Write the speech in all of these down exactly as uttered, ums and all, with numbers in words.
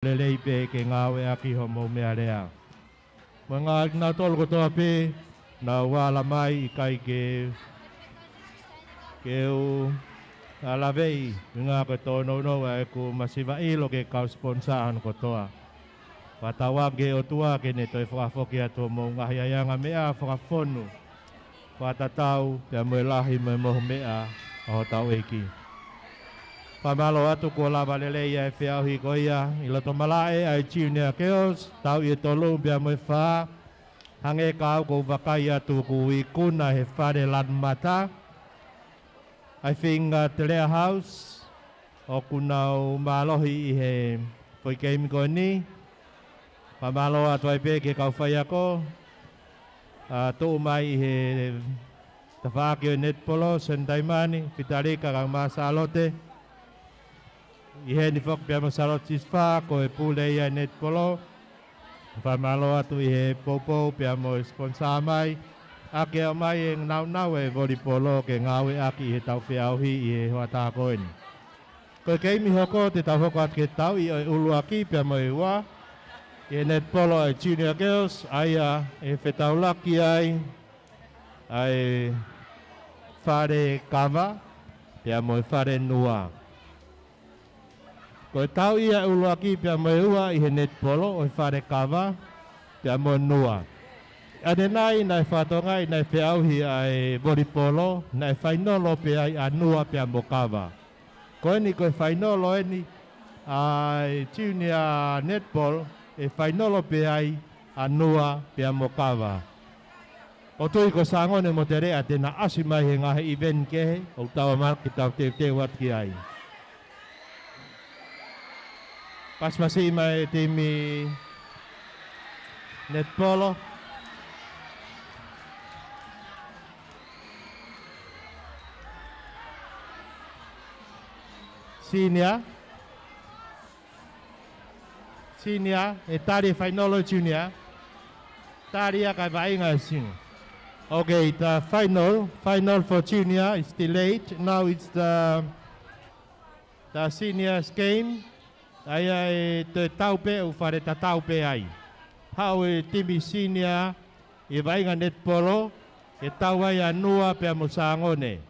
lelei pē ke ngāueʻaki hoʻomou meʻalea. Mo e ngaahi kinautolu kotoa pē naʻa nau ala mai, ʻikai ke, ke u lave ʻi he ngaahi ko e tōnounou ʻa ʻeku masiva ʻilo ki he kau sponsor hono kotoa. Fakatauange ki he ʻOtua ke ne toe fakafoki atu hoʻomou ngaahi ʻaiʻanga meʻa fakafonu, fakatatau pea mo e lahi mo e mohu meʻa ʻa hotau ʻEiki. Fakamālō atu kuo lava lelei ʻa e feʻauhi ko ia ʻi loto malaʻe ʻa e Junior Girls, tauʻi ʻe tolu pea mo e fā, hangē ka ʻoku ou vakai atu ʻoku ikuna he fale lanu mata ʻa e Fingatelea House, ʻoku nau mālohi ʻi he foʻi keimi ko eni. Fakamālō atu ai pē ki he kau faiako, ʻa, tuʻu mai ʻi he tafaʻaki ʻo e netipolo, Seni Taimani, Fitalika, kae ʻumaʻā Sālote. ʻI heni foki pea mo Sālote Sisifā, ko e pule ia ʻo e netipolo. Fakamālō atu ʻi he poupou pea mo e sponsor mai, ʻa ia ʻoku ʻomai e nāunau ʻo e volipolo ke ngāueʻaki ʻi heʻetau feʻauhi ʻi he hoʻatā ko eni. Ko e keimi hoko te tau hoko atu ki he tauʻi ʻo e ʻuluaki pea mo e ua ʻi he netipolo ʻa e Junior Girls, ʻa ia ʻe fetaulaki ai ʻa e Fale Kava pea mo e Fale Nua. Ko e tauʻi ia ʻe ʻuluaki pea mo e ua ʻi he netipolo ʻo e Fale Kava pea mo Nua. ʻAnenai naʻe fakatokangaʻi naʻe feʻauhi ʻa e volipolo, naʻe fainolo pē ai ʻa Nua pea mo Kava. Ko eni ko e fainolo eni ʻa e Junior Netball, ʻe fainolo pē ai ʻa Nua pea mo Kava. ʻOku ou tui ko Sangone mo Teleʻa te na ʻasi mai he ngaahi event kehe, ʻoku tau ʻamanaki ke tau teuteu atu ki ai. Pasipasi mai e timi netipolo. Senior. Senior, ʻe tali e fainolo Junior. Tali ia kae vaʻinga e Senior. Okay, the final, final for Junior is delayed. Now it's the, the Seniors game. ʻA ia ʻe toe tau pē, ʻoku fale tatau pē ai. Haʻu e timi Senior ʻi he vaʻinga netipolo, ke tau ai ʻa Nua pea mo Sangone.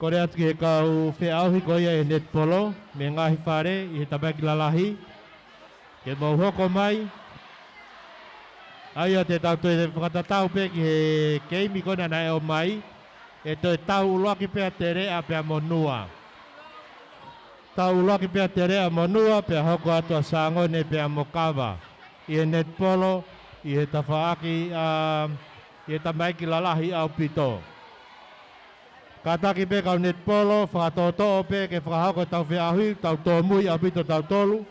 Kole atu ki he kau feʻauhi ko ia ʻi he netipolo mei he ngaahi fale ʻi he tamaiki lalahi, ke mou hoko mai. ʻA ia te tau toe fakatatau pē ki he keimi ko ena naʻe ʻomai, ʻe toe tau ʻuluaki pē ʻa Teleʻa pea mo Nua. Tau ʻuluaki pē ʻa Teleʻa mo Nua, pea hoko atu ʻa Sangone pea mo Kava ʻi he netipolo ʻi he tafaʻaki, ʻa, ʻi he tamaiki lalahi ʻaupito. Kātaki pē kau netipolo, fakatoʻotoʻo pē ke fakahoko ʻetau feʻauhi, tau tōmui ʻaupito tautolu.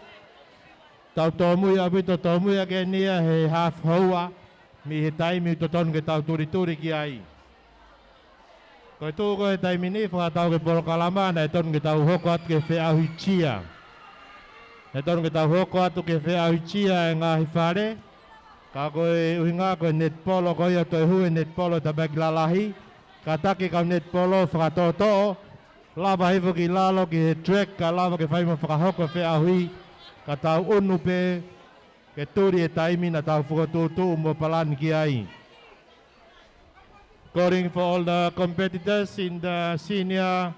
Tau tōmui ʻaupito, tōmui ʻaki eni ia he half hour, mei he taimi ʻoku totonu ke tau tulituli ki ai. Ko e tuʻu ko ē he taimi ni, fakatau ki he polokalama, naʻe totonu ke tau hoko atu ki he feʻauhi cheer. Naʻe totonu ke tau hoko atu ki he feʻauhi cheer ʻa e ngaahi fale, ka ko e ʻuhinga ko e netipolo ko ia, toe hū e netipolo he tamaiki lalahi, kātaki kau netipolo fakatoʻotoʻo, lava hifo ki lalo ki he track, ka lava ke fai mo fakahoko e feʻauhi, ka tau ʻunu pē ke tuli e taimi naʻa tau fokotuʻutuʻu mo palani ki ai. Calling for all the competitors in the senior,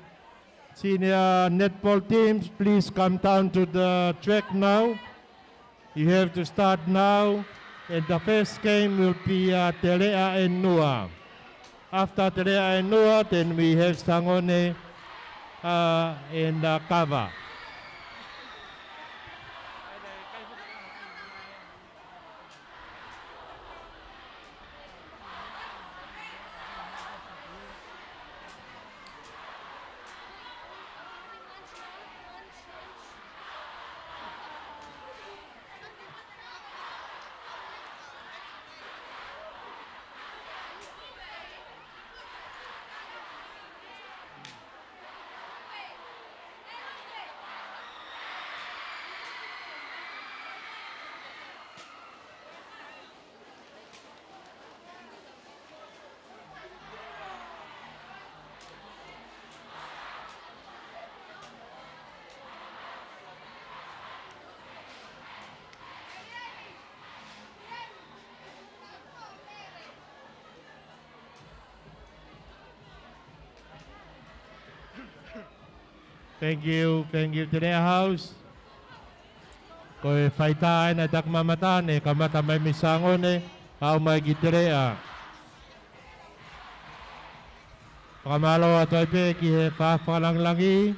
senior netball teams, please come down to the track now. You have to start now, and the first game will be, uh, Teleʻa and Nua. After Teleʻa and Nua, then we have Sangone, uh, and, uh, Kava. Thank you, thank you, Teleʻa House. Ko e faitā ena ʻe taku mamata ne kamata mai mei Sangone, aʻu mai ki Teleʻa. Fakamālō atu ai pē ki he faʻahinga fakalāngilangi,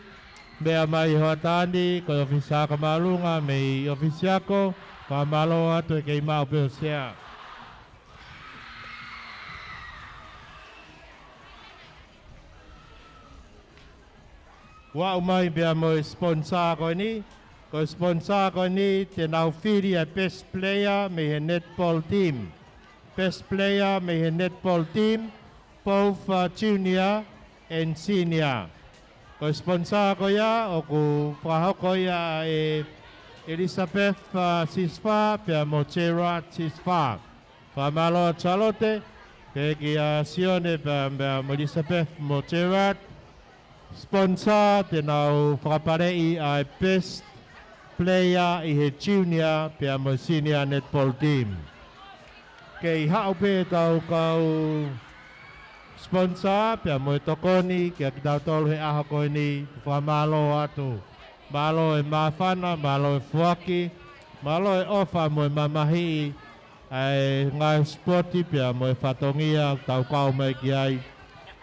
meʻa mai hoʻatā ni, ko e ʻofisa ako māʻolunga mei ʻOfisi Ako, fakamālō atu he kei maʻu pē ʻo sea. Kuo aʻu mai pea mo e sponsor ko eni, ko e sponsor ko eni te nau fili ʻa e best player mei he netball team. Best player mei he netball team, both, uh, junior and senior. Ko e sponsor ko ia, ʻoku fakahoko ia ʻe Elizabeth, uh, Sisfa, pea mo Gerard Sisfa. Fakamālō Charlotte, pea kia Sione, pea, pea mo Elizabeth mo Gerard. Sponsor te nau fakapaleʻi ʻa e best player ʻi he junior pea mo e senior netball team. Kei haʻu pē ʻetau kau sponsor pea mo e tokoni kia kitautolu he ʻaho ko eni, fakamālō atu. Mālō e māfana, mālō e foaki, mālō e ʻofa mo e mamahiʻi ʻa e ngaahi sipoti pea mo e fatongia ʻoku tau kau mai ki ai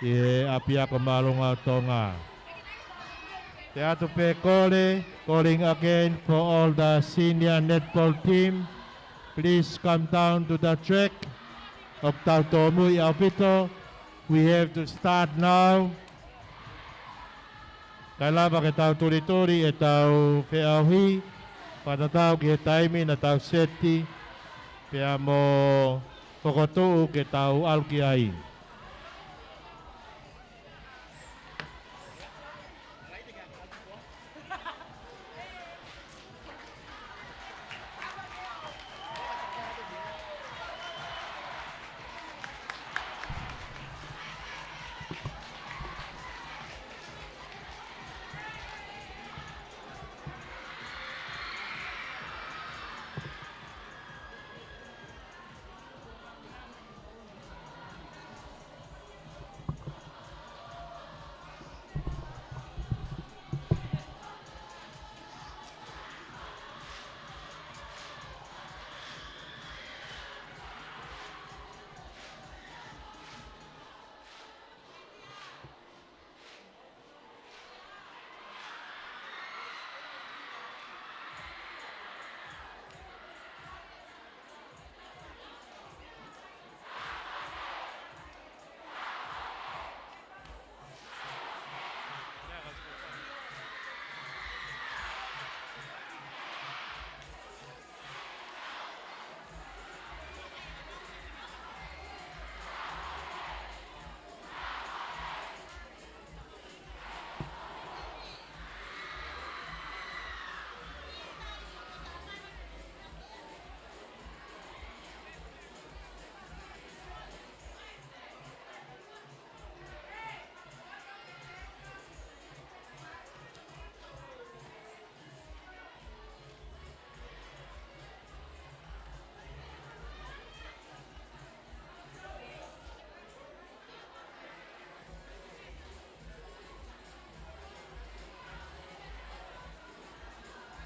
ʻi he ʻApiako Māʻolunga ʻo Tonga. Te u ʻoatu pē kole, calling again for all the senior netball team, please come down to the track. ʻOku tau tōmui ʻaupito. We have to start now. Kae lava ke tau tulituli ʻetau feʻauhi, fakatatau ki he taimi naʻa tau seti, pea mo fokotuʻu ke tau ʻalu ki ai.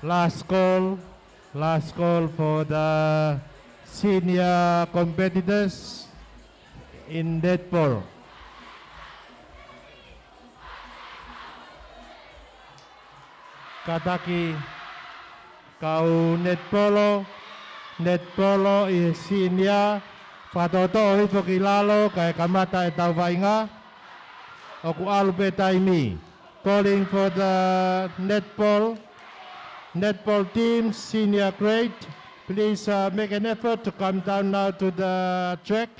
Last call, last call for the senior competitors in netball. Kātaki kau netipolo, netipolo ʻi he senior, fakatoʻotoʻo hifo ki lalo kae kamata ʻetau vaʻinga. ʻOku ʻalu pē taimi. Calling for the netball, netball team, senior grade. Please, uh, make an effort to come down now to the track.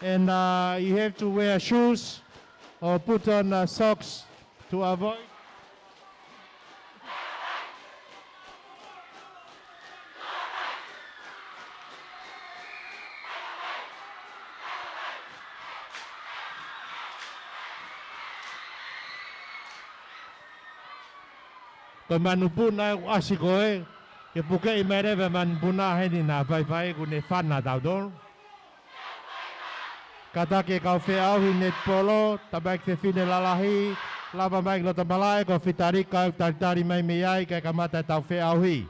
And, uh, you have to wear shoes or put on, uh, socks to avoid. Ko e manupuna ʻoku ʻasi ko ē, ke pukeʻi mai leva e manupuna heni naʻa faifai kuo ne fana tautolu. Kātaki e kau feʻauhi netipolo, tamaiki fefine lalahi, Lava mai ki loto malaʻe, ko Fitalika ʻoku talitali mai mei ai, kae kamata ʻetau feʻauhi.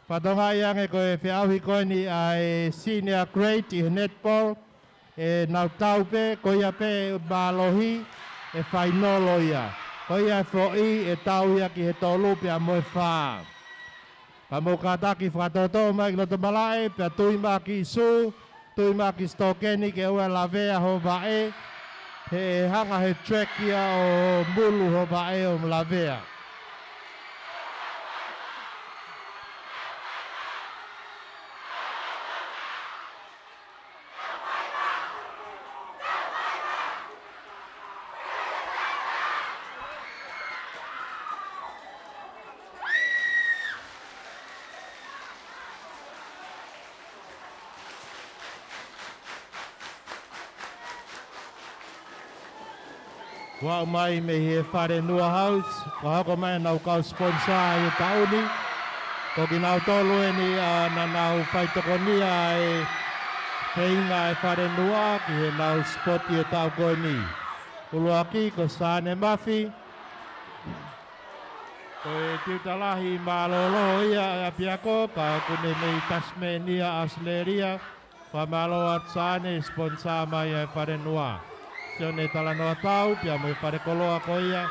Fakatokangaʻi ange ko e feʻauhi ko eni ʻa e senior grade ʻi he netball, ʻenau tau pē, ko ia pē mālohi, ʻe fainolo ia. Ko ia ʻe foʻi, ʻe tau ia ki he tolu pea mo e fā. Ka mou kātaki fakatōtō mai ki loto malaʻe, pea tui mai ki sū, tui mai ki sitokeni ke ʻoua ʻe lavea ho vaʻe, he ʻe hanga he track ia ʻo mulu ho vaʻe ʻo lavea. Kuo aʻu mai mei he Fale Nua House, kuo hoko mai ʻenau kau sponsor ʻi he taʻu ni. Ko kinautolu eni ʻa naʻa nau faitokonia e feinga e Fale Nua ki heʻenau sipoti e taʻu ko eni. ʻUluaki ko Sane Mafi, ko e tiuta lahi mālōlō ia ʻa e ʻapiako, ka ʻoku ne mei Tasmania, Australia. Fakamālō atu Sane, sponsor mai ʻa e Fale Nua. Sione Talanoa Tau, pea mo e fale koloa ko ia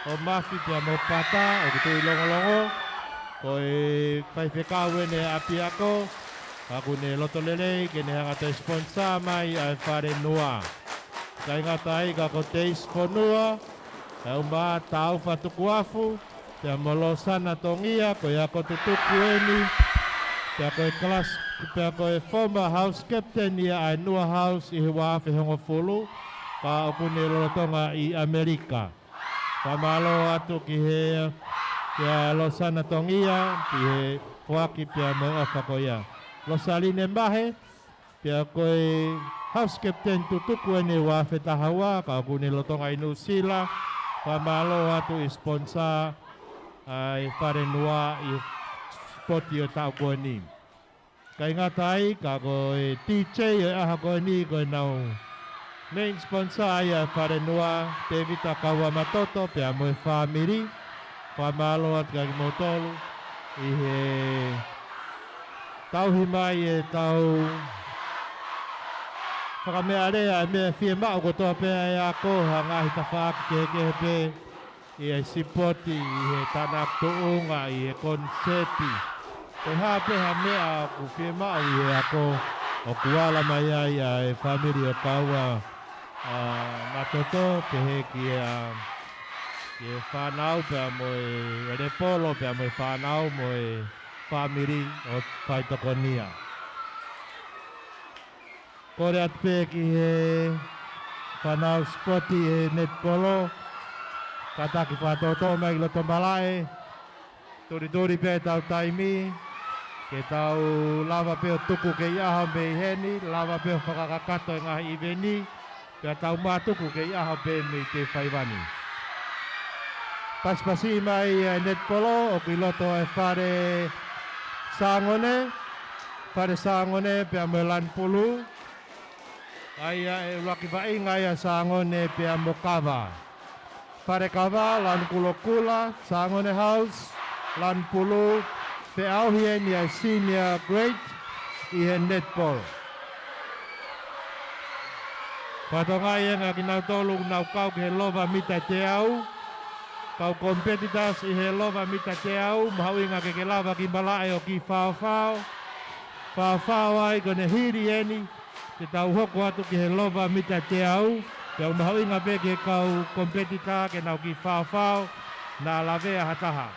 ʻo Mafi pea mo Pata, ʻoku tuʻu ʻi Longolongo. Ko e faifekau eni ʻapiako, ka ʻoku ne loto lelei ke ne hanga ʻo toe sponsor mai ʻa e Fale Nua. ʻIkai ngata ai ka ko Teisi Fonua, ʻa e uma Taufa Tukuafu, pea mo Losana Tongia, ko e ako tutuku eni, pea ko e class, pea ko e former house captain ia ʻa e Nua House ʻi he ua afe hongofulu, ka ʻoku ne lolotonga ʻi ʻAmelika. Fakamālō atu ki he, kia Losana Tongia, ki he foaki pea mo e ʻofa ko ia. Losaline Mahe, pea ko e house captain tutuku eni ua afe taha ua, ka ʻoku ne lolotonga ʻi Nuʻusila, fakamālō atu ʻi sponsor ʻa e Fale Nua ʻi he sipoti ʻo e taʻu ko eni. ʻIkai ngata ai, ka ko e D J ʻo e ʻaho ko eni ko ʻenau main sponsor ia ʻa e Fale Nua, Tevita Kauamatoto, pea mo e fāmili, fakamālō atu kia kimoutolu, ʻi he tauhi mai ʻetau fakameʻalea ʻa e meʻa fiemaʻu kotoa pē ʻa e ako, ha ngaahi tafaʻaki kehekehe pē, ʻi he sipoti, ʻi he tānaki tuʻunga, ʻi he koniseti. Ko e hā pē ha meʻa ʻoku fiemaʻu ʻi he ako, ʻoku ala mai ai ʻa e fāmili ʻo Kaua, ʻa Matoto, pehē ki he, ʻa, ki he fānau pea mo e Lepolo, pea mo e fānau mo e fāmili ʻo faitokonia. Kole atu pē ki he fānau sipoti ʻi he netipolo, kātaki fakatōtō mai ki loto malaʻe, tulituli pē ʻetau taimi, ke tau lava pē ʻo tuku kei ʻaho mei heni, lava pē ʻo fakakakato e ngaahi ʻiveni, pea tau mātuku kei ʻaho pē mei he faiva ni. Pasipasi mai e netipolo, ʻoku ʻi loto e Fale Sangone, Fale Sangone pea mo e Lani Pulu, ʻa ia ʻe ʻuluaki vaʻinga ia Sangone pea mo Kava. Fale Kava, Lani Kulokula, Sangone House, Lani Pulu, feʻauhi eni ʻa e senior grade ʻi he netball. Fakatokangaʻi ange kinautolu ʻoku nau kau ki he lova mita teau. Kau competitors ʻi he lova mita teau, mahuʻinga ke ke lava ki malaʻe ʻo kiʻi faofao. Faofao ai ko ʻene hili eni, ke tau hoko atu ki he lova mita teau, pea ʻoku mahuʻinga pē ki he kau competitor ke nau kiʻi faofao, naʻa lavea ha taha.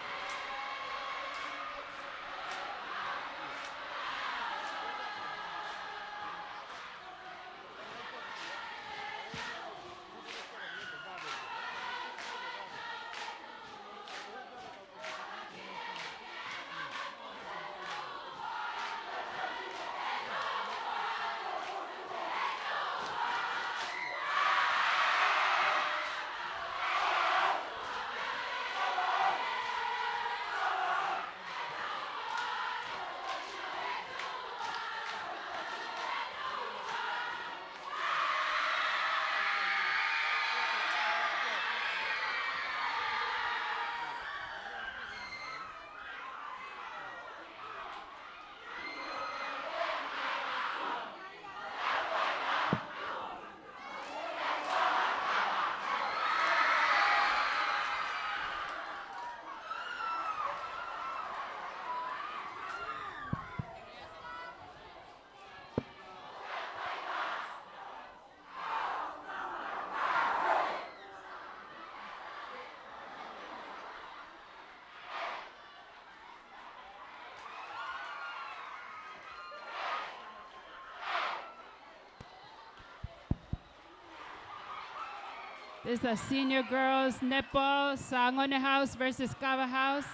This is the senior girls netball, Sangone House versus Kava House.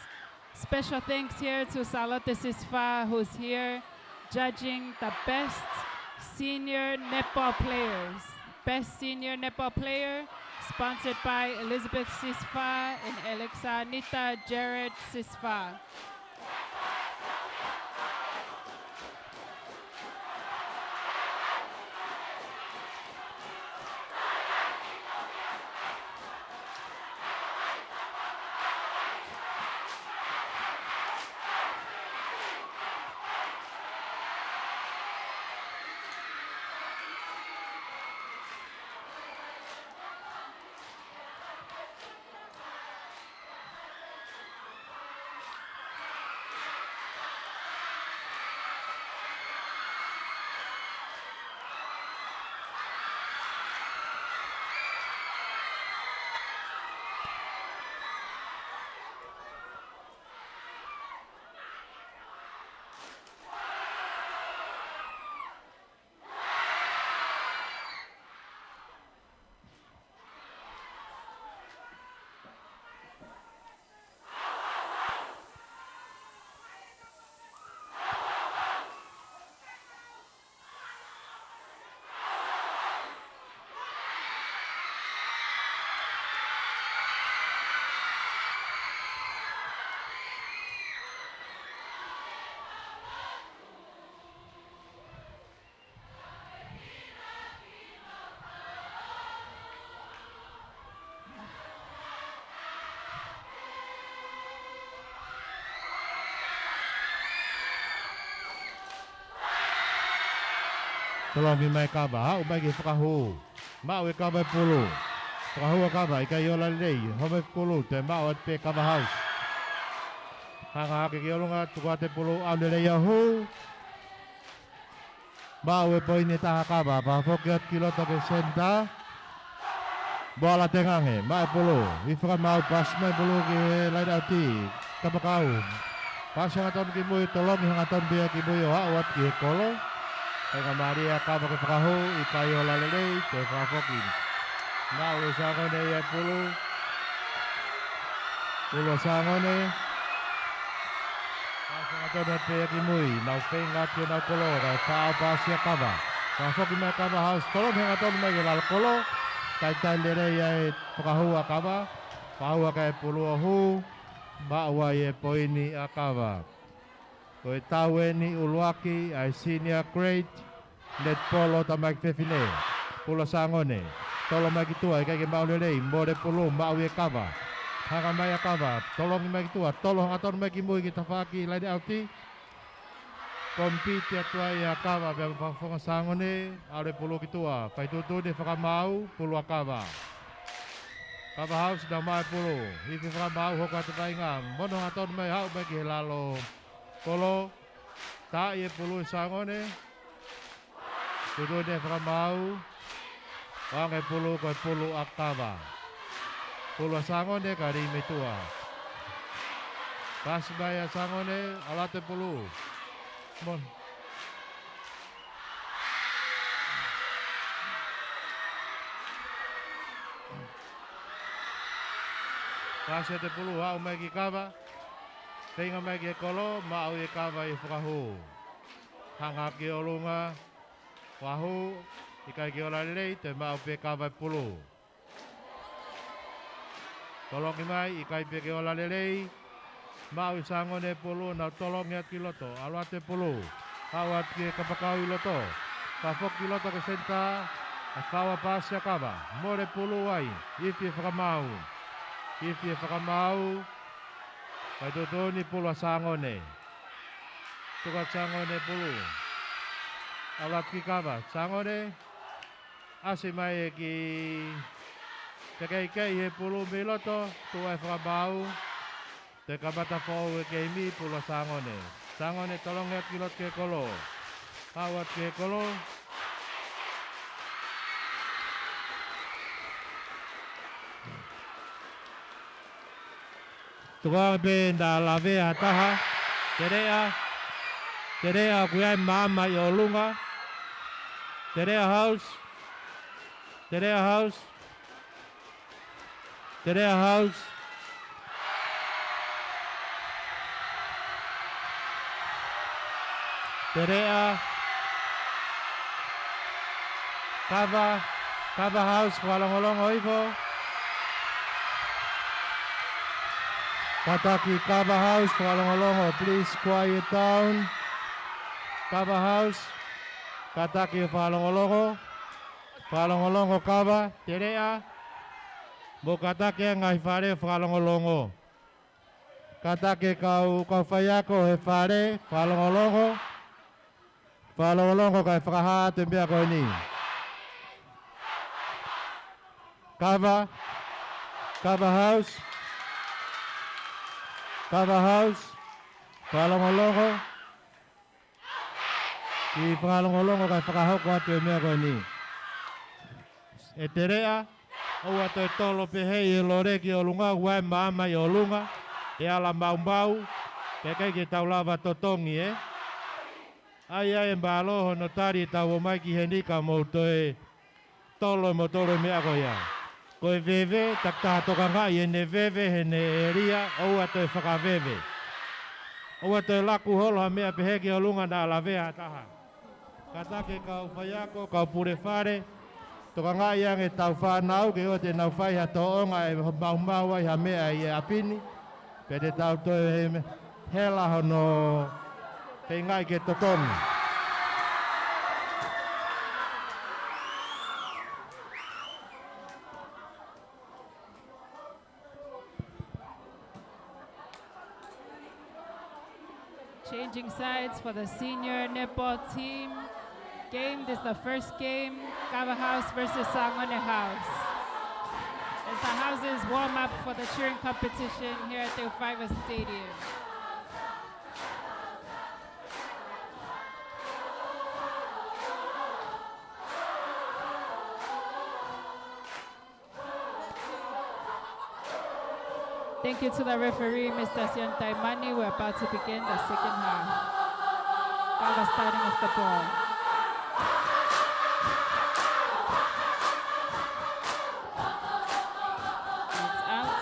Special thanks here to Salote Sisifā, who's here judging the best senior netball players. Best senior netball player, sponsored by Elizabeth Sisifā and Alexanita Jared Sisifā. Tolongi mai Kava, haʻu mai ki he fakahū. Maʻu ʻe Kava e pulu. Fakahū ʻa Kava, ʻikai ola lelei. Home pulu, toe maʻu atu pē Kava House. Hanga hake ki ʻolunga, tuku atu e pulu, ʻalu lelei ʻo hū. Maʻu e poini ʻe taha Kava, fakafoki atu ki loto ki he senitā. Moala Tengange, maʻu e pulu, ifi fakamaau, pasi mai pulu ki he laine ʻauti, kapakau. Pasi hangatonu ki mui, tolongi hangatonu pē ia ki mui ʻo aʻu atu ki he kolo. Feinga mālie ʻa Kava ke fakahū, ʻikai ola lelei, toe fakafoki. Maʻu ʻe Sangone ia e pulu. Pulu ʻa Sangone. Pasi hangatonu pē ia ki mui, nau feinga atu ʻenau kolo, kae faʻa pasi ʻa Kava. Fakafoki mai Kava House, tolongi hangatonu mai ki he lalo kolo. Talitali lelei ʻa e fakahū ʻa Kava. Fakahū ʻa Kava e pulu ʻo hū. Maʻu ai e poini ʻa Kava. Ko e tau eni ʻuluaki ʻa e senior grade netball ʻo tamaiki fefine. Pulu ʻa Sangone. Tolo mai ki tuʻa, ʻikai ke maʻu lelei, mole pulu, maʻu ʻe Kava. Hanga mai ʻa Kava, tolongi mai ki tuʻa, tolo hangatonu mai ki mui ki tafaʻaki laine ʻauti. Compete atu ai ʻa Kava, pea fakafoki ʻa Sangone, ʻalu e pulu ki tuʻa, fai tuʻutuʻuni e fakamaau, pulu ʻa Kava. Kava House nau maʻu e pulu, ifi fakamaau, hoko atu e vaʻinga, mono hangatonu mai, haʻu mai ki he lalo kolo, taaʻi e pulu ʻe Sangone, tuʻutuʻuni e fakamaau, ʻoange e pulu ko e pulu ʻa Kava. Pulu ʻa Sangone ka lī mei tuʻa. Pasi mai ʻa Sangone, ʻalu atu e pulu. Mon. Pasi atu e pulu, haʻu mai ki Kava. Feinga mai ki he kolo, maʻu ʻe Kava e fakahū. Hanga ki ʻolunga, fakahū, ʻikai ke ola lelei, toe maʻu pē Kava e pulu. Tolongi mai, ʻikai pē ke ola lelei. Maʻu ʻe Sangone e pulu, nau tolongi atu ki loto, ʻalu atu e pulu. Haʻu atu ki he kapakau ʻi loto. Fakafoki ki loto ki he senitā, ʻa e faʻu ʻa pasi ʻa Kava. Mole pulu ai, ifi e fakamaau. Ifi e fakamaau. Fai tuʻutuʻuni pulu ʻa Sangone. Tuku atu Sangone pulu. ʻAlu atu ki Kava. Sangone. ʻAsi mai e kiʻi tekeikei he pulu mei loto. Tuʻu ai e fakamaau. Toe kamata foʻou e keimi, pulu ʻa Sangone. Sangone tolongi atu ki loto ki he kolo. Haʻu atu ki he kolo. Tuku ange pē naʻa lavea ha taha. Teleʻa. Teleʻa ʻoku ʻi ai e maama ʻi ʻolunga. Teleʻa House. Teleʻa House. Teleʻa House. Teleʻa. Kava, Kava House, fakalongolongo hifo. Kātaki Kava House, fakalongolongo, please quiet down. Kava House, kātaki fakalongolongo. Fakalongolongo Kava, Teleʻa. Mou kātaki e ngaahi fale fakalongolongo. Kātaki e kau, kau faiako he fale, fakalongolongo. Fakalongolongo kae fakahā atu e meʻa ko eni. Kava, Kava House. Kava House. Fakalongolongo. Kiʻi fakalongolongo kae fakahoko atu e meʻa ko eni. ʻE Teleʻa, ʻoua toe tolo pehē ʻi he lole ki ʻolunga, ʻoua ʻe maama ʻi ʻolunga, ʻe ala maumau, pea ʻikai ke tau lava totongi, ē. ʻAi ʻa e mālō hono tali ʻetau ō mai ki heni ka mou toe tolo mo tolo e meʻa ko ia. Ko e veve, takitaha tokangaʻi ʻene veve, heʻene ʻēlia, ʻoua toe fakaveve. ʻOua toe laku holo ha meʻa pehē ki ʻolunga naʻa lavea ha taha. Kātaki e kau faiako, kau pule fale, tokangaʻi ange ʻetau fānau, ke ʻoua te nau fai ha tōʻonga ʻe maumau ai ha meʻa ʻi he ʻapi ni. Pea te tau toe he me-, hela hono feingaʻi ke totongi. Changing sides for the senior netball team. Game, this is the first game, Kava House versus Sangone House. As the houses warm up for the cheering competition here at the Faiva Stadium. Thank you to the referee, Mister Sian Taimani. We're about to begin the second half. Kava starting with the ball. It's out.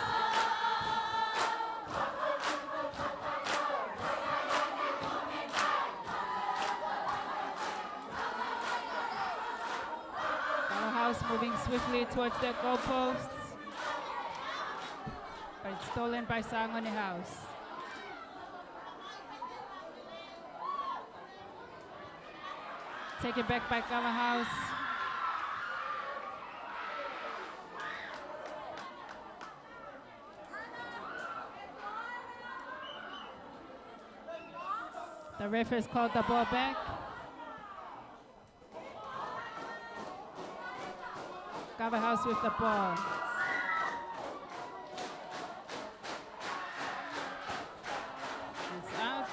Kava House moving swiftly towards their goalposts. But it's stolen by Sangone House. Taken back by Kava House. The ref has called the ball back. Kava House with the ball. It's out.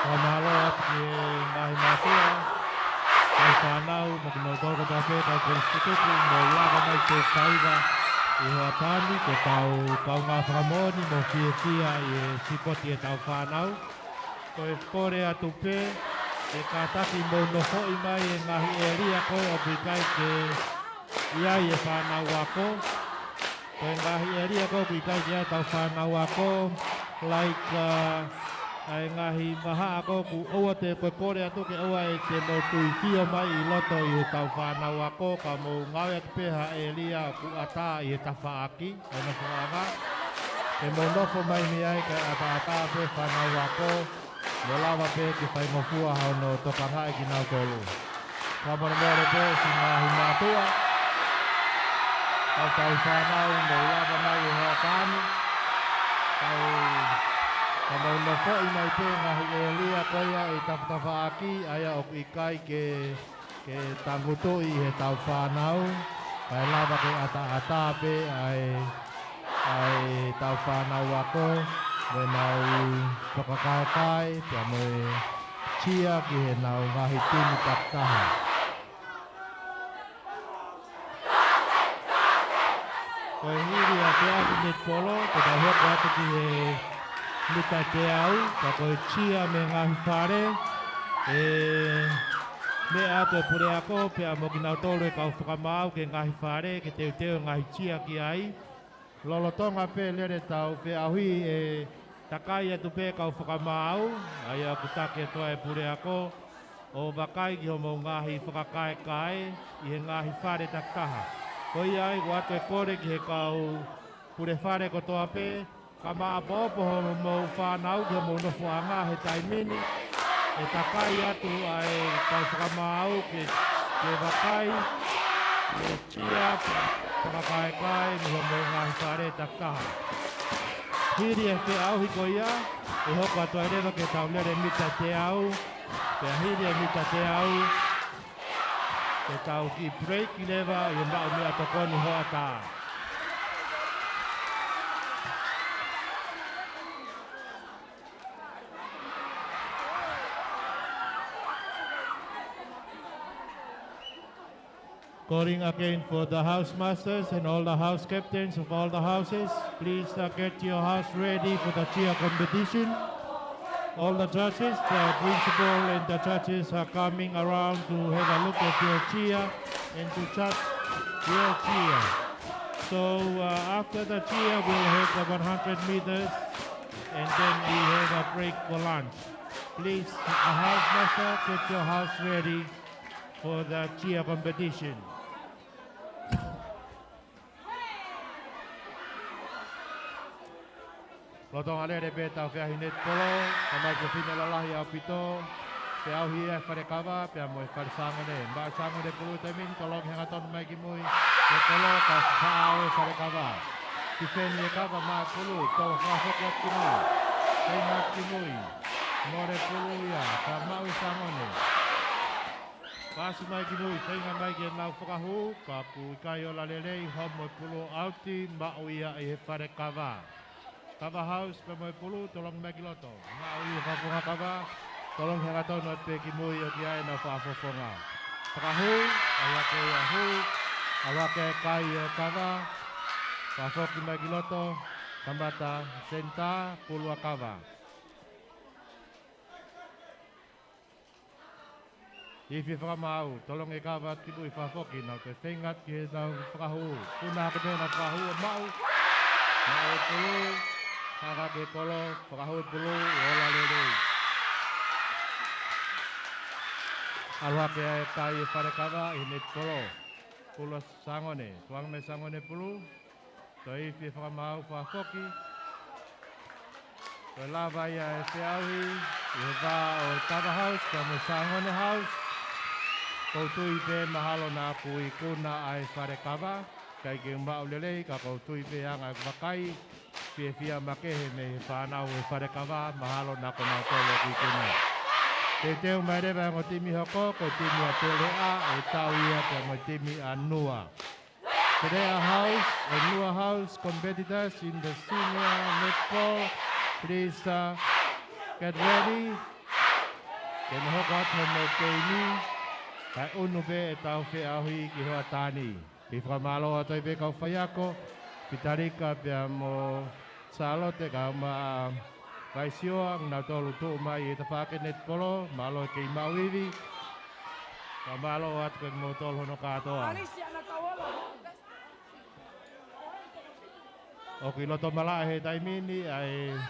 Fakamālō atu ki he ngaahi mātuʻa, ngaahi fānau, mo kimoutolu kotoa pē kau kolisi tutuku, mou lava mai ki he faiva ʻi he hoʻatā ni, ke tau kaungā fakamoʻoni mo fiefia ʻi he sipoti ʻetau fānau. Ko e kole atu pē, ʻe kātaki mou nofoʻi mai e ngaahi ʻēlia ko ē ʻoku ʻikai ke ʻi ai e fānau ako. Ko e ngaahi ʻēlia ko ē ʻoku ʻikai ke ʻi ai ʻetau fānau ako, like, uh, ʻa e ngaahi vahaʻa ko ē ʻoku ʻoua te, ko e kole atu ke ʻoua ʻe te mou tuifio mai ʻi loto ʻi heʻetau fānau ako, ka mou ngāue atu pē ha ʻēlia ʻoku ʻatā ʻi he tafaʻaki ʻo e nofoʻanga. Ke mou nofo mai mei ai kae ʻataʻatā pē fānau ako, mou lava pē ke faingofua hono tokangaʻi kinautolu. Fakamolemole pē siʻi ngaahi mātuʻa, kau tauhi fānau, mou lava mai ʻi he hoʻatā ni. Kau Ka mou nofoʻi mai pē ngaahi ʻēlia ko ia ʻi tafatafaʻaki, ʻa ia ʻoku ʻikai ke, ke tangutuʻi ʻe he tau fānau, kae lava ke ʻataʻatā pē ʻa e, ʻa e tau fānau ako, mo ʻenau fakakaekae, pea mo e cheer ki heʻenau ngaahi timi takitaha. Ko e hili ʻa e feʻauhi netipolo, te tau hoko atu ki he mita teau, ka ko e cheer mei he ngaahi fale, ʻe meʻa atu e puleako, pea mo kinautolu e kau fakamaau ki he ngaahi fale, ke teuteu e ngaahi cheer ki ai. Lolotonga pē lele tau feʻauhi ʻe takai atu pē kau fakamaau, ʻa ia ʻoku taki atu ai e puleako, ʻo vakai ki hoʻomou ngaahi fakakaekae ʻi he ngaahi fale takitaha. Ko ia ai, ʻoatu e kole ki he kau pule fale kotoa pē, ka maʻopoʻopo hoʻomou fānau ki hoʻomou nofoʻanga he taimi ni, ʻe takai atu ʻa e kau fakamaau ke, ke vakai, ke cheer, fakakaekae, mei hoʻomou ngaahi fale takitaha. Hili e feʻauhi ko ia, ʻe hoko atu ai leva ke tau lele mita teau, pea hili e mita teau, ke tau kiʻi break leva ʻi he maʻu meʻatokoni hoʻatā. Calling again for the house masters and all the house captains of all the houses. Please, uh, get your house ready for the cheer competition. All the judges, the principal and the judges are coming around to have a look at your cheer and to judge your cheer. So, uh, after the cheer, we'll have the one hundred meters, and then we have a break for lunch. Please, a house master, get your house ready for the cheer competition. Lolotonga lele pē tau feʻauhi netipolo, tamai fefine lalahi ʻaupito, feʻauhi ʻa e fale kava, pea mo e fale sangone. Maʻu sangone pulu taimi ni, tolongi hangatonu mai ki mui, ke kolo, ka faʻao e fale kava. Tifeni e kava maʻa pulu, tau fakafoki atu ki mui. Feinga atu ki mui. Mole pulu ia, ka maʻu e sangone. Pasi mai ki mui, feinga mai ke nau fakahū, ka ʻoku ʻikai ola lelei, homo e pulu ʻauti, maʻu ia ʻe he fale kava. Kava house pea mo e pulu, tolongi mai ki loto. Maʻu ia fakafofonga kava, tolongi hangatonu atu pē ki mui ʻoku ʻi ai ʻenau fakafofonga. Fakahū, ʻalu hake ia hū, ʻalu hake e kai ʻo e kava, fakafoki mai ki loto, kamata senitā, pulu ʻa kava. Ifi fakamaau, tolongi e kava atu ki mui fakafoki, nau toe feinga atu ki heʻenau fakahū. Puna hake pē ʻenau fakahū ʻo maʻu. Maʻu e pulu, hanga ki he kolo, fakahū e pulu, ʻo ola lelei. ʻAlu hake ʻa e kai e fale kava, ʻi he netipolo. Pulu ʻa Sangone, tuanga mei Sangone pulu. Toe ifi e fakamaau fakafoki. Toe lava ia e feʻauhi ʻi he vā ʻo e kava house, pea mo e sangone house. ʻOku ou tui pē mahalo naʻa ku ikuna ʻa e fale kava, ʻikai ke maʻu lelei, ka ʻoku ou tui pē anga e vakai, fiefia makehe mei he fānau e fale kava, mahalo naʻa ko nautolu ʻoku ikuna. Teuteu mai leva e ongo timi hoko, ko e timi ʻa Teleʻa, ʻe tau ia pea mo e timi ʻa Nua. Teleʻa House and Nua House competitors in the senior netball, please, uh, get ready. Ke ne hoko atu hoʻomou keimi, kae ʻunu pē ʻetau feʻauhi ki hoʻatā ni. Kiʻi fakamālō atu ai pē kau faiako, Pitalika pea mo Sālote, kae ʻumaʻā Vaisioa, nautolu tuʻu mai he tafaʻaki netipolo, mālō e kei maʻu ivi. Ka mālō atu kiate kimoutolu hono kātoa. ʻOku ʻi loto malaʻe he taimi ni ʻa e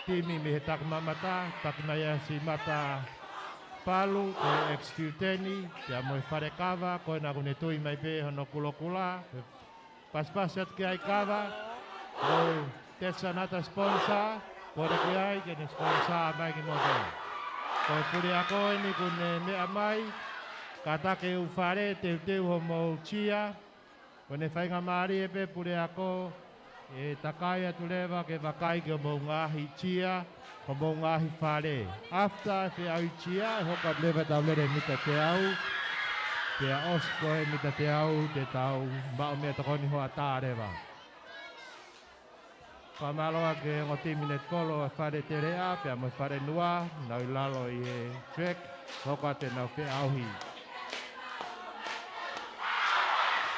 timi mei he Takimamata, Takinaiasi Mata Palu, ko e ex-tiuteni, pea mo e fale kava, ko ena ʻoku ne tui mai pē hono kulokula, pasipasi atu ki ai kava, ʻo e Tessanata sponsor, kole ki ai ke ne sponsor mai kimoutolu. Ko e puleako eni ʻoku ne meʻa mai, kātaki e ʻū fale, teuteu hoʻomou cheer, ʻoku ne faingamālie pē puleako, ʻE takai atu leva ke vakai ki homou ngaahi cheer, homou ngaahi fale. After e feʻauhi cheer, ʻe hoko atu leva ʻetau lele mita teau, pea ʻosi ko e mita teau, te tau maʻu meʻatokoni hoʻatā leva. Fakamālō atu ki he ongo timi netipolo ʻa e Fale Teleʻa, pea mo e Fale Nua, nau ʻi lalo ʻi he track, hoko atu ʻenau feʻauhi.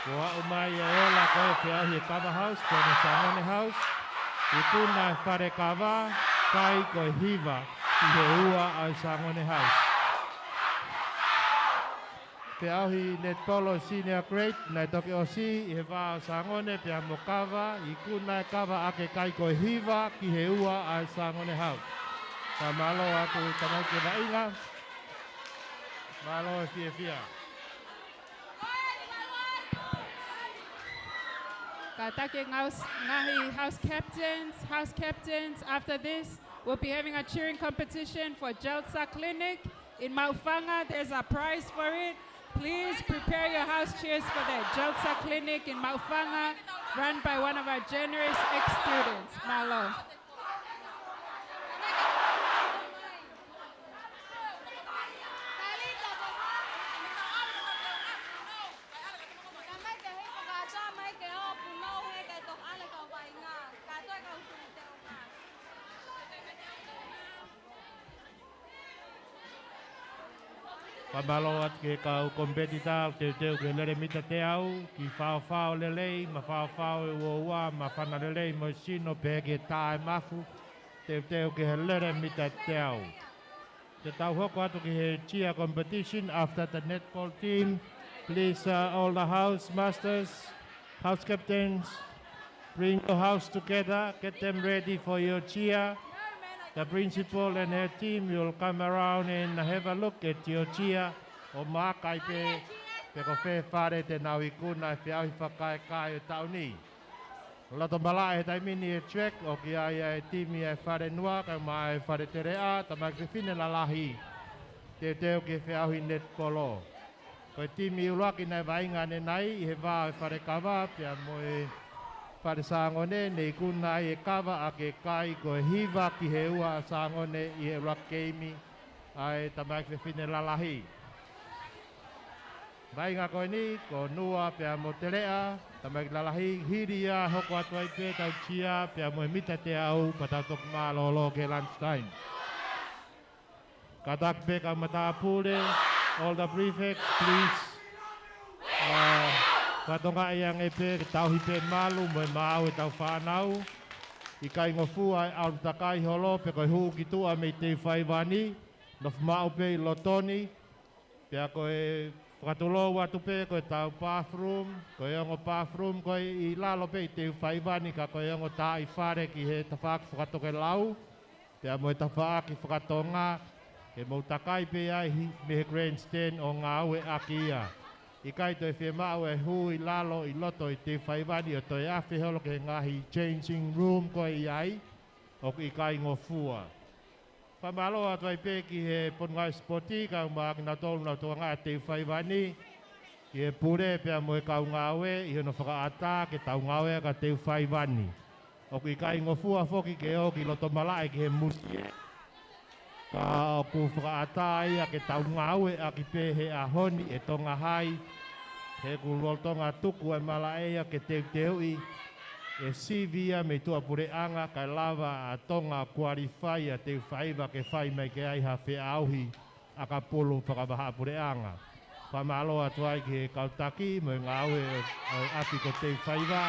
Kuo aʻu mai e ola ko e feʻauhi ʻa e Kava House, pea mo e Sangone House, ikuna ʻa e Fale Kava, kai ko e hiva ki he ua ʻa e Sangone House. Feʻauhi netipolo senior grade, naʻe toki ʻosi ʻi he vā ʻo Sangone pea mo Kava, ikuna ʻa e Kava ʻaki e kai ko e hiva ki he ua ʻa e Sangone House. Fakamālō atu tamaiki e vaʻinga. Mālō e fiefia. Kātaki e ngaus-, ngaahi house captains, house captains, after this, we'll be having a cheering competition for Jelsa Clinic. In Maʻufanga, there's a prize for it. Please prepare your house cheers for the Jelsa Clinic in Maʻufanga, run by one of our generous ex-students. Mālō. Fakamālō atu ki he kau competitor, teuteu ki he lele mita teau, kiʻi faofao lelei, mafaofao e uoua, māfana lelei mo e sino, pehē ki he tā e mafu, teuteu ki he lele mita teau. Te tau hoko atu ki he cheer competition after the netball team. Please, uh, all the house masters, house captains, bring your house together, get them ready for your cheer. The principal and her team will come around and have a look at your cheer. ʻO maʻu ai pē, pe ko fē fale te nau ikuna e feʻauhi fakakaekai ʻo e taʻu ni. Loto malaʻe he taimi ni e track, ʻoku ʻi ai ʻa e timi ʻa e Fale Nua, kae ʻumaʻā e Fale Teleʻa, tamaiki fefine lalahi. Teuteu ki he feʻauhi netipolo. Ko e timi ʻuluaki naʻe vaʻinga ʻanenai ʻi he vā ʻo e Fale Kava, pea mo e Fale Sangone, ne ikuna ai e Kava ʻaki e kai ko e hiva ki he ua ʻa Sangone ʻi he ʻuluaki keimi ʻa e tamaiki fefine lalahi. Vaʻinga ko eni, ko Nua pea mo Teleʻa, tamaiki lalahi, hili ia hoko atu ai pē ʻetau cheer, pea mo e mita teau, pea tau toki mālōlō ki he lunch time. Kātaki pē kau matāpule, all the prefects, please. Uh, fakatokangaʻi ange pē, ke tauhi pē malu mo e maau ʻetau fānau. ʻIkai ngofua e ʻalu takai holo, pe ko e hū ki tuʻa mei Teufaiva ni, nofo maʻu pē ʻi loto ni, pea ko e fakatulou atu pē ko ʻetau bathroom, ko e ongo bathroom ko ē ʻi lalo pē ʻi Teufaiva ni ka ko e ongo taaʻi fale ki he tafaʻaki fakatokelau, pea mo e tafaʻaki fakatonga, ke mou takai pē ai hi-, mei he grandstand ʻo ngāueʻaki ia. ʻIkai toe fiemaʻu e hū ʻi lalo ʻi loto ʻi Teufaiva ni ʻo toe afe holo ki he ngaahi changing room ko ē ʻi ai, ʻoku ʻikai ngofua. Fakamālō atu ai pē ki he Potungāue Sipoti, kae ʻumaʻā kinautolu naʻa nau tokangaʻi ʻa Teufaiva ni, ki he pule pea mo e kau ngāue, ʻi hono fakaʻatā ke tau ngāueʻaki ʻa Teufaiva ni. ʻOku ʻikai ngofua foki ke ō ki loto malaʻe ki he musie. Ka ʻoku fakaʻatā ia ke tau ngāueʻaki pē he ʻaho ni ʻe Tonga Hai, he ʻoku lolotonga tuku e malaʻe ia ke teuteuʻi, ʻe sivi ia mei tuʻapuleʻanga kae lava ʻa Tonga ʻo qualify ʻa Teufaiva ke fai mai ki ai ha feʻauhi ʻakapulu fakavahaʻapuleʻanga. Fakamālō atu ai ki he kau taki mo e ngāue ʻo, ʻo e ʻapi ko Teufaiva,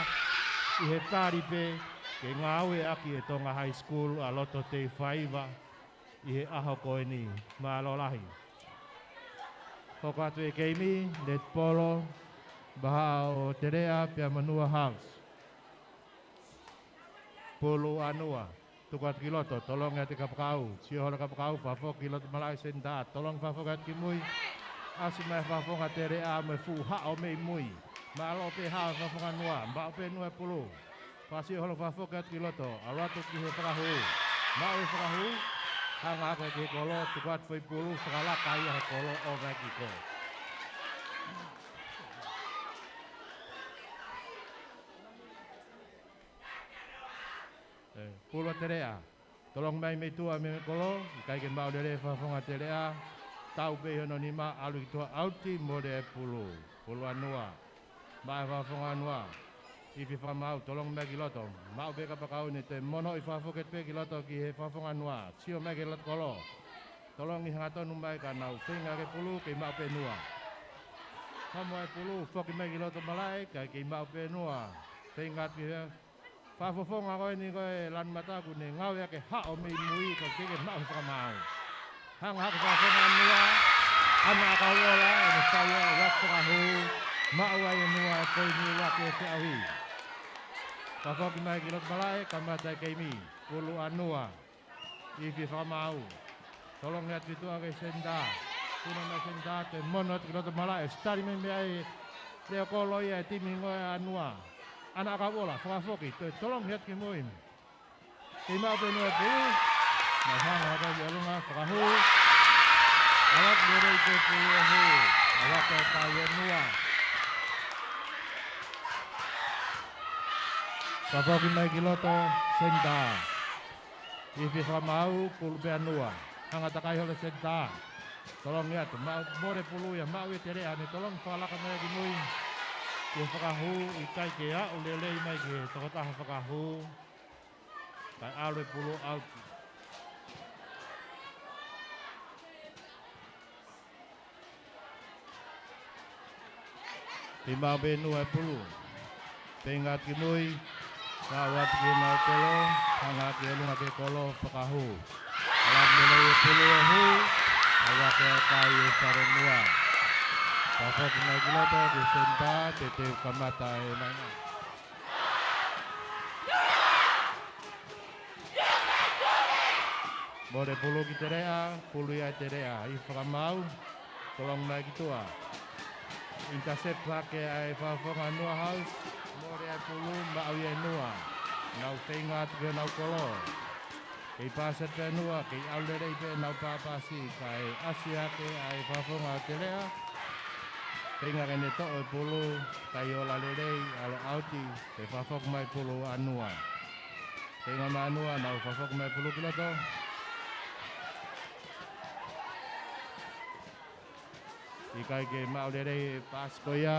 ʻi he tali pē ke ngāueʻaki ʻe Tonga High School ʻa loto Teufaiva ʻi he ʻaho ko eni. Mālō lahi. Hoko atu e keimi netipolo, Vahaʻa ʻo Teleʻa pea mo Nua House. Pulu ʻa Nua, tuku atu ki loto, tolongi atu e kapakau, sio holo e kapakau, fakafoki ki loto malaʻe senitā, tolongi fakafoki atu ki mui, ʻasi mai e fakafofonga Teleʻa mo e fuʻu haʻo mei mui. Mālō pē haʻo e fakafofonga Nua, maʻu pē Nua e pulu. Fakasio holo fakafoki atu ki loto, ʻalu atu ki he fakahū. Maʻu e fakahū, hanga hake ki he kolo, tuku atu foʻi pulu, fakalaka ia he kolo, ʻo vaiki ko. Pulu ʻa Teleʻa. Tolongi mai mei tuʻa mei he kolo, ʻikai ke maʻu lelei e fakafofonga ʻa Teleʻa. Tau pē ʻi hono nima, ʻalu ki tuʻa, ʻauti, mole e pulu. Pulu ʻa Nua. Maʻu e fakafofonga ʻa Nua. Ifi e fakamaau, tolongi mai ki loto. Maʻu pē kapakau ni, toe monoʻi fakafoki pē ki loto ki he fakafofonga ʻa Nua. Sio mai ki loto kolo. Tolongi hangatonu mai ka nau feinga ke pulu, kei maʻu pē Nua. Homo e pulu, foki mai ki loto malaʻe, kae kei maʻu pē Nua. Feinga atu ki he fakafofonga ko eni ko e lanu mataku ne ngāue ʻaki e haʻo mei mui ka ʻoku teʻeki ke maʻu e fakamaau. Hanga hake e fakafofonga ʻa Nua, ʻana ʻakau ola, ʻene fai ʻa e ʻuluaki fakahū, maʻu ai ʻe Nua e poini ʻuluaki ʻo e feʻauhi. Fakafoki mai ki loto malaʻe, kamata e keimi, pulu ʻa Nua. Ifi e fakamaau. Tolongi atu ki tuʻa ki he senitā. Puna mai senitā, toe mono atu ki loto malaʻe. Sitali mai mei ai e leo kolo ia e timi hingoa ʻa Nua. ʻAna ʻakau ola, fakafoki, toe tolongi atu ki mui. Kei maʻu pē Nua e pulu. Nau hanga hake ki ʻolunga, fakahū. ʻAlu atu lelei pē pulu ʻo hū. ʻAlu atu e kai ʻo Nua. Fakafoki mai ki loto, senitā. Ifi e fakamaau, pulu pē ʻa Nua. Hanga takai holo e senitā. Tolongi atu, maʻu, mole e pulu ia, maʻu ʻe Teleʻa, ne tolongi fakalaka mai ki mui. Ki he fakahū, ʻikai ke aʻu lelei mai ki he tokotaha fakahū. Kae ʻalu e pulu ʻauti. Kei maʻu pē Nua e pulu. Feinga atu ki mui. Maʻu atu ki heʻenau kolo. Hanga ki ʻolunga ki he kolo fakahū. ʻAlu atu lelei e pulu ʻo hū. ʻAlu atu e kai ʻo Fale Nua. Fakafoki mai ki loto ki he senitā, teuteu kamata e vaʻinga. Mole e pulu ki Teleʻa, pulu ia ʻe Teleʻa, ifi e fakamaau, tolongi mai ki tuʻa. Intercept hake ʻa e fakafofonga ʻa Nua House, mole e pulu, maʻu ia ʻe Nua. Nau feinga atu ki heʻenau kolo. Kei paasi atu ʻe Nua, kei ʻalu lelei pē ʻenau pāpasi, kae ʻasi hake ʻa e fakafofonga ʻo Teleʻa. Feinga ke ne toʻo e pulu, kai ola lelei, ʻalu ʻauti, pea fakafoki mai pulu ʻa Nua. Feinga mai ʻa Nua, nau fakafoki mai pulu ki loto. ʻIkai ke maʻu lelei e paasi ko ia,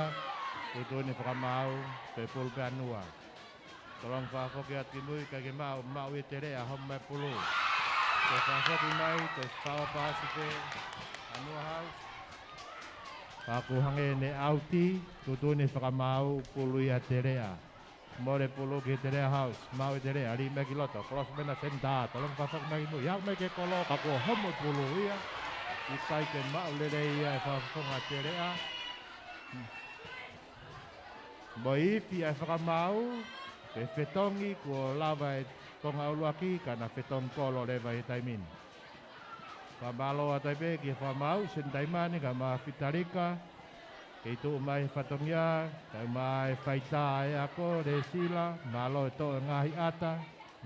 tuʻutuʻuni e fakamaau, toe pulu pē ʻa Nua. Tolongi fakafoki atu ki mui, ʻikai ke maʻu, maʻu ʻe Teleʻa, homo mai pulu. Toe fakafoki mai, toe fakapaasi pē ʻa Nua House. Ka ʻoku hangē ne ʻauti, tuʻutuʻuni e fakamaau, pulu ia ʻa Teleʻa. Mole e pulu ki Teleʻa House, maʻu ʻe Teleʻa, liʻaki mai ki loto, kolosi mai ʻa e senitā, tolongi fakafoki mai ki mui, aʻu mai ki he kolo, ka kuo homo e pulu ia, ʻikai ke maʻu lelei ia e fakafofonga ʻa Teleʻa. Mo e ifi ʻa e fakamaau, ke fetongi kuo lava e konga ʻuluaki, ka na fetongi kolo leva ʻi he taimi ni. Fakamālō atu ai pē ki he fakamaau, Senitaimani kae ʻumaʻā Fitalika, kei tuʻu mai he fatongia, kae ʻumaʻā e faitā ʻa e ako, Lesila, mālō e toʻo e ngaahi ʻata,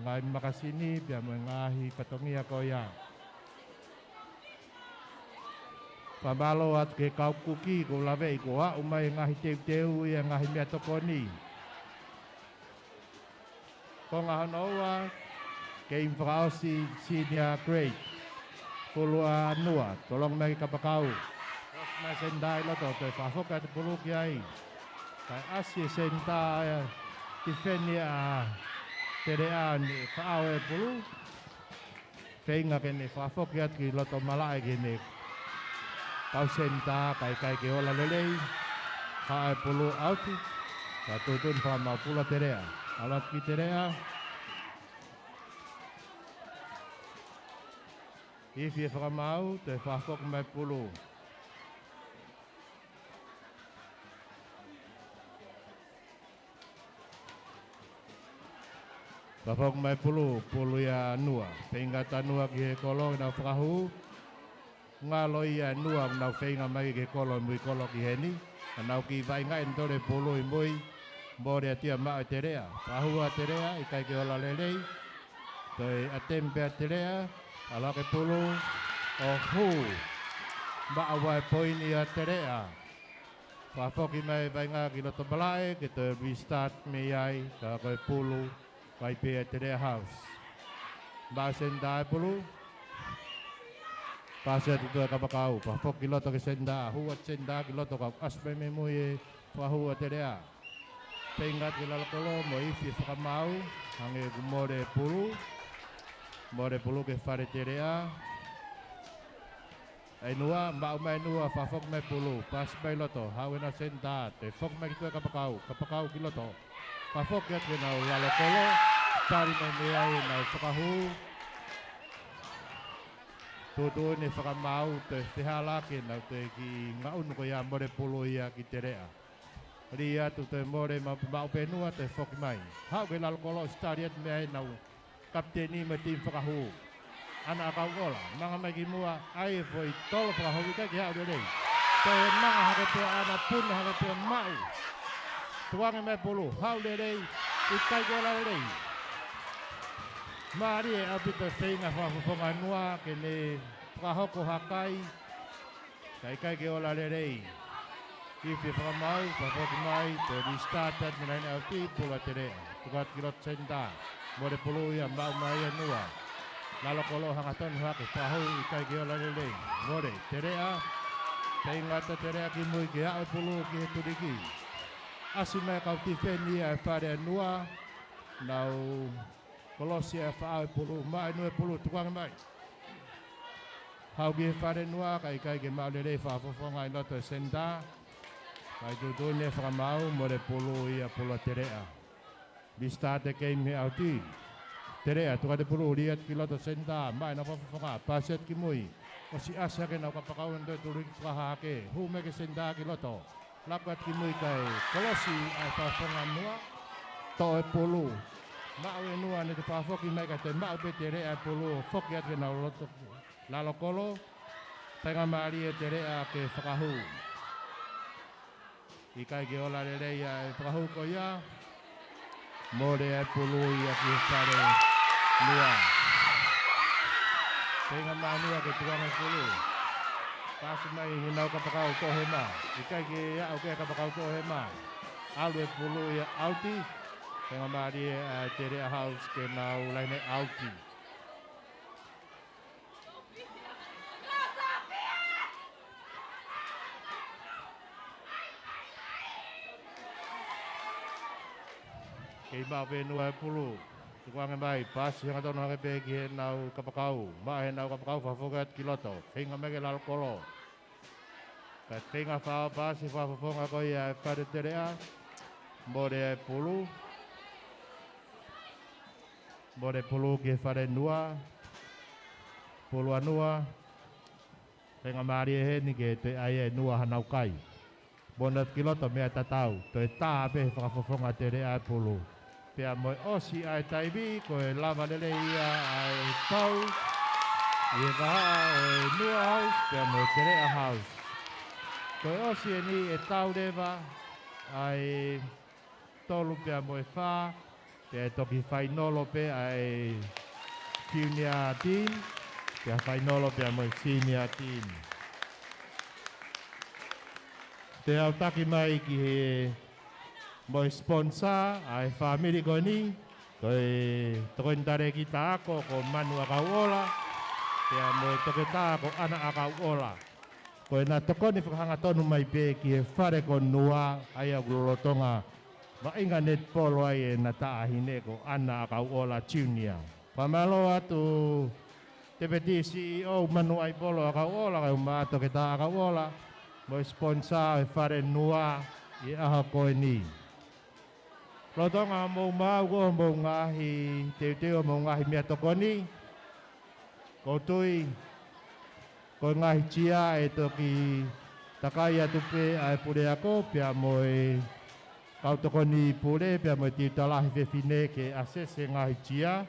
ngaahi makasini, pea mo e ngaahi fatongia ko ia. Fakamālō atu ki he kau kuki, kuo laveʻi, kuo aʻu mai e ngaahi teuteu, ʻa e ngaahi meʻatokoni. Konga hono ua, keimi fakaʻosi senior grade. Pulu ʻa Nua, tolongi mai ki he kapakau. Kolosi mai senitā ʻi loto, toe fakafoki atu e pulu ki ai. Kae ʻasi e senitā, tifeni ʻa Teleʻa ne faʻao e pulu. Feinga ke ne fakafoki atu ki loto malaʻe ki heʻene kau senitā, kae ʻikai ke ola lelei. Haʻu e pulu ʻauti. Ka tuʻutuʻuni e fakamaau, pulu ʻa Teleʻa. ʻAlu atu ki Teleʻa. Ifi e fakamaau, toe fakafoki mai e pulu. Fakafoki mai e pulu, pulu ia ʻa Nua. Feinga atu ʻa Nua ki he kolo, ʻenau fakahū. Ngalo ia ʻa Nua, ʻenau feinga mai ki he kolo, mui kolo ki heni. Ka nau kiʻi vaʻinga ʻi he tole pulu ʻi mui. Mole atu ia, maʻu ʻe Teleʻa. Fakahū ʻa Teleʻa, ʻikai ke ola lelei. Toe attempt pē ʻa Teleʻa, ʻalu hake e pulu, ʻo hū. Maʻu ai e poini ʻa Teleʻa. Fakafoki mai e vaʻinga ki loto malaʻe, ke toe restart mei ai, ka ko e pulu Kai pē ʻa Teleʻa House. Maʻu senitā e pulu. Paasi atu ki he kapakau. Fakafoki ki loto ki he senitā. Hū atu senitā ki loto, ka ʻosi mai mei mui e fakahū ʻa Teleʻa. Feinga atu ki lalo kolo mo e ifi e fakamaau. Hangē kuo mole e pulu. Mole e pulu ki he fale Teleʻa. ʻEnua, maʻu mai ʻEnua, fakafoki mai pulu, paasi mai loto, haʻu ʻena senitā, toe foki mai ki tuʻa e kapakau, kapakau ki loto. Fakafoki atu ki honau lalo kolo, tali mai mei ai ʻenau fakahū. Tuʻutuʻuni e fakamaau, toe fehālaaki ʻenau toe kiʻi ngaʻunu ko ia mole pulu ia ki Teleʻa. Lī atu toe mole ma-, maʻu pē ʻEnua toe foki mai. Haʻu ki lalo kolo ʻosi tali atu mei ai ʻenau kapiteni mo e timi fakahū. ʻAna ʻAkauʻola, manga mai ki muʻa, ʻai e foʻi tolo fakahū ʻikai ke haʻu lelei. Toe manga hake pē ʻAna, puna hake pē maʻu. Tukuange mai pulu, haʻu lelei, ʻikai ke ola lelei. Mālie ʻaupito e feinga fakafofonga ʻEnua, ke ne fakahoko ha kai, ka ʻikai ke ola lelei. Ifi e fakamaau, fakafoki mai, toe restart atu mei he laine ʻauti, pulu ʻa Teleʻa. Tuku atu ki loto senitā. Mole pulu ia, maʻu mai ʻEnua. Lalo kolo hangatonu hake, fakahū ʻikai ke ola lelei. Mole, Teleʻa. Feinga atu ʻa Teleʻa ki mui ke aʻu e pulu ki he tuliki. ʻAsi mai e kau tifeni ia e fale ʻEnua. Nau kolosi e faʻao e pulu, maʻu ʻEnua e pulu, tukuange mai. Haʻu ki he fale ʻEnua, ka ʻikai ke maʻu lelei e fakafofonga ʻi loto e senitā. Kae tuʻutuʻuni e fakamaau, mole pulu ia, pulu ʻa Teleʻa. Restart e keimi he ʻauti. Teleʻa, tuku atu e pulu, lī atu ki loto senitā, maʻu ʻena fakafofonga, paasi atu ki mui. ʻOsi ʻasi hake ʻenau kapakau ʻi he tuliki fakahā hake. Hū mai ki he senitā ki loto. Laku atu ki mui kae kolosi ʻa e fakafofonga ʻEnua. Toʻo e pulu. Maʻu ʻEnua, ne toe fakafoki mai kae toe maʻu pē Teleʻa e pulu. Foki atu ki honau loto lalo kolo. Faingamālie Teleʻa ke fakahū. ʻIkai ke ola lelei ʻa e fakahū ko ia. Mole e pulu ia ki he fale ʻEnua. Feinga mai ʻEnua ke tukuange e pulu. Paasi mai ki honau kapakau toʻohema. ʻIkai ke aʻu ki he kapakau toʻohema. ʻAlu e pulu ia ʻauti. Feingamālie ʻa Teleʻa House ke nau laine ʻauti. Kei maʻu pē ʻEnua e pulu. Tukuange mai, paasi hangatonu hake pē ki heʻenau kapakau. Maʻu heʻenau kapakau, fakafoki atu ki loto. Feinga mai ki lalo kolo. Kae feinga faʻao paasi fakafofonga ko ia e fale Teleʻa. Mole e pulu. Mole pulu ki he fale ʻEnua. Pulu ʻa ʻEnua. Feingamālie heni ke toe ʻai ʻe ʻEnua hanau kai. Mole atu ki loto meʻa tatau. Toe tā pē he fakafofonga Teleʻa e pulu. Pea mo e ʻosi ʻa e taimi ko e lava lelei ia ʻa e tau ʻi he vahaʻa ʻo e ʻEnua House pea mo e Teleʻa House. Ko e ʻosi eni e tau leva ʻa e tolu pea mo e fā, pea toki fainolo pē ʻa e junior team, pea fainolo pea mo e senior team. Te u taki mai ki he mo e sponsor ʻa e fāmili ko eni, ko e tokoni talēkita ako ko Manu ʻAkauʻola, pea mo e toketā ko ʻAna ʻAkauʻola. Ko ʻena tokoni fakahangatonu mai pē ki he fale ko Nua, ʻa ia ʻoku lolotonga vaʻinga netipolo ai ʻena taʻahine ko ʻAna ʻAkauʻola Junior. Fakamālō atu Deputy C E O Manu ʻAipolo ʻAkauʻola, kae ʻumaʻā toketā ʻAkauʻola, mo e sponsor e fale Nua ʻi he ʻaho ko eni. Lolotonga hoʻomou maʻu ko hoʻomou ngaahi teuteu hoʻomou ngaahi meʻatokoni. ʻOku ou tui ko e ngaahi tia ʻe toki takai atu pē ʻa e puleako pea mo e kau tokoni pule pea mo e tiuta lahi fefine ke asese ngaahi tia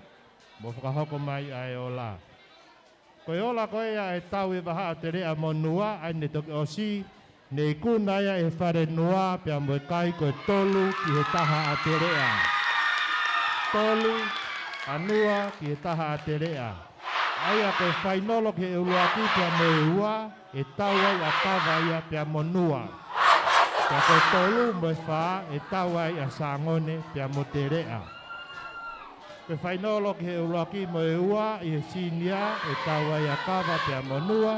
mo fakahoko mai ʻa e ola. Ko e ola ko ia e tau e vahaʻa Teleʻa mo Nua, ʻa ia ne toki ʻosi, ne ikuna ia ʻe he fale Nua pea mo e kai ko e tolu ki he taha ʻa Teleʻa. Tolu ʻa Nua ki he taha ʻa Teleʻa. ʻA ia ko e fainolo ki he ʻuluaki pea mo e ua, ʻe tau ai ʻa Kava ia pea mo Nua. Pea ko e tolu mo e fā, ʻe tau ai ʻa Sangone pea mo Teleʻa. Ko e fainolo ki he ʻuluaki mo e ua ʻi he senior, ʻe Tauaiakava pea mo Nua,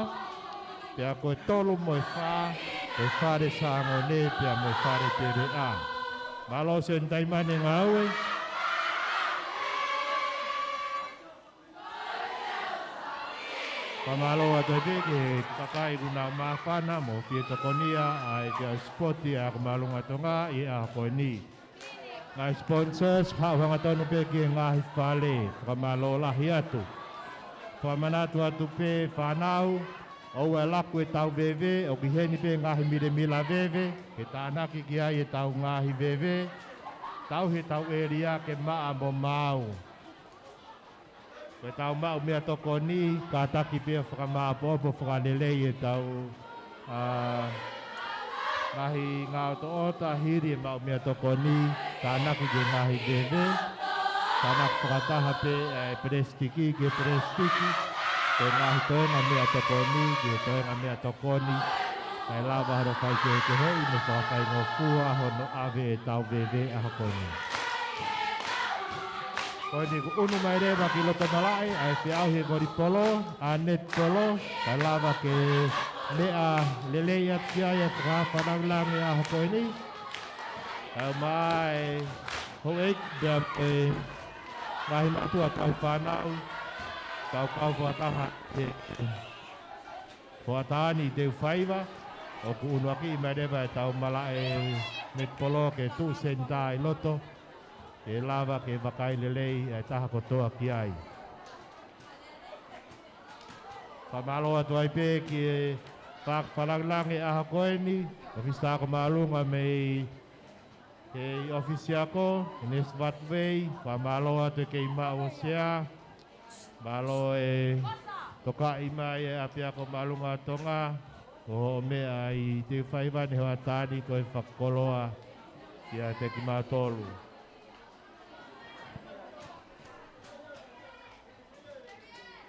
pea ko e tolu mo e fā, ko e Fale Sangone pea mo e Fale Teleʻa. Mālō Seni Taimane ngāue. Fakamālō atu ai pē ki he kakai kuo nau māfana mo fie tokonia ʻa e Kiaʻi Sipoti ʻa e Ako Māʻolunga Tonga ʻi he ʻaho ko eni. Ngaahi sponsors, haʻu hangatonu pē ki he ngaahi fale, fakamālō lahi atu. Fakamanatu atu pē fānau, ʻoua ʻe laku ʻetau veve, ʻoku ʻi heni pē ngaahi milemila veve, ke tānaki ki ai ʻetau ngaahi veve, tauhi ʻetau ʻēlia ke maʻa mo maau. Ko ʻetau maʻu meʻatokoni, kātaki pē ʻo fakamāʻopoʻopo fakalelei ʻetau, ā, ngaahi ngaʻotoʻota hili e maʻu meʻatokoni, tānaki ki he ngaahi veve, tānaki fakataha pē ʻa e pelesitiki ki he pelesitiki, ko e ngaahi toenga meʻatokoni ki he toenga meʻatokoni, kae lava hano faikehekeheʻi mo fakafaingofua hono ʻave ʻetau veve ʻaho ko eni. Ko eni kuo ʻunu mai leva ki loto malaʻe ʻa e feʻauhi e volipolo, ʻa e netipolo, kae lava ke meʻa lelei atu ki ai ʻa e fakaafe lāngilangi ʻaho ko eni. Kae ʻumaʻā e houʻeiki pea mo e ngaahi mātuʻa tauhi fānau, tau kau fakataha he hoʻatā ni ʻi Teufaiva, ʻoku ʻunuakiʻi mai leva ʻetau malaʻe netipolo ke tuʻu senitā ʻi loto, ke lava ke vakai lelei ʻa e taha kotoa ki ai. Fakamālō atu ai pē ki he fakaafe lāngilangi ʻaho ko eni, ʻofisa ako māʻolunga mei he ʻofisi ako, Nesi Vatuvei, fakamālō atu e kei maʻu ʻo sea, mālō e tokaʻi mai e ʻApiako Māʻolunga ʻo Tonga, ko hoʻo meʻa ʻi Teufaiva ni he hoʻatā ni ko e fakakoloa kiate kimautolu.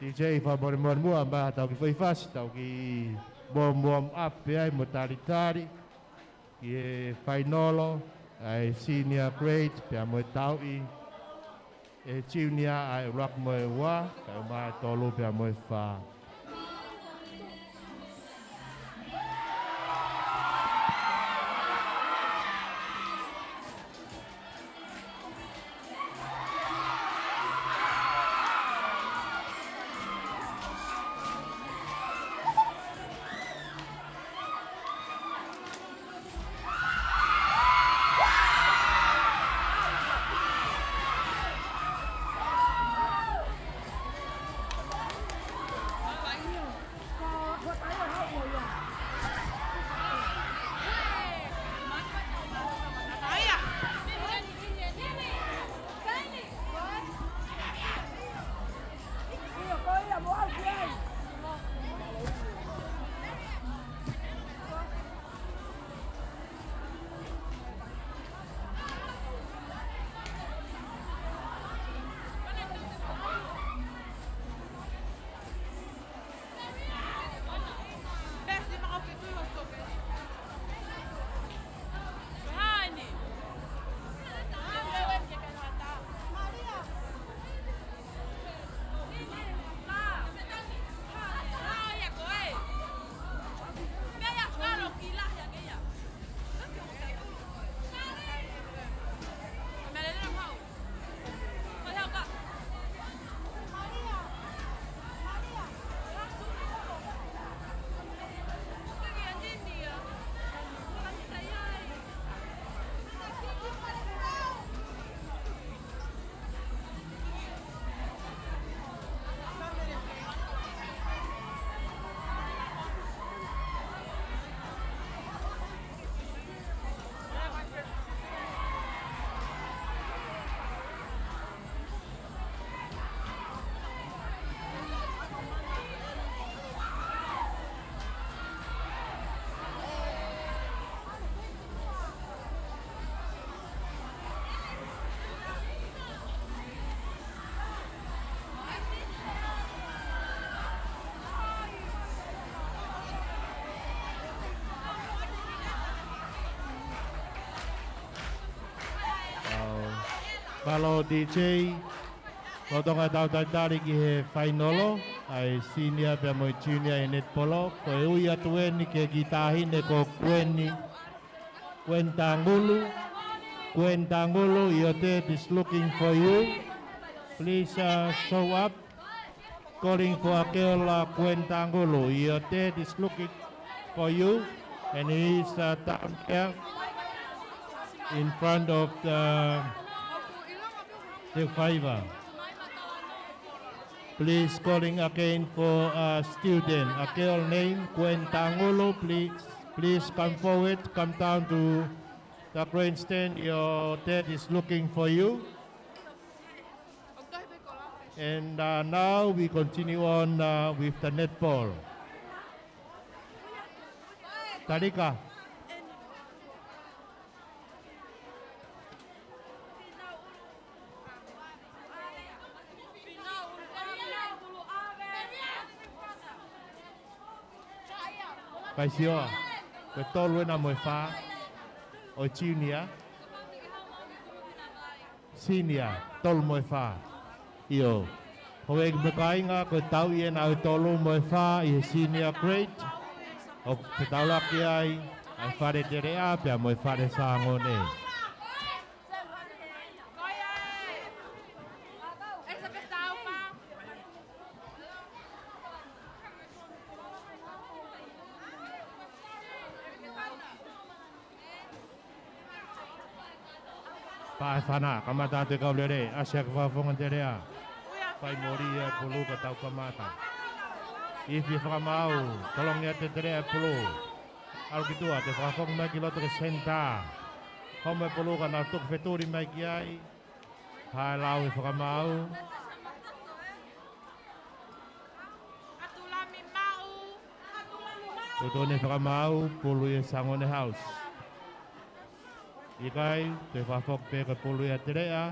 DJ fakamolemole muʻa mai ha tau kiʻi foʻi fasi, tau kiʻi warm, warm up pē ai mo talitali ki he fainolo ʻa e senior grade pea mo e tauʻi e junior ʻa e ʻuluaki mo e ua, kae ʻumaʻā e tolu pea mo e fā. Mālō D J. Lolotonga ʻetau talitali ki he fainolo ʻa e senior pea mo e junior ʻi he netipolo, ko e ui atu eni ki he kiʻi taʻahine ko Kueni, Kueni Tangulu. Kueni Tangulu, your dad is looking for you. Please, uh, show up. Calling for Akeola Kueni Tangulu. Your dad is looking for you. And he is, uh, down there in front of the, the fiver. Please calling again for a student. Akeola name, Kueni Tangulu, please, please come forward, come down to the grandstand. Your dad is looking for you. And, uh, now we continue on, uh, with the netball. Talika. Kai sio, ko e tolu ena mo e fā ʻo e junior. Senior, tolu mo e fā. ʻIo. Houʻeiki mo e kāinga, ko e tauʻi ena ʻo e tolu mo e fā ʻi he senior grade. ʻOku fetaulaki ai ʻa e Fale Teleʻa pea mo e Fale Sangone. Paʻa e fana, kamata atu e kau lele, ʻasi hake fakafofonga Teleʻa. Fai moli e pulu ka tau kamata. Ifi e fakamaau, tolongi atu e Teleʻa e pulu. ʻAlu ki tuʻa, toe fakafoki mai ki loto ki he senitā. Homo e pulu ka nau tuku fetuli mai ki ai. Hā e lau e fakamaau. Tuʻutuʻuni e fakamaau, pulu ia ʻe Sangone House. ʻIkai, toe fakafoki pē ko e pulu ia ʻa Teleʻa.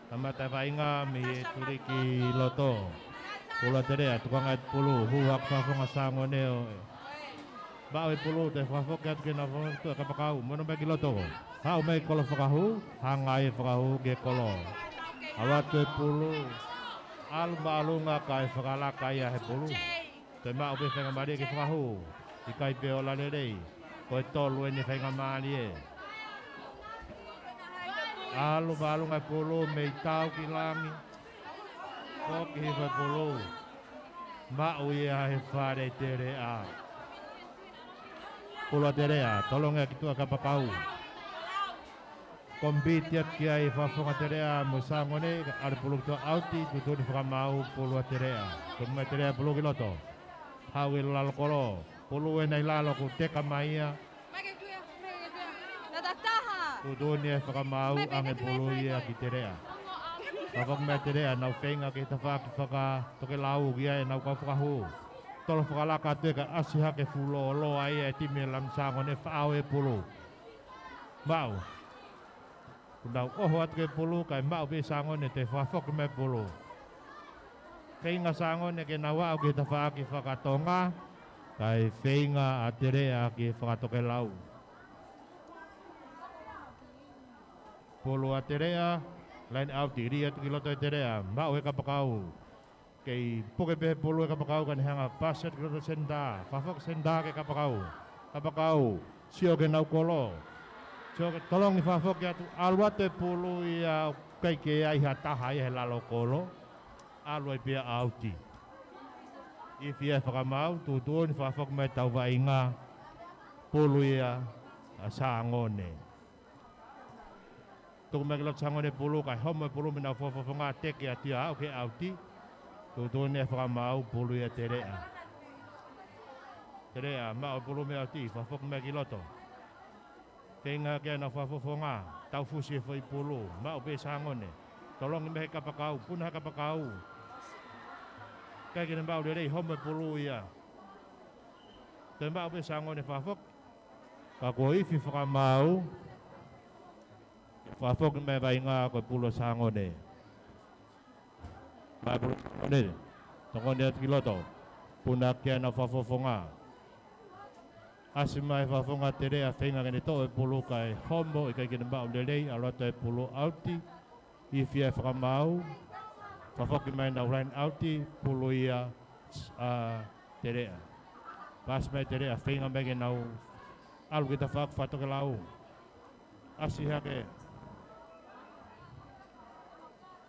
Kamata e vaʻinga mei he tuliki loto. Pulu ʻa Teleʻa, tukuange atu e pulu, hū hake fakafofonga Sangone ʻo e. Maʻu e pulu, toe fakafoki atu ke nau fakafoki atu e kapakau, mono mai ki loto. Haʻu mai kolo fakahū, hanga ai e fakahū ki he kolo. ʻAlu atu e pulu, ʻalu māʻolunga kae fakalaka ia he pulu. Toe maʻu pē faingamālie ke fakahū. ʻIkai pē ola lelei. Ko e tolu eni faingamālie. ʻAlu māʻolunga e pulu mei tau ki langi. Ko e kiʻi hifo e pulu. Maʻu ia he Fale Teleʻa. Pulu ʻa Teleʻa, tolongi atu ki tuʻa e kapakau. Compete atu ki ai fakafofonga Teleʻa mo Sangone, ʻalu e pulu ki tuʻa ʻauti, tuʻutuʻuni e fakamaau, pulu ʻa Teleʻa. Tuku mai ʻe Teleʻa e pulu ki loto. Haʻu ki lalo kolo, pulu ena ʻi lalo kuo teka mai ia. Tuʻutuʻuni e fakamaau, ʻange e pulu ia ki Teleʻa. Fakafoki mai ʻe Teleʻa, nau feinga ki he tafaʻaki fakatokelau ki ai ʻenau kau fakahū. Tolo fakalaka atu ē kae ʻasi hake fuʻu lōloa ia e timi ʻa e Lami Sangone, faʻao e pulu. Maʻu. Kuo nau ʻoho atu ki he pulu, kae maʻu pē ʻe Sangone, toe fakafoki mai e pulu. Feinga Sangone ke nau aʻu ki he tafaʻaki fakatonga, kae feinga ʻa Teleʻa ki he fakatokelau. Pulu ʻa Teleʻa, line out, lī atu ki loto ʻe Teleʻa, maʻu ʻe he kapakau. Kei puke pē he pulu e kapakau ka ne hanga ʻo pasi atu ki loto senitā. Fakafoki senitā ki he kapakau. Kapakau, sio ki heʻenau kolo. Sio ki he tolongi fakafoki atu, ʻalu atu e pulu ia ʻoku ʻikai ke ʻi ai ha taha ia he lalo kolo. ʻAlu ai pē ia ʻauti. Ifi e fakamaau, tuʻutuʻuni fakafoki mai ʻetau vaʻinga, pulu ia ʻa Sangone. Tuku mai ki loto Sangone e pulu, kae homo e pulu mei heʻenau fakafofonga teke atu ia ʻo aʻu ki he ʻauti. Tuʻutuʻuni e fakamaau, pulu ia ʻa Teleʻa. Teleʻa, maʻu e pulu mei ʻauti, fakafoki mai ki loto. Feinga ke ʻenau fakafofonga, tau fusi e foʻi pulu, maʻu pē ʻe Sangone. Tolongi mai he kapakau, puna he kapakau. ʻIkai ke ne maʻu lelei, homo e pulu ia. Toe maʻu pē ʻe Sangone fakafoki. Ka kuo ifi e fakamaau. Fakafoki mai e vaʻinga ko e pulu ʻa Sangone. Mai pulu ʻa Sangone. Tokoni atu ki loto. Puna ki ai ʻenau fakafofonga. ʻAsi mai e fakafofonga ʻa Teleʻa feinga ke ne toʻo e pulu kae homo ʻikai ke ne maʻu lelei, ʻalu atu e pulu ʻauti. Ifi e fakamaau. Fakafoki mai ʻenau line out, pulu ia ʻa Teleʻa. Paasi mai Teleʻa, feinga mai ke nau ʻalu ki he tafaʻaki fakatokelau. ʻAsi hake.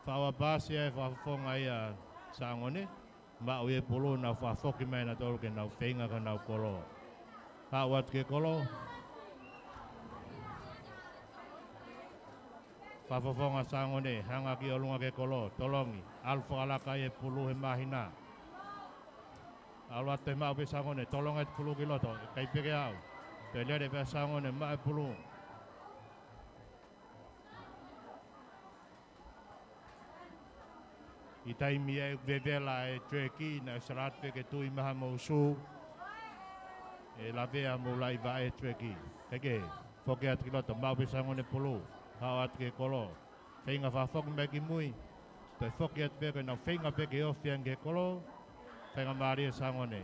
Fakaʻosi paasi ʻa e fakafofonga ia ʻa Sangone. Maʻu ia e pulu, nau fakafoki mai nautolu ke nau feinga ki honau kolo. Haʻu atu ki he kolo. Fakafofonga Sangone, hanga ki ʻolunga ki he kolo, tolongi, ʻalu fakalaka ia e pulu he māhina. ʻAlu atu e maʻu pē Sangone, tolongi e pulu ki loto, ʻikai pē ke aʻu. Toe lele pē Sangone, maʻu e pulu. ʻI he taimi ʻe vevela e tuʻutuʻuni, naʻe ʻosi ʻalu atu pē ke tui maha mo usu. ʻE lavea mo ulaʻi vaʻe e tuʻutuʻuni. Kaikehe, foki atu ki loto, maʻu pē Sangone pulu. Haʻu atu ki he kolo. Feinga fakafoki mai ki mui. Toe foki atu pē ko ʻenau feinga pē ke ofi ange ki he kolo. Feinga mālie Sangone.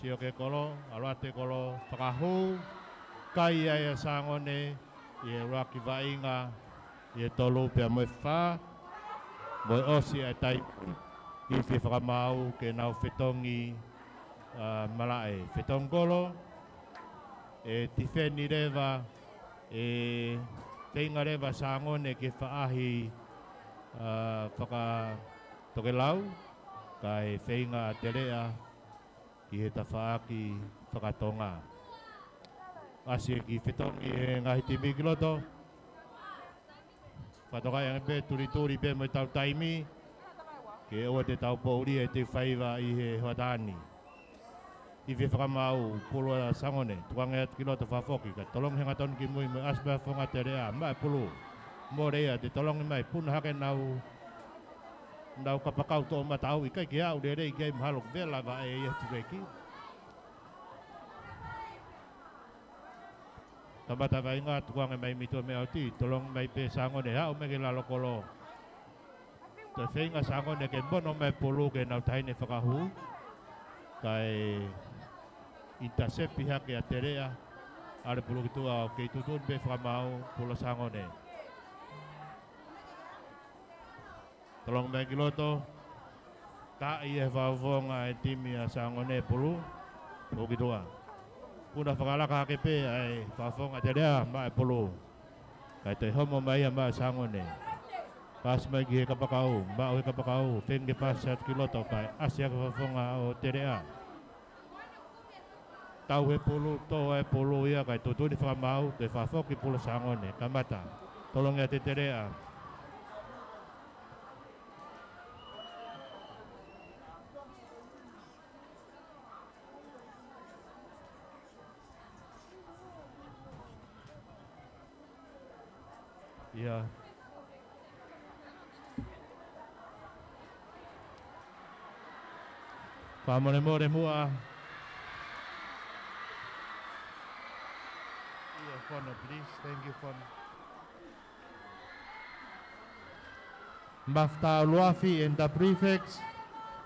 Sio ki he kolo, ʻalu atu e kolo, fakahū, kai ai ʻa Sangone, ʻi he ʻuluaki vaʻinga, ʻi he tolu pea mo e fā, mo e ʻosi ʻa e taimi, ifi fakamaau ke nau fetongi, ʻa, malaʻe, fetongi kolo, ʻe tifeni leva, ʻe feinga leva Sangone ke faʻahi, ʻa, fakatokelau, kae feinga ʻa Teleʻa, ki he tafaʻaki fakatonga. ʻAsi e kiʻi fetongi he ngaahi timi ki loto. Fakatokangaʻi ange pē tulituli pē mo e tau taimi. Ke ʻoua te tau poʻuli e teu faiva ʻi he hoʻatā ni. Ifi fakamaau pulu ʻa Sangone. Tukuange atu ki loto fakafoki. Kae tolongi hangatonu ki mui mo e ʻasi mai fakafofonga Teleʻa. Maʻu e pulu. Mole ia, toe tolongi mai. Puna hake nau Nau kapakau toʻomataʻu ʻikai ke aʻu lelei ki ai mahalo ko e vela vaʻe ia tuʻutuʻuni. Kamata vaʻinga tukuange mai mito mei ʻauti, tolongi mai pē Sangone, aʻu mai ki lalo kolo. Toe feinga Sangone ke mono mai pulu ke nau taʻahine fakahū. Kae ʻinitasepi hake ʻa Teleʻa, ʻalu e pulu ki tuʻa ʻo kei tuʻutuʻuni pē fakamaau pulu ʻa Sangone. Tolongi mai ki loto. Taʻi e fakafofonga e timi ʻa Sangone pulu. Pulu ki tuʻa. Puna fakalaka hake pē ʻa e fakafofonga Teleʻa maʻu e pulu. Kae toe homo mai ia maʻa Sangone. Paasi mai ki he kapakau, maʻu he kapakau, feinga ke paasi atu ki loto, kae ʻasi hake fakafofonga ʻo Teleʻa. Tau he pulu, tō e pulu ia, kae tuʻutuʻuni fakamaau, toe fakafoki pulu Sangone, kamata. Tolongi ʻa Teleʻa. Ia. Fakamolemole muʻa. Ia, Fono, please. Thank you, Fono. Mafta Uluafi and the prefects,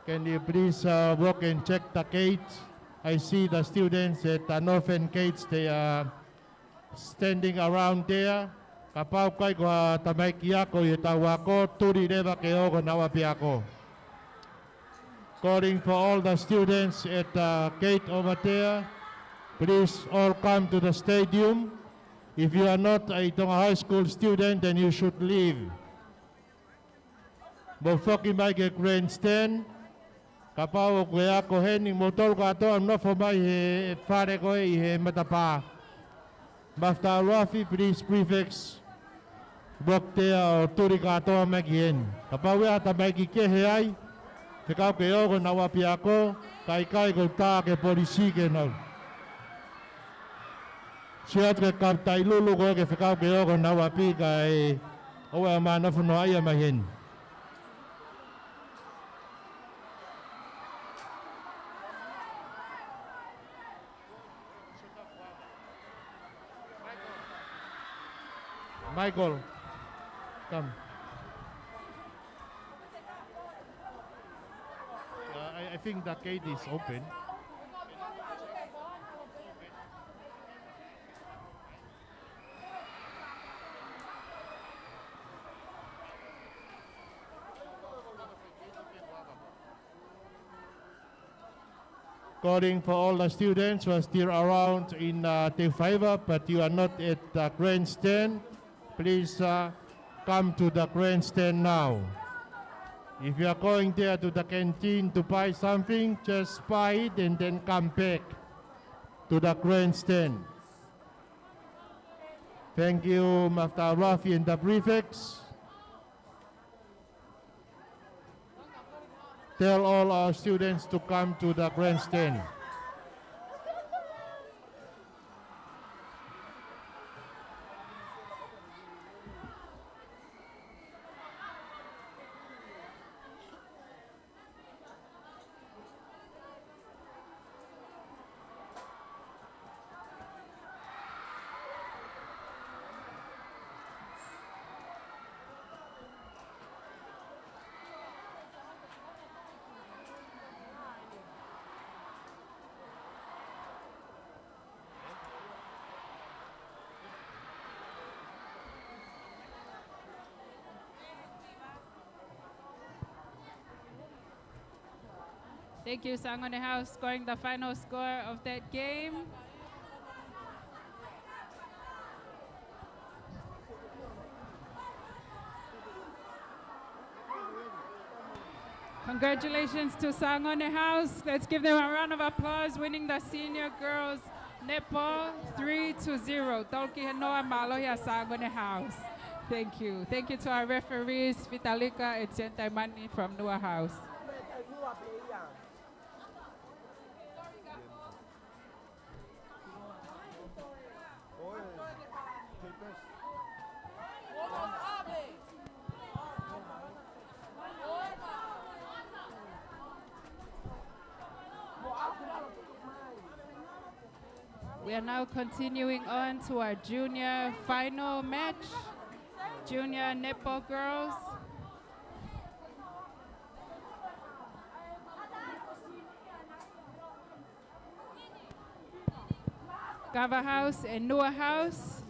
can you please, uh, walk and check the gates? I see the students at the northern gates, they are standing around there. Kapau ʻoku ʻi ai ha tamaiki ako ʻi hotau ako, tuli leva ke ō ki honau ʻapiako. Calling for all the students at the gate over there. Please all come to the stadium. If you are not a Tonga High School student, then you should leave. Mou foki mai ki he grandstand. Kapau ʻoku ʻi ai ha ako heni, mou tolu kātoa nofo mai he fale ko ē ʻi he matapā. Mafta Uluafi, please, prefects. Walk there ʻo tuli kātoa mai ki heni. Kapau ʻoku ʻi ai ha tamaiki kehe ai, fekau ke ō ki honau ʻapiako, kae ʻikai ke u tā ki he polisi ke nau. Sio atu ki he kau taʻilulu ko ē ke fekau ke ō ki honau ʻapi kae ʻoua ʻe ō mai ʻo nofo noaʻia mai heni. Michael, come. Uh, I, I think the gate is open. Calling for all the students who are still around in, uh, Te Faiva, but you are not at the grandstand. Please, uh, come to the grandstand now. If you are going there to the canteen to buy something, just buy it and then come back to the grandstand. Thank you, Master Rafi and the prefects. Tell all our students to come to the grandstand. Thank you, Sangone House, scoring the final score of that game. Congratulations to Sangone House. Let's give them a round of applause, winning the senior girls netball three to zero. Tolki Henoa, mālō ʻa Sangone House. Thank you. Thank you to our referees, Vitalika and Sentaimani from Nua House. We are now continuing on to our junior final match, junior netball girls. Kava House and Nua House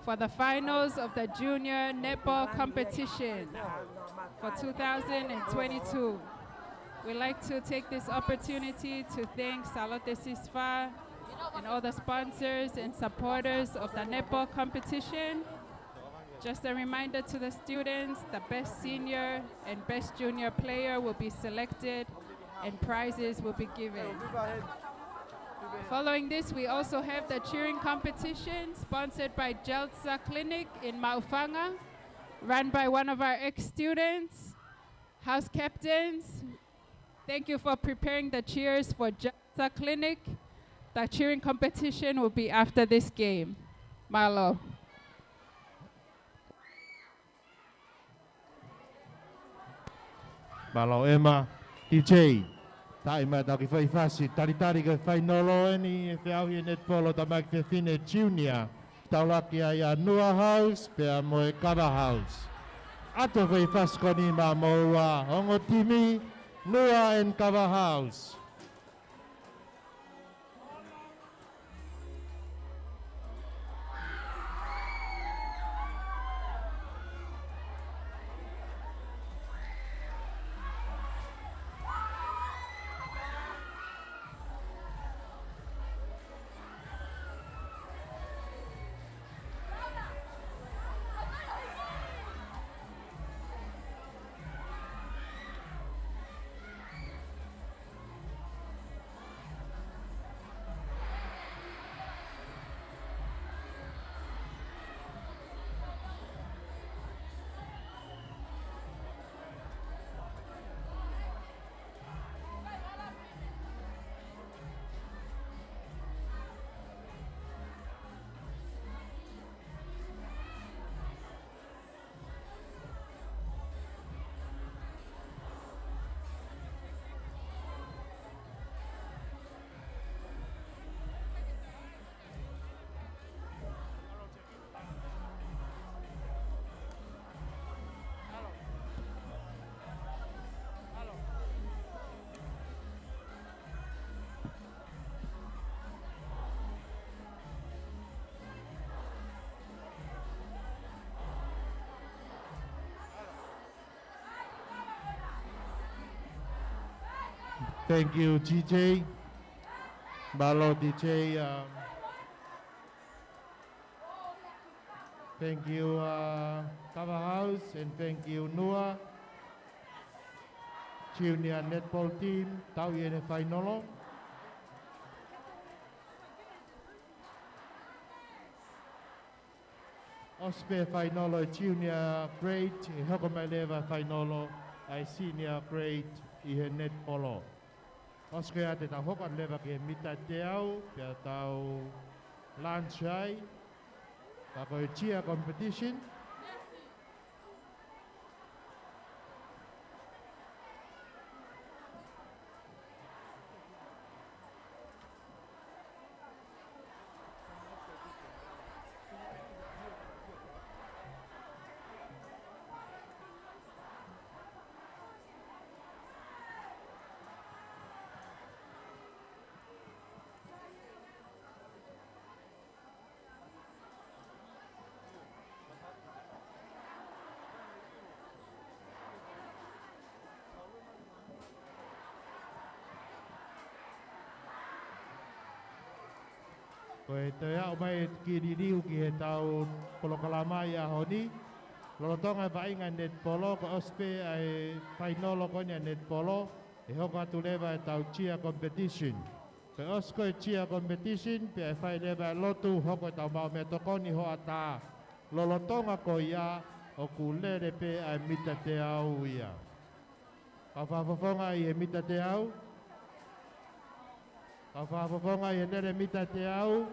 for the finals of the junior netball competition for two thousand and twenty-two. We'd like to take this opportunity to thank Salote Sisfa and all the sponsors and supporters of the netball competition. Just a reminder to the students, the best senior and best junior player will be selected and prizes will be given. Following this, we also have the cheering competition sponsored by Jelsa Clinic in Maʻufanga, run by one of our ex-students. House captains, thank you for preparing the cheers for Jelsa Clinic. The cheering competition will be after this game. Mālō. Mālō Emma. D J, taaʻi mai ʻetau kiʻi faifasi, talitali ko e fainolo eni ʻi he feʻauhi ʻo e netball ʻo e tamaiki fefine junior, taulaki ai ʻa Nua House pea mo e Kava House. ʻAtu e faifasi ko eni maʻa moua, ongo timi, Nua and Kava House. Thank you, G J. Mālō D J, um, thank you, uh, Kava House, and thank you Nua Junior Netball Team, tau ʻi heʻene fainolo. ʻOsi pē fainolo e junior grade, ʻe hoko mai leva fainolo ʻa e senior grade ʻi he netipolo. ʻOsi ko ia te tau hoko atu leva ki he mita teau, pea tau lunch ai, ka ko e cheer competition. Ko e toe aʻu mai e kiʻi liliu ki heʻetau polokalama ʻi he ʻaho ni. Lolotonga e vaʻinga netipolo, kuo ʻosi pē ʻa e fainolo ko eni ʻa e netipolo, ʻe hoko atu leva ʻetau cheer competition. Ko e ʻosi ko e cheer competition, pea ʻe fai leva e lotu, hoko ʻetau maʻu meʻatokoni hoʻatā. Lolotonga ko ia, ʻoku lele pē ʻa e mita teau ia. Kau fakafofonga ʻi he mita teau. Kau fakafofonga ʻi he lele mita teau.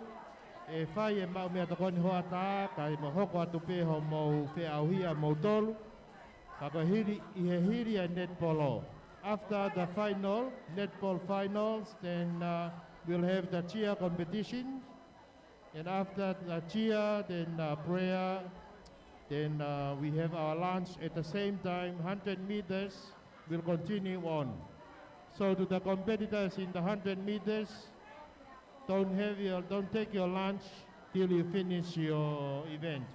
ʻE fai e maʻu meʻatokoni hoʻatā, kae mo hoko atu pē hoʻomou feʻauhi ʻamoutolu. Ka ko e hili, ʻi he hili ʻa e netipolo. After the final, netball finals, then, uh, we'll have the cheer competition. And after the cheer, then, uh, prayer, then, uh, we have our lunch. At the same time, hundred meters will continue on. So to the competitors in the hundred meters, don't have your, don't take your lunch till you finish your event.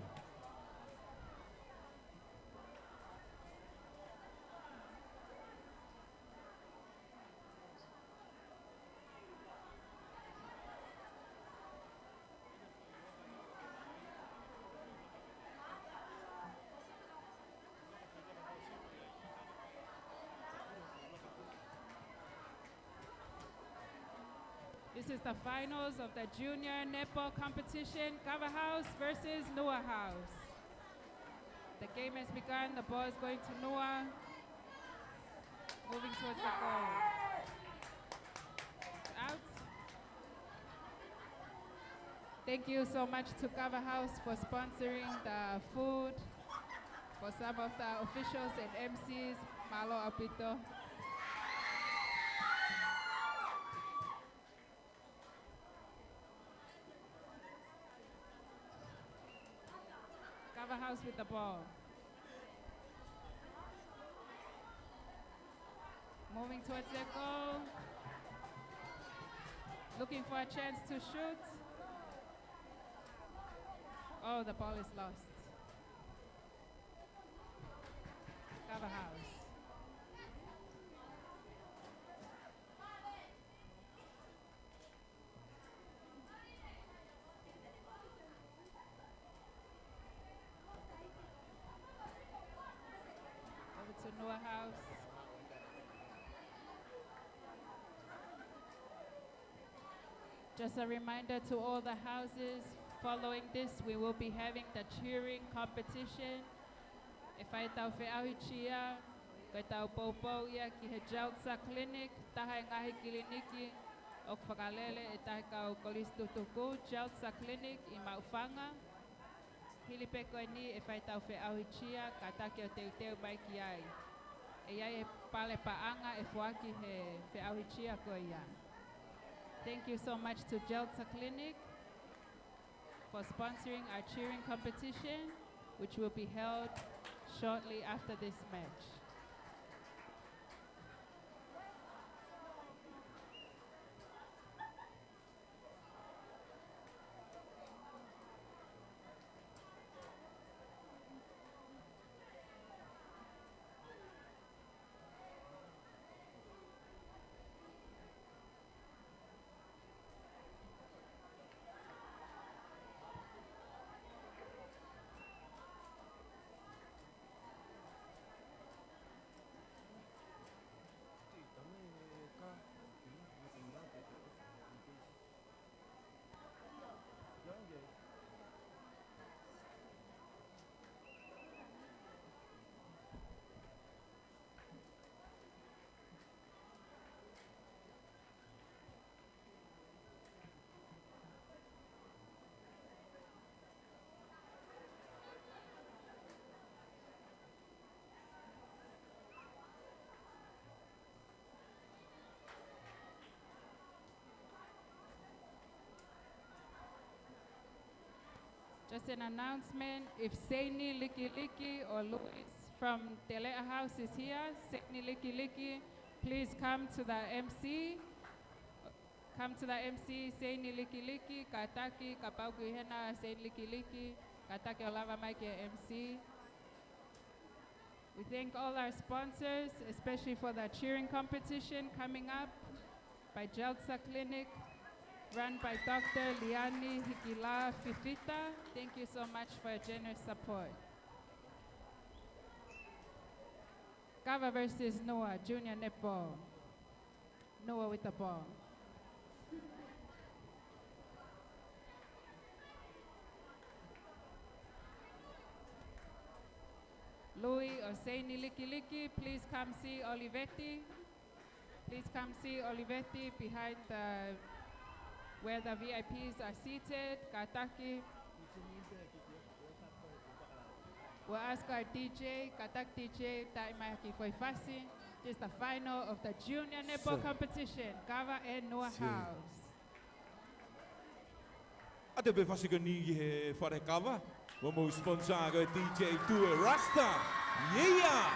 This is the finals of the junior netball competition, Kava House versus Nua House. The game has begun. The ball is going to Nua. Moving towards the goal. It's out. Thank you so much to Kava House for sponsoring the food for some of the officials and M Cs. Mālō ʻaupito. Kava House with the ball. Moving towards their goal. Looking for a chance to shoot. Oh, the ball is lost. Kava House. Over to Nua House. Just a reminder to all the houses, following this, we will be having the cheering competition. ʻE fai ʻetau feʻauhi cheer, ko ʻetau poupou ia ki he Jeltza Clinic, taha e ngaahi kiliniki ʻoku fakalele ʻe he kau kolisi tutuku, Jeltza Clinic ʻi Maʻufanga. Hili pē ko eni ʻe fai ʻetau feʻauhi cheer, kātaki ʻo teuteu mai ki ai. ʻE ʻi ai e pale paʻanga ʻe foaki he feʻauhi cheer ko ia. Thank you so much to Jeltza Clinic for sponsoring our cheering competition, which will be held shortly after this match. Just an announcement, if Seini Likiliki or Louis from Teleʻa House is here, Seini Likiliki, please come to the M C. Come to the M C, Seini Likiliki, kātaki, kapau ʻoku ʻi hena Seini Likiliki, kātaki ʻo lava mai ki he M C. We thank all our sponsors, especially for the cheering competition coming up by Jeltza Clinic, run by Doctor Liani Hikila Fifita. Thank you so much for your generous support. Kava versus Nua, junior netball. Nua with the ball. Louis or Seini Likiliki, please come see Olivetti. Please come see Olivetti behind the, where the V I Ps are seated. Kātaki. We'll ask our D J, kātaki D J, taaʻi mai ha kiʻi foʻi fasi. This is the final of the junior netball competition, Kava and Nua House. ʻAtā pē fasi ko eni ki he fale kava, mo e sponsor ko e D J Tue Rasta. Yeah!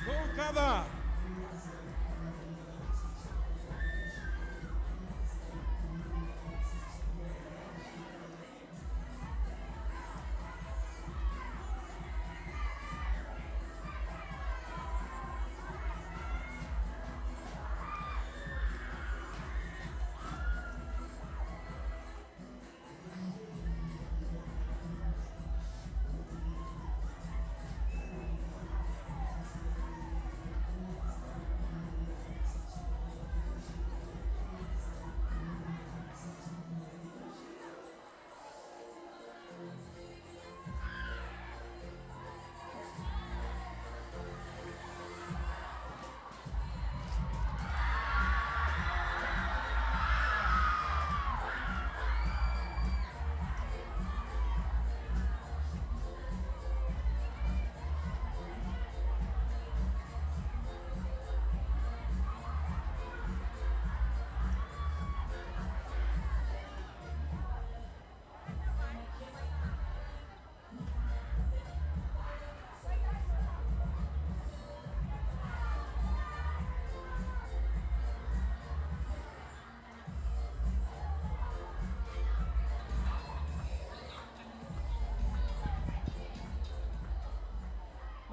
Go Kava!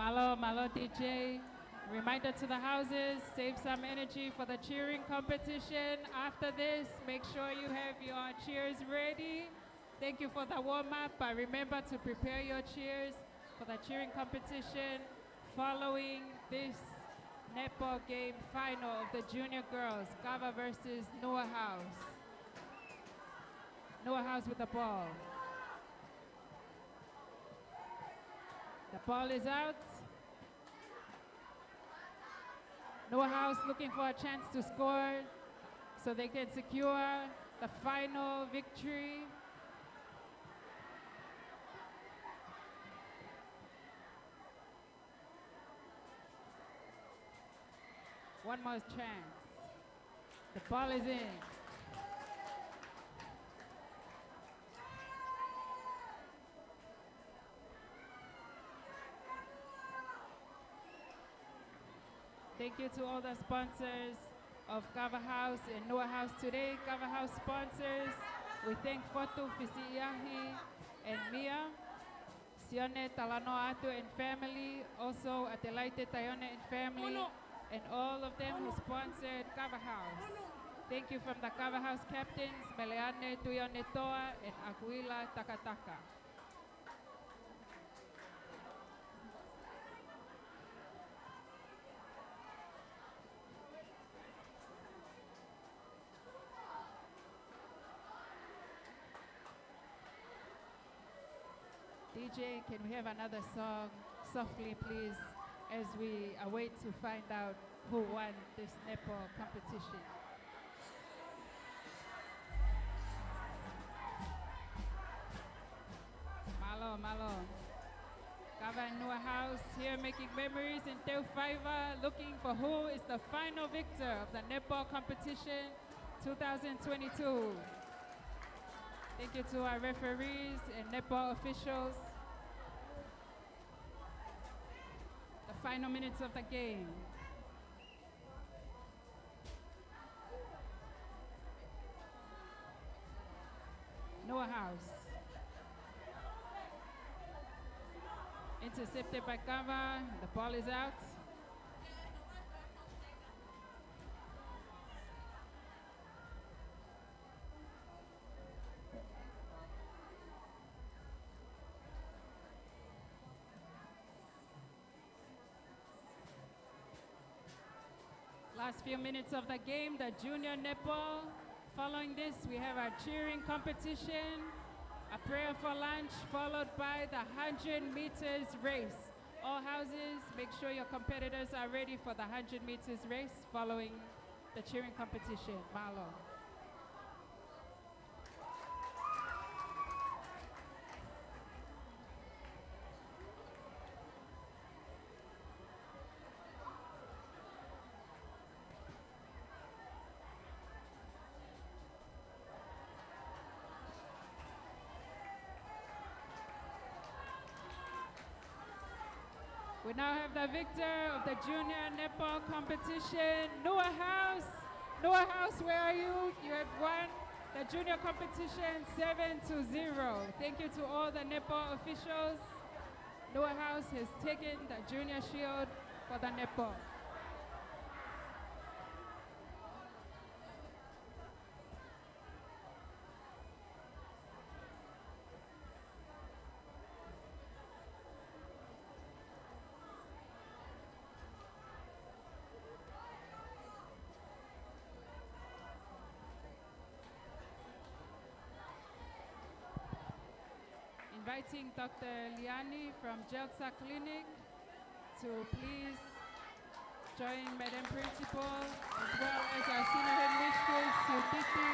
Mālō, mālō D J. Reminder to the houses, save some energy for the cheering competition. After this, make sure you have your cheers ready. Thank you for the warm-up, but remember to prepare your cheers for the cheering competition following this netball game final of the junior girls, Kava versus Nua House. Nua House with the ball. The ball is out. Nua House looking for a chance to score so they can secure the final victory. One more chance. The ball is in. Thank you to all the sponsors of Kava House and Nua House today. Kava House sponsors, we thank Fotu, Fisiʻiahi, and Mia. Sione Talanoa Atu and family, also Adelaide Taione and family, and all of them who sponsored Kava House. Thank you from the Kava House captains, Meleane Tuione Toa and Akuila Takataka. D J, can we have another song softly, please, as we await to find out who won this netball competition? Mālō, mālō. Kava and Nua House here making memories in Teufaiva, looking for who is the final victor of the netball competition two thousand twenty-two. Thank you to our referees and netball officials. The final minutes of the game. Nua House. Intercepted by Kava. The ball is out. Last few minutes of the game, the junior netball. Following this, we have our cheering competition, a prayer for lunch, followed by the hundred meters race. All houses, make sure your competitors are ready for the hundred meters race following the cheering competition. Mālō. We now have the victor of the junior netball competition, Nua House. Nua House, where are you? You have won the junior competition seven to zero. Thank you to all the netball officials. Nua House has taken the junior shield for the netball. Inviting Doctor Liani from Jeltza Clinic to please join Madam Principal, as well as our senior headmistress, Yuditi,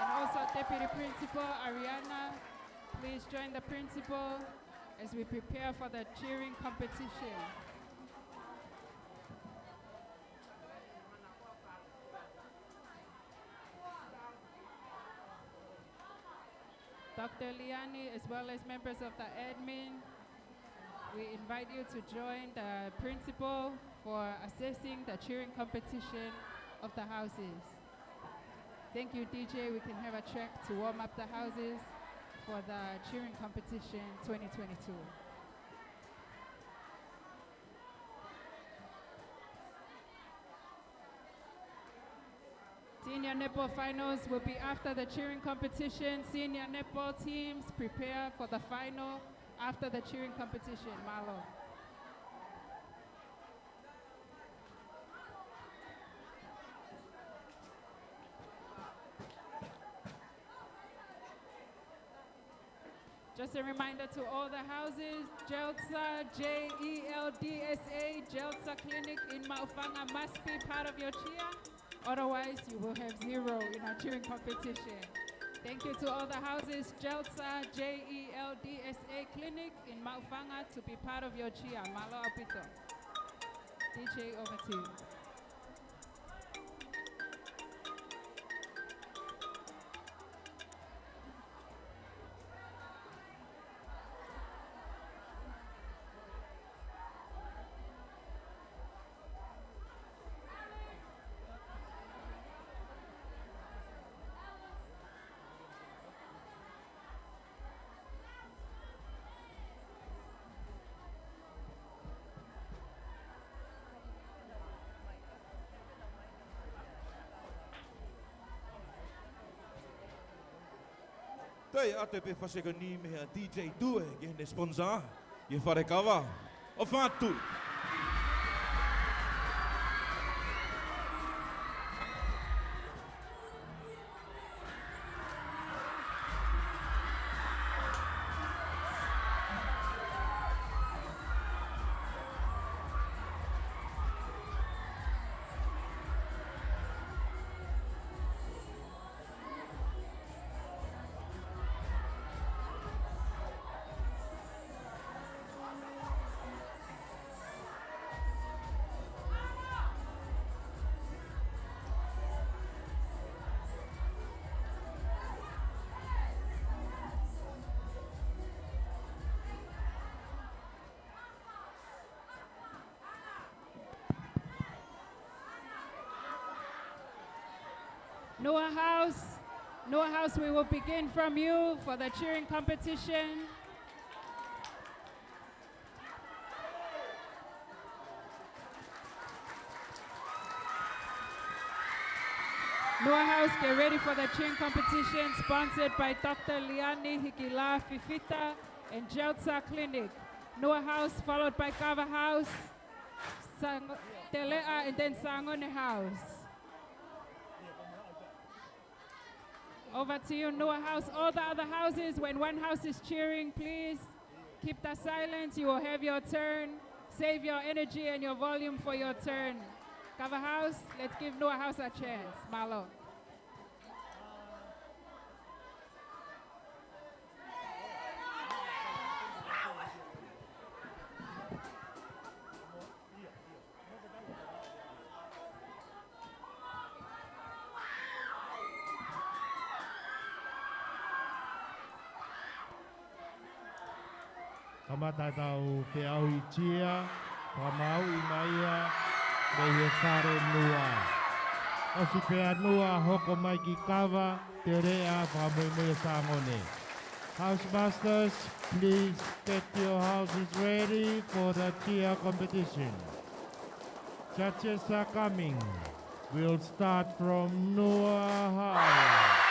and also Deputy Principal, Ariana. Please join the principal as we prepare for the cheering competition. Doctor Liani, as well as members of the admin, we invite you to join the principal for assessing the cheering competition of the houses. Thank you, D J. We can have a track to warm up the houses for the cheering competition twenty twenty-two. Senior netball finals will be after the cheering competition. Senior netball teams prepare for the final after the cheering competition. Mālō. Just a reminder to all the houses, Jeltza, J E L D S A, Jeltza Clinic in Maʻufanga must be part of your cheer. Otherwise, you will have zero in our cheering competition. Thank you to all the houses, Jeltza, J E L D S A Clinic in Maʻufanga to be part of your cheer. Mālō ʻaupito. D J, over to you. Pea ʻoatu pē fasekoni mei he D J Tue ki heʻene sponsor, ʻi he fale kava ʻo Fatu. Noa House, Noa House, we will begin from you for the cheering competition. Noa House, get ready for the cheering competition, sponsored by Doctor Liani Hikila Fifita and Jeltsa Clinic. Noa House, followed by Kava House, Sang-, Teleʻa, and then Sangone House. Over to you, Noa House. All the other houses, when one house is cheering, please keep the silence. You will have your turn. Save your energy and your volume for your turn. Kava House, let's give Noa House a chance. Mālō. Kamata ʻetau feʻauhi tia, fakamaauʻi mai ia mei he fale Noa. ʻOsi pea Noa, hoko mai ki Kava, Teleʻa, fakamuimui ʻa Sangone. House masters, please get your houses ready for the tia competition. Judges are coming. We'll start from Noa House.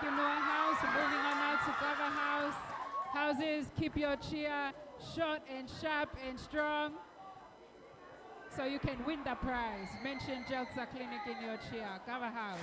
Noa House, moving on now to Gava House. Houses, keep your cheer short and sharp and strong so you can win the prize. Mention Jelza Clinic in your cheer. Gava House.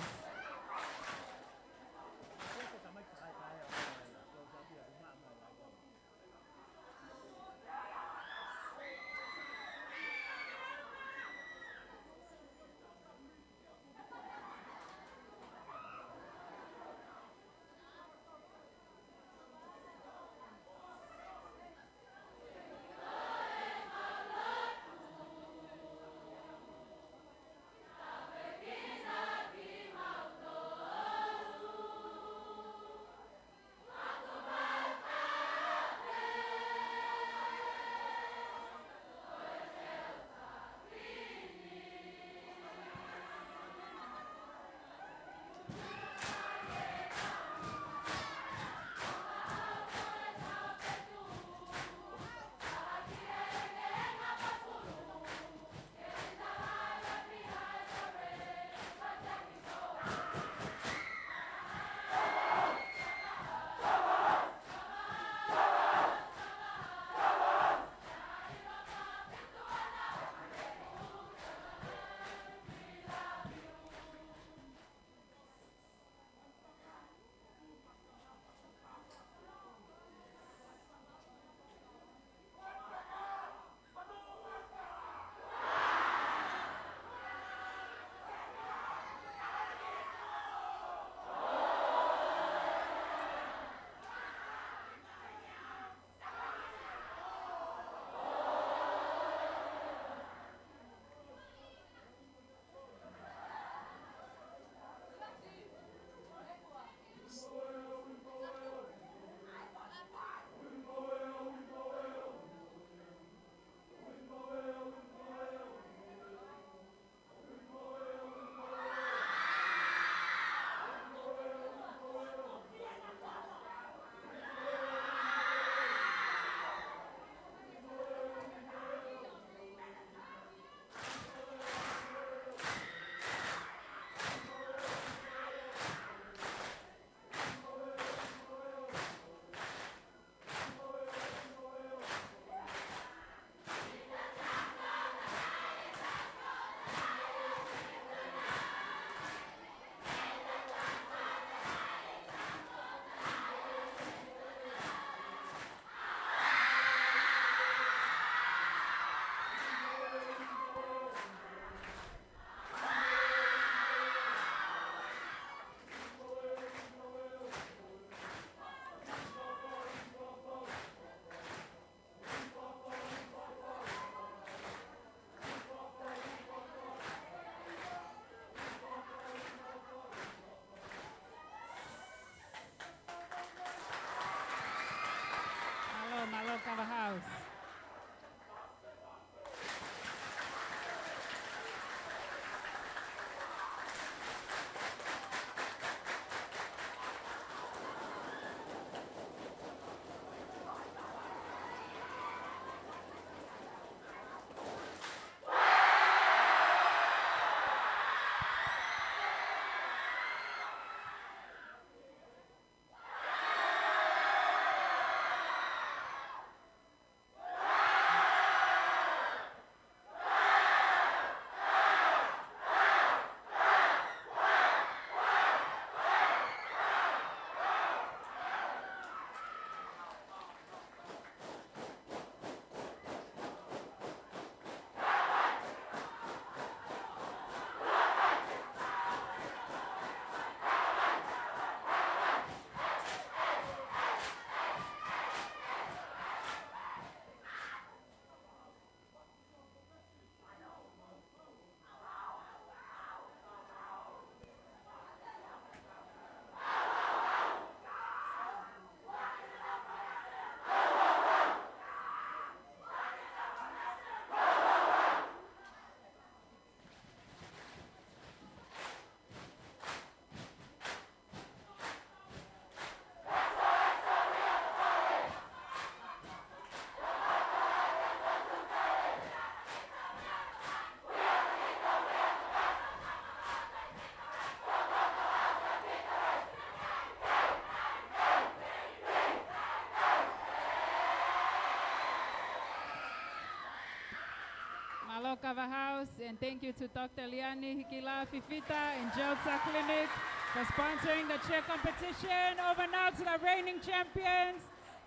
Mālō Kava House, and thank you to Doctor Liani Hikila Fifita and Gelsa Clinic for sponsoring the chair competition. Over now to the reigning champions,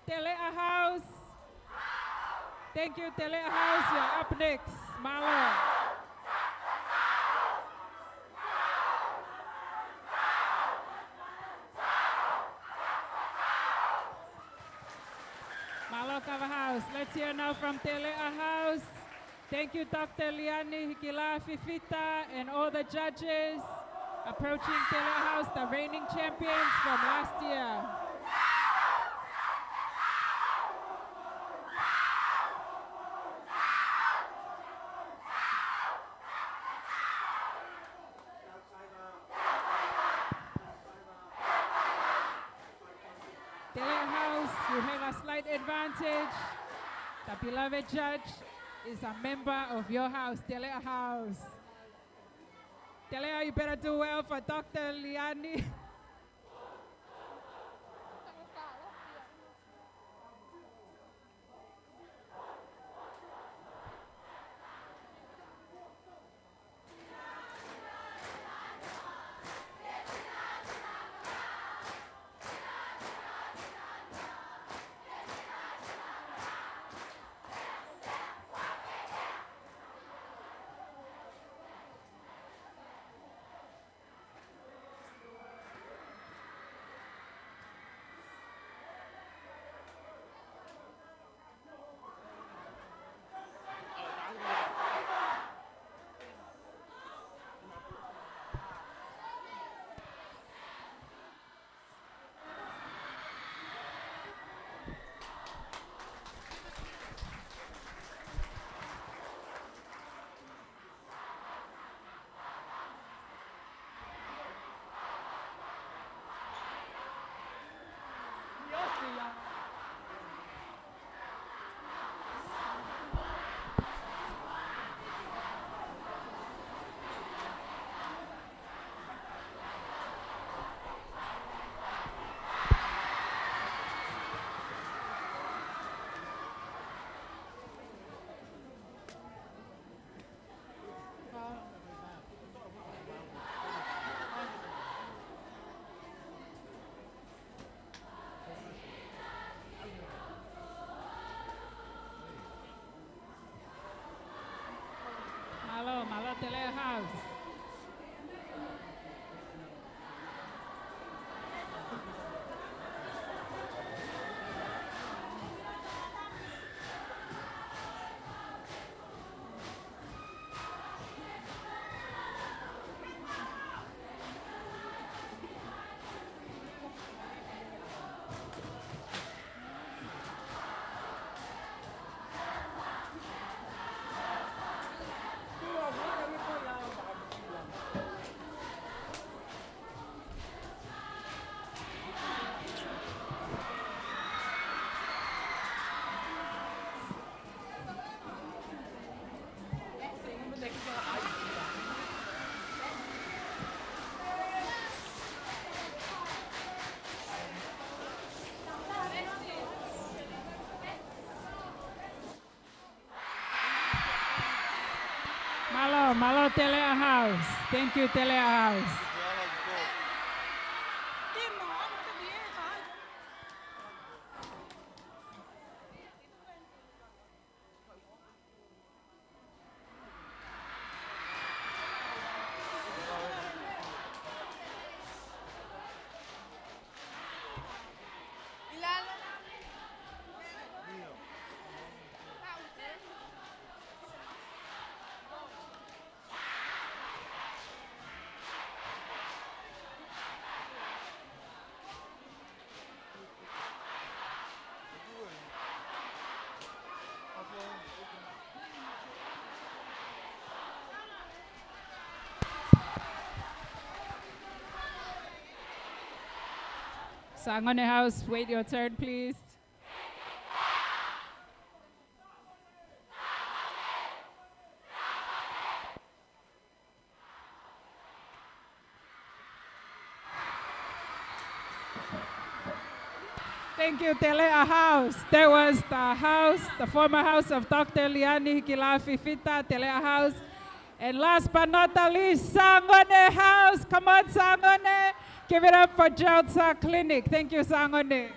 Teleʻa House. Thank you, Teleʻa House. You're up next. Mālō. Mālō Kava House. Let's hear now from Teleʻa House. Thank you, Doctor Liani Hikila Fifita, and all the judges. Approaching Teleʻa House, the reigning champions from last year. Teleʻa House, you have a slight advantage. The beloved judge is a member of your house, Teleʻa House. Teleʻa, you better do well for Doctor Liani. Mālō, mālō Teleʻa House. Mālō, mālō Teleʻa House. Thank you, Teleʻa House. Sangone House, wait your turn, please. Thank you, Teleʻa House. That was the house, the former house of Doctor Liani Hikilā Fifita, Teleʻa House. And last but not the least, Sangone House. Come on, Sangone. Give it up for Delta Clinic. Thank you, Sangone.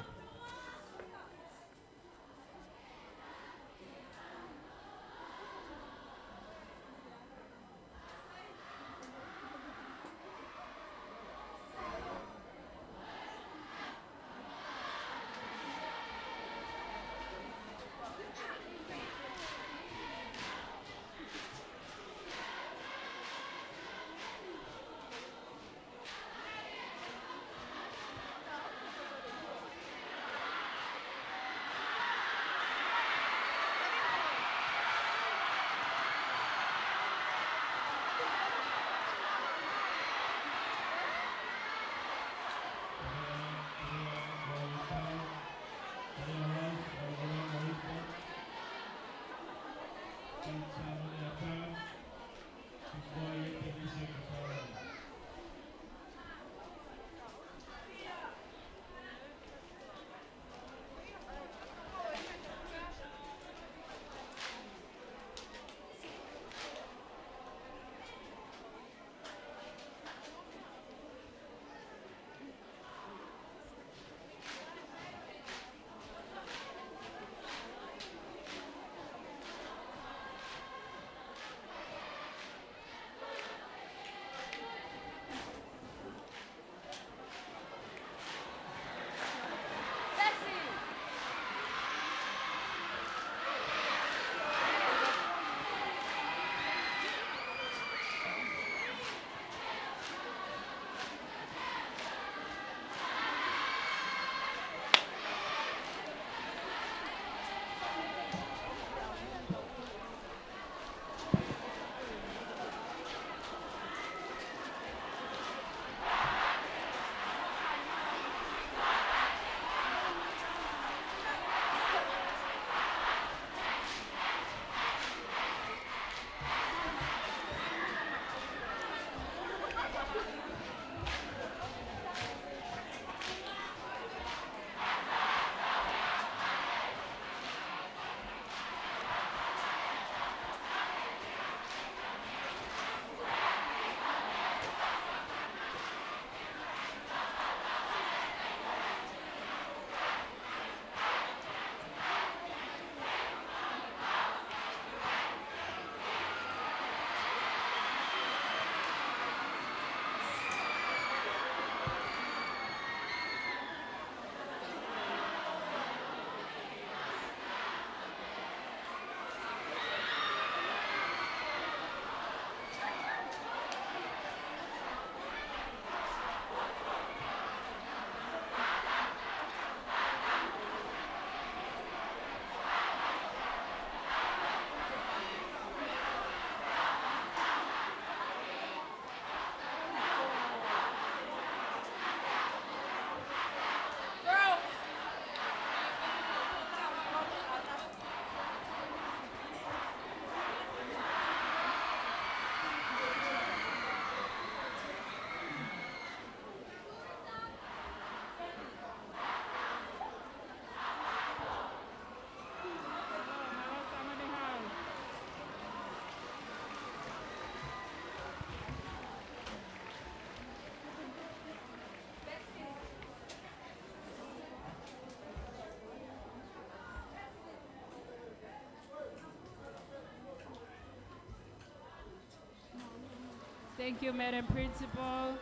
Thank you, Madam Principal.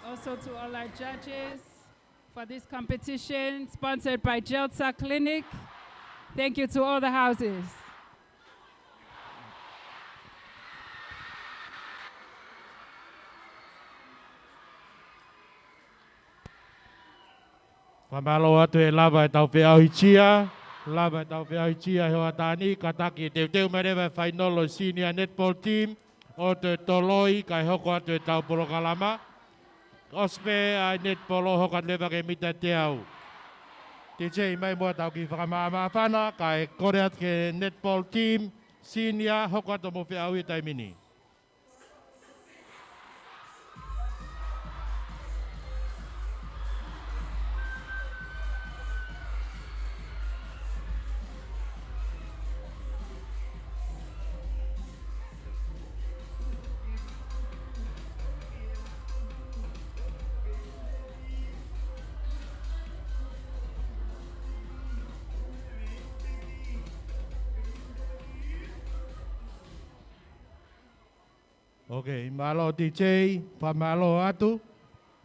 Also to all our judges for this competition sponsored by Delta Clinic. Thank you to all the houses. Fakamālō atu he lava ʻetau feʻauhitia, lava ʻetau feʻauhitia he hoʻatā ni, kātaki ʻe teuteu mai leva e fainolo senior netball team ʻo toe toloi kae hoko atu ʻetau polokalama. ʻOsi pē ʻa e netball ʻo hoko atu leva ki he mita teau. Titei mai muʻa ʻetau kiʻi fakamaʻamaʻafana, kae kole atu ki he netball team senior, hoko atu mo feʻauhi he taimi ni. Ok, mālō D J, fakamālō atu,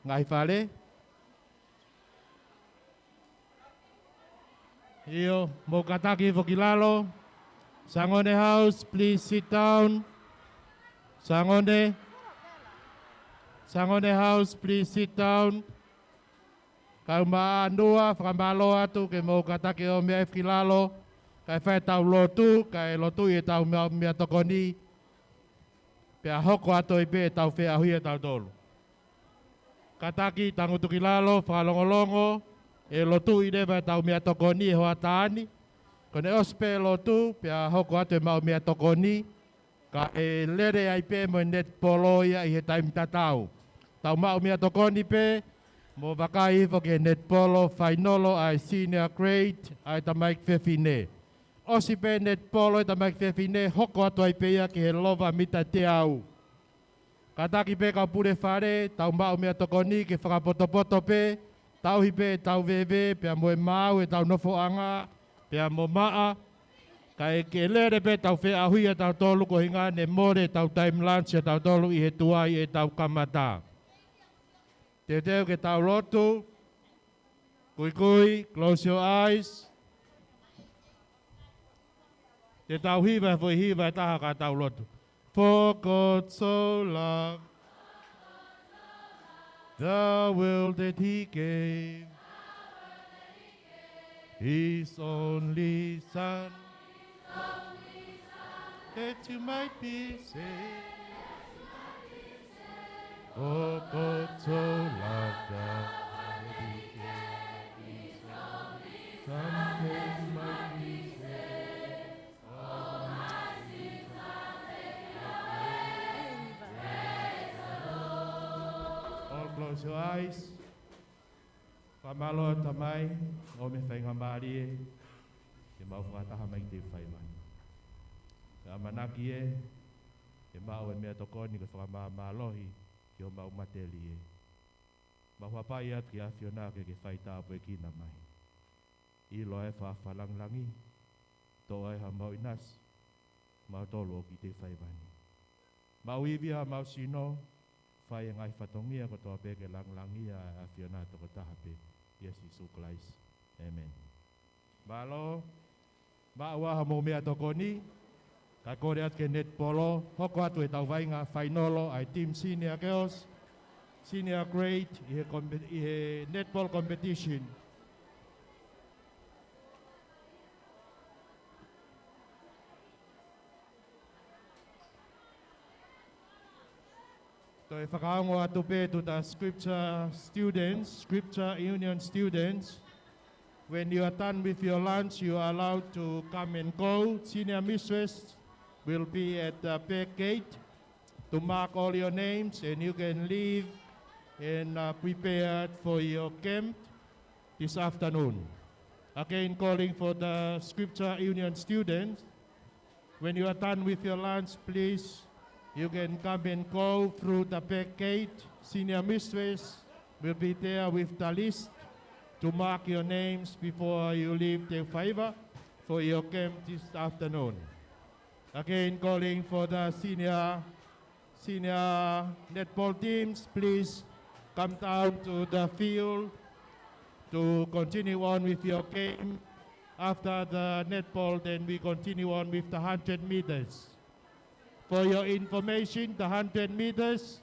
ngaahi fale. ʻIo, mou kātaki hifo ki lalo. Sangone House, please sit down. Sangone. Sangone House, please sit down. Kau Maʻanua, fakamālō atu ke mou kātaki ʻo meʻa hifo ki lalo. Kae fai ʻetau lotu, kae lotuʻi ʻetau meʻa, meʻatokoni. Pea hoko atu ai pē ʻetau feʻauhi ʻatautolu. Kātaki tangutu ki lalo, fakalongolongo, ʻe lotuʻi leva ʻetau meʻatokoni he hoʻatā ni. Ko ʻene ʻosi pē lotu, pea hoko atu ʻemau meʻatokoni, kae lele ai pē mo e netipolo ia ʻi he taimi tatau. Tau maʻu meʻatokoni pē, mo vakai hifo ki he netipolo fainolo ʻa e senior grade, ʻa e tamaiki fefine. ʻOsi pē netipolo ʻa e tamaiki fefine, hoko atu ai pē ia ki he lova mita teau. Kātaki pē kau pule fale, tau maʻu meʻatokoni ke fakapotopoto pē, tauhi pē ʻetau veve, pea mo e maau ʻetau nofoʻanga, pea mo maʻa, kae ke lele pē ʻetau feʻauhi ʻatautolu koeʻuhinga ʻe mole ʻetau taimi lunch ʻatautolu ʻi he tuai ʻetau kamata. Teuteu ke tau lotu, kuikui, close your eyes. Te tau hiva e foʻi hiva ʻe taha ka tau lotu. For God so loved the world that he gave his only Son, that you might be saved. For God so loved the world that he gave his only Son, that you might be saved. All close your eyes. Fakamālō Tamai, ʻomi e faingamālie ke mau fakataha mai ki he faiva ni. Pea ʻamanaki ē, ke maʻu e meʻatokoni ko e fakamāmālohi ki homau matelie. Mau hapai atu ki he ʻAfiona ke ke fai tāpuekina mai. ʻIlo ʻa e faʻahinga lāngilangi, toʻo ʻa e haʻamau ʻinasi, mautolu ʻoku ʻi he faiva ni. Mau ivi ʻa homau sino, fai e ngaahi fatongia kotoa pē ke lāngilangiʻia ʻa e ʻAfiona tokotaha pē, ʻia Sīsū Kalaisi. ʻĒmeni. Mālō, maʻu ā hoʻomou meʻatokoni, kae kole atu ki he netipolo, hoko atu ʻetau vaʻinga fainolo ʻa e team senior girls, senior grade, ʻi he kompe-, ʻi he netball competition. Toe fakaongo atu pē to the scripture students, scripture union students. When you are done with your lunch, you are allowed to come and go. Senior mistress will be at the back gate to mark all your names, and you can leave and, uh, prepare for your camp this afternoon. Again, calling for the scripture union students. When you are done with your lunch, please, you can come and go through the back gate. Senior mistress will be there with the list to mark your names before you leave Te Faiva for your camp this afternoon. Again, calling for the senior, senior netball teams, please come down to the field to continue on with your game. After the netball, then we continue on with the hundred meters. For your information, the hundred meters,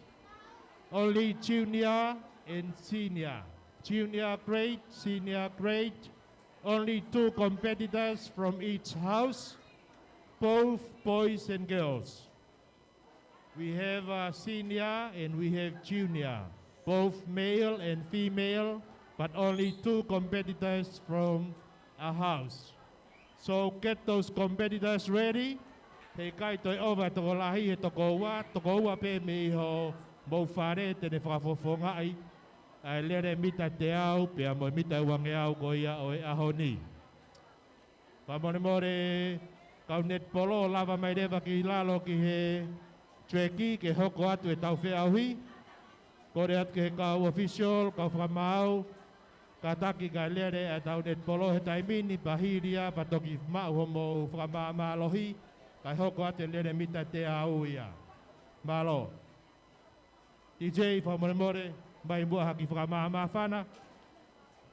only junior and senior. Junior grade, senior grade, only two competitors from each house, both boys and girls. We have, uh, senior and we have junior, both male and female, but only two competitors from a house. So get those competitors ready. He ʻikai toe ʻova e tokolahi, he toko ua, toko ua pē mei homou fale te ne fakafofongaʻi ʻa e lele mita teau pea mo e mita uangeau ko ia ʻo e ʻaho ni. Fakamolemole kau netipolo, lava mai leva ki lalo ki he track ke hoko atu ʻetau feʻauhi. Kole atu ki he kau official, kau fakamaau, kātaki kae lele ʻetau netipolo he taimi ni pea hili ia pea toki maʻu homou fakamāmālohi, kae hoko atu e lele mita teau ia. Mālō. DJ, fakamolemole, mai muʻa ha kiʻi fakamāmāfana.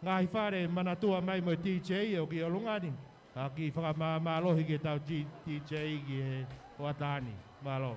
Ngaahi fale, manatua mai mo e DJ ʻoku ʻi ʻolunga ni, ha kiʻi fakamāmālohi ki heʻetau D-, DJ ki he hoʻatā ni. Mālō.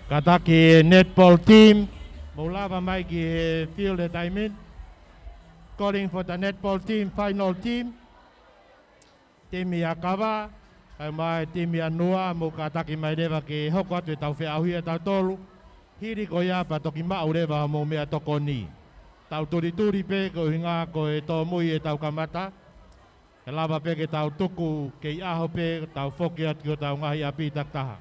Kātaki netball team, mou lava mai ki he field he taimi ni. Calling for the netball team, final team. Timi ʻa Kava, kae ʻumaʻā e timi ʻa Nua, mou kātaki mai leva ke hoko atu ʻetau feʻauhi ʻatautolu. Hili ko ia pea toki maʻu leva hoʻomou meʻatokoni. Tau tulituli pē koeʻuhinga ko e tōmui ʻetau kamata. ʻE lava pē ke tau tuku kei ʻaho pē, tau foki atu ki hotau ngaahi ʻapi takitaha.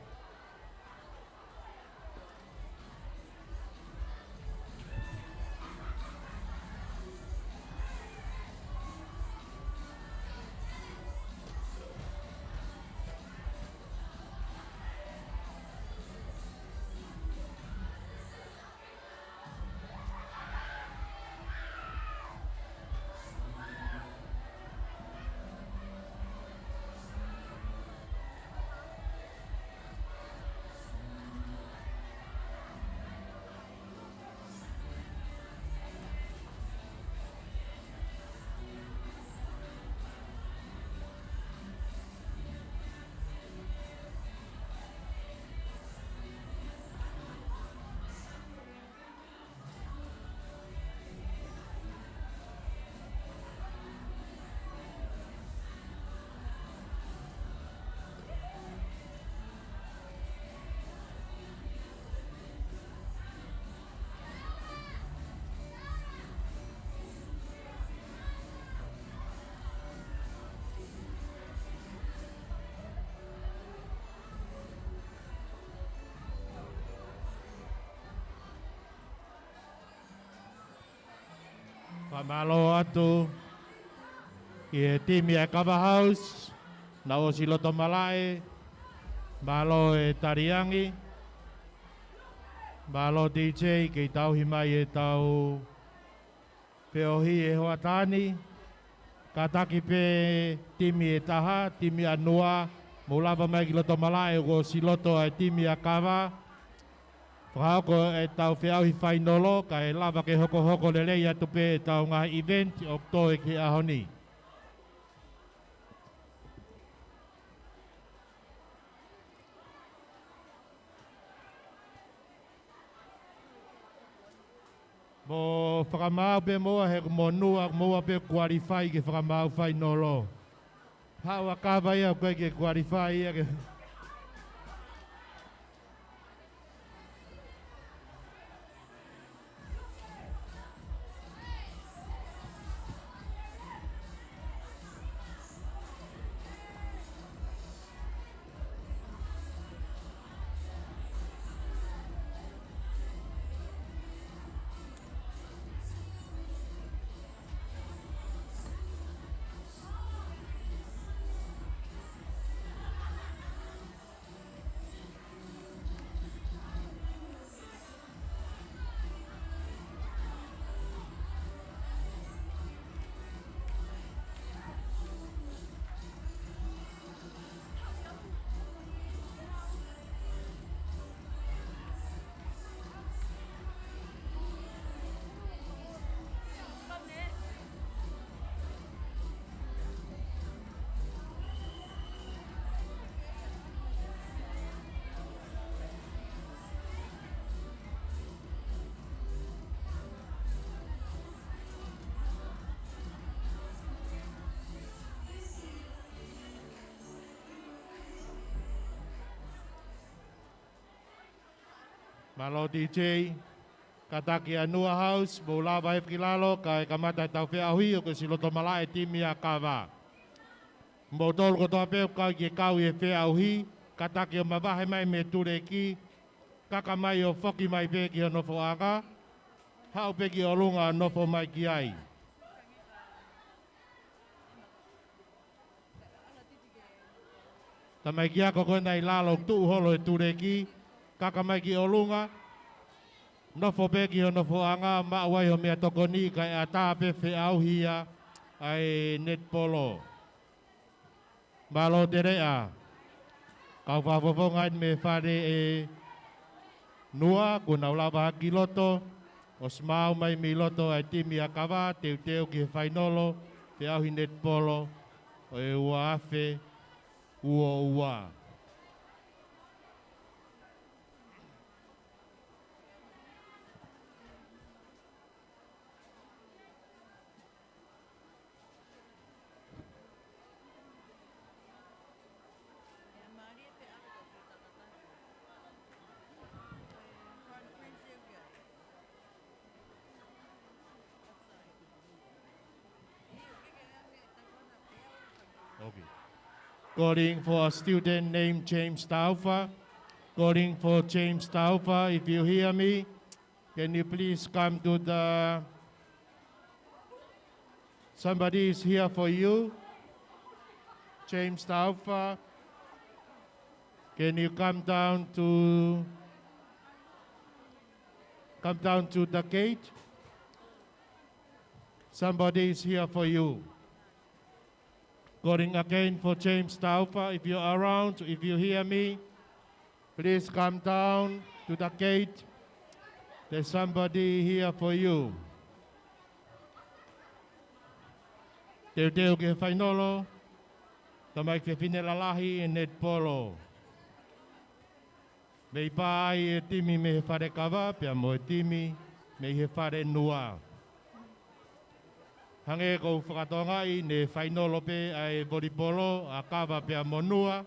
Fakamālō atu ki he timi ʻa e Kava House, naʻa nau ʻosi loto malaʻe, mālō e taliangi, mālō DJ, kei tauhi mai ʻetau feʻauhi he hoʻatā ni. Kātaki pē timi ʻe taha, timi ʻa Nua, mou lava mai ki loto malaʻe, kuo ʻosi loto ʻa e timi ʻa Kava. Fakahoko ʻetau feʻauhi fainolo, kae lava ke hokohoko lelei atu pē ʻetau ngaahi event ʻoku toe ki he ʻaho ni. Mou fakamaau pē moua he ʻoku mou Nua, ʻoku moua pē qualify ke fakamaau fainolo. Haʻu ʻa Kava ia ʻoku ʻikai ke qualify ia ke Mālō T J, kātaki ʻa Nua House, mou lava hifo ki lalo, kae kamata ʻetau feʻauhi ʻoku ʻosi loto malaʻe e timi ʻa Kava. Mou tolu kotoa pē ʻoku kau ke kau ʻi he feʻauhi, kātaki ʻo mavahe mai mei tuleki, kaka mai ʻo foki mai pē ki hono foʻanga, haʻu pē ki ʻolunga ʻo nofo mai ki ai. Tamaiki ako ko ena ʻi lalo tuʻu holo he tuleki, kaka mai ki ʻolunga, nofo pē ki hono foʻanga, maʻu ai hoʻo meʻatokoni kae ʻatā pē feʻauhi ia ʻa e netipolo. Mālō Teleʻa, kau fakafofonga eni mei he fale ʻe Nua, kuo nau lava hake ki loto, ʻosi maau mai mei loto ʻa e timi ʻa Kava, teuteu ki he fainolo, feʻauhi netipolo, ʻo e ua afe, ua ua. Okay. Calling for a student named James Taufa. Calling for James Taufa, if you hear me, can you please come to the, somebody is here for you. James Taufa, can you come down to, come down to the gate? Somebody is here for you. Calling again for James Taufa. If you're around, if you hear me, please come down to the gate. There's somebody here for you. Teuteu ki he fainolo, tamaiki fefine lalahi ʻi he netipolo. Mei pā ai e timi mei he fale Kava, pea mo e timi mei he fale Nua. Hangē ko ʻeku fakatokangaʻi, ne fainolo pē ʻa e volipolo ʻa Kava pea mo Nua.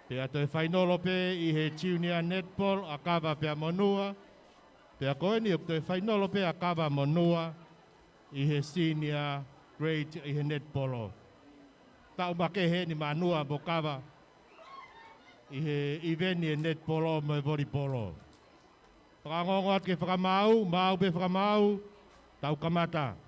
Pea toe fainolo pē ʻi he junior netball ʻa Kava pea mo Nua. Pea ko eni ʻoku toe fainolo pē ʻa Kava mo Nua ʻi he senior grade ʻi he netipolo. Taʻu makehe eni maʻa Nua mo Kava ʻi he ʻiveni ʻa e netipolo mo e volipolo. Fakaongoongo atu ke fakamaau, maau pē fakamaau, tau kamata.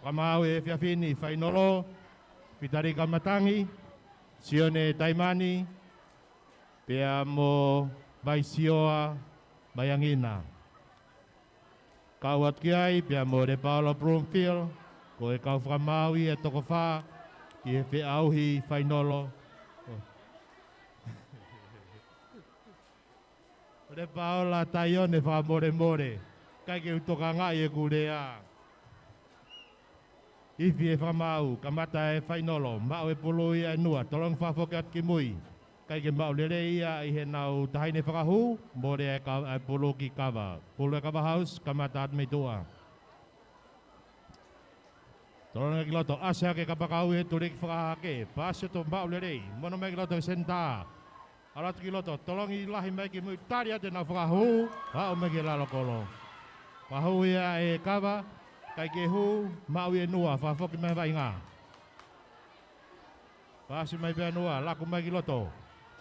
Fakamaau he efiafi ni, fainolo, Fitali Kamatangi, Sione Taimani, pea mo Vaisioa Maiangina. Kau atu ki ai pea mo Lepaola Bloomfield, ko e kau fakamaau ia ʻe toko fā ʻi he feʻauhi fainolo. Lepaola Taione, fakamolemole, ʻikai ke u tokangaʻi ʻeku lea. Ifi e fakamaau, kamata e fainolo, maʻu e pulu ia ʻe Nua, tolongi fakafoki atu ki mui. ʻIkai ke maʻu lelei ia ʻi heʻenau taʻahine fakahū, mole e ka-, e pulu ki Kava. Pulu ʻe Kava House, kamata atu mei tuʻa. Tolongi ki loto, ʻasi hake kapakau he tuleki fakahahake, paasi ʻo toe maʻu lelei, mono mai ki loto he senitā. ʻAlu atu ki loto, tolongi lahi mai ki mui, tali atu ʻenau fakahū, haʻu mai ki lalo kolo. Fakahū ia ʻe Kava, ʻikai ke hū, maʻu ʻe Nua, fakafoki mai vaʻinga. Paasi mai pē ʻa Nua, laku mai ki loto.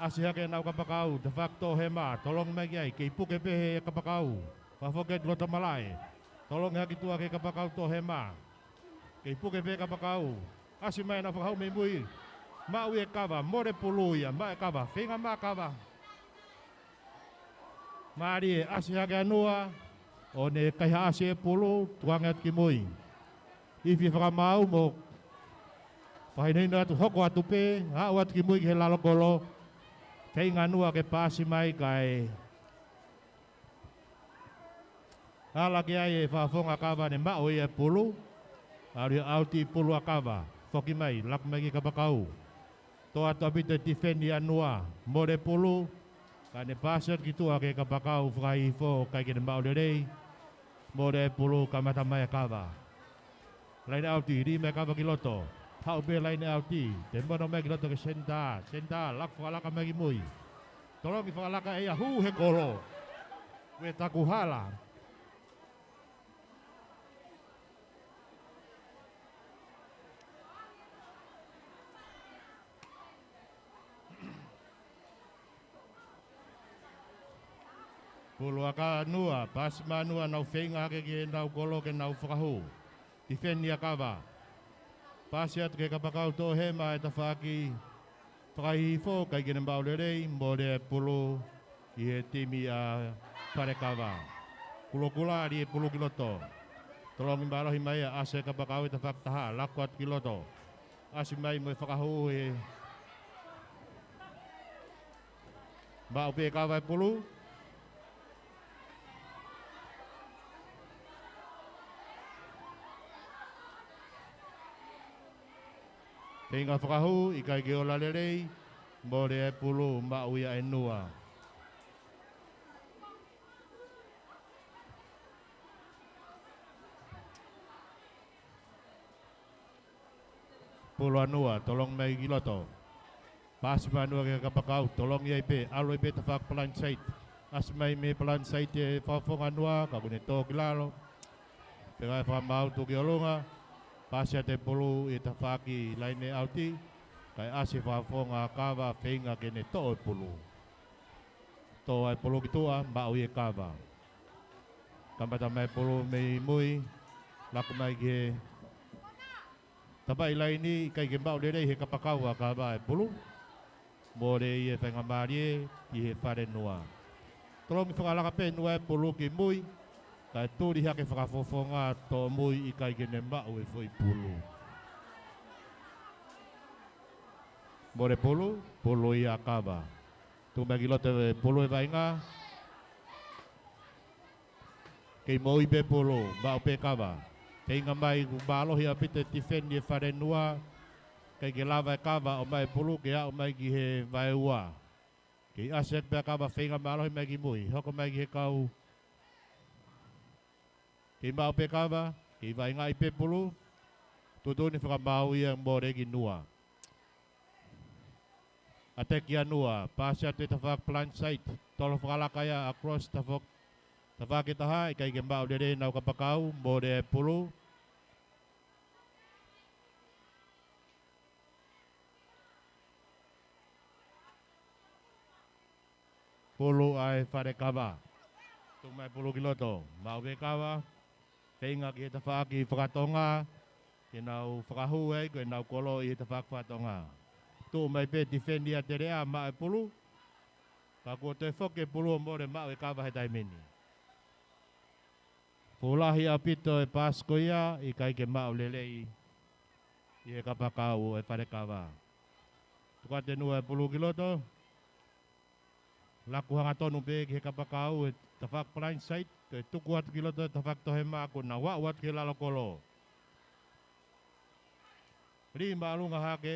ʻAsi hake ʻenau kapakau, tafaʻaki toʻohema, tolongi mai ki ai, kei puke pē he kapakau. Fakafoki atu loto malaʻe. Tolongi hake ki tuʻa ki he kapakau toʻohema. Kei puke pē kapakau. ʻAsi mai ʻenau fakahū mei mui. Maʻu ʻe Kava, mole pulu ia, maʻu ʻe Kava, feinga mai Kava. Mālie, ʻasi hake ʻa Nua, ʻo ne kaihaʻasi e pulu, tukuange atu ki mui. Ifi fakamaau mo fakahinohino atu, hoko atu pē, haʻu atu ki mui ki he lalo kolo. Feinga Nua ke paasi mai kae ala ki ai e fakafofonga Kava ne maʻu ia e pulu. ʻAlu ia ʻauti pulu ʻa Kava. Foki mai, laku mai ki kapakau. Toʻa atu ʻaupito e tifeni ʻa Nua. Mole pulu. Kae ne paasi atu ki tuʻa ki he kapakau fakahihifo, ʻikai ke ne maʻu lelei. Mole pulu, kamata mai ʻa Kava. Laine ʻauti, lī mai e kava ki loto. Haʻu pē laine ʻauti, te mono mai ki loto ki he senitā. Senitā, laku fakalaka mai ki mui. Tolongi fakalaka ʻe ia, hū he kolo. Ue taku hala. Pulu ʻa Kānua, pasi mai ʻa Nua, nau feinga hake ki heʻenau kolo ke nau fakahū. Tifeni ʻa Kava. Pasi atu ki he kapakau toʻohema ʻa e tafaʻaki fakahihifo, ʻikai ke ne maʻu lelei, mole e pulu ʻi he timi ʻa Falekava. Kulokula, lī e pulu ki loto. Tolongi mālohi mai ia, ʻasi e kapakau ʻi he tafaʻaki taha, laku atu ki loto. ʻAsi mai mo e fakahū ʻe maʻu pē ʻe Kava e pulu. Feinga fakahū, ʻikai ke ola lelei, mole e pulu, maʻu ia ʻe Nua. Pulu ʻa Nua, tolongi mai ki loto. Pasi mai ʻa Nua ki he kapakau, tolongi ai pē, ʻalu ai pē tafaʻaki blindside. ʻAsi mai mei he blindside e fakafofonga ʻa Nua, ka kuo ne tō ki lalo. Pea ʻai fakamaau tuʻu ki ʻolunga. Pasi atu e pulu ʻi he tafaʻaki laine ʻauti. Kae ʻasi e fakafofonga ʻa Kava, feinga ke ne toʻo e pulu. Toʻo ai e pulu ki tuʻa, maʻu ia ʻe Kava. Kamata mai e pulu mei mui, laku mai ki he tafaʻaki laini, ʻikai ke maʻu lelei ʻe he kapakau ʻa Kava e pulu. Mole ia e faingamālie ki he Fale Nua. Tolongi fakalaka pē ʻe Nua e pulu ki mui, kae tuli hake e fakafofonga toʻo mui, ʻikai ke ne maʻu e foʻi pulu. Mole e pulu, pulu ia ʻa Kava. Tuʻu mai ki loto e pulu ʻe Vainga. Kei moʻui pē pulu, maʻu pē ʻe Kava. Feinga mai, kuo mālohi ʻaupito e tifeni ʻa e Fale Nua. ʻIkai ke lava ʻe Kava ʻo maʻu e pulu ke aʻu mai ki he vaeua. Kei ʻasi hake pē ʻa Kava, feinga mālohi mai ki mui. Hoko mai ki he kau. Kei maʻu pē ʻe Kava, kei Vainga ʻi pē pulu. Tuʻutuʻuni fakamaau ia, mole ki Nua. ʻAteki ʻa Nua, pasi atu e tafaʻaki blindside, tolo fakalaka ia across tafo-, tafaʻaki taha, ʻikai ke maʻu lelei ʻenau kapakau, mole e pulu. Pulu ʻa e Fale Kava. Tuʻu mai pulu ki loto, maʻu pē ʻe Kava. Feinga ki he tafaʻaki fakatonga, ke nau fakahū ai ko ʻenau kolo ʻi he tafaʻaki fakatonga. Tuʻu mai pē tifeni ʻa Teleʻa, maʻu e pulu. Ka kuo toe foki e pulu ʻo mole, maʻu ʻe Kava he taimi ni. Fuʻu lahi ʻaupito e pasi ko ia, ʻikai ke maʻu lelei ʻe he kapakau ʻo e Fale Kava. Tuku atu ʻe Nua e pulu ki loto. Laku hangatonu pē ki he kapakau ʻe tafaʻaki blindside, toe tuku atu ki loto e tafaʻaki toʻohema, kuo nau aʻu atu ki he lalo kolo. Lī māʻolunga hake,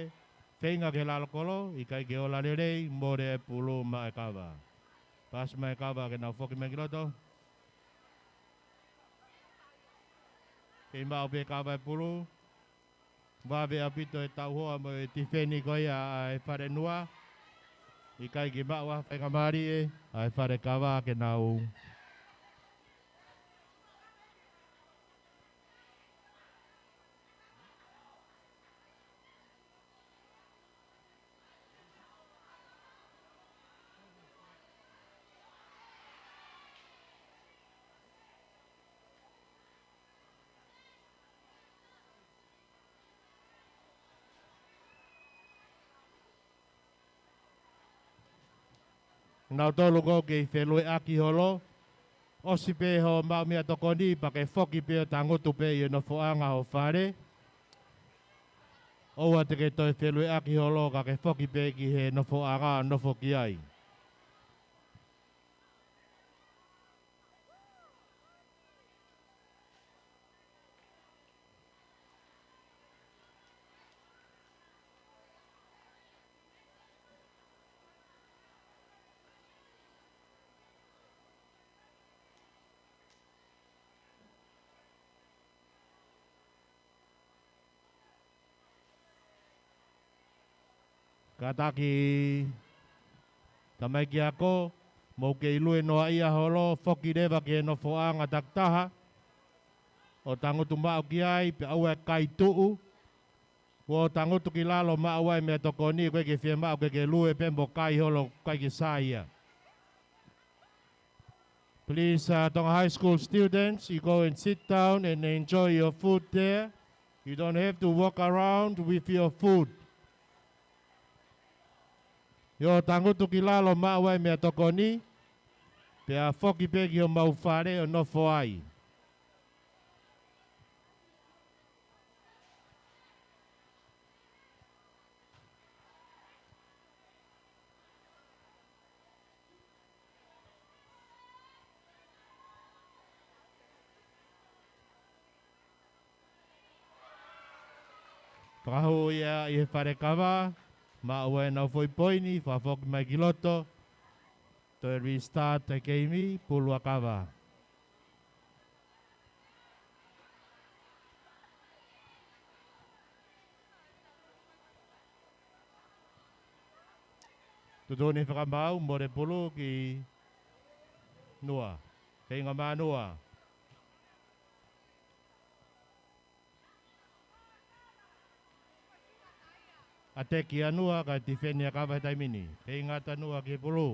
feinga ki he lalo kolo, ʻikai ke ola lelei, mole e pulu, maʻu ʻe Kava. Pasi mai ʻe Kava ke nau foki mai ki loto. Kei maʻu pē ʻe Kava e pulu. Vave ʻaupito e tauhoa mo e tifeni ko ia ʻa e Fale Nua. ʻIkai ke maʻu ha faingamālie ʻa e Fale Kava ke nau Nautolu ko ē kei felueʻaki holo. ʻOsi pē hoʻo maʻu meʻatokoni pea ke foki pē ʻo tangutu pē ʻi he nofoʻanga ho fale. ʻOua te ke toe felueʻaki holo ka ke foki pē ki he nofoʻanga ʻo nofo ki ai. Kātaki tamaiki ako, mou kei lue noaʻia holo, foki leva ki he nofoʻanga takitaha ʻo tangutu maʻu ki ai, pea ʻoua ʻe kai tuʻu. Kuo tangutu ki lalo maʻu ai meʻatokoni, ʻoku ʻikai ke fiemaʻu ke ke lue pē mo kai holo, ʻikai ke saiʻia. Please, uh, Tonga High School students, you go and sit down and enjoy your food there. You don't have to walk around with your food. ʻIo, tangutu ki lalo maʻu ai meʻatokoni, pea foki pē ki homau fale ʻo nofo ai. Fakahū ia ʻi he fale kava, maʻu ai ʻenau foʻi poini, fakafoki mai ki loto, toe restart e keimi, pulu ʻa Kava. Tuʻutuʻuni fakamaau, mole pulu ki Nua. Feinga mai ʻa Nua. ʻAteki ʻa Nua, kae tifeni ʻa Kava he taimi ni. Feinga atu ʻa Nua ki he pulu.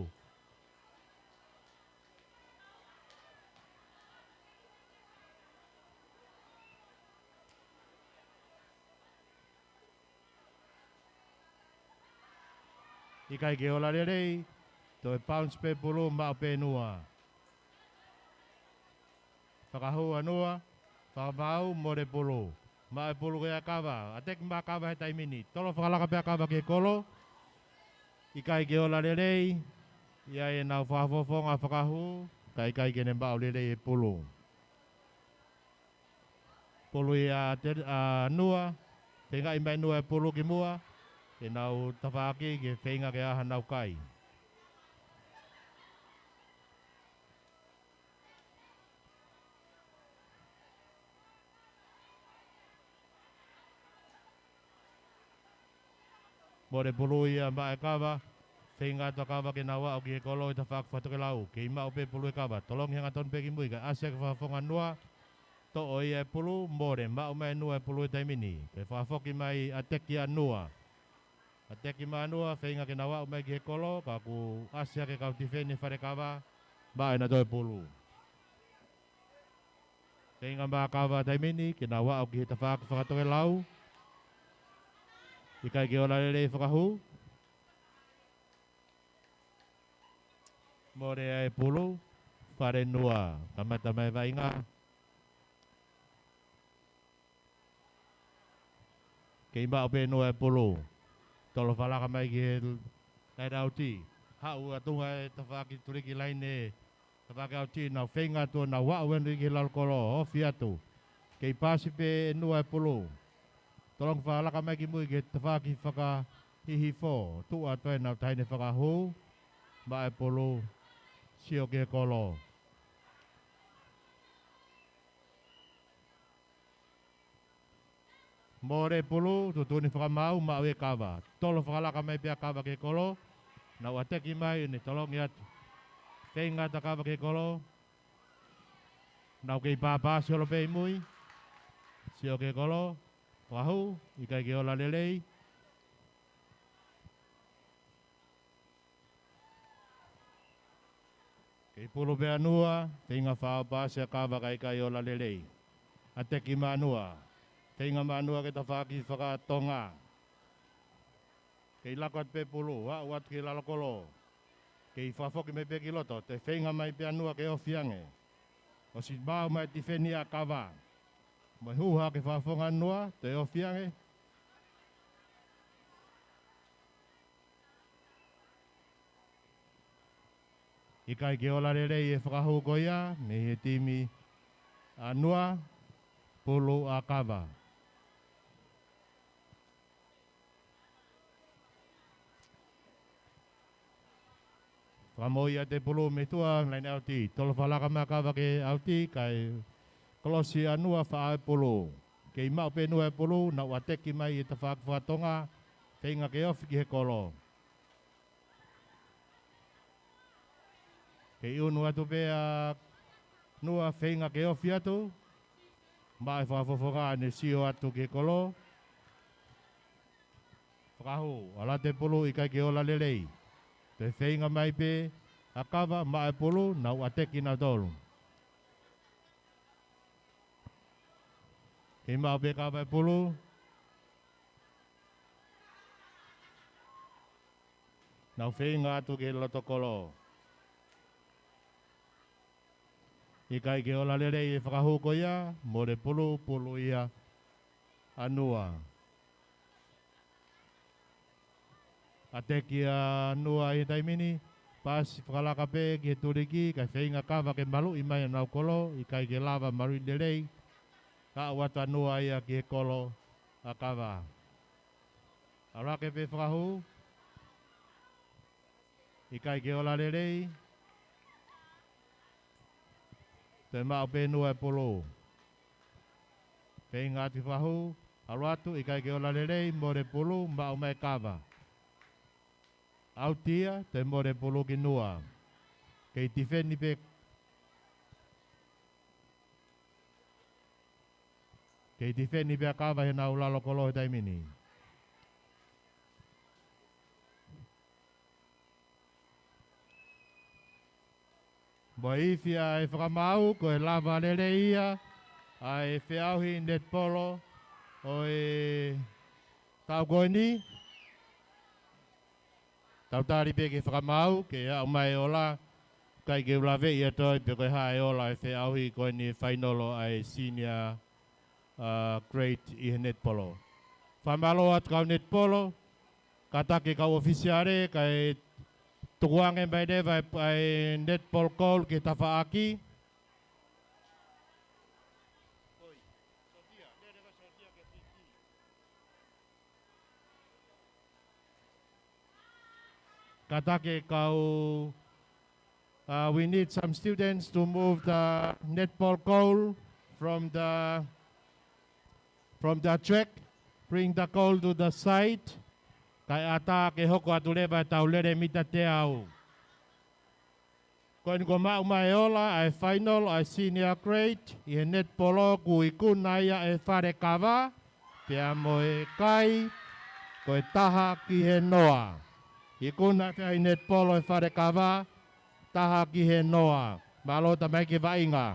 ʻIkai ke ola lelei, toe bounce pē pulu maʻu pē Nua. Fakahū ʻa Nua, fakamaau, mole pulu. Maʻu e pulu ko ia ʻa Kava, ʻateki mai ʻa Kava he taimi ni. Tolo fakalaka pē ʻa Kava ki he kolo. ʻIkai ke ola lelei, ʻi ai ʻenau fakafofonga fakahū, ka ʻikai ke ne maʻu lelei e pulu. Pulu ia ʻa Te-, ʻa Nua, feingaʻi mai Nua e pulu ki muʻa, ke nau tafaʻaki ke feinga ke ʻā hanau kai. Mole pulu ia maʻu ʻe Kava, feinga atu ʻa Kava ke nau aʻu ki he kolo ʻi he tafaʻaki fakatokelau, kei maʻu pē pulu ʻe Kava, tolongi hangatonu pē ki mui, kae ʻasi hake fakafofonga ʻa Nua, toʻo ia e pulu, mole, maʻu mai ʻe Nua e pulu he taimi ni, pea fakafoki mai ʻateki ʻa Nua. ʻAteki mai ʻa Nua, feinga ke nau aʻu mai ki he kolo, ka kuo ʻasi hake e kau tifeni fale kava, maʻu ʻenautolu e pulu. Feinga mai ʻa Kava he taimi ni, ke nau aʻu ki he tafaʻaki fakatokelau. ʻIkai ke ola lelei e fakahū. Mole ʻa e pulu, fale Nua, kamata mai e vaʻinga. Kei maʻu pē Nua e pulu. Tolo fakalaka mai ki he laine ʻauti. Haʻu ʻa Tonga he tafaʻaki tuliki laine. Tafaʻaki ʻauti, nau feinga atu ʻo nau aʻu ʻeni ki he lalo kolo, ofi atu. Kei paasi pē ʻe Nua e pulu. Tolongi fakalaka mai ki mui ki he tafaʻaki fakahihifo. Tuʻu atu ai ʻenau taʻahine fakahū. Maʻu e pulu. Sio ki he kolo. Mole e pulu, tuʻutuʻuni fakamaau, maʻu ʻe Kava. Tolo fakalaka mai pē ʻa Kava ki he kolo. Nau ʻateki mai, ʻo ne tolongi atu. Feinga atu ʻa Kava ki he kolo. Nau kei pāpāsi holo pē ʻi mui. Sio ki he kolo. Fakahū, ʻikai ke ola lelei. Kei pulu pē ʻa Nua, feinga fakapaasi ʻa Kava ka ʻikai ola lelei. ʻAteki mai ʻa Nua. Feinga mai ʻa Nua ki he tafaʻaki fakatonga. Kei laka atu pē pulu, aʻu atu ki he lalo kolo. Kei fakafoki mai pē ki loto, toe feinga mai pē ʻa Nua ke ofi ange. ʻOsi maʻu mai e tifeni ʻa Kava. Mo e hū hake fakafofonga ʻa Nua, toe ofi ange. ʻIkai ke ola lelei e fakahū ko ia, mei he timi ʻa Nua, pulu ʻa Kava. Fakamoʻui ʻa e pulu mei tuʻa, laine ʻauti. Tolo fakalaka mai ʻa Kava ki he ʻauti, kae kolosi ʻa Nua faʻa e pulu. Kei maʻu pē Nua e pulu, nau ʻateki mai ʻi he tafaʻaki fakatonga, Feinga ke ofi ki he kolo. Kei unu atu pē ʻa Nua, feinga ke ofi atu. Maʻu e fakafofonga ʻene sio atu ki he kolo. Fakahū, ʻalu atu e pulu, ʻikai ke ola lelei. Toe feinga mai pē ʻa Kava, maʻu e pulu, nau ʻateki nautolu. Kei maʻu pē ʻe Kava e pulu. Nau feinga atu ki he loto kolo. ʻIkai ke ola lelei e fakahū ko ia, mole pulu, pulu ia ʻa Nua. ʻAteki ʻa Nua ʻi he taimi ni, pasi fakalaka pē ki he tuliki, kae feinga Kava ke maluʻi mai honau kolo, ʻikai ke lava maluʻi lelei, ka ʻalu atu ʻa Nua ia ki he kolo ʻa Kava. ʻAlu hake pē fakahū. ʻIkai ke ola lelei. Toe maʻu pē Nua e pulu. Feinga atu fakahū. ʻAlu atu, ʻikai ke ola lelei, mole pulu, maʻu mai ʻe Kava. ʻAuti ia, toe mole pulu ki Nua. Kei tifeni pē Kei tifeni pē ʻa Kava heʻenau lalo kolo he taimi ni. Mo e ifi ʻa e fakamaau, ko e lava lelei ia ʻa e feʻauhi netipolo ʻo e taʻu ko eni. Tau tali pē ki he fakamaau, ke aʻu mai e ola, ʻikai ke u laveʻi ʻe au pe ko e hā e ola e feʻauhi ko eni e fainolo ʻa e senior, uh, grade ʻi he netipolo. Fakamālō atu kau netipolo, kātaki kau ʻōfisiale, kae tukuange mai leva e, e netipolo goal ki he tafaʻaki. Kātaki kau, uh, we need some students to move the netball goal from the, from the track, bring the goal to the side. Kae ʻatā ke hoko atu leva ʻetau lele mita teau. Ko eni kuo maʻu mai e ola ʻa e fainolo ʻa e senior grade ʻi he netipolo, kuo ikuna ia ʻe Falekava, pea mo e kai, ko e taha ki he noa. Ikuna pē ʻe he netipolo ʻe Falekava, taha ki he noa. Mālō tamaiki e vaʻinga.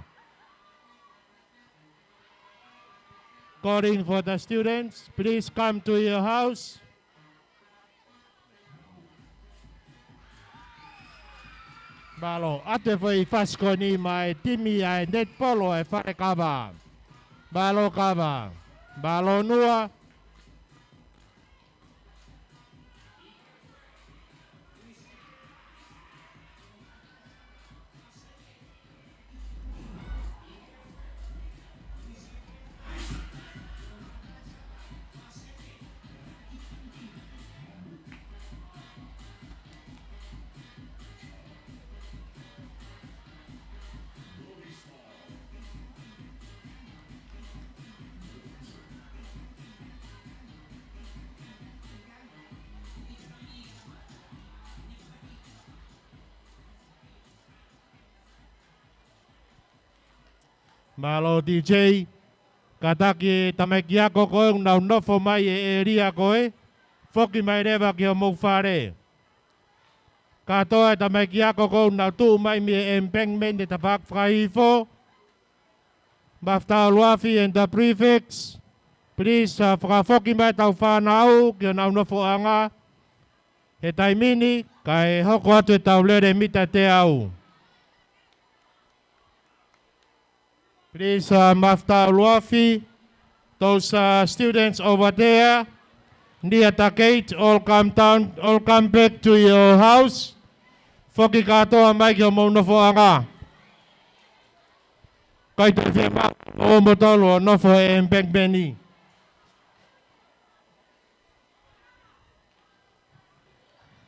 Calling for the students, please come to your house. Mālō, ʻoatu e foʻi fasi ko eni maʻa e timi ʻa e netipolo ʻa e Falekava. Mālō Kava. Mālō Nua. Mālō D J, kātaki e tamaiki ako ko ē ʻoku nau nofo mai he ʻēlia ko ē, foki mai leva ki homou fale. Kātoa e tamaiki ako ko ē ʻoku nau tuʻu mai mei he embankment he tafaʻaki fakahihifo, Mafutaʻu ʻUluafi and the prefects, please, uh, fakafoki mai ʻetau fānau ki honau nofoʻanga he taimi ni, kae hoko atu ʻetau lele mita teau. Please, uh, Mafutaʻu ʻUluafi, those, uh, students over there, near the gate, all come down, all come back to your house. Foki kātoa mai ki homou nofoʻanga. ʻIkai toe fiemaʻu hoʻomou tolu ʻo nofo he embankment ni.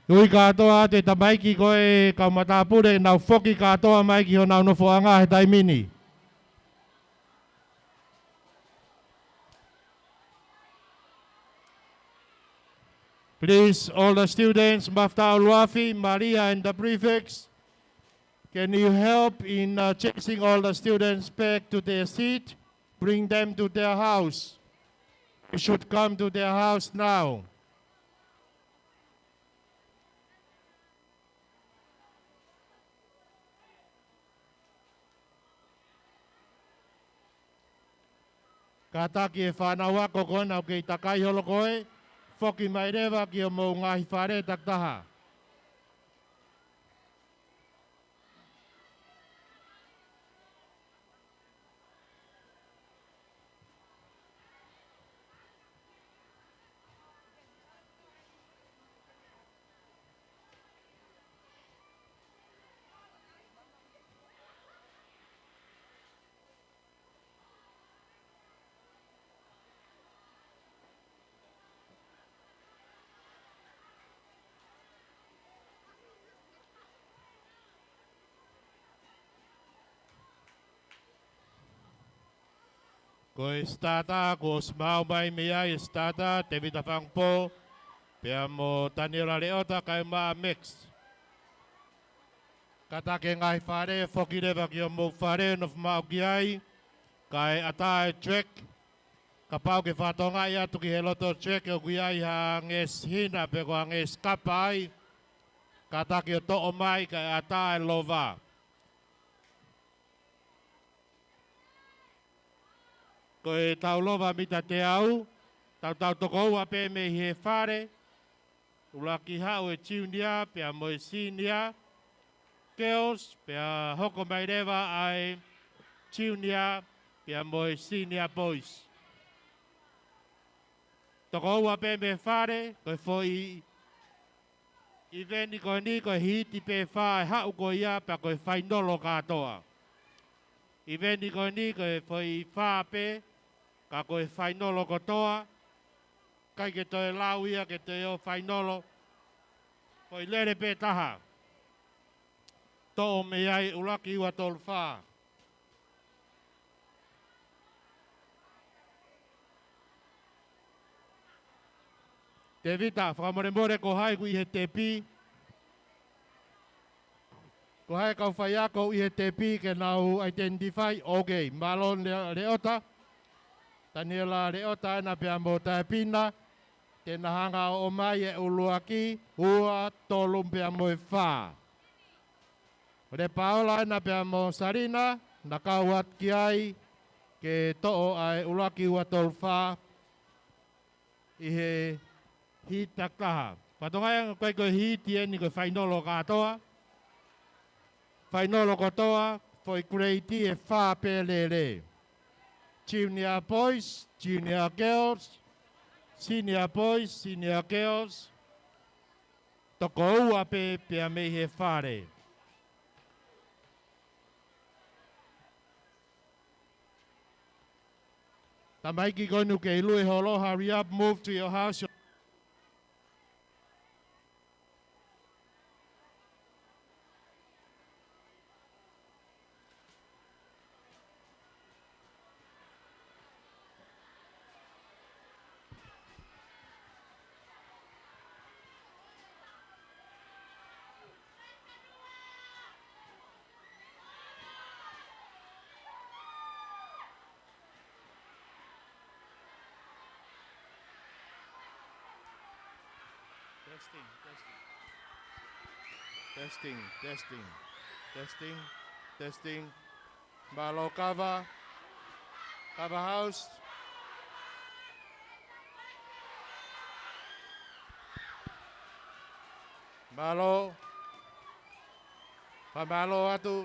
Ui kātoa atu e tamaiki ko ē kau matāpule, nau foki kātoa mai ki honau nofoʻanga he taimi ni. Please, all the students, Mafta Uluafi, Maria, and the prefects, can you help in, uh, chasing all the students back to their seat? Bring them to their house. You should come to their house now. Kātaki e fānau ako ko ena ʻoku kei takai holo ko ē, foki mai leva ki homou ngaahi fale takitaha. Ko e starter, kuo ʻosi maʻu mai mei ai e starter, Tevita Fangupō, pea mo Taniela Leota, kae ʻumaʻā Max. Kātaki e ngaahi fale, foki leva ki homou fale, nofo maʻu ki ai, kae ʻatā e track. Kapau ʻoku ke fakatokangaʻi atu ki he loto track ʻoku ʻi ai ha ngaahi hina pe ko ha ngaahi kapa ai, kātaki ʻo toʻo mai kae ʻatā e lova. Ko e tau lova mita teau, tau tau toko ua pē mei he fale, ʻuluaki haʻu e junior pea mo e senior girls, pea hoko mai leva ʻa e junior pea mo e senior boys. Toko ua pē mei he fale, ko e foʻi ʻiveni ko eni ko e hiti pē fā ʻe haʻu ko ia pea ko e fainolo kātoa. ʻIveni ko eni ko e foʻi fā pē, ka ko e fainolo kotoa, ʻikai ke toe lau ia ke toe ō fainolo, foʻi lele pē taha. Toʻo mei ai ʻuluaki ua tolu fā. Tevita, fakamolemole ko hai ʻoku ʻi he tepi. Ko hai kau faiako ʻi he tepi ke nau identify, ok, mālō Leo-, Leota. Taniela Leota ena pea mo Taepina. Te na hanga ʻo ʻomai e ʻuluaki, ua, tolu pea mo e fā. Lepaola ena pea mo Salina, na kau atu ki ai, ke toʻo ʻa e ʻuluaki ua tolu fā ʻi he hiti takitaha. Fakatokangaʻi ange ʻoku ʻikai ko e hiti eni ko e fainolo kātoa. Fainolo kotoa, foʻi grade ʻe fā pē lele. Junior boys, junior girls, senior boys, senior girls. Toko ua pē pea mei he fale. Tamaiki ko eni ʻoku kei lue holo, hurry up, move to your house. Testing, testing. Testing, testing. Testing, testing. Mālō Kava. Kava House. Mālō. Fakamālō atu.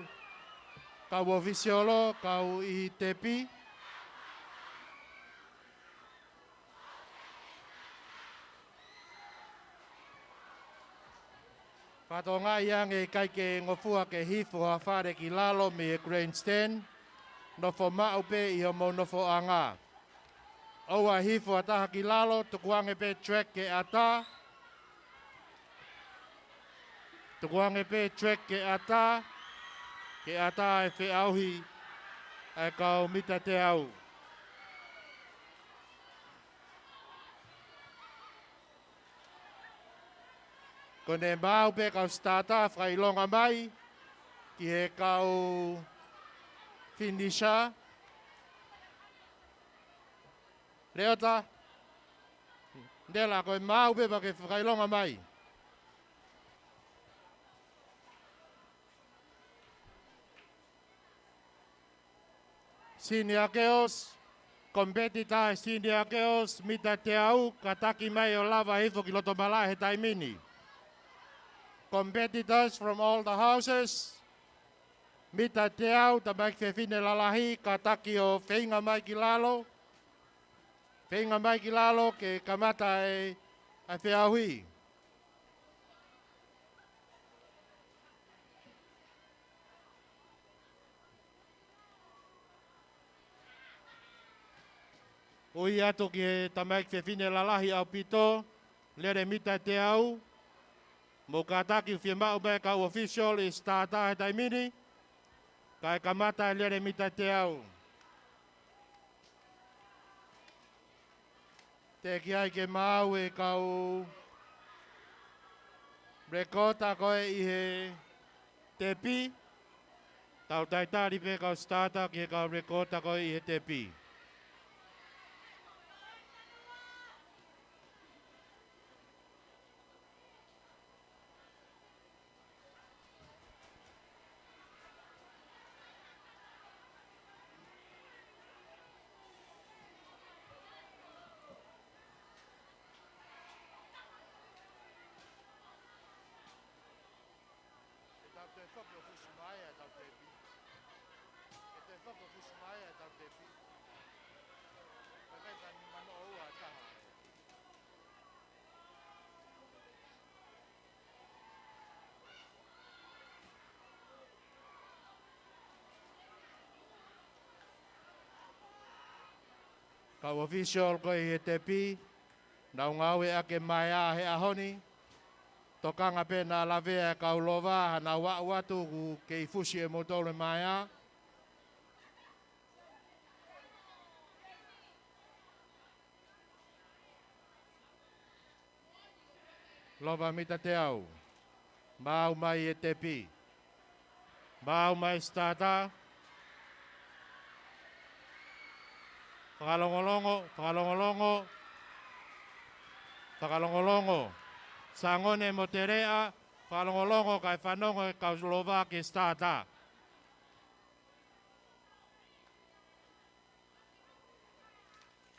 Kau ʻofisiolo, kau ʻi tepi. Fakatokangaʻi ange ʻikai ke ngofua ke hifo ha fale ki lalo mei he grandstand, nofo maʻu pē ʻi homou nofoʻanga. ʻOua ʻe hifo ha taha ki lalo, tukuange pē track ke ʻatā. Tukuange pē track ke ʻatā, ke ʻatā e feʻauhi ʻa e kau mita teau. Ko ʻene maau pē kau starter, fakaʻilonga mai ki he kau finisher. Leota, Nela, ko e maau pē pea ke fakaʻilonga mai. Senior girls, competitor senior girls, mita teau, kātaki mai ʻo lava hifo ki loto malaʻe he taimi ni. Competitors from all the houses, mita teau, tamaiki fefine lalahi, kātaki ʻo feinga mai ki lalo, feinga mai ki lalo ke kamata e, ʻa e feʻauhi. Ui atu ki he tamaiki fefine lalahi ʻaupito, lele mita teau, mou kātaki ʻo fiemaʻu mai e kau official e starter he taimi ni, kae kamata e lele mita teau. Teʻeki ai ke maau e kau recorder ko ē ʻi he tepi. Tau talitali pē kau starter ki he kau recorder ko ē ʻi he tepi. Ke tau toe foki ʻo fusi mai ʻa e tau tepi. Ke toe foki ʻo fusi mai ʻa e tau tepi. Kae kai ka ni mano ua taha. Kau official ko ē ʻi he tepi, nau ngāueʻaki e maea he ʻaho ni, tokanga pē naʻa lavea e kau lova, haʻanau aʻu atu ʻoku kei fusi ʻe moutolu e maea. Lova mita teau. Maau mai e tepi. Maau mai starter. Fakalongolongo, fakalongolongo. Fakalongolongo. Sangone mo Teleʻa, fakalongolongo kae fanongo e kau lova ki he starter.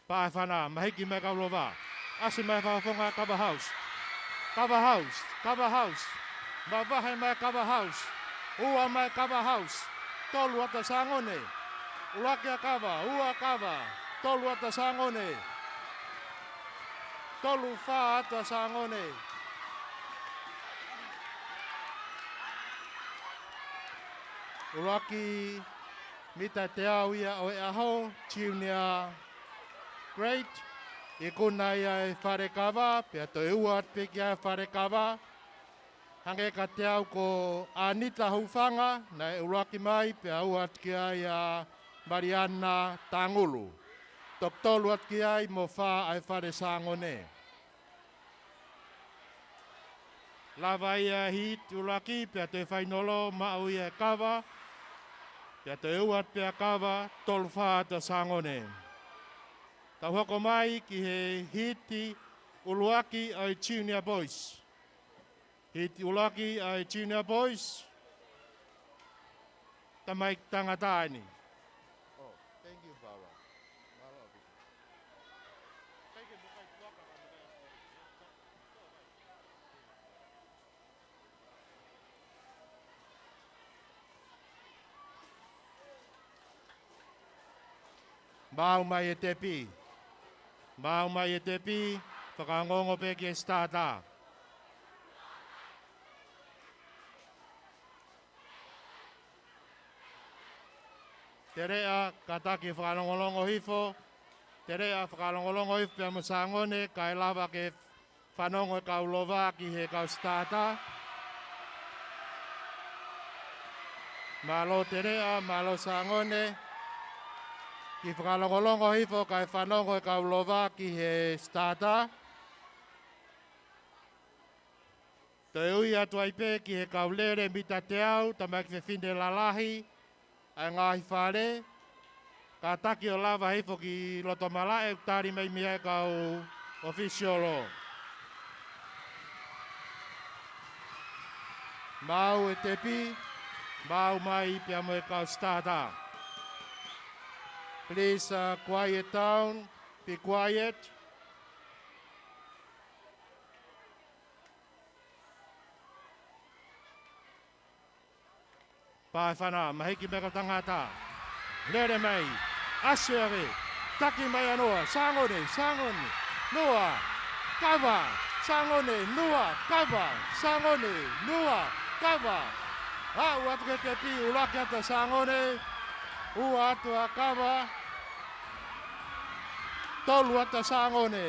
Pae fana, mahiki mai kau lova. ʻAsi mai fakafofonga Kava House. Kava House, Kava House. Mavahe mai Kava House. Ua mai Kava House. Tolu atu ʻa Sangone. ʻUluaki ʻa Kava, ua Kava. Tolu atu ʻa Sangone. Tolu fā atu ʻa Sangone. ʻUluaki mita teau ia ʻo e ʻaho, junior grade, ikuna ia ʻe Falekava, pea toe ua atu pē ki ai ʻa Falekava. Hangē ka teau ko ʻAnita Hufanga, naʻe ʻuluaki mai, pea ua atu ki ai ʻa Maliana Tangulu. Toki tolu atu ki ai mo fā ʻa e Fale Sangone. Lava ia e hiti ʻuluaki, pea toe fainolo, maʻu ia ʻe Kava, pea toe ua atu pē ʻa Kava, tolu fā atu ʻa Sangone. Tau hoko mai ki he hiti ʻuluaki ʻo e junior boys. Hiti ʻuluaki ʻa e junior boys. Tamaiki tangata eni. Oh, thank you, Baba. Mālō ʻaupito. Thank you, Baba. Maau mai e tepi. Maau mai e tepi, fakaongoongo pē ki he starter. Teleʻa, kātaki fakalongolongo hifo. Teleʻa, fakalongolongo hifo pea mo Sangone, kae lava ke fanongo e kau lova ki he kau starter. Mālō Teleʻa, mālō Sangone. Kiʻi fakalongolongo hifo kae fanongo e kau lova ki he starter. Toe ui atu ai pē ki he kau lele mita teau, tamaiki fefine lalahi ʻa e Ngaahi Fale, kātaki ʻo lava hifo ki loto malaʻe, tali mai mei ai e kau ʻōfisiolo. Maʻu e tepi, maʻu mai pea mo e kau starter. Please, uh, quiet down, be quiet. Paefana, mahiki mai e kau tangata. Lele mai. ʻAsi ake. Taki mai ʻa Noa. Sangone, Sangone. Noa. Kava. Sangone, Noa. Kava. Sangone, Noa. Kava. Aʻu atu ki he tepi, ʻuluaki atu ʻa Sangone. Ua atu ʻa Kava. Tolu atu ʻa Sangone.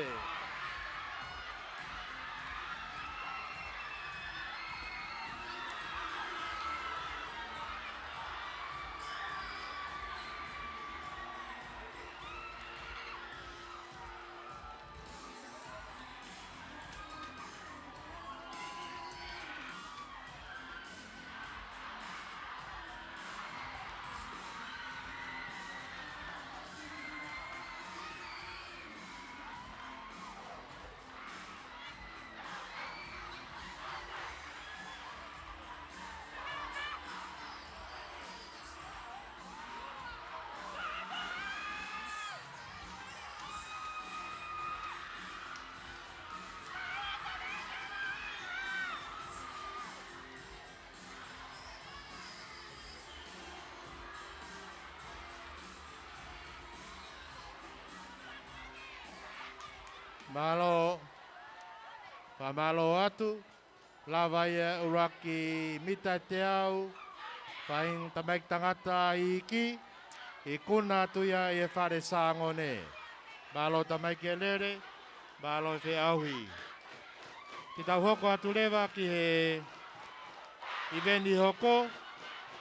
Mālō. Fakamālō atu. Lava ia ʻuluaki mita teau, faʻahinga tamaiki tangata iiki, ikuna atu ia ʻi he Fale Sangone. Mālō tamaiki e lele, mālō e feʻauhi. Te tau hoko atu leva ki he ʻiveni hoko,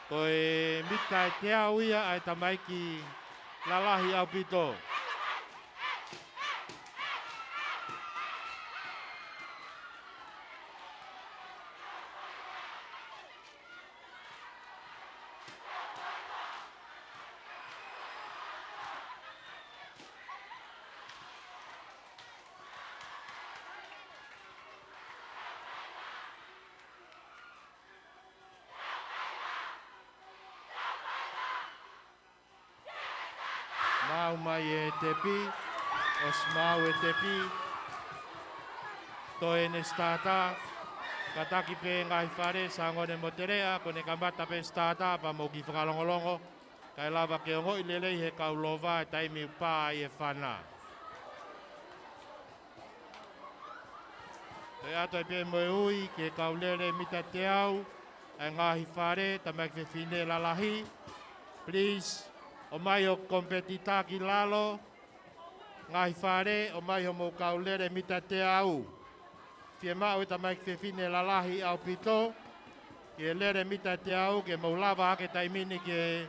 ko e mita teau ia ʻa e tamaiki lalahi ʻaupito. Maʻu mai e tepi, ʻosi maʻu e tepi, toe ʻene starter, kātaki pē Ngaahi Fale, Sangone mo Teleʻa, ko ʻene kamata pē starter, pea mou kiʻi fakalongolongo, kae lava ke ongoʻi lelei he kau lova e taimi ʻoku pā ai e fana. Toe ʻatu ai pē mo e ui ki he kau lele mita teau, ʻa e Ngaahi Fale, tamaiki fefine lalahi. Please, ʻomai hoʻo competitor ki lalo. Ngaahi Fale, ʻomai hoʻomou kau lele mita teau. Fiemaʻu e tamaiki fefine lalahi ʻaupito ki he lele mita teau ke mou lava hake taimi ni ki he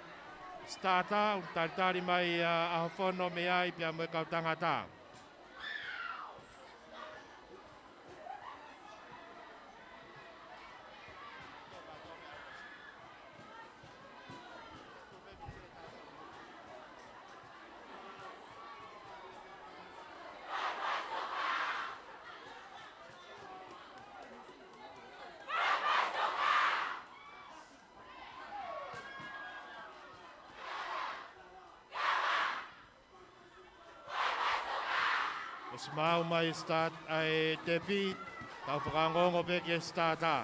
starter, ʻo talitali mai ʻa ʻAhofono mei ai pea mo e kau tangata. ʻOsi maʻu mai e start ʻa e tepi, tau fakaongoongo pē ki he starter.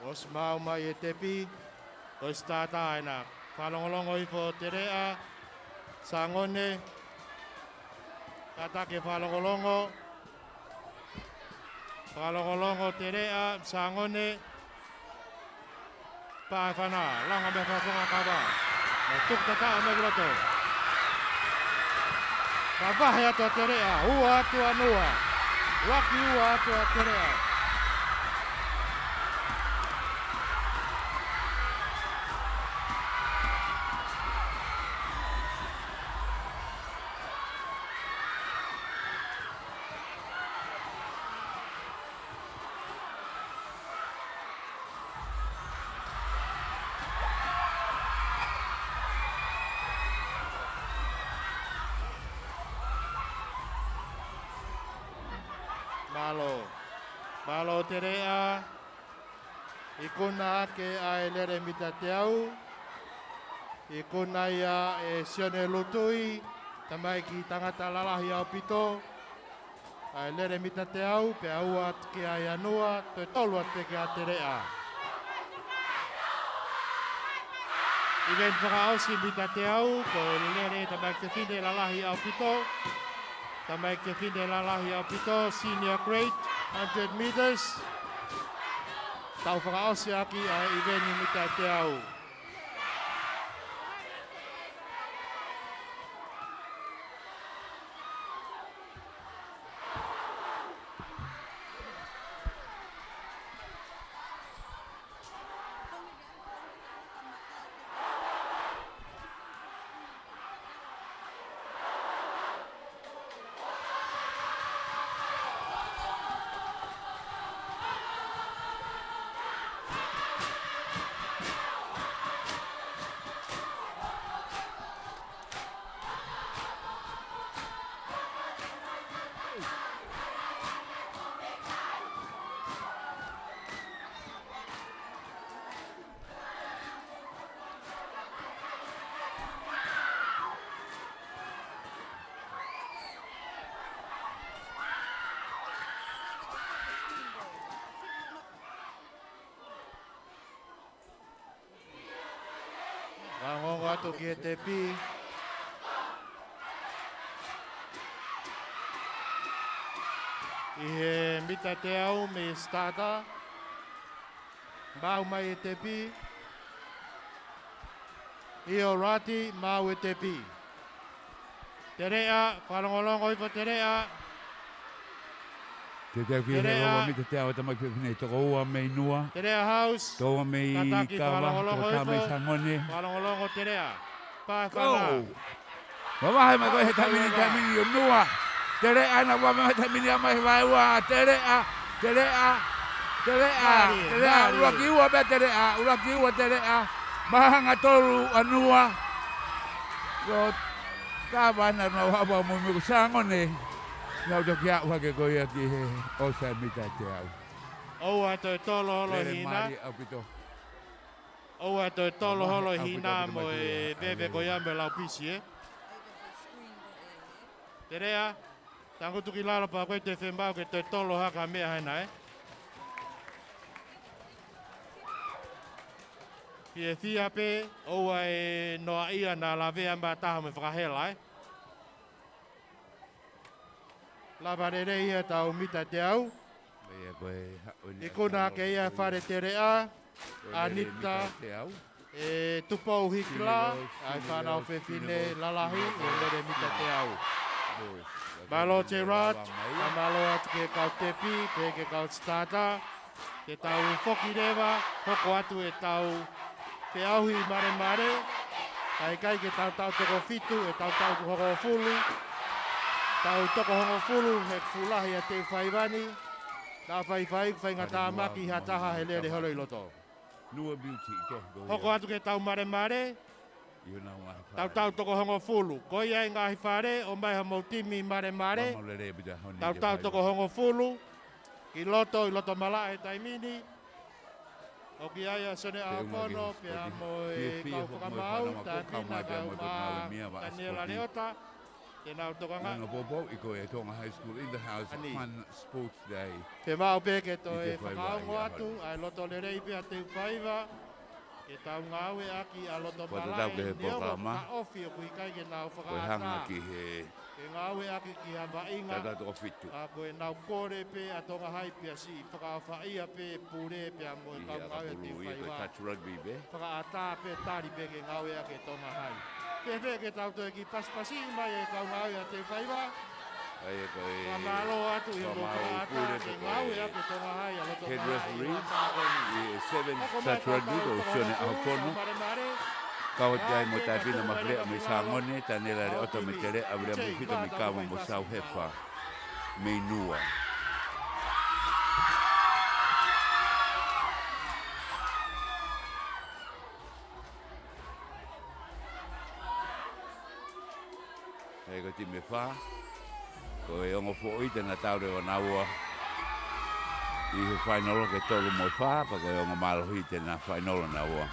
ʻOsi maʻu mai e tepi, ko e starter ena. Fakalongolongo hifo Teleʻa, Sangone, kātaki e fakalongolongo, fakalongolongo Teleʻa, Sangone, pā e fana, langa mei he fakafofonga kava. Mo tuku tataʻo mai ki loto. Ka vahe atu ʻa Teleʻa, ua atu ʻa Nua. Ua ki ua atu ʻa Teleʻa. Mālō. Mālō Teleʻa. Ikuna hake ʻa e lele mita teau. Ikuna ia ʻe Sione Lutui, tamaiki tangata lalahi ʻaupito. ʻA e lele mita teau, pea ua atu ki ai ʻa Nua, toe tolu atu pē ki ai ʻa Teleʻa. ʻIveni fakaʻosi mita teau, ko e lele tamaiki fefine lalahi ʻaupito. Tamaiki fefine lalahi ʻaupito, senior grade, hundred meters. Tau fakaʻosi ʻaki ʻa e ʻiveni mita teau. Fanongo atu ki he tepi. ʻI he mita teau mei he starter. Maʻu mai e tepi. ʻIo Rati, maʻu e tepi. Teleʻa, fakalongolongo hifo Teleʻa. Teuteu ki he Teleʻa. Ua mita teau ʻa e tamaiki fefine, toko ua mei Nua. Teleʻa House. Toko ua mei Kātaki, Kava, fakalongolongo toko taha mei hifo. Sangone. Fakalongolongo Teleʻa. Pae Go! Fana. Mavahe mai ko e he taimi ni, taimi ni ʻo Nua. Teleʻa naʻa mavahe mai taimi ni ʻa mai he vaeua. Teleʻa, Teleʻa, Teleʻa, Mālie, Teleʻa, mālie. ʻUluaki ua pē Teleʻa, ʻuluaki ua Teleʻa. Māhanga tolu ʻa Nua. Ko Kava naʻa nau haʻu mo mui ko Sangone. Nau toki aʻu hake ko ia ki he ʻosi ʻa e mita teau. ʻOua toe tolo holo Lele hina. Mālie ʻaupito. ʻOua toe tolo holo hina mo e veve ko ia mo e laupisi, ē. Teleʻa, tangutu ki lalo pea ko e te fiemaʻu ke toe tolo hake ha meʻa hena, ē. Fiefia pē, ʻoua ʻe noaʻia naʻa lavea mai ha taha mo e fakahela, ē. Lava lelei ia ʻetau mita teau. Meʻa ko e haʻu ni Ikuna ake ia fale Teleʻa, ko e lele ʻAnita, mita teau. ʻE Tupou Hikila, Sini Rose, ʻa e Sini fānau Rose, fefine Sini Rose, lalahi, Sini ʻo e lele mita teau. Rose. Mālō Gerard, ka mālō atu ki he kau tepi, pea ki he kau starter. Ke tau foki leva, hoko atu ʻetau feʻauhi malemale, kae ʻikai ke tau taʻu toko fitu, ʻetau taʻu hongofulu, taʻu toko hongofulu, he fuʻu lahi ʻa e teu faiva ni, ka faifai, faingatāmaki ha taha he lele holo ʻi loto. Hoko atu ke tau malemale, Tau tau toko hongofulu. Ko ia ʻi ngaahi fale, ʻomai homou timi malemale. Tau tau toko hongofulu. Ki loto, ʻi loto malaʻe taimi ni. ʻOku ʻi ai ʻa Sione ʻAokono, pea mo e kau fakamaau, Tākina, kau mā Taniela Leota. Te nau tokangaʻi. Popo, ʻi ko e Tonga High School in the house, fun sports day. Te mau pē ke toe fakaongo atu, ʻa e loto lelei pē ʻa e teu faiva. Ke tau ngāueʻaki ʻa loto malaʻe neongo ka ʻofi ʻoku ʻikai ke nau fakaʻatā. Ke ngāueʻaki ki ha vaʻinga. Ka ko ʻenau kole pē ʻa Tonga High pea siʻi fakaʻofaʻia pē pule pea mo e kau ngāue ʻa e teu faiva. Fakaʻatā pē tali pē ke ngāueʻaki ʻe Tonga High. Pehē ke tau toe kiʻi pasipasi mai e kau ngāue ʻa e faiva. ʻA ia ko e fakamālō atu ʻi hoʻomou fakamālō fakataha pule ke pē ko ngāue e ʻa e Tonga Hai ʻa loto head referee ʻi he Sevens Touch Rugby ko Sione ʻAhofono. Kau atu ai mo Taipina Mafileʻo mei Sangone, Taniela Leota mei Teleʻa, Viliami Fita mei Kava mo Sau Hefa mei Nua. ʻA ia ko e timi ʻe fā, ko e ongo foʻi te na tau leva naua ʻi he fainolo ke tolu mo e fā, pea ko e ongo mālohi te na fainolo naua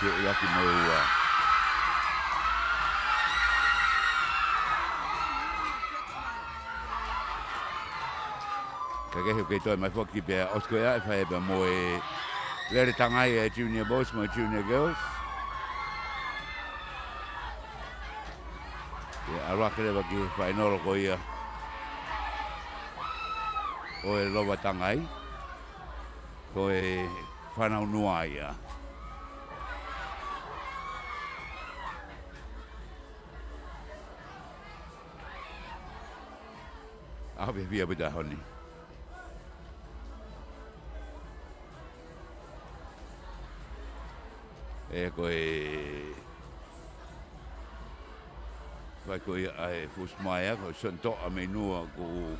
ke ʻuluaki mo e ua. Ka ke he kei toe mai foki pea ʻosi ko ia ʻe fai pea mo e lele tangai e junior boys mo e junior girls. ʻE ʻalu hake leva ki he fainolo ko ia ʻo e lova tangai. Ko e fānau Nua ia. ʻAho fiefia pē ʻaho ni. ʻE ko e fai ko ia ʻa e fusi mai ʻa ko Sione Toʻa mei Nua ko e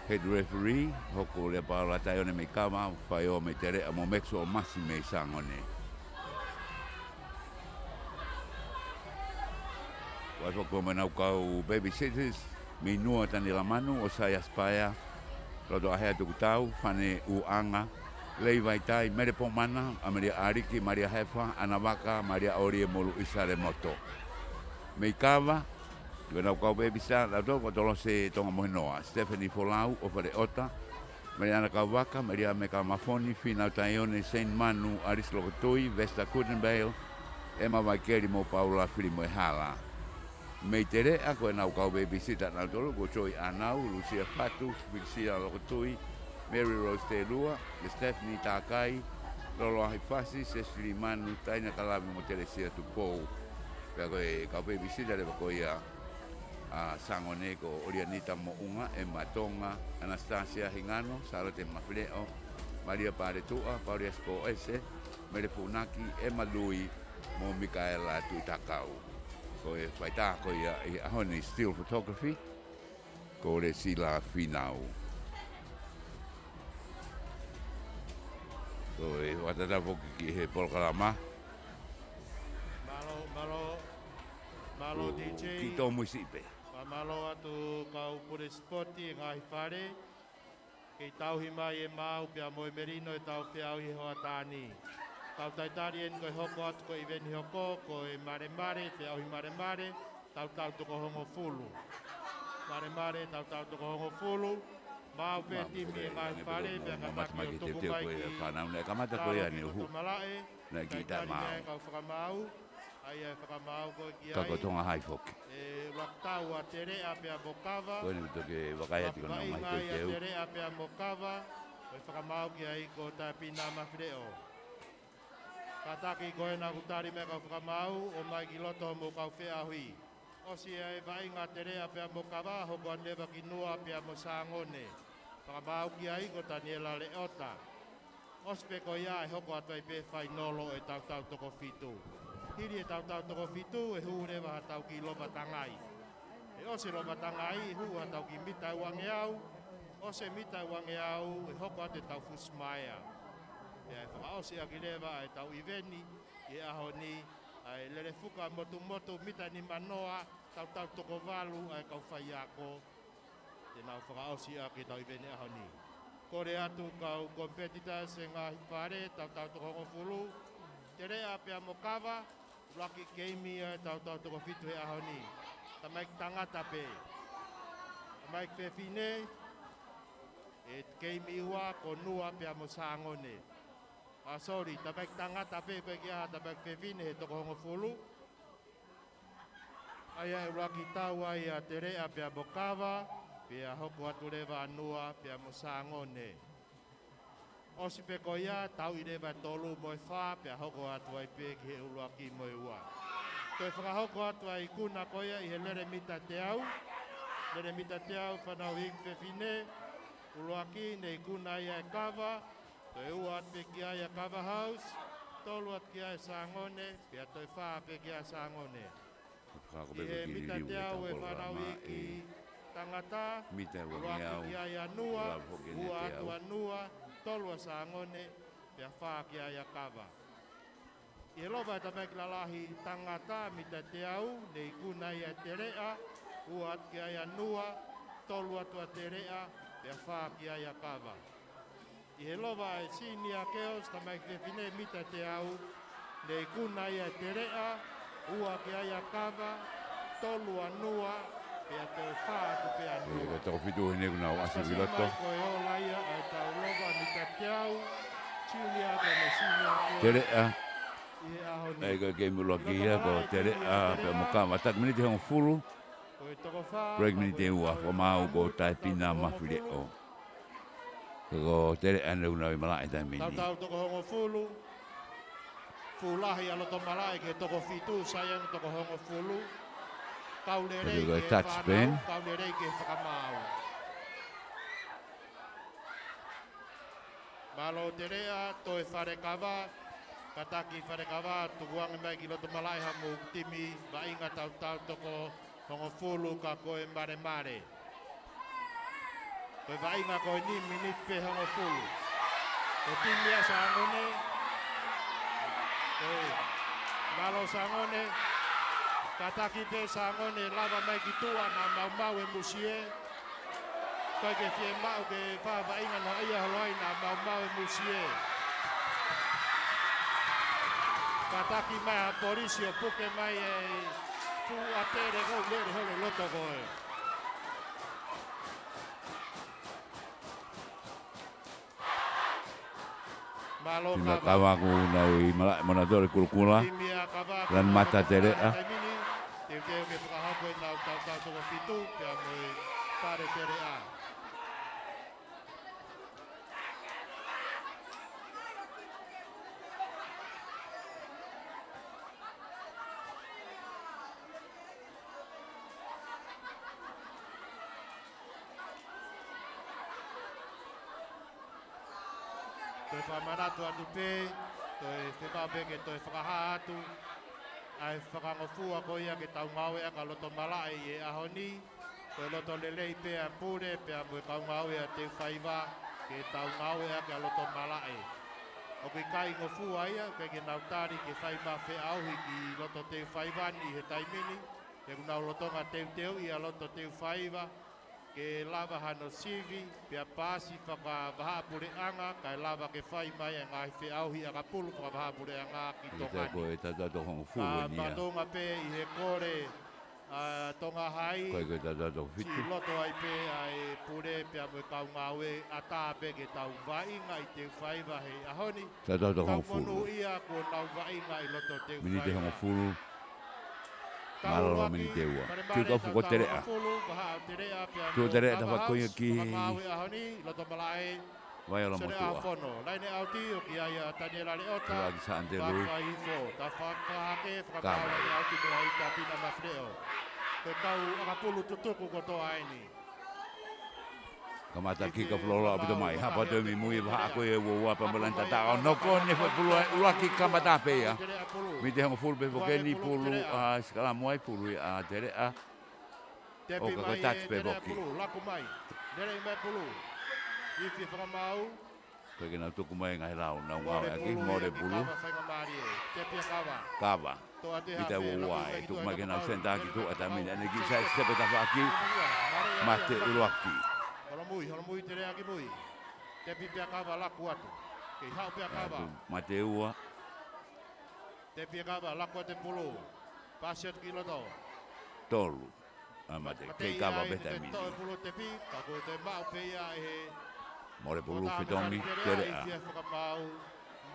head referee, hoko Leapaola Taione mei Kava, Faioa mei Teleʻa mo Maxwell Masi mei Sangone. Fai foki mo ʻenau kau babysitters mei Nua, Taniela Manu, ʻOsai Asipaea, Lotoʻahea Tukutau, Fane ʻUʻanga, Lei Vaitai, Mele Pomana, ʻAmelia ʻAliki, Malia Hefa, ʻAna Vaka, Malia ʻOlie mo Luʻisa Lemoto. Mei Kava, ko ʻenau kau babysitter, ʻa ia ko Tolose Tonga Mohenoa, Stephanie Folau, ʻOfa Leota, Meliana Kauvaka, Melia Meka Mafoni, Fīnau Taione, Seini Manu, ʻAlisi Lokotui, Vesta Kutenbeil, ʻEma Vaikeli mo Paula Filimoehala. Mei Teleʻa ko ʻenau kau babysitter ʻanautolu ko Joy ʻAnau, Lusia Fatu, Filisia Lokotui, Mary Rose Telua, Stephanie Takai, Loloahi Fasi, Cecily Manu, Taina Kalavi mo Telesia Tupou. Pea ko e kau babysitter leva ko ia ʻa Sangone ko ʻOlianita Moʻunga, ʻEma Tonga, ʻAnastasia Hingano, Sālote Mafileʻo, Malia Paletuʻa, Paulia Sikoʻese, Mele Funaki, ʻEma Lui, mo Mikaela Tuʻitakau. Ko e faitā ko ia ʻi he ʻaho ni, still photography, ko Lesila Fīnau. Ko e ʻoatu atu foki ki he polokalama. Mālō, mālō, mālō, ko D J. Kiʻi tōmui siʻi pē. Fakamālō atu kau pule sipoti e ngaahi fale. Kei tauhi mai e maau pea mo e melino ʻetau feʻauhi he hoʻatā ni. Kau talitali eni ko e hoko atu ko e ʻiveni hoko, ko e malemale, feʻauhi malemale, tautau toko hongofulu. Malemale, tautau toko hongofulu. Maau pē timi e ngaahi fale, pea ka taki ʻo tuku mai ki he fānau naʻe kamata ko ia ni uhu. Naʻe kiʻi taʻe maau. Kau fakamaau, ʻa ia ʻe fakamaau ko ē ki ai. Ka ko Tonga Hai foki. ʻE ʻuluaki tau ʻa Teleʻa pea mo Kava. Ko eni ʻoku toki vakai atu ko ʻenau ngaahi teuteu. Teleʻa pea mo Kava, ʻe fakamaau ki ai ko Taipina Mafileʻo. Kātaki ko ena ʻoku tali mai kau fakamaau, ʻomai ki loto mo kau feʻauhi. ʻOsi ʻa e vaʻinga Teleʻa pea mo Kava, hoko atu leva ki Nua pea mo Sangone. Fakamaau ki ai ko Taniela Leota. ʻOsi pē ko ia ʻe hoko atu ai pē fainolo e tautau toko fitu. Hili e tautau toko fitu ʻe hū leva ha tau kiʻi lova tangai. ʻE ʻosi lova tangai ʻe hū ha tau kiʻi mita ʻe uangeau. ʻOsi e mita ʻe uangeau ʻe hoko atu e tau fusi maea. Pea ʻe fakaʻosi ʻaki leva ʻa e tau ʻiveni ʻi he ʻaho ni, ʻa e lele fuka motumotu mita nimanoa, tautau toko valu ʻa e kau faiako. Te nau fakaʻosi ʻaki e tau ʻiveni ʻaho ni. Kole atu kau competitors e ngaahi fale, tautau toko hongofulu. Teleʻa pea mo Kava, ʻuluaki keimi ʻa e tautau toko fitu he ʻaho ni. Tamaiki tangata pē. Tamaiki fefine, e keimi ua ko Nua pea mo Sangone. ʻA, sorry, tamaiki tangata pē, ko e ʻikai ha tamaiki fefine he toko hongofulu. ʻA ia ʻe ʻuluaki tau ai ʻa Teleʻa pea mo Kava, pea hoko atu leva ʻa Nua pea mo Sangone. ʻOsi pē ko ia, tauʻi leva e tolu mo e fā, pea hoko atu ai pē ki he ʻuluaki mo e ua. Toe fakahoko atu ʻa e ikuna ko ia ʻi he lele mita teau. Lele mita teau, fānau hiki fefine. ʻUluaki, ne ikuna ia ʻe Kava, toe ua atu pē ki ai ʻa Kava House, tolu atu ki ai ʻa Sangone, pea toe fā pē ki ai ʻa Sangone. Fakahoko pē ʻi he mita teau ʻa e fānau hiki tangata, ʻuluaki ki ai ʻa Nua, ua atu ʻa Nua, tolu ʻa Sangone, pea fā ki ai ʻa Kava. ʻI he lova ʻa e tamaiki lalahi tangata mita teau, ne ikuna ia ʻe Teleʻa, ua atu ki ai ʻa Nua, tolu atu ʻa Teleʻa, pea fā ki ai ʻa Kava. ʻI he lova ʻa e senior girls tamaiki fefine mita teau, ne ikuna ia ʻe Teleʻa, ua ki ai ʻa Kava, tolu ʻa Nua, pea toe fā atu pē ʻa Nua. Ko e toko fitu ʻi heʻene kuo nau ʻasi ki loto. Ko e ola ia ʻa e tau lova mita teau, junior pea mo e senior girls. Teleʻa. ʻI he ʻaho ni. ʻE, ko e keimi ʻuluaki ia ko Teleʻa pea mo Kava. Taki miniti hongofulu. Break miniti ʻe ua, fakamaau ko Taipina Mafileʻo. Ko Teleʻa ne ʻoku nau ʻi malaʻe he taimi ni. Tautau toko hongofulu. Fuʻu lahi ʻa Loto Malaʻe ki he toko fitu, sai ange toko hongofulu. Kau lelei ki he fānau, kau lelei ki he fakamaau. Mālō Teleʻa, toe Fale Kava, kātaki Fale Kava, tukuange mai ki Loto Malaʻe haʻamou timi, vaʻinga tautau toko hongofulu ka ko e malemale. Ko e vaʻinga ko eni miniti pē hongofulu. Ko e timi ʻa Sangone. Ko e mālō Sangone. Kātaki pē Sangone, lava mai ki tuʻa naʻa maumau e musie. Ko e ke fiemaʻu ke fai ha vaʻinga noaʻia holo ai naʻa maumau e musie. Kātaki mai ha polisi ʻo puke mai e fuʻu ʻatele ko e lele holo loto ko ē. Mālō Kava. Kava ʻoku nau ʻi malaʻe mo nau tole kulukula. Timi ʻa Kava, lanu mata Teleʻa. Teuteu ke fakahoko ʻenau tautau toko fitu, pea mo e Fale Teleʻa. Toe fakamanatu atu pē, toe fekau pē ke toe fakahā atu ʻa e fakangofua ko ia ke tau ngāueʻaki ʻa Loto Malaʻe ʻi he ʻaho ni, ko e loto lelei pē ʻa e pule, pea mo e kau ngāue ʻa Teufaiva, ke tau ngāueʻaki ʻa Loto Malaʻe. ʻOku ʻikai ngofua ia, ʻikai ke nau tali ke fai mai ha feʻauhi ki loto Teufaiva ni ʻi he taimi ni, he ʻoku nau lolotonga teuteuʻi ʻa Loto Teufaiva, ke lava hano sivi, pea paasi fakavahaʻapuleʻanga, kae lava ke fai mai ʻa e ngaahi feʻauhi ʻakapulu fakavahaʻapuleʻanga ki Tonga ni. Ko e tautau toko hongofulu eni ia. Ka maʻu pē ʻi he kole ʻa Tonga Hai, ko e tautau toko fitu. Siʻi loto ai pē ʻa e pule pea mo e kau ngāue ʻatā pē ke tau vaʻinga ʻi Teufaiva he ʻaho ni. Tautau toko hongofulu. Tau monūʻia kuo nau vaʻinga ʻi loto Teufaiva. Miniti hongofulu. Mālō, miniti ʻe ua. Kiu ka fuko Teleʻa. Tuʻu Teleʻa, tafaʻaki ko ia ki Vai ʻo Lomotuʻa. Laine ʻauti ʻoku ʻi ai ʻa Taniela Leota. Tuʻu ki Santelu. Kava. Ko e kau ʻakapulu tutuku kotoa eni. Kamata kiu ka fulo ʻaupito mai. Hapa toe mimui vahaʻa ko e ua ua pea mo e laine tata ʻo noko ne fai pulu ʻa e ʻuluaki kamata pē ia. Miniti hongofulu pē foki eni pulu ʻa sikalamu ai pulu ʻa Teleʻa. ʻO ka ko e tax pē foki. Laku mai. Lele mai pulu. Ifi fakamaau. Ko e ke nau tuku mai ngaahi lau, nau ngāueʻaki, mole pulu. Kava. Mita ua ua ʻe tuku mai ke nau senitā ki tuʻa taimi ni, ʻa eni kiʻi saiʻi sepe tafaʻaki. Mate ʻuluaki. Holomui, holomui Teleʻa ki mui. Tepi pea Kava laku atu. Kei haʻu pea Kava. Mate ua. Tepi ʻa Kava, laku atu e pulu. Pasi atu ki loto. Tolu. ʻA mate, kei Kava pē taimi ni. Toe pulu tepi, ka ko e toe maʻu pē ia ʻe he. Mole pulu fetomi, Teleʻa.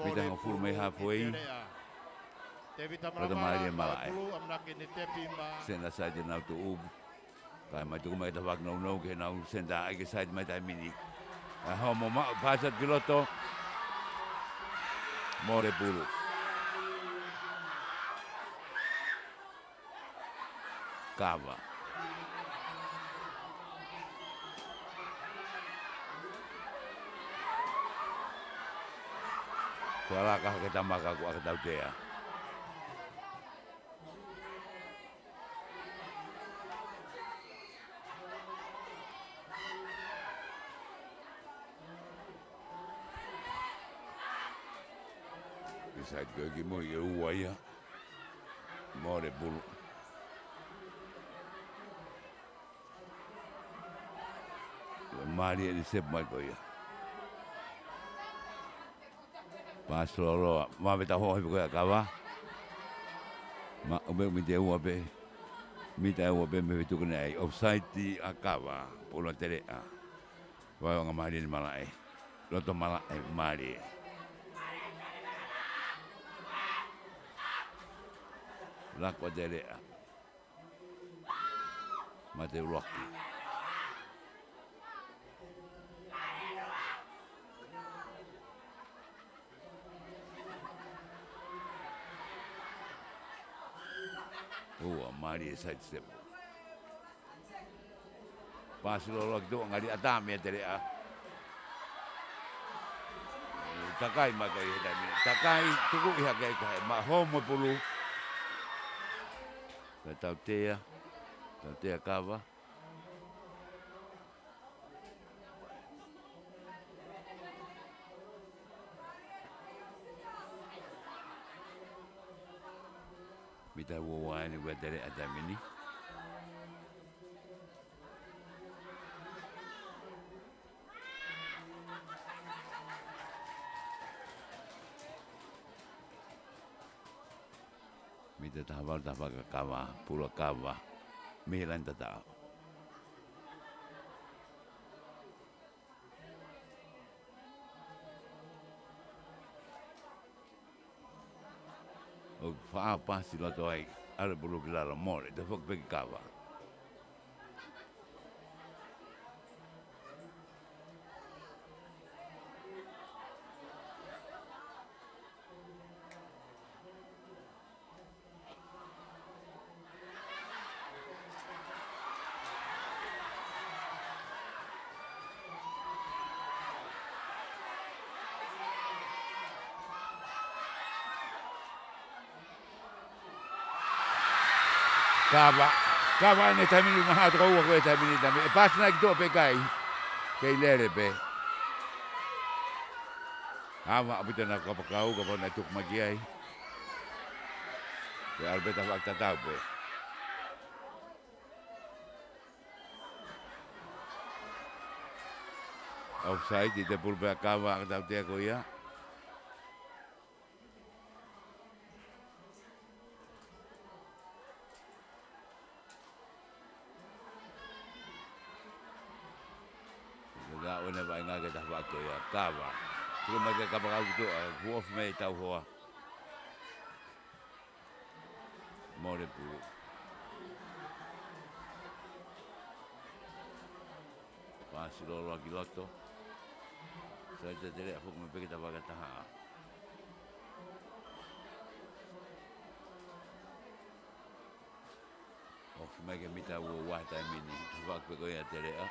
Mita hongofulu mei hafo ei. Loto Mālie Malaʻe. Senitā side ʻenau tuʻu. Kae mai tuku mai tafaʻaki nounou ke nau senitā ai ke side mai taimi ni. ʻA homo maʻu pasi atu ki loto. Mole pulu. Kava. Kuo laka hake tamaka ko ē ʻa Tautea. Onside ko ē ki mui ʻe ua ia. Mole pulu. Mālie e reserve mai ko ia. Paasi lōloa, ma veta ho he ko ia Kava. Ma, ʻo me mita ʻe ua pē. Mita ʻe ua pē mei he tuku ni ai. Offside ʻa Kava, pulu ʻa Teleʻa. Vaeonga mālie ni malaʻe. Loto malaʻe mālie. Laka ʻa Teleʻa. Mate ʻuluaki. Ua, mālie e side step. Paasi lōloa ki tuʻa, ngali ʻatā meia Teleʻa. Takai mai ko ia he taimi ni. Takai, tuku ʻi hake ai kae ma homo pulu. Kae Tautea, Tautea Kava. Mita ua ua eni ʻa Teleʻa he taimi ni. Mita taha valu, taha fā ʻa Kava, pulu ʻa Kava. Mei he laine tataʻo. ʻO fakapaasi loto ai, ʻalu e pulu ki lalo, mole, toe foki pē ki Kava. Kava, Kava ʻi he taimi ni, maha toko ua ko ē he taimi ni, taimi, ʻe paasi nai ki tuʻa pe ʻikai. Kei lele pē. Ava ʻaupito ʻena kapakau, kapau naʻe tuku mai ki ai. Pea ʻalu pē tafaʻaki tatau pē. Offside, ʻi he pulu pē ʻa Kava, ʻa Tautea ko ia. Ka ʻoua naʻe vaʻinga ke tafaʻaki ko ia, Kava. Tuku mai ke kapakau ki tuʻa, ʻa, huʻofi mai e tauhoa. Mole pulu. Paasi lōloa ki loto. Sai te Teleʻa foki mai pē ki he tafaʻaki taha. Ofi mai ki he mita ua ua he taimi ni. Tafaʻaki pē ko ia ʻa Teleʻa.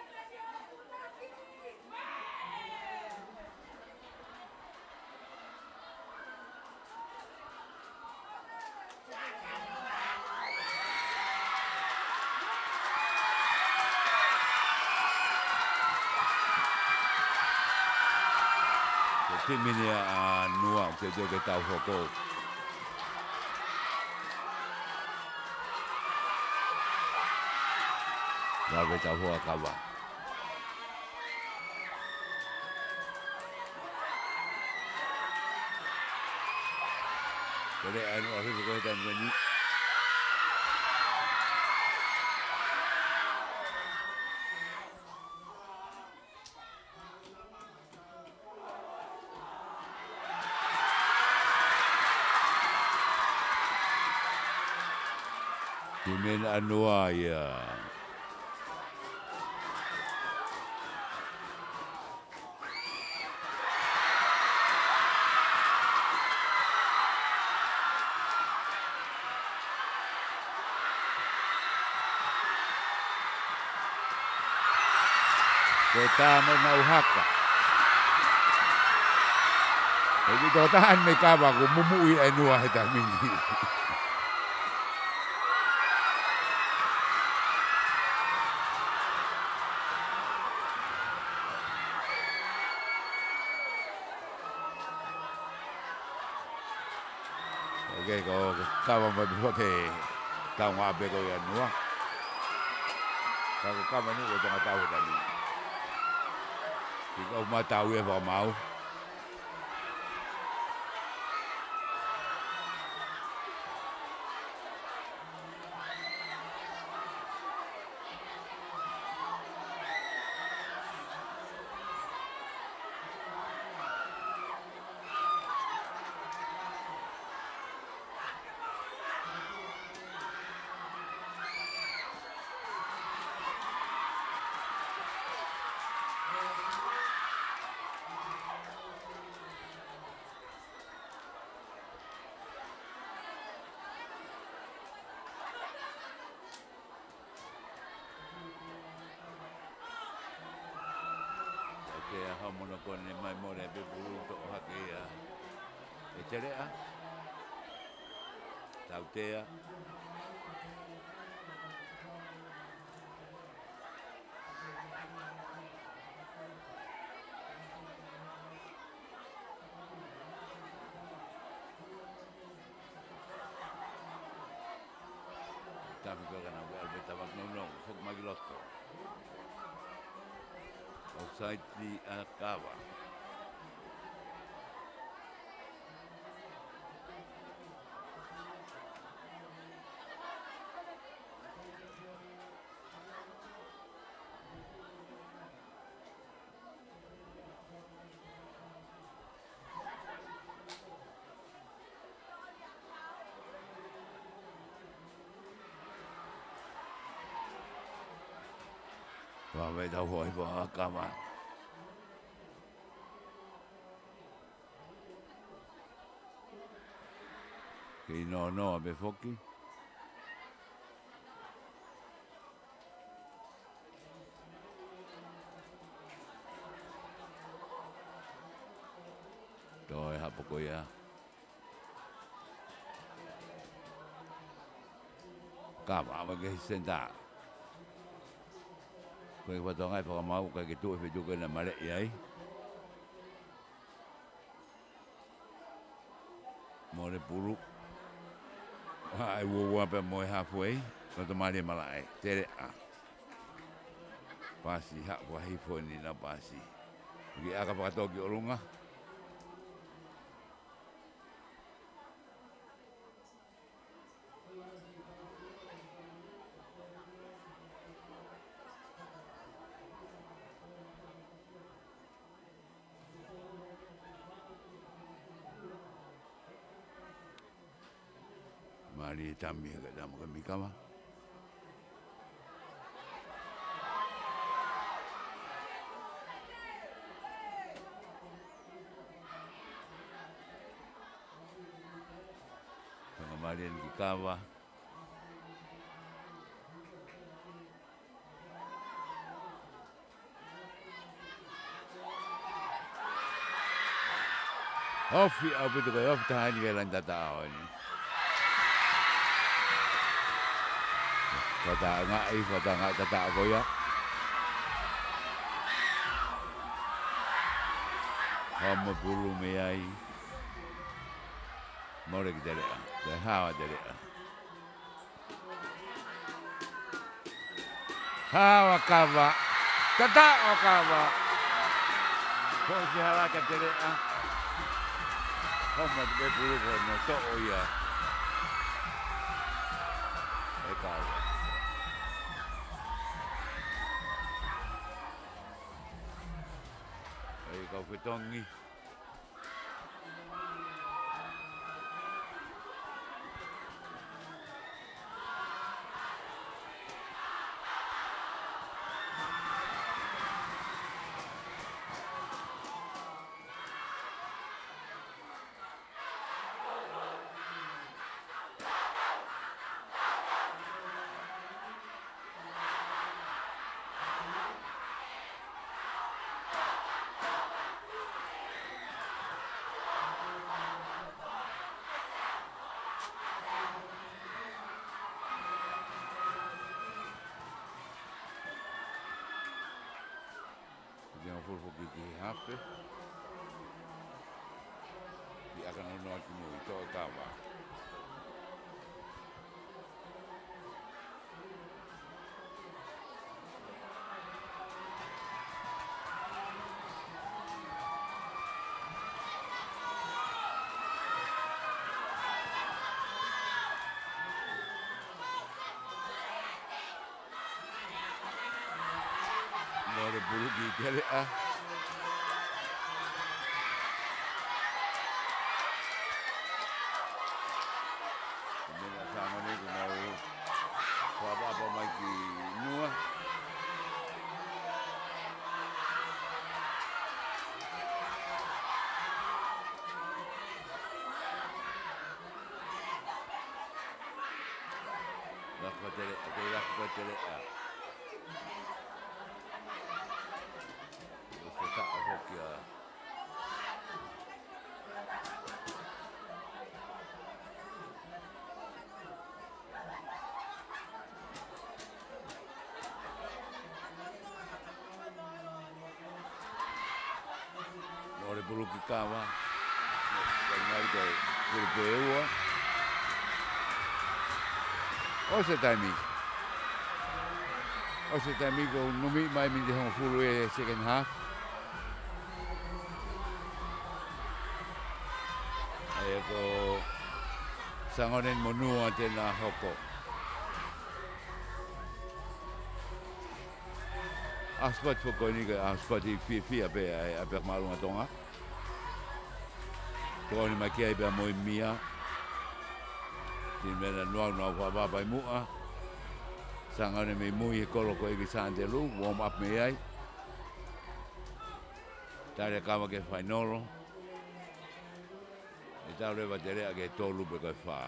Ko e timi ni ʻa Nua, ʻoku teuteu ke tau hoko. Lave tauhoa Kava. Teleʻa ʻi he ʻaho ko ē he taimi ni. Timi ʻa Nua ia. Ko e tā mo e ngaahi haka. Ko e kiʻi tokotaha ʻeni mei Kava ʻoku mumuʻi ʻa ʻEnua he taimi ni. ʻOku ʻikai ko Kava mai pē foki he taunga pē ko ia ʻa ʻEnua. Ka ko Kava ʻeni ʻoku tangata ʻo e taimi ni. Kiʻi kau matau ia fakamaau. Tautea, haʻu mo hono kone mai, mole pē pulu, toʻo hake ia ʻe Teleʻa. Tautea. Tafi ko ē ka nau ke ʻalu pē tava nongo, foki mai ki loto. ʻOfsaiti ʻa Kava. Pea mei tau hoi pea Kava. Kei nonoa pē foki. Toe hapo ko ia. Kava, ʻave ki he senitā. Ko e fatongia ʻa e fakamaau, ʻikai ke tuʻu e feituʻu ko ē naʻe maleʻi ai. Mole pulu. Haʻu e uaua pea mo e halfway. Ko e toʻomālie malaʻe. Teleʻa. Pasi, haʻu fakahifo ʻeni ʻa e pasi. Ki ʻaka fakatō ki ʻolunga. Mālie e tami ʻa e tama ko ē mei Kava. Fakamālie ʻeni ki Kava. Ofi ʻaupito ko e ofi taha ʻeni ki he laine tataʻo ʻeni. Fakatāngaʻi, fakatāngaʻi tataʻo ko ia. Hamo pulu mei ai. Mole ki Teleʻa. Toe hao ʻa Teleʻa. Hao ʻa Kava. Tataʻo ʻa Kava. Ko e fehālaaki ʻa Teleʻa. Hamo atu pē pulu ko hono toʻo ia ʻe Kava. ʻE kau fetongi. Hongofulu foki ki he hafe. Ki ʻAkanonoa ki mui, toʻo e kava. Mole pulu ki Teleʻa. Mena Sangone kuo nau fakaʻapaʻapa mai ki Nua. Laku ko Teleʻa, ko e laku ko Teleʻa. Ko e fetaʻa foki ʻa Mole pulu ki kava. Kai mai ko e pulu pē ua. ʻOsi e taimi. ʻOsi e taimi, ko e numi mai miniti hongofulu e second half. ʻA ia ko Sangone mo Nua te na hoko. ʻAho sipoti foki ko eni ko e ʻaho sipoti fiefia pē ʻa e ʻapiako māʻolunga Tonga. Tokoni mai ki ai pea mo e mia. Timi mei Nua kuo nau fakaʻapaʻapa ʻi muʻa. Sangone mei mui he kolo ko ē ki Santelu, warm up mei ai. Tali e kava ki he fainolo. ʻE tau leva Teleʻa ki he tolu pe ko e fā.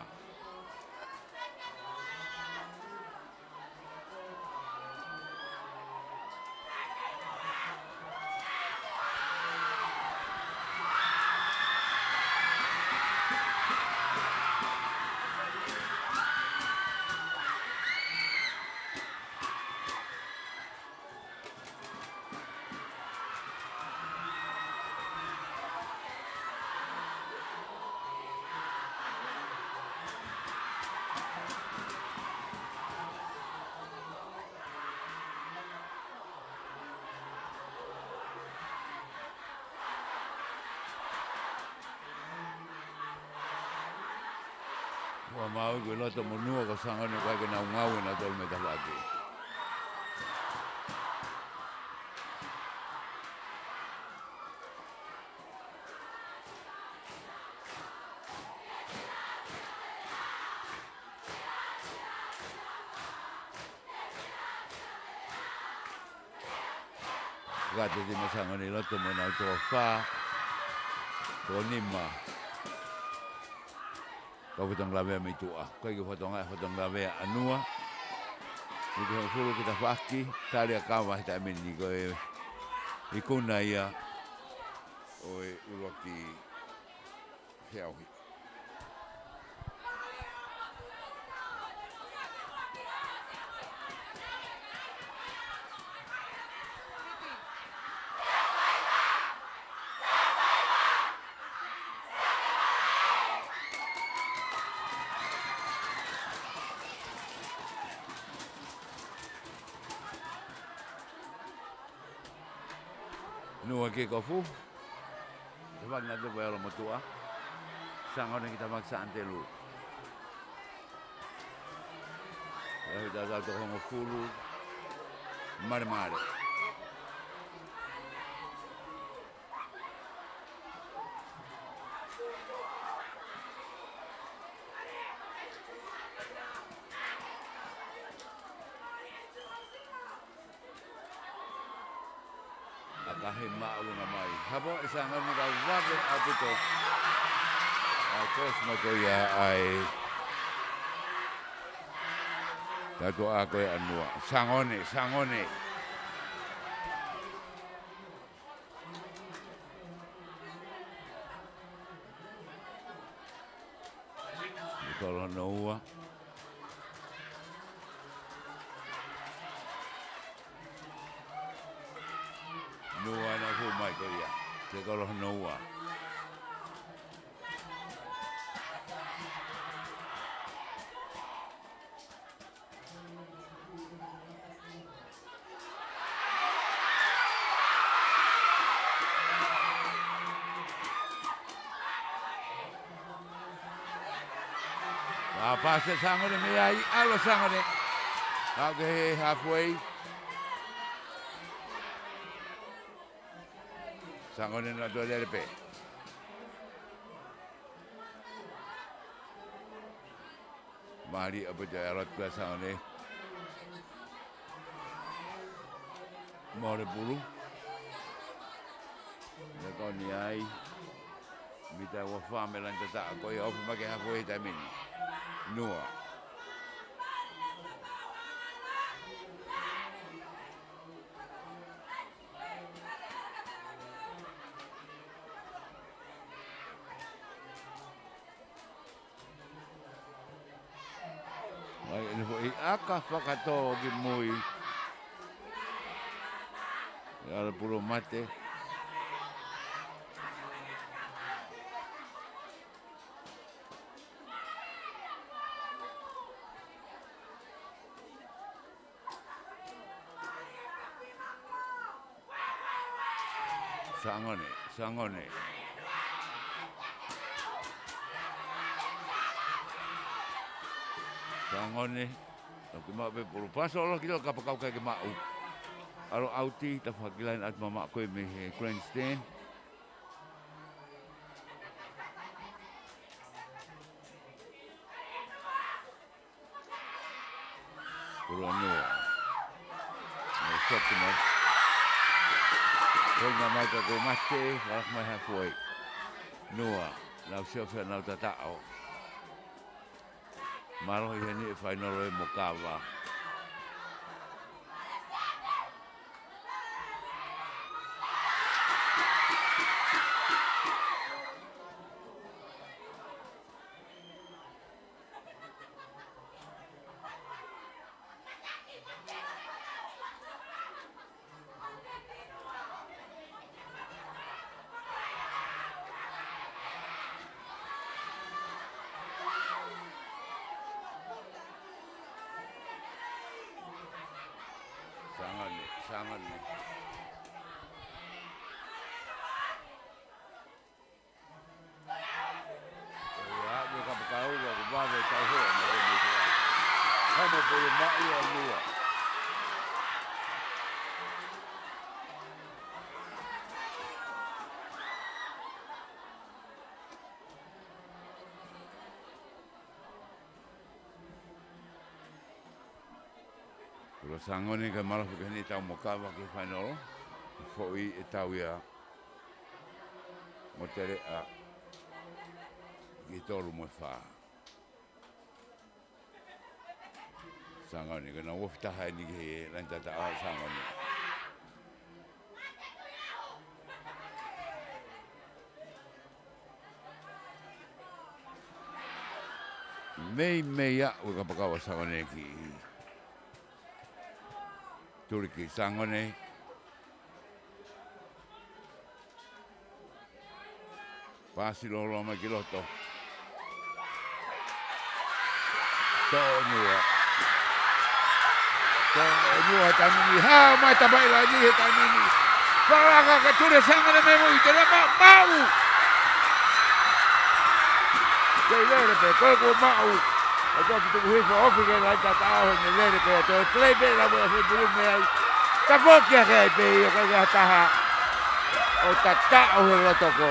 Ua mau i ko e loto mo Nua, ko Sangone ʻoku ʻikai ke nau ngāue nautolu mei tafaʻaki. Kate ti mo Sangone ʻi loto mo nau toʻo fā, toʻo nima. Kau fatongia lavea mei tuʻa. ʻIkai ke fatongia, fatongia lavea ʻa Nua. Miniti hongofulu ki tafaʻaki, tali e kava he taimi ni ko e ikuna ia ʻo e ʻuluaki feʻauhi. Nua kick off. Tafaʻaki nautolu pea ʻalu mo tuʻa. Sangone ki tafaʻaki Santelu. ʻE ʻi ai tautolu toko hongofulu. Malemale. ʻAkahi māʻolunga mai. Hapo e Sangone ka vave ʻaupito. ʻA e cross mo ko ia ʻa e tautua ko ē ʻa Nua. Sangone, Sangone. Tolo no ua. Nua naʻe hū mai ko ia. Tekolo hono ua. Ua pasi Sangone mei ai, ʻalu Sangone. Kau ke he halfway. Sangone naʻe toe lele pē. Mālie ʻaupito e ʻalu atu ʻa Sangone. Mole pulu. Naʻe kau ni ai. Mita ua fā mei laine tataʻo ko ia, ofi mai ke halfway he taimi ni. Nua. Mai ʻene foʻi ʻaka fakatō ki mui. ʻAlu pulu mate. Sangone, Sangone. Sangone. Toki maʻu pē pulu, pasi ʻo lō ki loto kapakau ʻikai ke maʻu. ʻAlu ʻauti, tafaʻaki laine atu mamaʻo ko ē mei he grandstand. Pulu ʻa Nua. Nau sio ki mo. Ko e ngaahi mata ko mate, ʻalu mai halfway. Nua, nau sio fē nau tataʻo. Mālohi heni e fainolo ʻe Mokava. Sangone, Sangone. ʻIo, ʻa e kapakau ʻoku vave tau hoa mo e mei te ai. Hamo pulu maʻu ʻa Nua. Pulu ʻa Sangone kae mālohi pē ke ne tau Mokava ki he fainolo. Foʻi ʻe tau ia mo Teleʻa ki he tolu mo e fā. Sangone, ko ʻena ofi taha eni ki he laine tataʻo ʻa Sangone. Meimei aʻu e kapakau ʻa Sangone ki Tuliki. Sangone. Pasi loloa mai ki loto. Toʻo Nua. Toʻo Nua he taimi ni. Hā mai tapa ʻi laine he taimi ni. Fakalaka ka tule Sangone mei mui, te la ma-, maʻu. Kei lele pē, ko e kuo maʻu. ʻO toki tuku hifo ofi ki he laine tataʻo he ne lele pē, toe play pē la mo e fai pulu mei ai. Tafoki ake ai pē ia, ʻikai ke ʻi ai ha taha ʻo tataʻo he loto ko.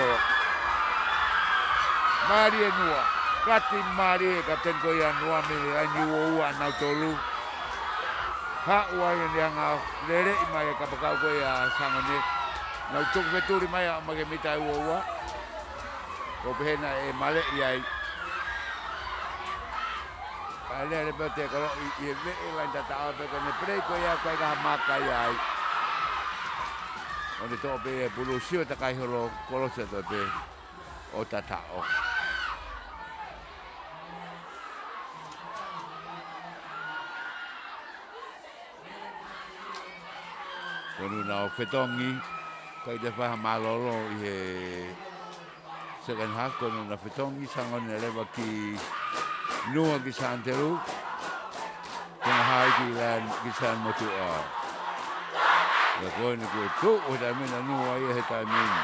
Mālie Nua, kati mālie e kapiteni ko ia Nua mei he laine ua ua ʻa nautolu. Haʻu ai ʻene anga leleʻi mai e kapakau ko ia ʻa Sangone. Nau tuku fetuli mai ʻo aʻu mai ki he mita ua ua. Ko e pehē naʻe maleʻi ai. Kae lele pē ʻo tekoloʻi ʻi he veʻe laine tataʻo pē ko ʻene play ko ia ʻoku ʻikai ha maka ia ai. ʻO ne toʻo pē e pulu, sio takai holo, kolosi atu pē ʻo tataʻo. Tonu nau fetongi. Kae ʻi ai ha mālōlō ʻi he second half, ko ʻena fetongi, Sangone leva ki Nua ki Santelū. Ko ʻena hā ki lan, ki San Motuʻa. Pea ko ʻeni kuo tuʻu he taimi ni ʻa Nua ia he taimi ni.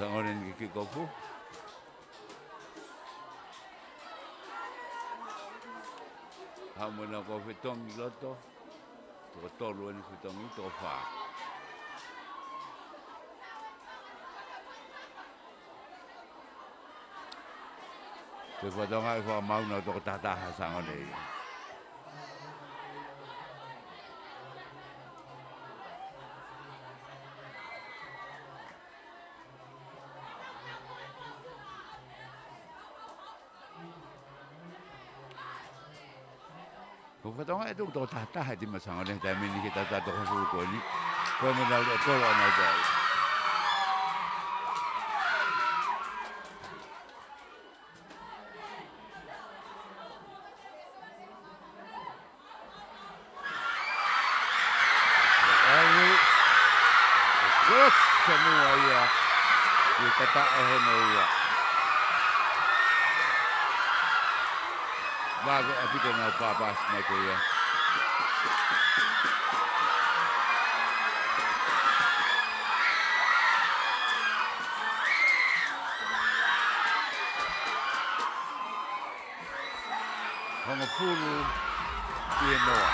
Sangone ʻeni ke kick off. Haʻu mo ʻena ko e fetongi loto. Toko tolu ʻeni fetongi, toko fā. Ko e fakatonga ʻe fakamau na toko tahataha Sangone. Ko e fakatonga ʻe toko tahataha e timi Sangone he taimi ni ki he tautau toko hongofulu ko ʻeni. Ko e mena ʻo kolo ana i tai. ʻAlu, cross ʻa Nua ia, ʻi he kata ʻe hono ua. Mako ʻaupito ʻenau pāpasi mai ko ia. Hongofulu ʻi he noa.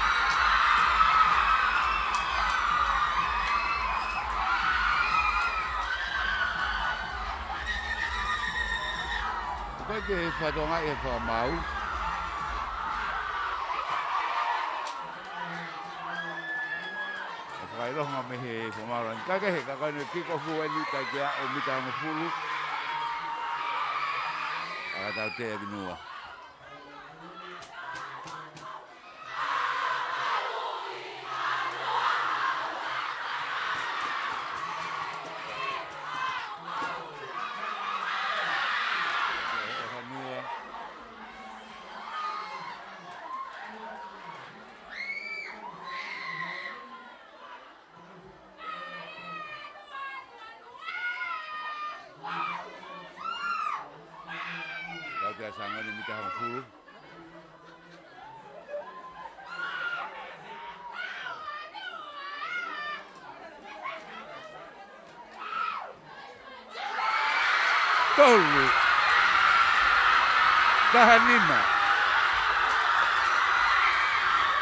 Ko e ke fakatonga ʻe fakamau. ʻE fakaʻilonga mei he fakamau lani. Kae kehe, ka ko ʻene kick off ʻeni, kae kehe ʻo mita hongofulu. ʻA ka tau te ʻa Nua. Tau te a Sangone mita hongofulu. Tolu. Taha nima.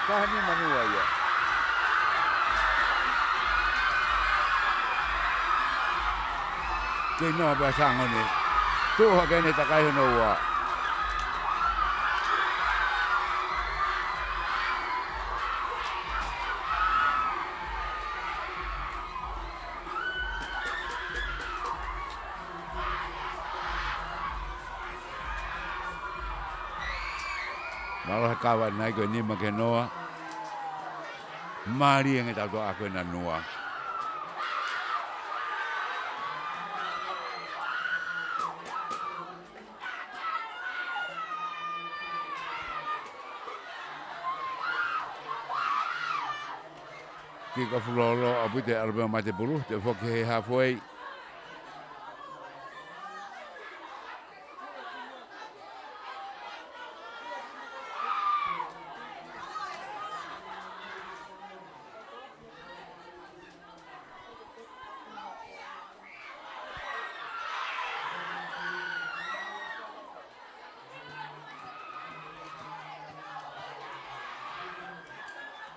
Taha nima Nua ia. Kei noa pē ʻa Sangone. Tuʻu hake ʻene takai hono ua. Mālō he kava ʻanenai ko e nima ki he noa. Mālie ange tautau ʻa ko ʻena Nua. Kick off lōloa ʻaupito ʻa ʻAlapema Matepulu, toe foki he halfway.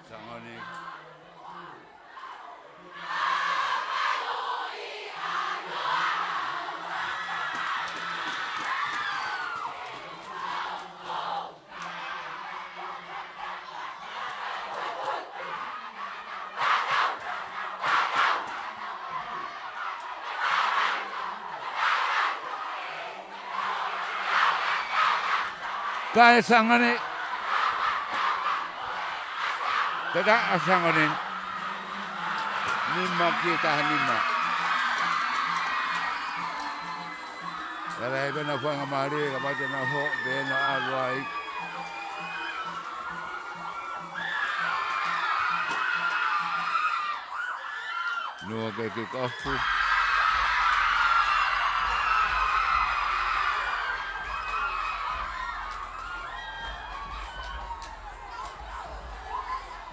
Sangone. Taʻe Sangone. Tataʻa Sangone. Nima ki he taha nima. Tala e pena fuanga mālie, ka pate na ho, pena ʻalu ai. Nua ke kick off.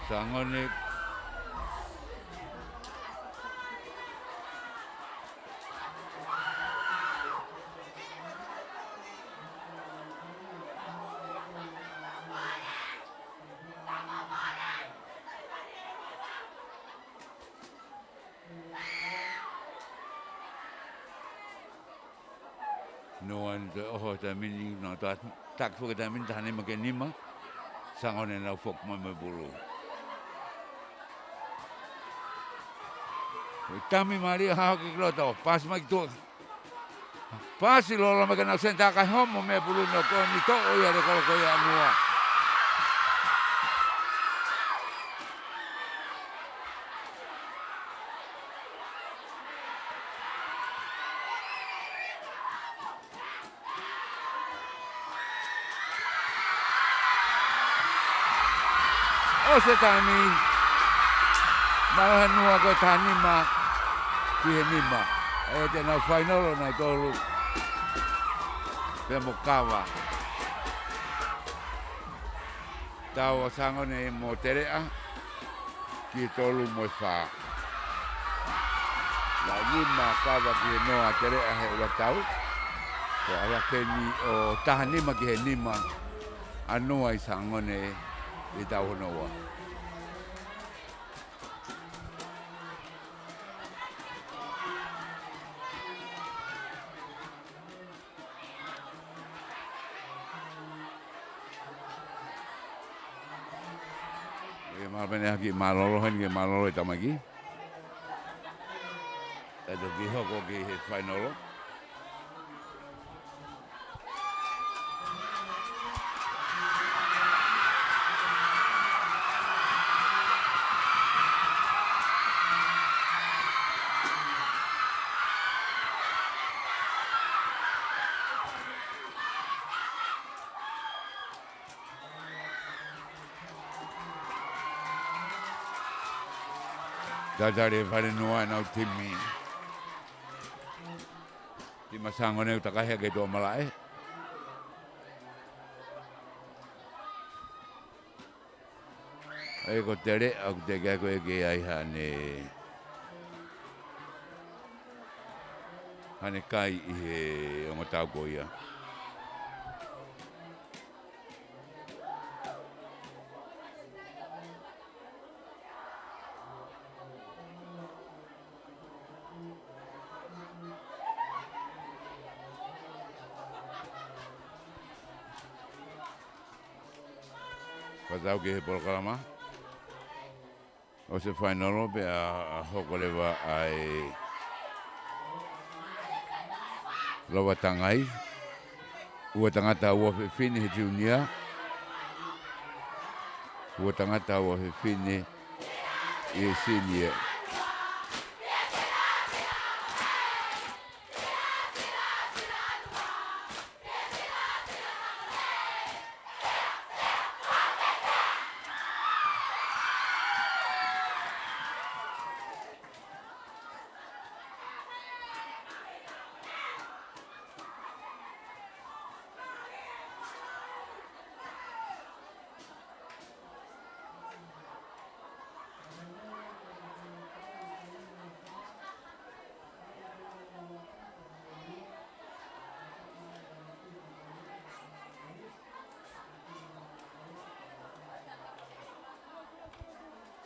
Sangone. Nua ni te oho te mini, no ta, tak fuka te mini, taha nima ki he nima. Sangone nau foki mai mo e pulu. Ko e tami mālie, hao ki loto, pasi mai ki tuʻa. Pasi lolo mai ke nau senitā kae homo mei he pulu, no ko eni toʻo ia ʻe he kolo ko ia ʻa Nua. ʻOsi e taimi. Mālō ʻa Nua, ko e taha nima ki he nima. ʻE te nau fainolo nautolu. Pea mo Kava. Tau ʻa Sangone mo Teleʻa ki he tolu mo e fā. Nima Kava ki he noa Teleʻa he ua tau. Ko e ʻalu hake eni ʻo taha nima ki he nima ʻa Nua ʻi Sangone ʻi he tau hono ua. ʻE mālō pē ʻeni hake mālōlō, heni ke mālōlō e tamaki. Kae toki hoko ki he fainolo. Tatali e fale noa ʻenau timi. Timi ʻa Sangone ʻoku takahi ake tuʻa malaʻe. ʻE ko Teleʻa ʻoku teʻeki ai ko e ke ai hane, hane kai ʻi he ongo tau ko ia. Fakatau ki he polokalama. ʻOsi e fainolo pea hoko leva ʻa e Lova Tangai. Ua tangata ua fefine he junior. Ua tangata ua fefine ʻi he senior.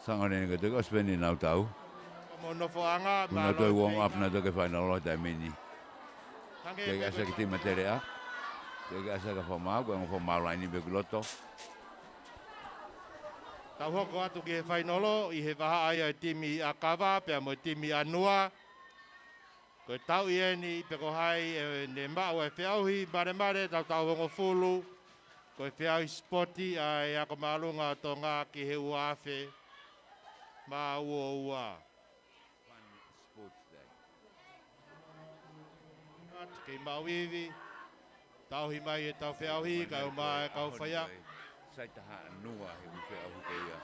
Sangone ni ka toki ʻosi pē eni ʻenau tau. Mo nofoʻanga, mo nau toe warm up, nau toe ke fainolo he taimi ni. Hangē pē ko e ʻasi ki he timi ʻa Teleʻa. Toe ke ʻasi ka fakamau, ko e ongo fakamau laini pē ki loto. Tau hoko atu ki he fainolo ʻi he vahaʻa ia ʻo e timi ʻa Kava pea mo e timi ʻa Nua. Ko e tau ʻi heni pe ko hai ʻe ne maʻu e feʻauhi malemale tautau hongofulu. Ko e feʻauhi sipoti ʻa e Ako Māʻolunga ʻo Tonga ki he ua afe mā ua ua. Atu ki Maʻuivi, tauhi mai ʻetau feʻauhi, kae ʻumaʻā e kau faiako. Sai taha nua he ʻū feʻauhi ko ia.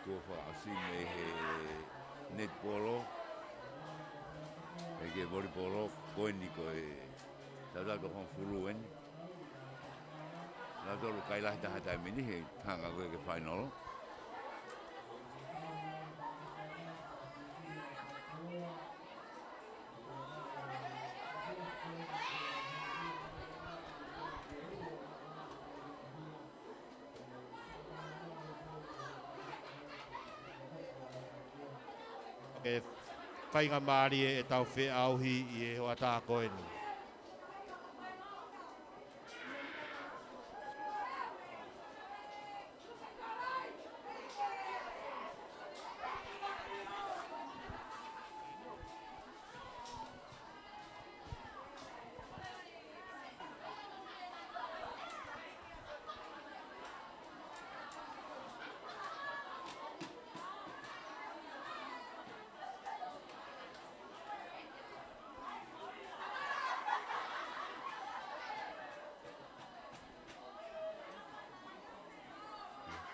Tuʻo fakaʻosi mei he netipolo, ʻe ki he volipolo, ko eni ko e tautau toko hongofulu eni. Nautolu kai lahi taha he taimi ni he hanga ko ē ki he fainolo. Ke faingamālie ʻetau feʻauhi ʻi he hoʻatā ko eni.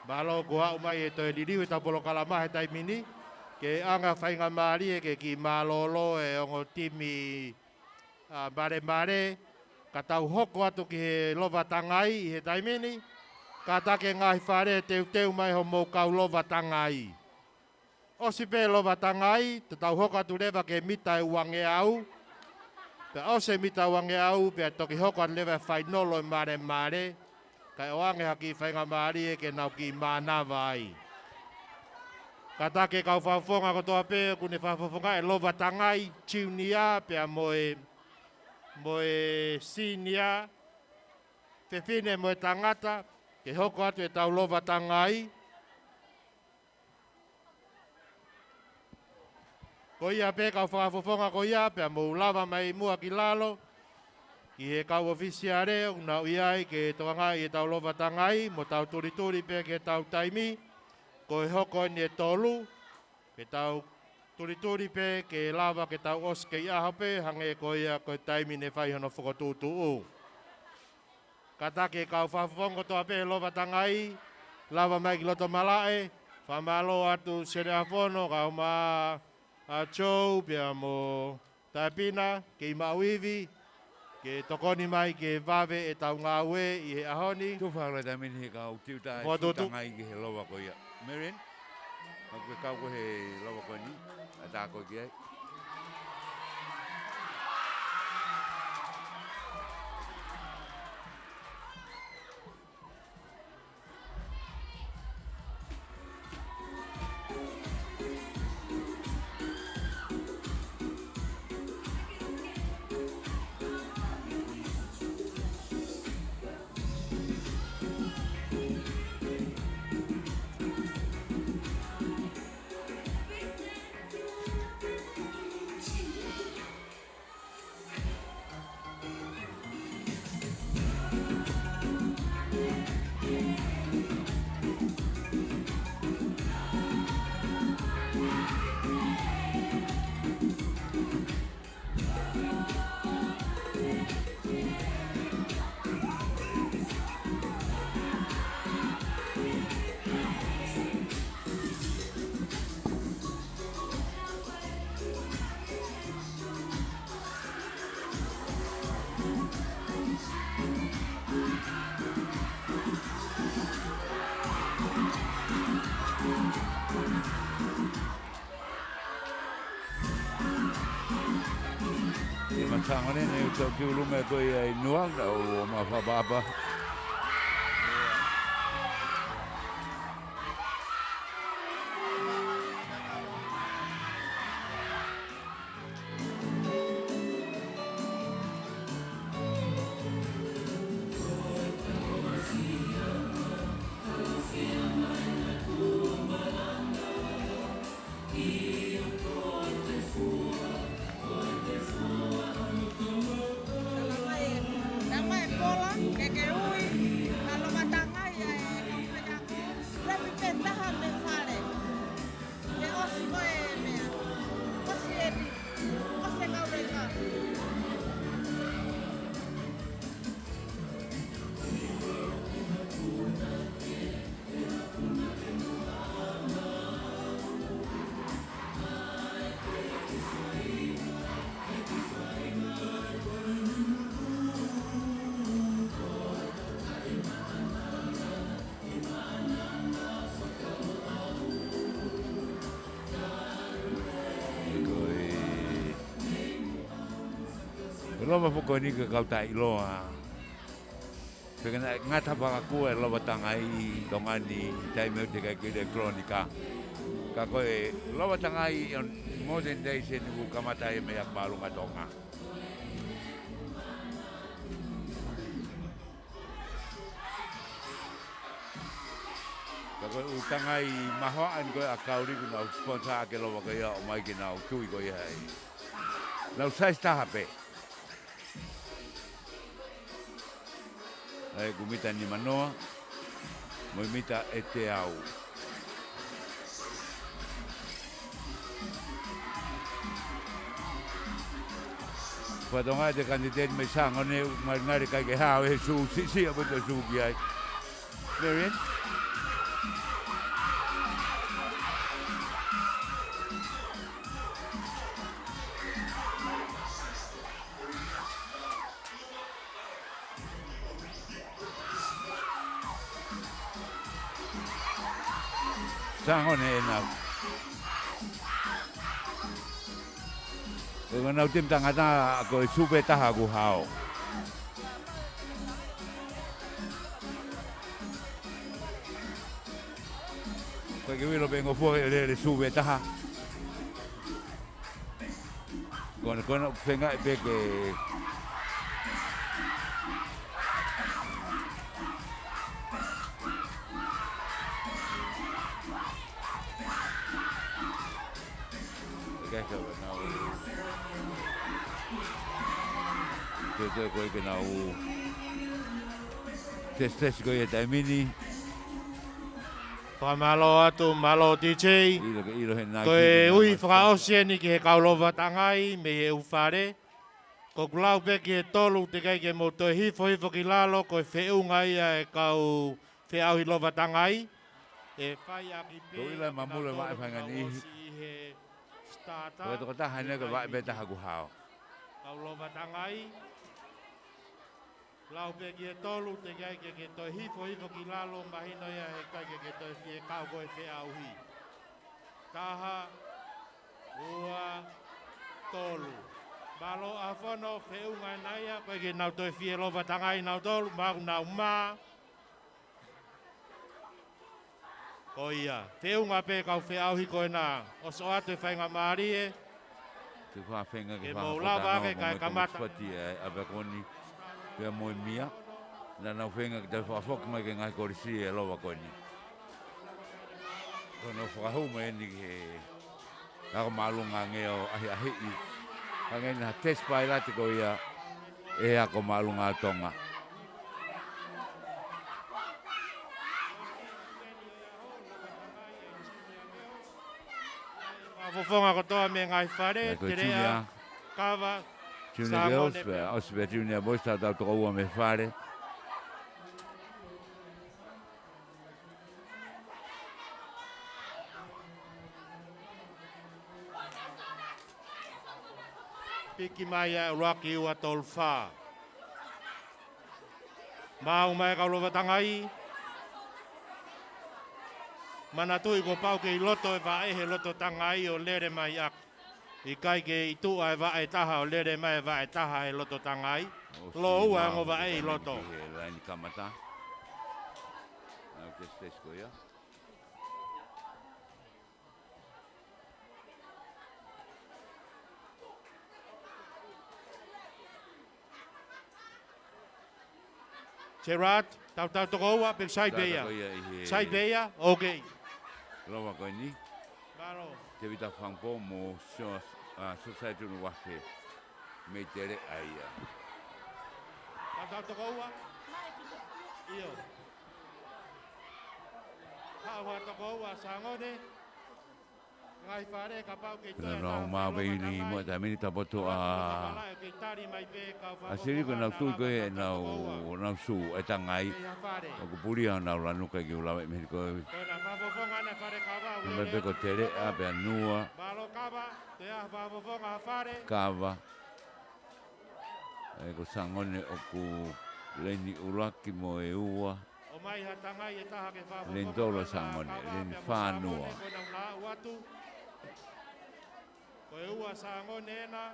Mālō kuo aʻu mai e toe liliu ʻetau polokalama he taimi ni, ke ʻoange faingamālie ke kiʻi mālōlō e ongo timi ʻa Malemale, ka tau hoko atu ki he Lova Tangai ʻi he taimi ni, kātaki e ngaahi fale teuteu mai hoʻomou kau Lova Tangai. ʻOsi pē Lova Tangai, te tau hoko atu leva ki he mita ʻe uangeau, pea ʻosi e mita uangeau, pea toki hoko atu leva e fainolo ʻe Malemale, kae ʻoange ha kiʻi faingamālie ke nau kiʻi mānava ai. Kātaki e kau fakafofonga kotoa pē ʻoku ne fakafofongaʻi e Lova Tangai Junior pea mo e, mo e Senior, fefine mo e tangata, ke hoko atu ʻetau Lova Tangai. Ko ia pē kau fakafofonga ko ia, pea mou lava mai muʻa ki lalo, ki he kau ʻōfisiale ʻoku nau ʻi ai ke tokangaʻi ʻetau Lova Tangai, mo tau tulituli pē ki heʻetau taimi, ko e hoko eni e tolu, ke tau tulituli pē ke lava ke tau ʻosi kei ʻaho pē, hangē ko ia ko e taimi ne fai hono fokotuʻutuʻu. Kātaki e kau fakafofonga kotoa pē Lova Tangai, lava mai ki loto malaʻe, fakamālō atu Seleafono, kae ʻumaʻā ʻa Joe, pea mo Taepina, kei Maʻuivi, ke tokoni mai ke vave ʻetau ngāue ʻi he ʻaho ni. Tufa hala taimi ni he kau tiuta e Fokotuʻutuʻu. Tangai ki he lova ko ia. Marion, ʻoku ke kau koe he lova ko eni, ʻatā koe ki ai. ʻI he matanga ni, ne u tau kiʻi ʻulu mai ko ia ʻi Nuʻu, ʻo ma fapapa. Lova foki ko eni ko e kau taʻeʻiloa. Pea ka naʻe ngata fakakū e Lova Tangai ʻi Tonga ni, taimi ʻoku teʻeki ai ke ʻilo e kolonika. Ka ko e Lova Tangai ʻo e modern days eni kuo kamata ai e meʻa māʻolunga Tonga. Ka ko e ʻū tangai mahoaʻa eni ko ē ʻa Kauli kuo nau sponsor ʻaki e lova ko ia ʻo ʻomai ke nau tui ko ia ai. Nau size taha pē. ʻA ia ko e mita nimanoa mo e mita ʻe teau. Fakatonga e kaniteni mei Sangone, ʻoku ngalingali ʻikai ke hao e sū, siʻisiʻi ʻaupito e sū ki ai. Marion. Sangone ʻenau. Ko ʻenau timi tangata ko e sū pē taha ʻoku hao. Ko e ke ʻilo pē ngofua e lele sū pē taha. Ko ena, ko ena feinga pē ke ke ke nau. Te te ko e ke nau. Tesi tesi ko ia taimi ni. Fakamālō atu, mālō D J. ʻIlo ke ʻilo he nai. Ko e ui fakaʻosi eni ki he kau Lova Tangai mei he ʻū fale. Ko ʻeku lau pē ki he tolu teʻeki ai ke mou toe hifo hifo ki lalo, ko e feʻunga ia e kau feʻauhi Lova Tangai. ʻE fai ʻaki pē. Ko ʻila mamule vaʻe fainga niʻihi. Ko e tokotaha eni ko e vaʻe pē taha ʻoku hao. Kau Lova Tangai. Lau pē ki he tolu, teʻeki ai ke, ke toe hifo hifo ki lalo, mahino ia heʻikai ke, ke toe fie kau ko e feʻauhi. Taha, ua, tolu. Mālō ʻAhofono, feʻunga ena ia, ʻikai ke nau toe fie Lova Tangai nautolu, maʻu nau mā. Ko ia, feʻunga pē kau feʻauhi ko ena, ʻosi ʻoatu e faingamālie. Te fā feinga ke mou lava ke kae kamata. Fati e ʻapiako ni, pea mo e mia. Naʻa nau feinga ke toe fakafoki mai ki he ngaahi kolisi e lova ko eni. Ko ʻenau fakahū mai eni ki he ako māʻolunga ange ʻo ʻahiʻahiʻi. Hangē ha test pilot ko ia ʻe he ako māʻolunga ʻa Tonga. Fakafofonga kotoa mei he ngaahi fale, Teleʻa, Kava, Sangone. Junior Girls, pea ʻosi pē Junior Boys, tautau toko ua mei he fale. Piki mai ʻa e ʻuluaki ua tolu fā. Maʻu mai kau Lova Tangai. Manatuʻi kuo pau ke ʻi loto e vaʻe he loto tangai ʻo lele mai ʻaki. ʻIkai ke ʻi tuʻa e vaʻe taha ʻo lele mai e vaʻe taha he loto tangai. Lōua e ongo vaʻe ʻi loto. Ki he laini kamata. Nau test test ko ia. Gerard, tautau toko ua, pe sai pē ia. Sai pē ia, okay. Lova ko eni. Mālō. Tevita Fangpo mo Sos-, ʻa, Sosaitu Nuafe. Mei Teleʻa ia. Tautau toko ua. ʻIo. Haʻu ha toko ua Sangone. Ngaahi fale kapau ke toe nau mau pē ʻi muʻa taimi ni tapoto ʻa ʻa Sili ko ʻenau tui ko ē ʻenau, ʻenau sū e tangai. ʻOku pulia honau lanu ʻikai ke u lava ʻi meheni ko ē. Ko ena fakafofonga ʻa e fale Kava. Mai pē ko Teleʻa pea Nua. Mālō Kava, toe ʻa e fakafofonga ʻa e fale. Kava. ʻE ko Sangone ʻoku leni ʻuluaki mo e ua. Leni tolu ʻa Sangone, leni fā Nua. Ko e ua Sangone ena,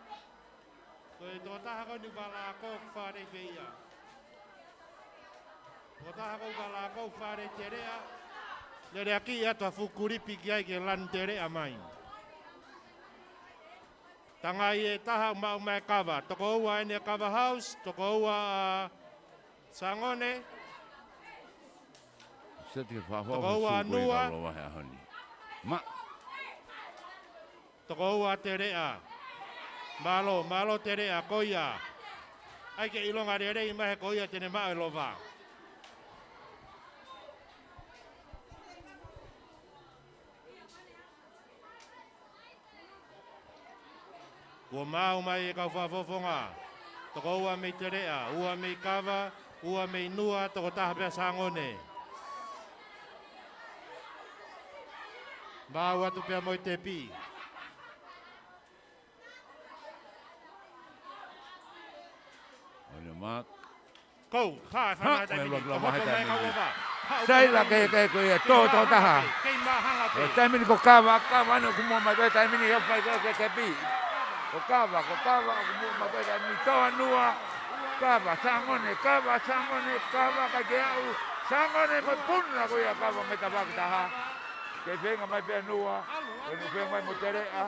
Ko e tokotaha ko eni ʻoku fālako ʻoku fālei pē ia. Tokotaha ko ʻoku fālako ʻoku fālei Teleʻa. Lele ʻaki ʻa e fuʻu kulipi ki ai ke lanu Teleʻa mai. Tangai ʻe taha ʻoku maʻu mai e kava. Toko ua eni ʻa Kava House, toko ua ʻa Sangone. Seti ke fafau Toko ua he suku i Nua. Kalo vahe ʻaho ni. Ma. Toko ua Teleʻa. Mālō, mālō Teleʻa, ko ia. ʻAi ke ʻilonga lelei mai he ko ia te ne maʻu e lova. Kuo maʻu mai e kau fakafofonga. Toko ua mei Teleʻa, ua mei Kava, ua mei Nua, toko taha pē ʻa Sangone. Maʻu atu pē ia mo e tepi. On your mark. Go. Hā, e fana Hā, taimi ni. Ko hoko mai e kau lova. Hā, Sai uka la mai ke, ni. Ke, ko ia, Kei tō, tō māhanga taha. pē, kei māhanga pē. Ko e taimi ni ko Kava, Kava ʻoku muʻa mai ko e taimi ni, ʻo fai ko e ke tepi. Ko Kava, ko Kava, ʻoku muʻa mai ko e taimi ni, tō ʻa Nua. Kava, Sangone, Kava, Sangone, Kava, ka ke aʻu. Sangone, mo e puna ko ia Kava mei tafaʻaki taha. Ke feinga mai pē ʻa Nua. Ke feinga mai mo Teleʻa.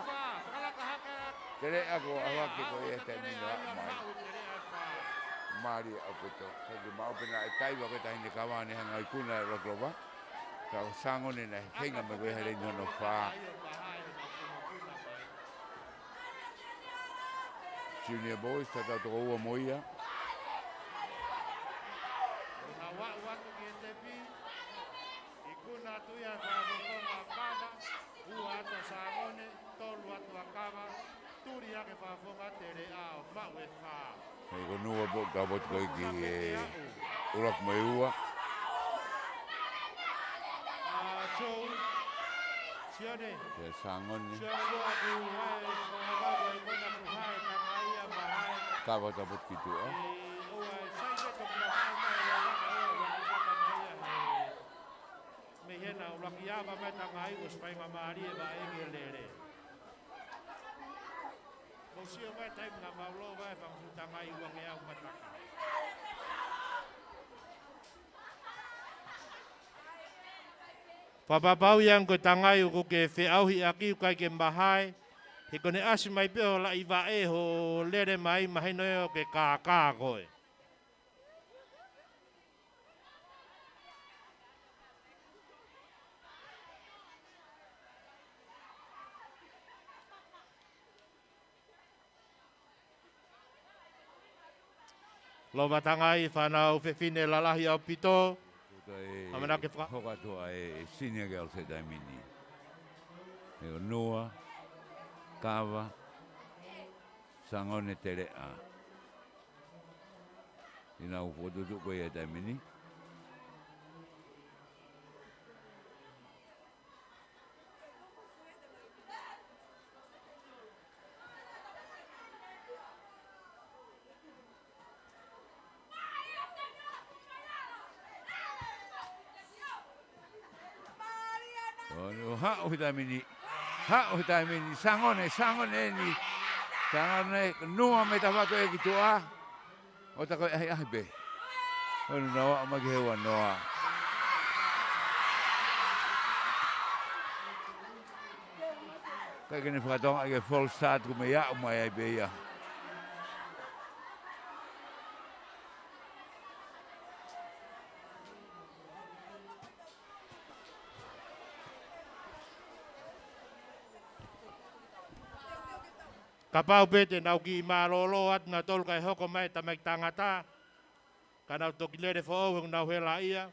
Teleʻa ko ʻAvaki ko ia he taimi ni ʻo aʻu mai. Mālie ʻaupito. Ka ke maʻu pē naʻe taiva ko e taʻahine Kava ne hanga ʻo ikuna e lokolova. Ka ko Sangone naʻe feinga mai ko ia he leini hono fā. Junior Boys, tatau toko ua mo ia. Ikuna atu ia fakafofonga Kava, ua atu ʻa Sangone, tolu atu ʻa Kava, tuli hake fakafofonga Teleʻa ʻo maʻu e fā. Hei ko Nua pē ka votu ko e ki he ʻuluaki mo e ua. ʻA Joe, Sione. Ke Sangone. Sione ua ku hai, ko e ua ku hai, ko e ua ku hai, ka mai ia ma hai. Kava ta votu ki tuʻa. E, ua e sai ke toku ma hai, ma hai, ma hai, ma hai, ma hai, ma hai. Mei hena ʻuluaki ava mai tangai ʻosi faingamālie ʻa e vaʻe ke lele. Mou sio mai taimi naʻa mau lō vaʻe fanga fuʻu tangai ua ngeau mataka. Fakapapauʻi ange ko e tangai ʻoku ke feʻauhi ʻaki ʻoku ʻikai ke mahae, he ko ʻene ʻasi mai pē ho laʻi vaʻe hoʻo lele mai mahino ʻoku ke kākā koe. Lova tangai fānau fefine lalahi ʻaupito. ʻAmanaki faka- Hoko atu ʻa e senior girls he taimi ni. He ko Nua, Kava, Sangone Teleʻa. ʻI heʻenau fokotuʻutuʻu ko ia he taimi ni. ʻO, ʻo haʻu he taimi ni. Haʻu he taimi ni. Sangone, Sangone eni. Sangone, Nua mei tafaʻaki ʻe ki tuʻa. ʻO ta ko e ʻahiʻahi pē. ʻO ne noa, ʻo mai ki he ua noa. ʻIkai ke ne fakatonga ʻi he false start kuo mei aʻu mai ai pē ia. Kapau pē te nau kiʻi mālōlō atu nautolu kae hoko mai e tamaiki tangata, ka nau toki lele foʻou he ʻoku nau hela ia.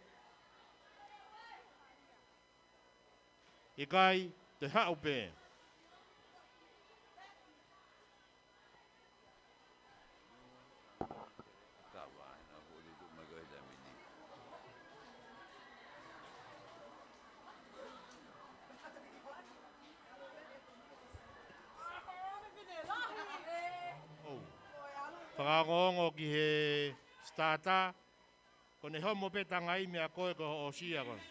ʻIkai, te haʻu pē. ʻOu. Fakaongoongo ki he starter. Ko ʻene homo pē tangai meʻa ko ē ko hoʻo sia ko ē.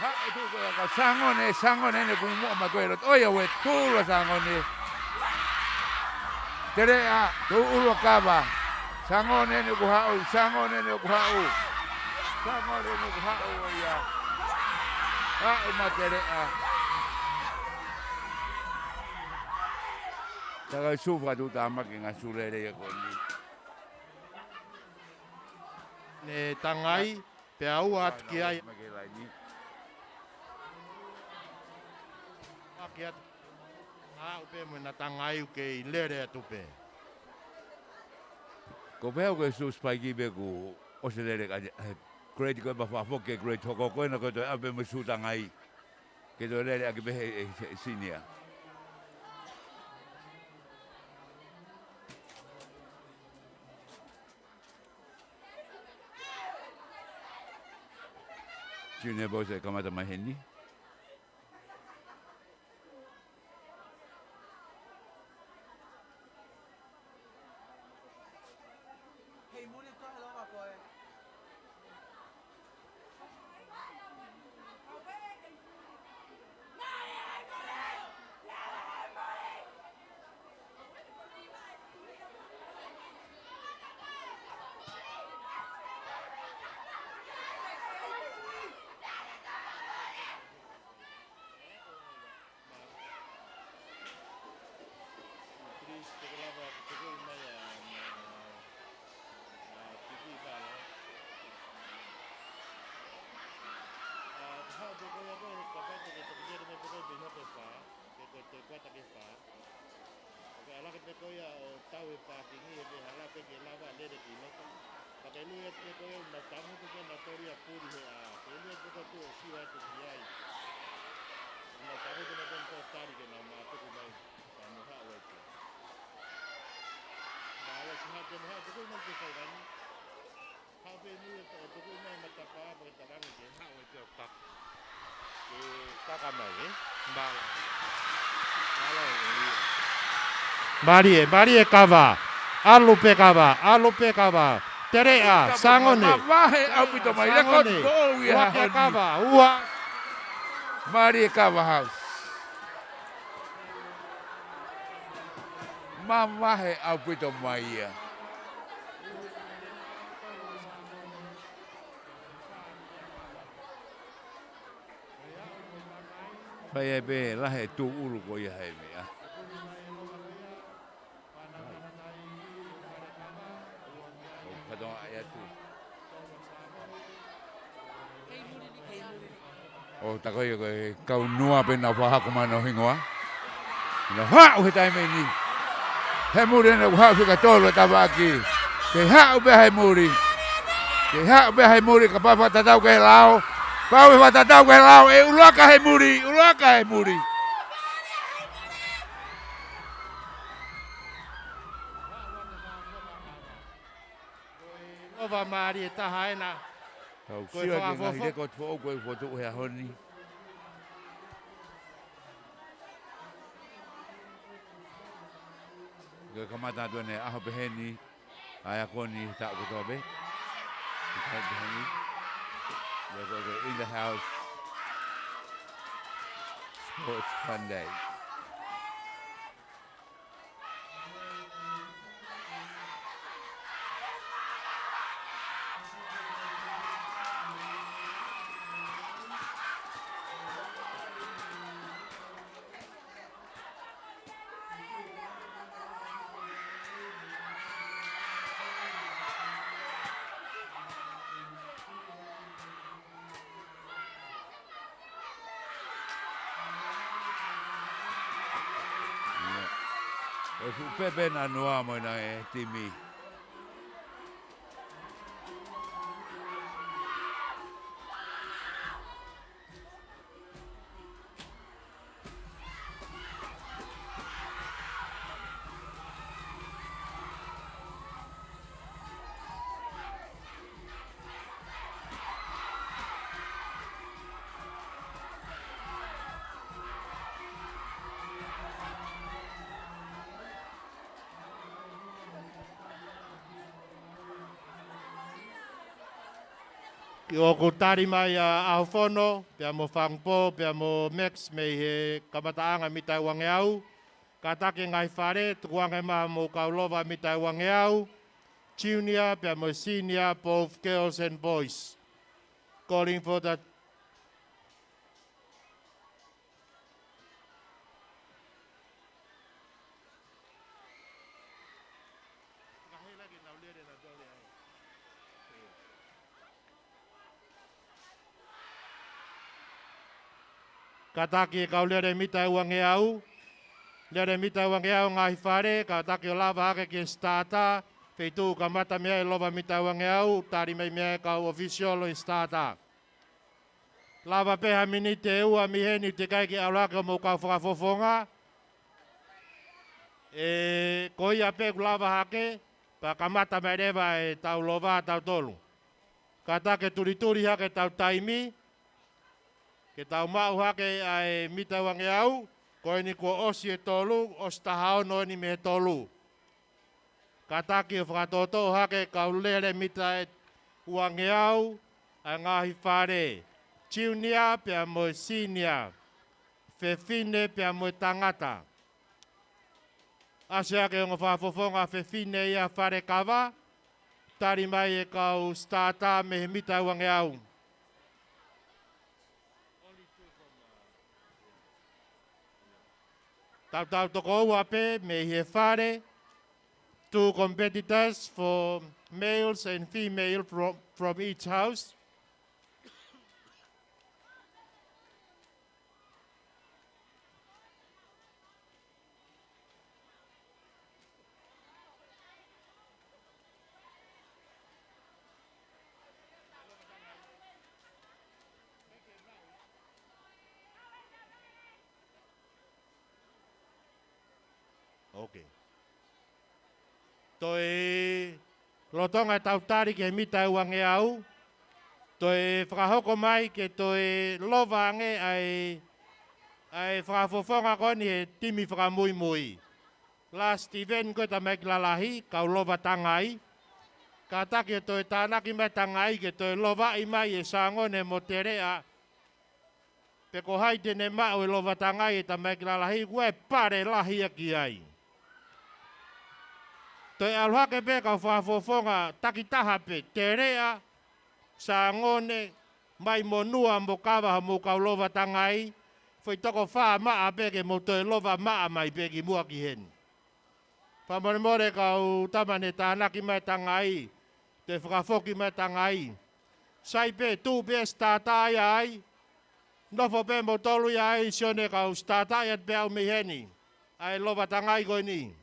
Haʻu atu ko ē ka Sangone, Sangone ʻene kumuʻa mai ko ē loto. ʻOi, ʻoua ʻe tula Sangone. Teleʻa, tuʻulu ʻa Kava. Sangone ʻene ʻoku haʻu, Sangone ʻene ʻoku haʻu. Sangone ʻene ʻoku haʻu ʻo ia. Haʻu mai Teleʻa. Takai sufa tu tamaki ngā sulele ia ko ni. Ne tangai, pea ua atu ki ai. Mai ke laini. Ua ki atu. Aʻu pē mo na tangai u kei lele atu pē. Ko pea u ke su spike pē ku ʻosi lele ka he grade ko e pa fafo ke grade hoko ko ena ko e toe ape mo su tangai. Ke toe lele ake pē he, he, he senior. Junior Boys e kamata mai heni. Ke ko te kuata ke fā. Ka ke ala ke te ko ia ʻo tau e pākingi ʻe ke hala pē ke lava lele ki loto. Ka ke lui atu pē ko ia ʻo na tangutu pē na toli a puli he ʻā. Ke lui atu pē ko tu ʻo siu atu ki ai. ʻO na tangutu na pē ko tali ke na mātuku mai. Ka mo haʻu ai pē. Mālō si haʻu ke mo haʻu tuku mai ke fai rani. Haʻu pē mui e to-, tuku mai matapā mo e talangi ke haʻu e te o kaka. Ke kaka mai, ē? Mālō. Mālō, ē, ia. Mālie, mālie Kava. ʻAlu pē Kava, ʻalu pē Kava. Teleʻa, Sangone. Mavahe ʻaupito mai. Sangone. Record foʻou ia. Ua kia Kava, ua. Mālie Kava House. Mavahe ʻaupito mai ia. Fai ai pē lahi e tūʻulu ko ia he meʻa. ʻO kātoa ai atu. ʻO takoia ko e kau Nua pē na fahaku mano hingoa. Na haʻu he taimi ni. He muli ena ʻoku haʻu fika tolu e tavaki. Ke haʻu pē he muli. Ke haʻu pē he muli ka pau fakatatau ke lao. Pau e fakatatau ke lao. ʻE ʻuluaki he muli. ʻUluaki he muli. Ova mālie taha ena. Tau sio ki he ngaahi record foʻou ko e fotu he ʻaho ni. Ko e kamata atu ʻene ʻaho pehē ni, ʻa e ako ni taʻu kotoa pē. Taʻu pehē ni. Ko e, ko e in the house. Sports Fun Day. ʻIo. ʻOku fuʻu pepe ʻa Nua mo ʻena e timi. ʻOku tali mai ʻa ʻAhofono, pea mo Fangupō, pea mo Max mei he kamataʻanga mita uangeau. Kātaki e ngaahi fale, tukuange mai hoʻomou kau lova mita ʻe uangeau, junior pea mo e senior, both girls and boys. Calling for the Kātaki e kau lele mita ʻe uangeau. Lele mita ʻe uangeau ngaahi fale, kātaki ʻo lava hake ki he starter, feituʻu kamata mei ai e lova mita ʻe uangeau, tali mai mei ai e kau official ʻo e starter. Lava pē ha miniti ʻe ua mei heni teʻeki ai ke ʻalu hake hoʻomou kau fakafofonga. ʻE, ko ia pē kuo lava hake, pea kamata mai leva ʻetau lova ʻatautolu. Kātaki ke tulituli hake ʻetau taimi, ke tau maʻu hake ʻa e mita ʻe uangeau, ko eni kuo ʻosi e tolu, ʻosi taha ono eni mei he tolu. Kātaki ʻo fakatoʻotoʻo hake e kau lele mita ʻe uangeau ʻa e ngaahi fale, junior pea mo e senior, fefine pea mo e tangata. ʻAsi hake e ongo fakafofonga fefine ia fale kava, tali mai e kau starter mei he mita ʻe uangeau. Tautau toko ua pē mei he fale, two competitors for males and female from, from each house. Ok. Toe lolotonga ʻetau tali ki he mita ʻe uangeau, toe fakahoko mai ke toe lova ange ʻa e, ʻa e fakafofonga ko eni he timi fakamuimui. Last event ko e tamaiki lalahi, kau lova tangai. Kātaki ʻo toe tānaki mai e tangai ke toe lovaʻi mai e Sangone mo Teleʻa. Pe ko hai te ne maʻu e lova tangai e tamaiki lalahi, ʻoku ʻi ai e pale lahi ia ki ai. Toe ʻalu hake pē kau fakafofonga takitaha pē, Teleʻa, Sangone, Maimonua mo Kava hoʻomou kau lova tangai, foʻi toko fā maʻa pē ke mou toe lova maʻa mai pē kimuʻa ki heni. Fakamolemole kau tama ne tānaki mai e tangai, toe fakafoki mai e tangai. Sai pē, tuʻu pē starter ia ai. Nofo pē moutolu ia ai, Sione, kau starter ia pē au mei heni. ʻA e lova tangai ko eni.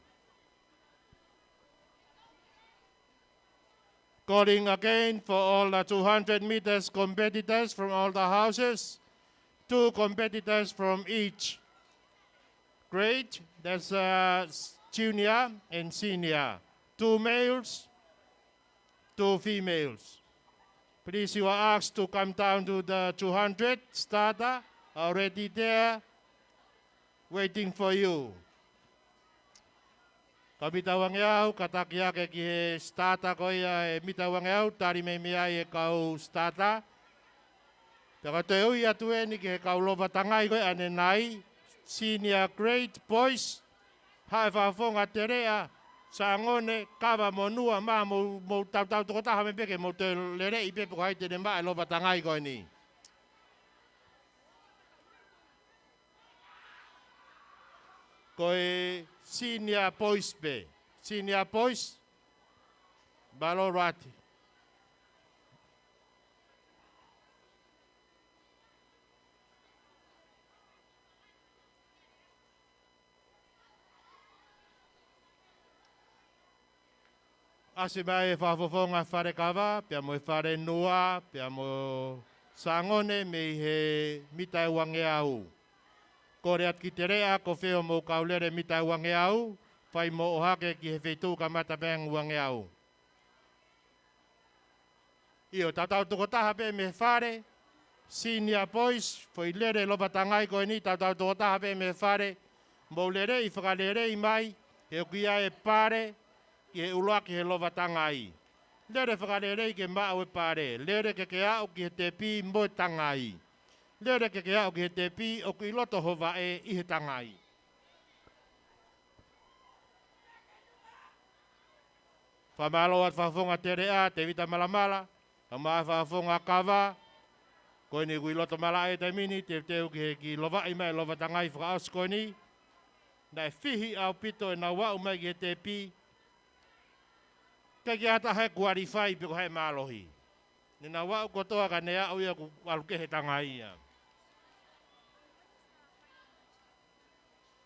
Calling again for all the two hundred meters competitors from all the houses. Two competitors from each grade, that's, uh, s-, junior and senior. Two males, two females. Please, you are asked to come down to the two hundred starter, already there, waiting for you. Kau mita ʻe uangeau, kātaki hake ki he starter ko ia e mita ʻe uangeau, tali mai mei ai e kau starter. Pea ka toe ui atu eni ki he kau lova tangai ko ē ʻanenai, senior grade boys, haʻu e fakafofonga Teleʻa, Sangone, Kava mo Nua, mou, mou tautau tokotaha mai pē ke mou toe leleʻi pē pe ko hai te ne maʻu e lova tangai ko eni. Ko e senior boys pē. Senior boys, mālō Rati. ʻAsi mai e fakafofonga Fale Kava, pea mo e Fale Nua, pea mo Sangone mei he mita ʻe uangeau. Kole atu ki Teleʻa, ko fē hoʻomou kau lele mita ʻe uangeau, fai mo ʻohake ki he feituʻu kamata pē ʻa e uangeau. ʻIo, tautau tokotaha pē mei he fale, senior boys, foʻi lele lova tangai ko eni, tautau tokotaha pē mei he fale, mou leleʻi fakalelei mai, he ʻoku ʻi ai e pale, ki he ʻuluaki he lova tangai. Lele fakalelei ke maʻu e pale, lele ke ke aʻu ki he tepi mo e tangai. Lele ke ke aʻu ki he tepi ʻoku ʻi loto ho vaʻe ʻi he tangai. Fakamālō atu Fakafofonga Teleʻa, Tevita Malamala, kae ʻumaʻā Fakafofonga Kava, ko eni ʻoku ʻi loto malaʻe he taimi ni, teuteu ki he kiʻi lovaʻi mai ʻa e Lovatangai fakaʻosi ko eni. Naʻe fihi ʻaupito ʻenau aʻu mai ki he tepi, ʻikai ke ʻi ai ha taha ʻe kualifai pe ko e hā e mālohi. Ne nau aʻu kotoa ka ne aʻu ia kuo ʻalu kehe tangai ia.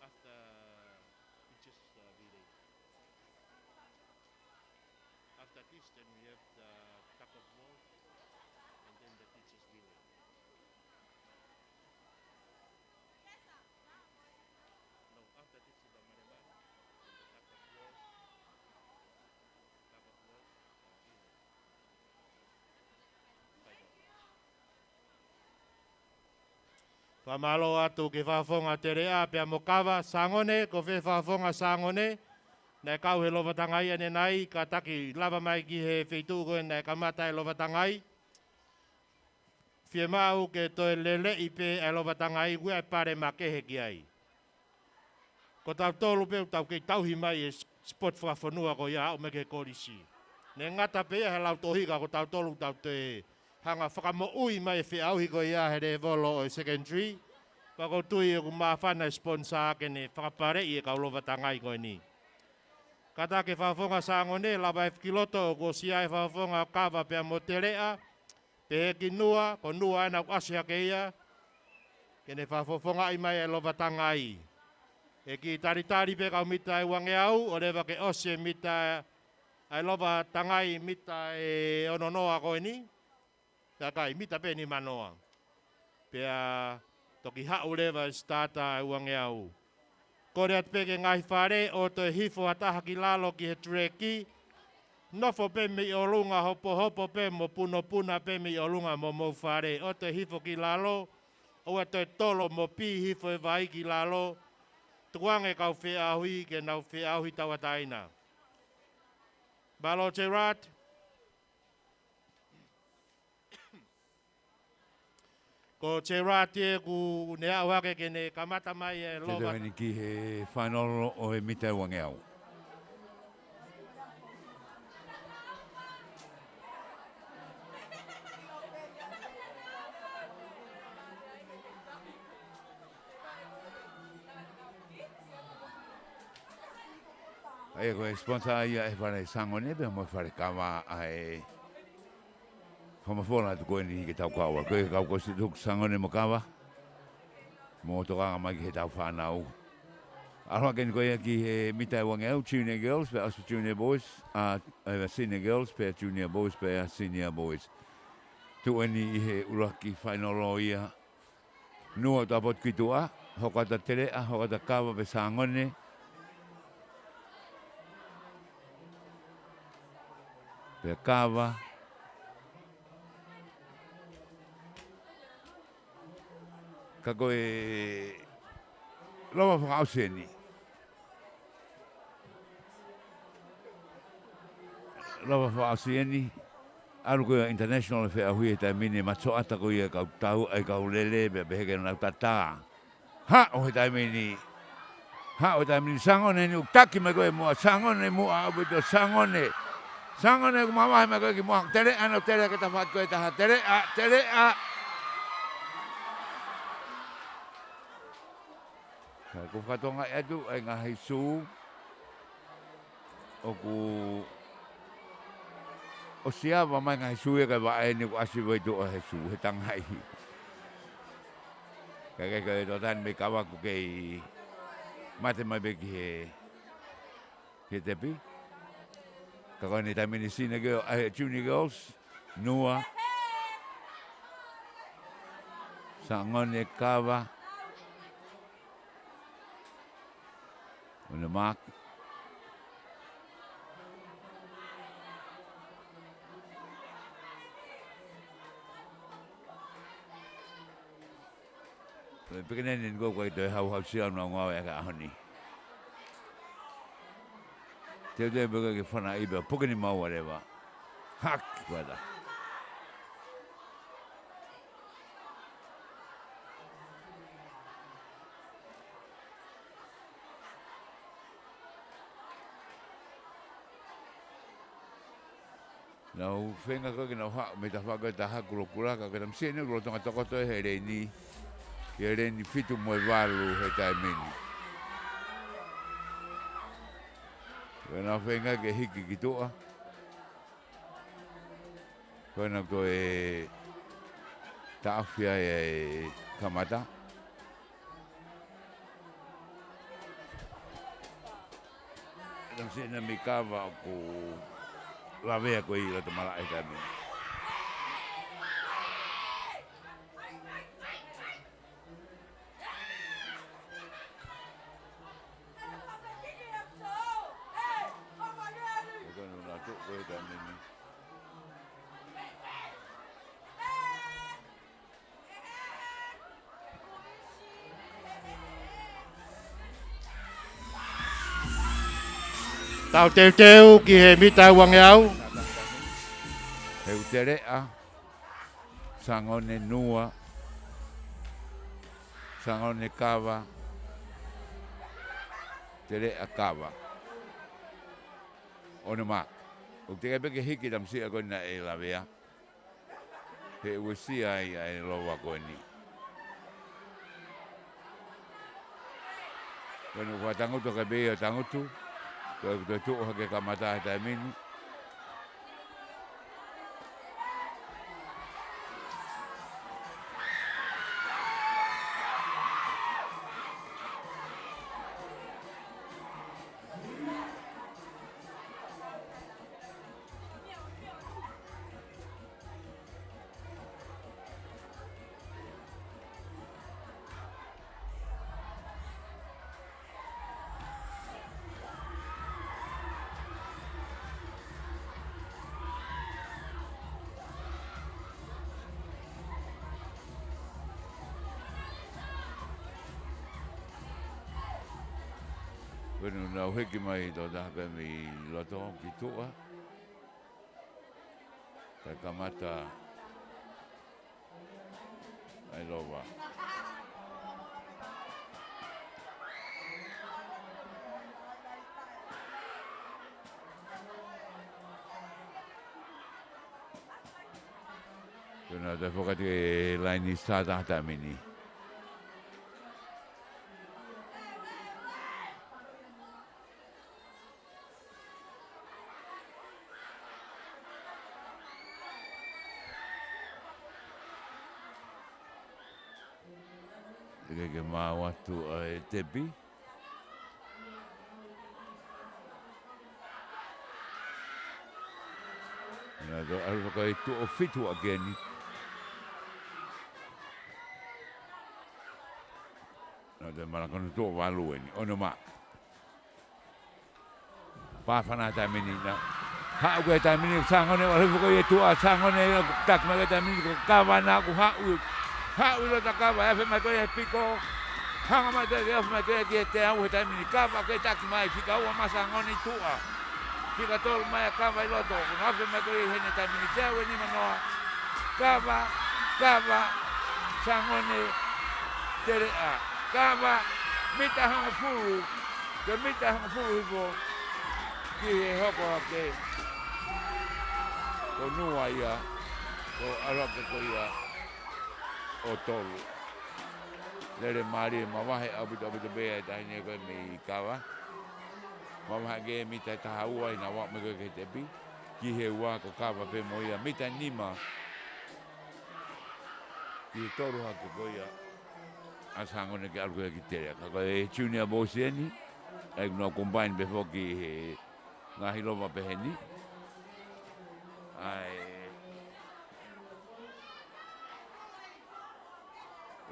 After teachers, uh, village. After this, then we have the tug of war, and then the teachers village. No, after this is the Maremare, then the tug of war, tug of war, uh, village. Fakamālō atu ki he Fakafofonga Teleʻa pea mo Kava. Sangone, ko fē Fakafofonga Sangone? Naʻe kau he Lovatangai ʻanenai, kātaki lava mai ki he feituʻu ko ē naʻe kamata e Lovatangai. Fiemaʻu ke toe leleʻi pē ʻa e Lovatangai, ʻoku ʻi ai e pale makehe ki ai. Ko tautolu pē ʻoku tau kei tauhi mai e s-, sport fakafonua ko ia aʻu mai ki he kolisi. Ne ngata pē ia he lautohi ka ko tautolu tau toe hanga fakamoʻui mai e feʻauhi ko ia he lēvolo ʻo e secondary. Pea ʻoku ou tui ʻoku māfana e sponsor ke ne fakapaleʻi e kau Lovatangai ko eni. Kātaki Fakafofonga Sangone, lava e fikiloto, kuo ʻosi ʻi ai e Fakafofonga Kava pea mo Teleʻa, pehē ki Nua, ko Nua ena ʻoku ʻasi hake ia, ke ne fakafofongaʻi mai e Lovatangai. ʻE kiʻi talitali pē kau mita ʻe uangeau, ʻo leva ke ʻosi e mita ʻa e Lovatangai mita ʻe ononoa ko eni. Kakai, mita pē nimanoa. Pea toki haʻu leva e starter ʻe uangeau. Kole atu pē ki he ngaahi fale, ʻoua toe hifo ha taha ki lalo ki he tuleki. Nofo pē mei ʻolunga, hopohopo pē mo punopuna pē mei ʻolunga mo mou fale. ʻOua toe hifo ki lalo, ʻoua toe tolo mo pī hifo e vai ki lalo. Tukuange kau feʻauhi ke nau feʻauhi tauʻatāina. Mālō Gerard. Ko Gerard ē ʻoku ne aʻu hake ke ne kamata mai e Te Lova. Tau eni ki he final ʻo e mita ʻe uangeau. ʻA ia ko e sponsor ia ʻe he fale Sangone pea mo e fale Kava ʻa e fakamafola atu ko eni ke tau kau ai. Ko e kau ko Sutuk Sangone mo Kava. Mo tokanga mai ki he tau fānau. ʻAlu hake eni ko ia ki he mita ʻe uangeau, junior girls, pea ʻosi junior boys, ʻa, ʻa senior girls, pea junior boys, pea senior boys. Tuʻu eni ʻi he ʻuluaki final ʻo ia. Nua ʻo Tapotu ki tuʻa, hoko atu ʻa Teleʻa, hoko atu ʻa Kava pea Sangone. Pea Kava. Ka ko e lava fakaʻosi eni. Lava fakaʻosi eni. ʻAlu ko ia international feʻauhi he taimi ni, matoʻata ko ia kau tau, ʻa e kau lele, pea pehē ke nau tatā. Haʻu he taimi ni. Haʻu he taimi ni, Sangone ni ʻoku taki mai ko e muʻa, Sangone muʻa, ʻaupito Sangone. Sangone ʻoku mavahe mai ko e ki muʻa, Teleʻa, nau Teleʻa ke tafaʻaki ko e taha, Teleʻa, Teleʻa. Ka ʻoku fakatokangaʻi atu ʻa e ngaahi sū. ʻOku ʻosi ava mai ngaahi sū ia ka vaʻe ni ʻoku ʻasi vai tuʻa he sū, he tangai. Ka ke, ke totani mei Kava ʻoku kei mate mai pē ki he, ki he tepi. Ka ko eni taimi ni senior girl, ʻa e junior girls, Nua. Sangone Kava. On the mark. Pekene ni ko ko e toe hauhau sia na ngau e ka ʻaho ni. Teuteu pē ke fana ipe, puke ni mau areva. Hak, brother. Nau feinga ko ē ke nau haʻu mei he tafaʻaki ʻo e taha kulokula, ka ko e tamasiʻi eni ʻoku lolotonga tokoto ʻi he leini, ʻi he leini fitu mo e valu he taimi ni. Ko ʻenau feinga ke hiki ki tuʻa. Ko ʻenau toe taʻofi ai e kamata. Tamasiʻi ʻeni mei Kava ʻoku lavea ko ē ʻi loto malaʻe he taimi ni. Ko ʻenau natu ko ē he taimi ni. Tau teuteu ki he mita uangeau. He ʻoku teleʻa, Sangone nua, Sangone kava, teleʻa kava. On the mark. ʻOku teʻeki ai pē ke hiki e tamasiʻi ko ē naʻe lavea. He ʻoku uesia ai ʻa e lova ko eni. Ko eni ʻoku fakatangutu hake pē ia ʻo tangutu. Ko e ʻoku toe tuʻu hake kamata he taimi ni. Ko eni ʻoku nau hiki mai toko taha pē mei loto ki tuʻa. Kae kamata ʻa e lova. Ko ʻenau toe foki atu ki he laini sitā he taimi ni. Teʻeki ke maau atu ʻa e tepi. Nau toe ʻalu hake ʻo tuʻo fitu ʻaki eni. Nau toe malanga ʻo tuʻo valu eni. On the mark. Pāfana he taimi ni na. Haʻu ko ē he taimi ni, Sangone ʻalu hifo ko ē ʻi tuʻa, Sangone ʻoku taki mai ko ē he taimi ni, ko Kava na ʻoku haʻu. Haʻu ʻi loto ʻa Kava, ʻe afe mai ko ē he piko. Hanga mai ko ē ke afe mai ko ē ki he teau he taimi ni, Kava ko ē taki mai, fika ua mai Sangone ʻi tuʻa. Fika tolu mai ʻa Kava ʻi loto, ko ʻene afe mai ko ē he taimi ni, teau ʻe nimanoa. Kava, Kava, Sangone, teleʻa. Kava, mita hongofulu. Ko e mita hongofulu hifo ki he hoko hake. Ko nua ia, ko e ʻalu hake ko ia ʻo tolu. Lele mālie, mavahe ʻaupito ʻaupito pē ʻa e taʻahine ko ē mei Kava. Mavahe ʻaki e mita ʻe taha ua ʻi he ʻalu mai ko ē ki he tepi. Ki he ua ko Kava pē mo ia, mita nima. Ki he tolu hake ko ia ʻa Sangone ke ʻalu ko ē ki teleʻa. Ka ko e junior boys eni, ʻa ia ʻoku nau combine pē foki he ngaahi lova pehē ni. ʻA e,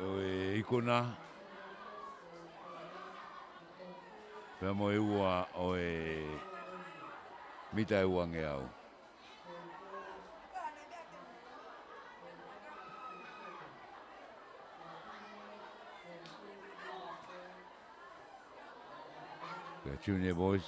ʻo e ikuna, pea mo e ua ʻo e mita ʻe uangeau. The junior boys.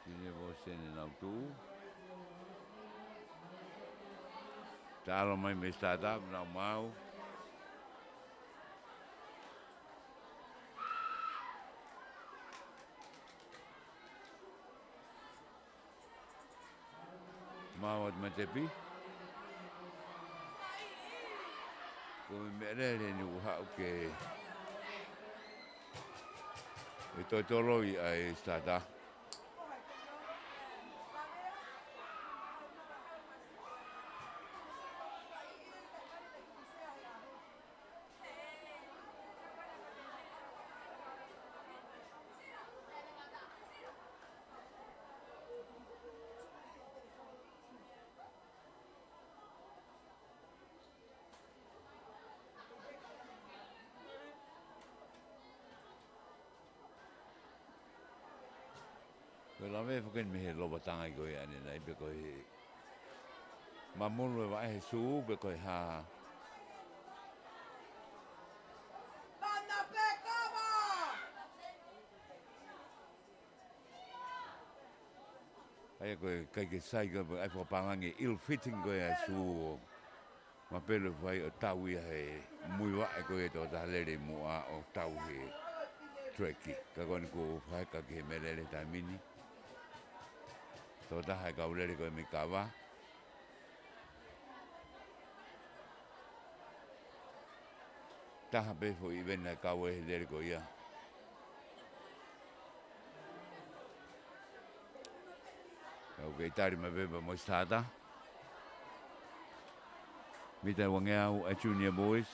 Senior Boys ʻenau tuʻu. Taʻalo mai mei he starter, nau maau. Maau atu mei he tepi. Ko e meʻalele eni ʻoku haʻu ke, ʻe toe toloi ʻa e starter. Ko e lave foki eni mei he lova tangai ko ia ʻanenai pe ko e mamulu e vaʻe he sū pe ko e hā. ʻA ia ko e ʻikai ke sai ko e ʻai fakapālangi ill-fitting ko ia e sū ʻo mapelu e fai ʻo tau ia he mui vaʻe ko ia ʻe toko taha lele ʻi muʻa ʻo tau he track. Ka ko eni kuo fakaheka ki he meʻalele he taimi ni. Toko taha e kau lele ko ia mei Kava. Taha pē foʻi ʻiveni naʻe kau ai he lele ko ia. Kau kei tali mai pē pea mo e starter. Mita uangeau ʻa e Junior Boys.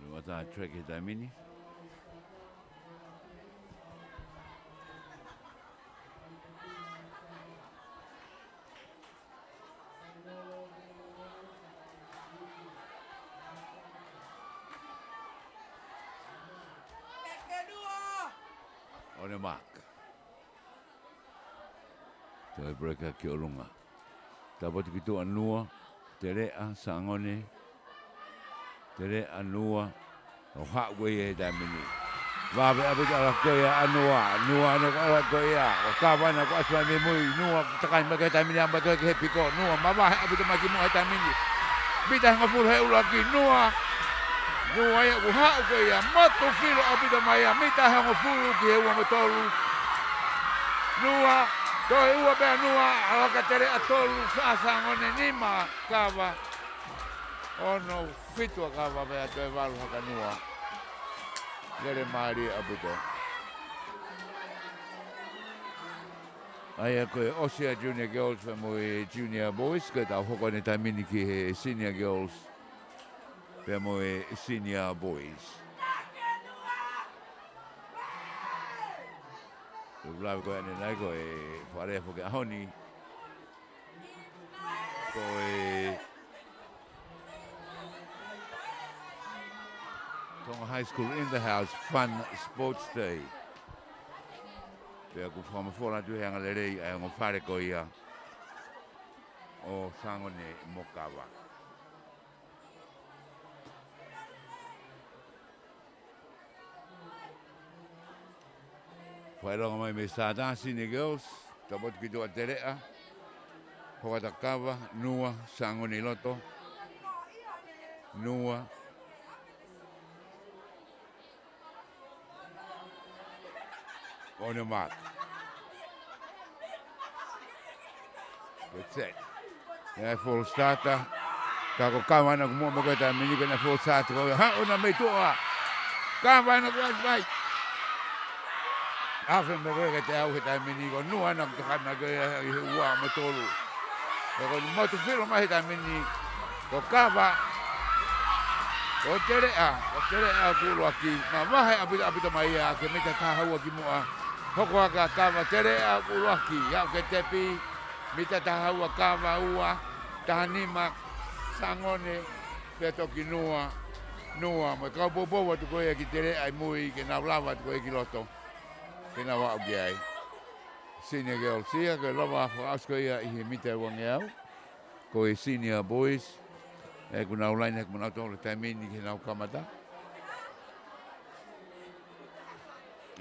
Lua tā track he taimi ni. On your mark. Toe break ki ʻolunga. Tāpoti ki tuʻa Nua, Teleʻa, Sangone, Teleʻa, Nua, ʻo haʻu ko ia he taimi ni. Vave ʻaupito ʻalu ko ia ʻa Nua, Nua ʻoku ʻalu ko ia, ʻo Kava ʻoku ʻasi mai mei mui, Nua takai mai ki he taimi ni ʻa mai ko ia ki he piko, Nua mavahe ʻaupito mai ki muʻa he taimi ni. Mita hongofulu he ʻuluaki, Nua, Nua ia ʻoku haʻu ko ia, motu filo ʻaupito mai ia, mita hongofulu ki he ua mo tolu. Nua, toe ua pea Nua, ʻalu ki Teleʻa tolu, fā Sangone, nima Kava. Ono fitu ʻa Kava pea toe valu hake ʻa Nua. Lele mālie ʻaupito. ʻA ia ko e ʻosi ʻa e Junior Girls pea mo e Junior Boys, ko e tau hoko ʻene taimi ni ki he Senior Girls pea mo e Senior Boys. Ko e lave ko ē ʻanenai ko e fale foki ʻaho ni. Ko e Tonga High School in the House Fun Sports Day. Pea ʻoku fakamafola atu he angalelei ʻa e ongo fale ko ia ʻo Sangone mo Kava. Fakaʻilonga mai mei he starter, Senior Girls, tāpoti ki tuʻa Teleʻa. Hoko atu ʻa Kava, Nua, Sangone ʻi loto. Nua. On your mark. That's it. Naʻe full starter. Ka ko Kava ʻena ʻoku muʻa mai ko e taimi ni ko ʻena full starter ko ia. Haʻu ʻena mei tuʻa. Kava ʻena ʻoku ʻasi mai. Afe mai ko ē kiate au he taimi ni ko Nua ʻena ʻoku takana ko ia ʻi he ua mo tolu. Ka ko ʻeni motu filo mai he taimi ni ko Kava. Ko Teleʻa, ko Teleʻa ʻoku ʻuluaki. Mavahe ʻaupito ʻaupito mai ia ke mita taha ua ki muʻa. Hoko atu ʻa Kava, Teleʻa ʻoku ʻuluaki. Aʻu ki he tepi, mita taha ua Kava, ua, taha nima Sangone, Pea toki Nua, Nua, mo e kau poupou atu ko ia ki Teleʻa ʻi mui ke nau lava atu ko ia ki loto. Ke nau aʻu ki ai. Senior girls ia, ko e lava fakaʻosi ko ia ʻi he mita ʻe uangeau. Ko e senior boys, ʻoku nau laine hake mo nautolu he taimi ni ki heʻenau kamata.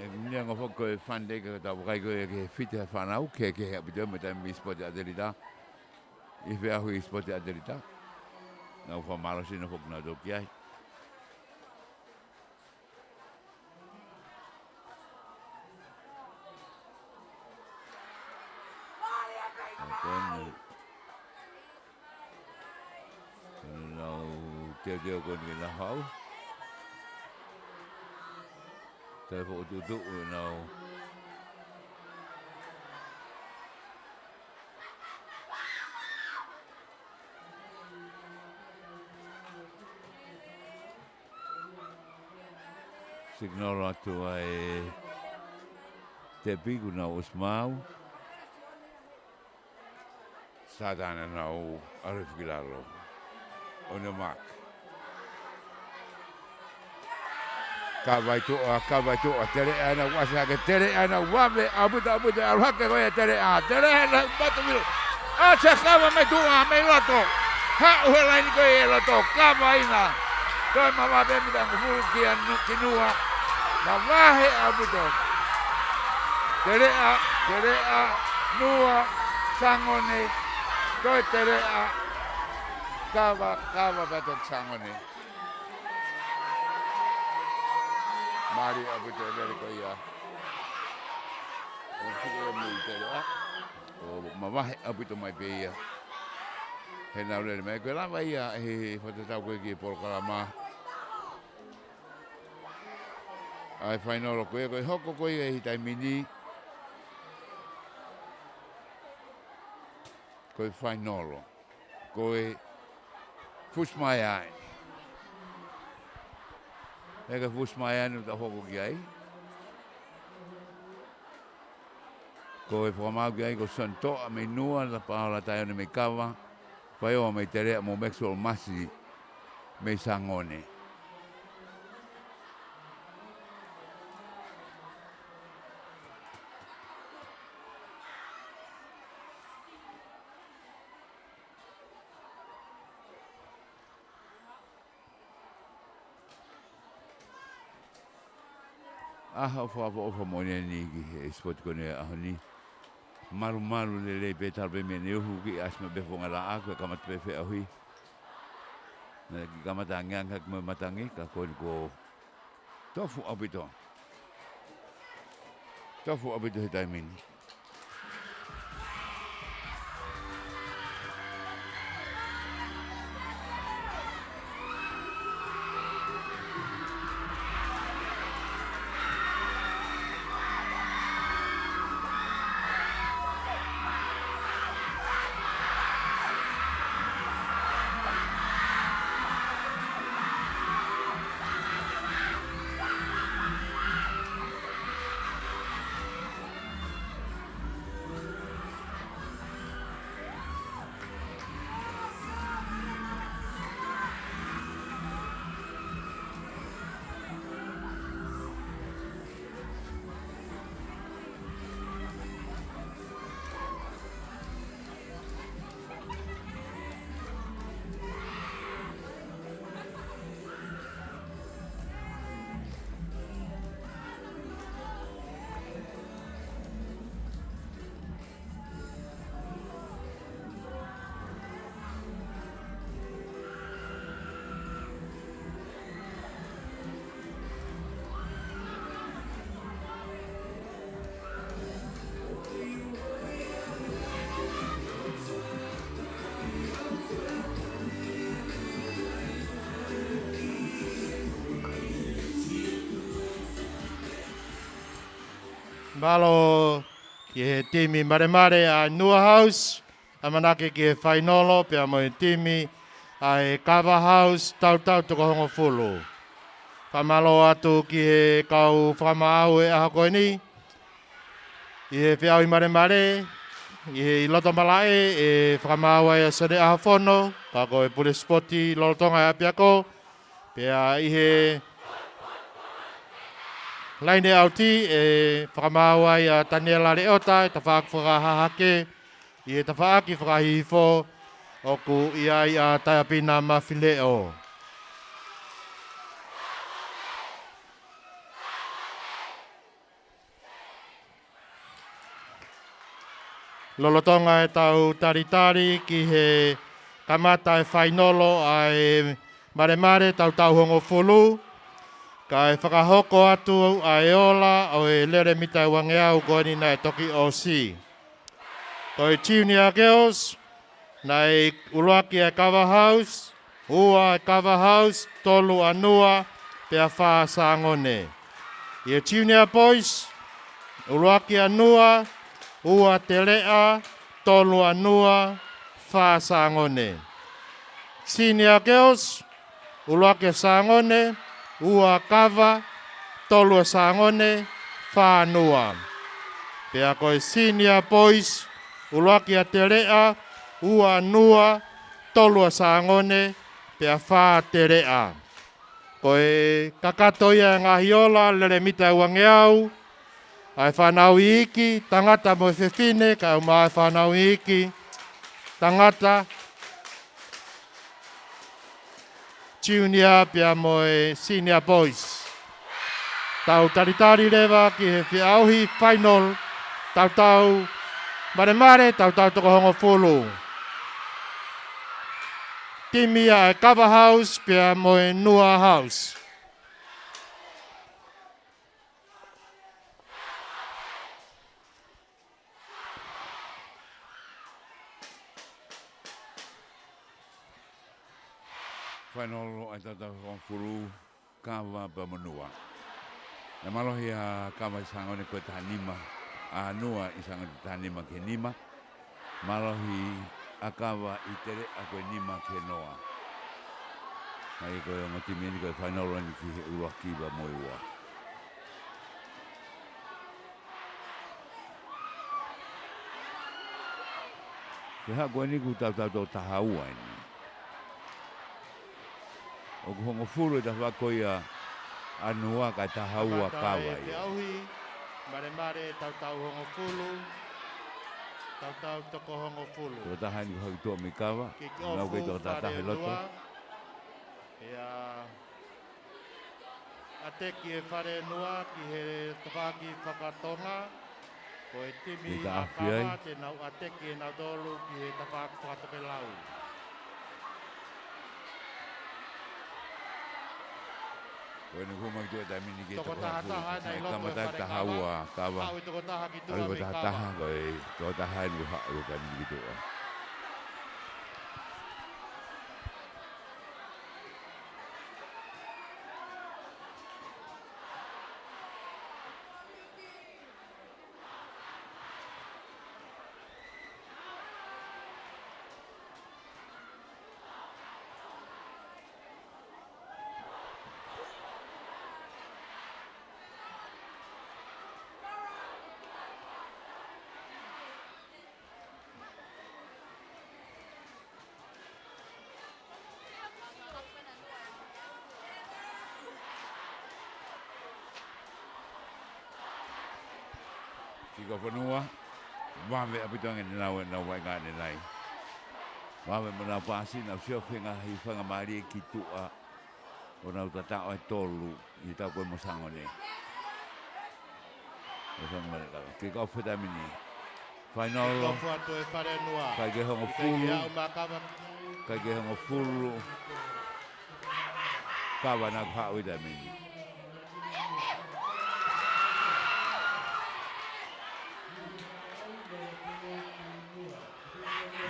ʻOku ʻi ai e ongo foki ko e fund day ka tau vakai ko ia ki he fiti ʻa e fānau, kehekehe ʻaupito mo e taimi ʻi he sipoti ʻatelita. ʻI he feʻauhi sipoti ʻatelita. Nau fakamālō sino foki nautolu ki ai. Ko eni. Nau teuteu ko eni ke nau haʻu. Toe fokotuʻutuʻu ʻenau signal atu ʻa e tepi kuo nau ʻosi maau. Sātana nau ʻalu hifo ki lalo. On your mark. Kava ʻi tuʻa, kava ʻi tuʻa, Teleʻa ʻenau ʻasi hake, Teleʻa ʻenau vave, ʻaupito, ʻaupito, ʻalu hake ko ia Teleʻa, Teleʻa ʻenau mata milo. ʻAsi e kava mei tuʻa, mei loto. Haʻu he laini ko ia ʻi loto, kava ʻi ai. Toe mavahe mita hongofulu kia Nu-, ki Nua. Mavahe ʻaupito. Teleʻa, Teleʻa, Nua, Sangone, toe Teleʻa, kava, kava pea toki Sangone. Mālie ʻaupito e lele ko ia. ʻO tuku e mui Teleʻa. ʻO mavahe ʻaupito mai pē ia. Heʻenau lele mai ko e lava ia he fakatatau ko ē ki he polokalama. ʻA e fainolo ko ia, ko e hoko ko ia he taimi ni. Ko e fainolo. Ko e fusi mai ai. He ko e fusi mai ai ʻoku tau hoko ki ai. Ko e fakamaau ki ai ko Sonny Toʻa mei Nua, Lapaola Taione mei Kava, Faioa mei Teleʻa mo Maxwell Masi mei Sangone. ʻAho fakaʻofoʻofa moʻoni eni ki he sipoti ko eni ʻaho ni. Malumalu lelei pē talu pē mei ʻaneuhu ki ʻasi mai pē fonga laʻā ko e kamata pē feʻauhi. Naʻe kiʻi kamata angeange hake mo e matangi ka ko eni kuo tofu ʻaupito. Tofu ʻaupito he taimi ni. Mālō ki he timi malemale ʻa Nua House, ʻamanaki ki he fainolo pea mo e timi ʻa e Kava House, tautau toko hongofulu. Fakamālō atu ki he kau fakamaau he ʻaho ko eni, ʻi he feʻauhi malemale, ʻi he ʻi loto malaʻe, ʻe fakamaau ai ʻa Sone ʻAhofono, Ka ko e pule sipoti lolotonga e ʻapiako, pea ʻi he laine ʻauti ʻe fakamaau ai ʻa Taniela Leota, ʻi he tafaʻaki fakahahake, ʻi he tafaʻaki fakahihifo, ʻoku ʻi ai ʻa Taiapina Mafileʻo. Lolotonga ʻetau talitali ki he kamata e fainolo ʻa e malemale tautau hongofulu, kae fakahoko atu ʻa e ola ʻo e lele mita ʻe uangeau ko eni naʻe toki ʻosi. Ko e Junior Girls, naʻe ʻuluaki ʻa e Kava House, ua ʻa e Kava House, tolu ʻa Nua, pea fā Sangone. ʻI he Junior Boys, ʻuluaki ʻa Nua, ua Teleʻa, tolu ʻa Nua, fā Sangone. Senior Girls, ʻuluaki ʻa Sangone, ua Kava, tolu ʻa Sangone, fā Nua. Pea ko e Senior Boys, ʻuluaki ʻa Teleʻa, ua Nua, tolu ʻa Sangone, pea fā Teleʻa. Ko e kakato ia e ngaahi ola, lele mita ʻe uangeau, ʻa e fānau iiki, tangata mo e fefine, kae ʻumaʻā e fānau iiki, tangata, Junior pea mo e Senior Boys. Tau talitali leva ki he feʻauhi final, tautau malemale, tautau toko hongofulu. Timi ʻa e Kava House pea mo e Nua House. Fainolo ʻa e tautau hongofulu, Kava pea mo Nua. Naʻe mālohi ʻa Kava ʻi Sangone ko e taha nima, ʻa Nua ʻi Sangone taha nima ki he nima. Mālohi ʻa Kava ʻi Teleʻa ko e nima ki he noa. Ka ko e ongo timi eni ko e fainolo eni ki he ʻuluaki pea mo e ua. Ke haʻu ko eni kuo tautau toko taha ua eni. ʻOku hongofulu e tafaʻaki ko ia ʻa Nua kae taha ua ʻa Kava ia. Kamata e feʻauhi, malemale tautau hongofulu, tautau toko hongofulu. Toko taha eni ko e haki tuʻa mei Kava. Kick off, nau kei toko taha taha he loto. Ia ʻateki e Fale Nua ki he tafaʻaki fakatonga, ko e timi ʻa Kava te nau ʻateki ʻe nautolu ki he tafaʻaki fakatokelau. Ko eni kuo maki tuʻa taimi ni ki he toko taha taha, naʻe kamata e taha ua ʻa Kava. Haʻu e toko taha ki tuʻa mei Kava. Ko e toko taha eni kuo haʻu taimi ni ki tuʻa. Kick off ʻa Nua, vave ʻaupito ange ʻenau, ʻenau vaʻinga ʻanenai. Vave mo ʻenau paasi, nau sio feinga he faingamālie ki tuʻa ʻo nau tataʻo e tolu ʻi he tau ko ē mo Sangone. Mo Sangone ka. Kick off he taimi ni. Fainolo. Kick off atu e Fale Nua. Kai ke hongofulu. Kai ke hongofulu. Kava naʻa ku haʻu he taimi ni.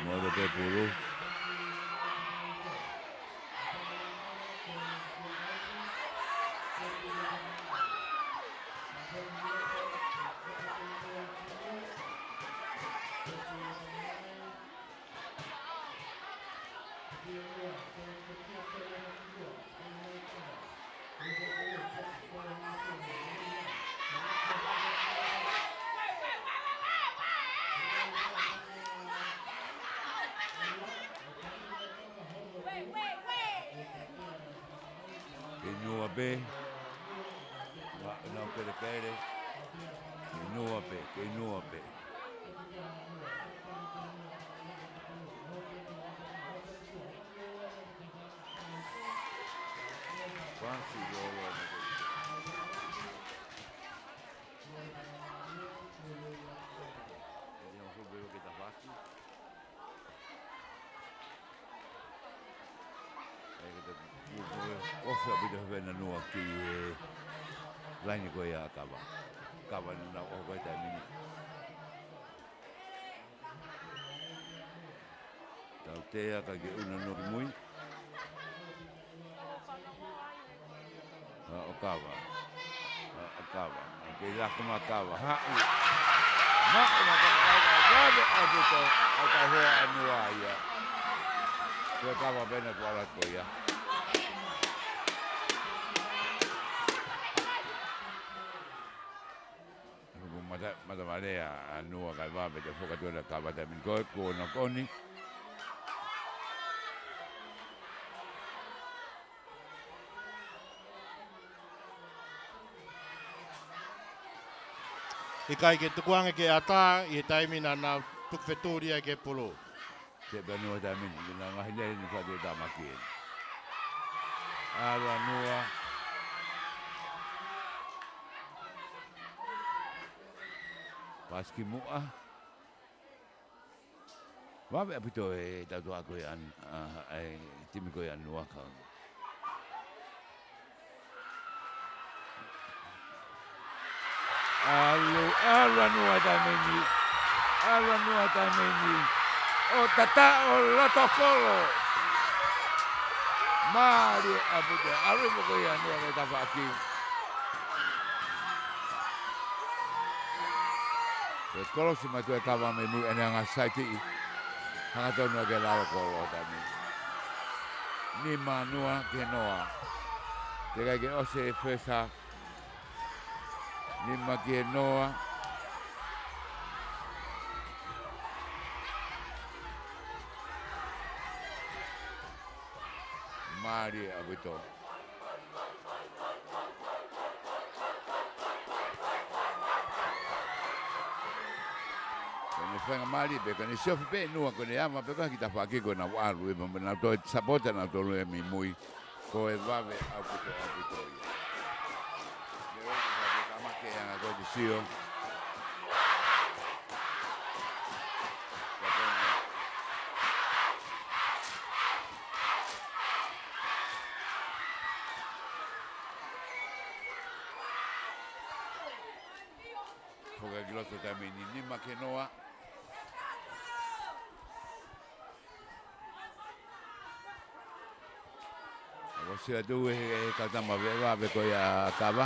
Mo e pepulu. Kei Nua pē. Ua, nau kelekele. Kei Nua pē, kei Nua pē. Pasi lolo. Kei Nua pē, kei Tafaki. ʻE, ke te ʻosi ʻaupito he fenanua ki he laine ko ia ʻa Kava. Kava naʻa nau ʻoho ko e taimi ni. Tautea ka ke ʻuna noa ki mui. Haʻu ʻa Kava. Haʻu ʻa Kava. Ke laka mai ʻa Kava. Haʻu. Maʻu mai ʻa Kava. Vave ʻaupito ʻa e kau hoa ʻa Nua ia. Ko e Kava pē naʻe tuʻu ʻalu atu ko ia. Ko e mata, mata vale ʻa Nua kae vave ʻa e foka atu ʻa Kava taimi ni ko ē, ko e knock on. ʻIkai ke tukuange ke ʻatā ʻi he taimi naʻa nau tuku fetuli ai ki he pulu. Tepa Nua taimi ni, naʻe ngaahi lele ni fatu e tamaki eni. ʻAlu ʻa Nua. Pasi ki muʻa. Vave ʻaupito e tautuʻa ko ia ʻa, ʻa, ʻa e timi ko ia ʻa Nua ka. ʻAlu, ʻalu ʻa Nua taimi ni. ʻAlu ʻa Nua taimi ni. ʻO tataʻo loto kolo. Mālie ʻaupito. ʻAlu mo ko ia ʻa Nua mei tafaʻaki. ʻE kolosi mai ʻa Kava mei mui ʻene anga saitiʻi. Hangatonu ʻa e lalo kolo taimi ni. Nima Nua ki he noa. Teʻeki ai ke ʻosi e first half. Nima ki he noa. Mālie ʻaupito. Ko ʻene faingamālie pē, ko ʻene siofi pē ʻe Nua, ko ʻene ava pē ko ē ki tafaʻaki ko ʻenau ʻalu, ʻe ma, ma nau toe sapota nautolu ʻe mei mui. Ko e vave ʻaupito, ʻaupito ia. Mei ʻoku ka ke kamake anga ko e sio. Foka ki loto taimi ni, nima ki he noa. ʻOsi atu e, e kau tama veʻe vave ko ia ʻa Kava.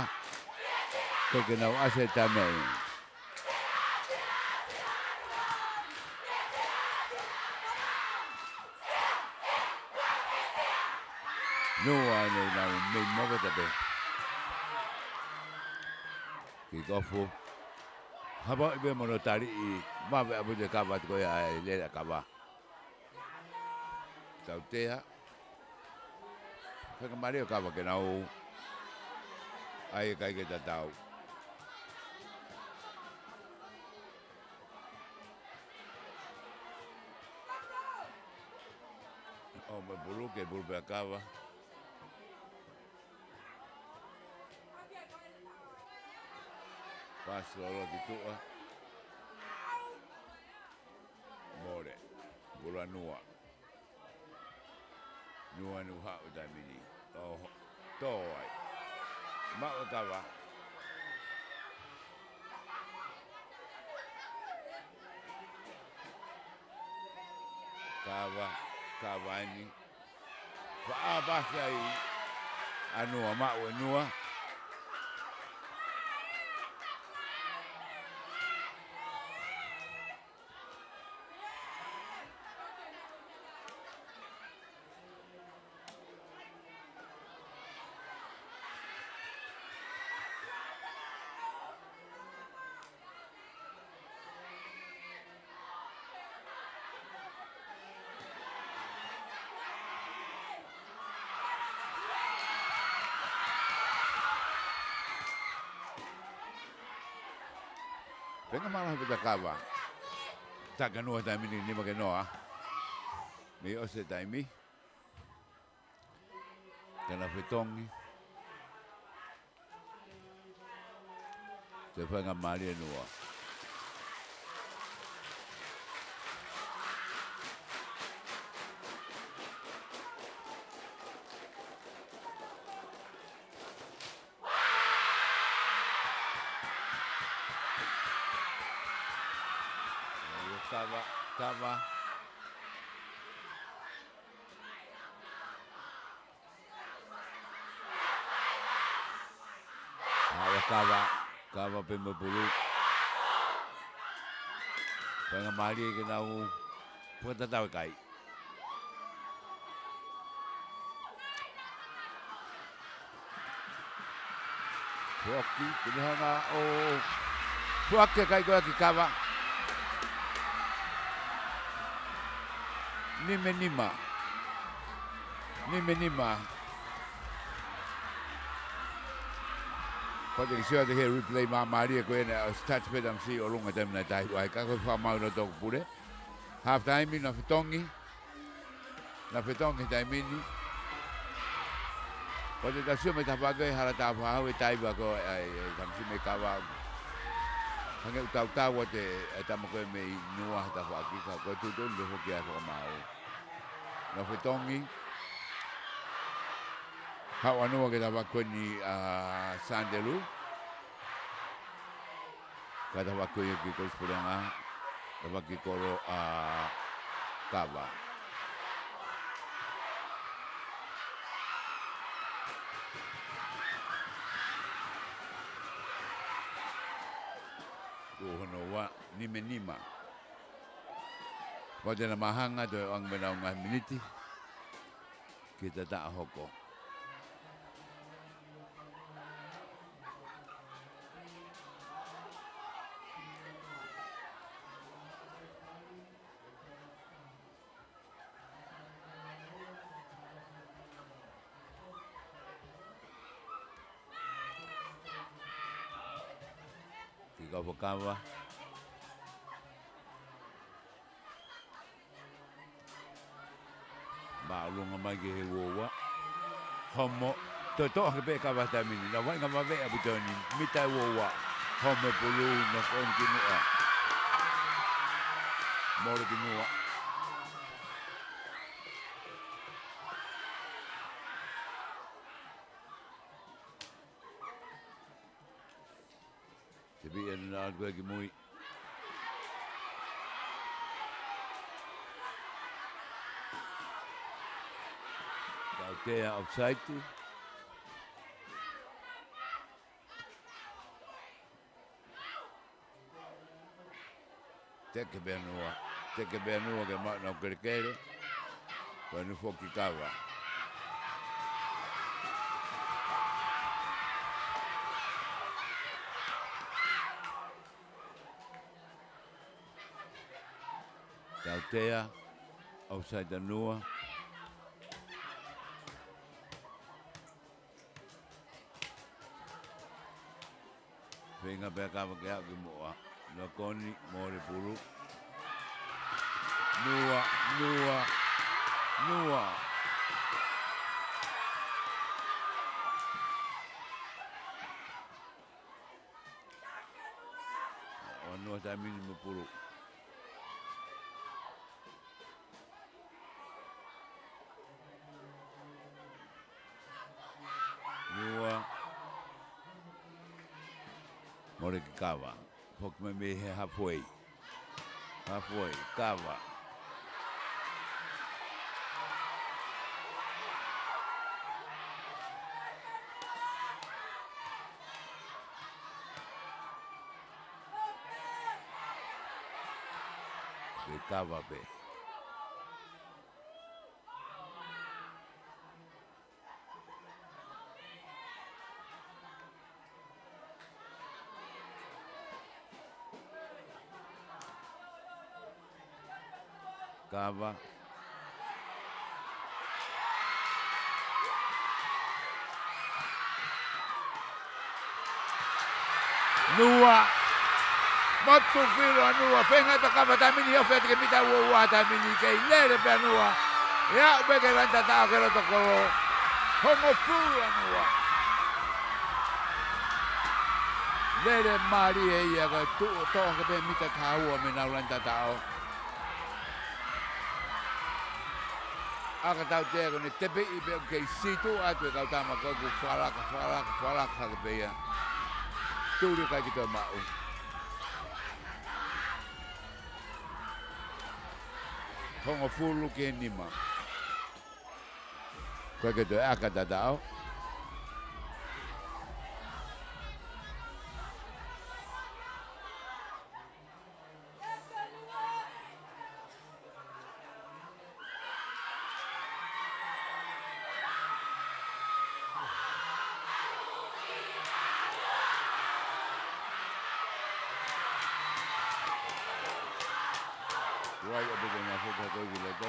Ko e ke nau ʻasi e taimi. Nua ʻene nau mei move tape. Kick off. Hapa ʻi pē mo hono taliʻi, vave ʻaupito e Kava atu ko ia ʻa e lele ʻa Kava. Tautea. Faingamālie ʻa Kava ke nau ʻai e kai ke tatau. ʻO mo e pulu, ke pulu pē ʻa Kava. Pasi lolo ki tuʻa. Mole. Pulu ʻa Nua. Nua ʻene haʻu taimi ni. ʻO tō ai. Maʻu ʻe Kava. Kava, Kava eni. Faʻa pasi ai ʻa Nua, maʻu ʻe Nua. Feinga mālohi pē ʻa Kava. Taka Nua he taimi ni, nima ki he noa. Mei ʻosi e taimi. Ka na fetongi. Toe feinga mālie Nua. Kava, Kava. Haʻu ʻa Kava, Kava pē mo e pulu. Feinga mālie ke nau fakatatau e kai. Foaki, ke ne hanga ʻo foaki e kai ko ia ki Kava. Nima nima. Nima nima. Ko e kiʻi sio atu ki he replay māmālie ko ena ʻo e touch pē tamasiʻi ʻolunga taimi naʻe tahi ai. Ka ko e fakamau ʻa e toko pule. Half time na fetongi. Na fetongi he taimi ni. Ko e tau sio mei he tafaʻaki ʻo e hala tāufaʻāhau e taiva ko ē ʻa e, ʻa e tamasiʻi mei Kava. Hangē ʻoku tautau atu e tama ko ē mei Nua he tafaʻaki ka ko e tuʻutuʻuni pē foki ʻa e fakamau. Na fetongi. Haʻu ʻa Nua ki he tafaʻaki ko eni ʻa Sandelu. Ka tafaʻaki ko ia ki Kolisi Puleʻanga, tafaʻaki kolo ʻa Kava. Tuʻo hono ua, nima nima. Pea te na mahanga toe ʻoange mei he ngaahi miniti. Ki he taʻu hoko. Kick off ʻa Kava. Māʻolunga mai ki he uaua. Homo. Toe toʻo hake pē ʻe Kava he taimi ni. Na vaʻinga vave ʻa Putoni. Mita e uaua. Homo e pulu, knock on ki Nua. Mole ki Nua. Te pia na atu ki mui. Tautea offside. Teke pē ʻa Nua. Teke pē ʻa Nua ke maʻu ʻenau kelekele. Ko eni foki Kava. Tautea, offside ʻa Nua. Feinga pē ʻa Kava ke aʻu ki muʻa. Knock on, mole pulu. Nua, Nua, Nua. ʻO Nua taimi ni mo e pulu. Nua. Mole ki Kava. Foki mai mei he halfway. Halfway, Kava. Ke Kava pē. Kava. Nua. Kotu Filo ʻa Nua, feinga ʻe Kava taimi ni ʻo ofi atu ki he mita ua ua taimi ni, kei lele pē ʻa Nua. ʻE aʻu pē ki he laine tataʻo ki he loto kolo. Hongofulu ʻa Nua. Lele mālie ia ka tuʻu toʻo hake pē mita taha ua mei heʻenau laine tataʻo. ʻAka Tautea ko ʻene tepeʻi pē ʻoku kei sītuʻa atu e kau tama ko ē ʻoku fakalaka, fakalaka, fakalaka hake pē ia. Tuli ʻikai ke toe maʻu. Hongofulu ki he nima. ʻIkai ke toe ʻaka tataʻo. Wai ʻo peke na foka ko i ki loto.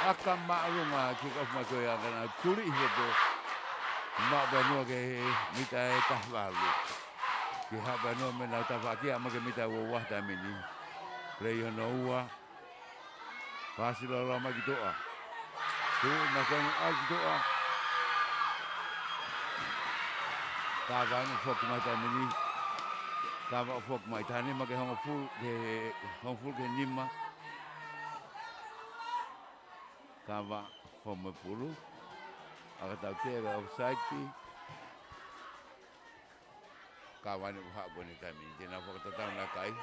ʻAka māʻolunga kick off mai ko ia ka nau tuli ʻi he pō. Maʻu pē ʻa Nua ki he mita ʻe taha valu. Ke haʻu pē ʻa Nua mei heʻenau tafaʻaki ʻo aʻu mai ki he mita ua ua taimi ni. Play hono ua. Paasi loloa mai ki tuʻa. Tuʻu mai ko eni ʻalu ki tuʻa. Kava ʻoku foki mai taimi ni. Kava ʻoku foki mai taha nima ki he hongofulu, ki he hongofulu ki he nima. Kava hongofulu. ʻAka Tautea offside. Kava ʻoku haʻu ko eni taimi ni, te nau fakatatau na kai.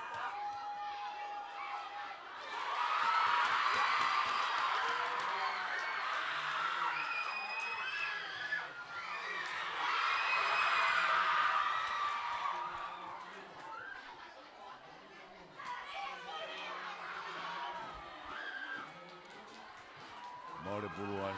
Mole pulu ai.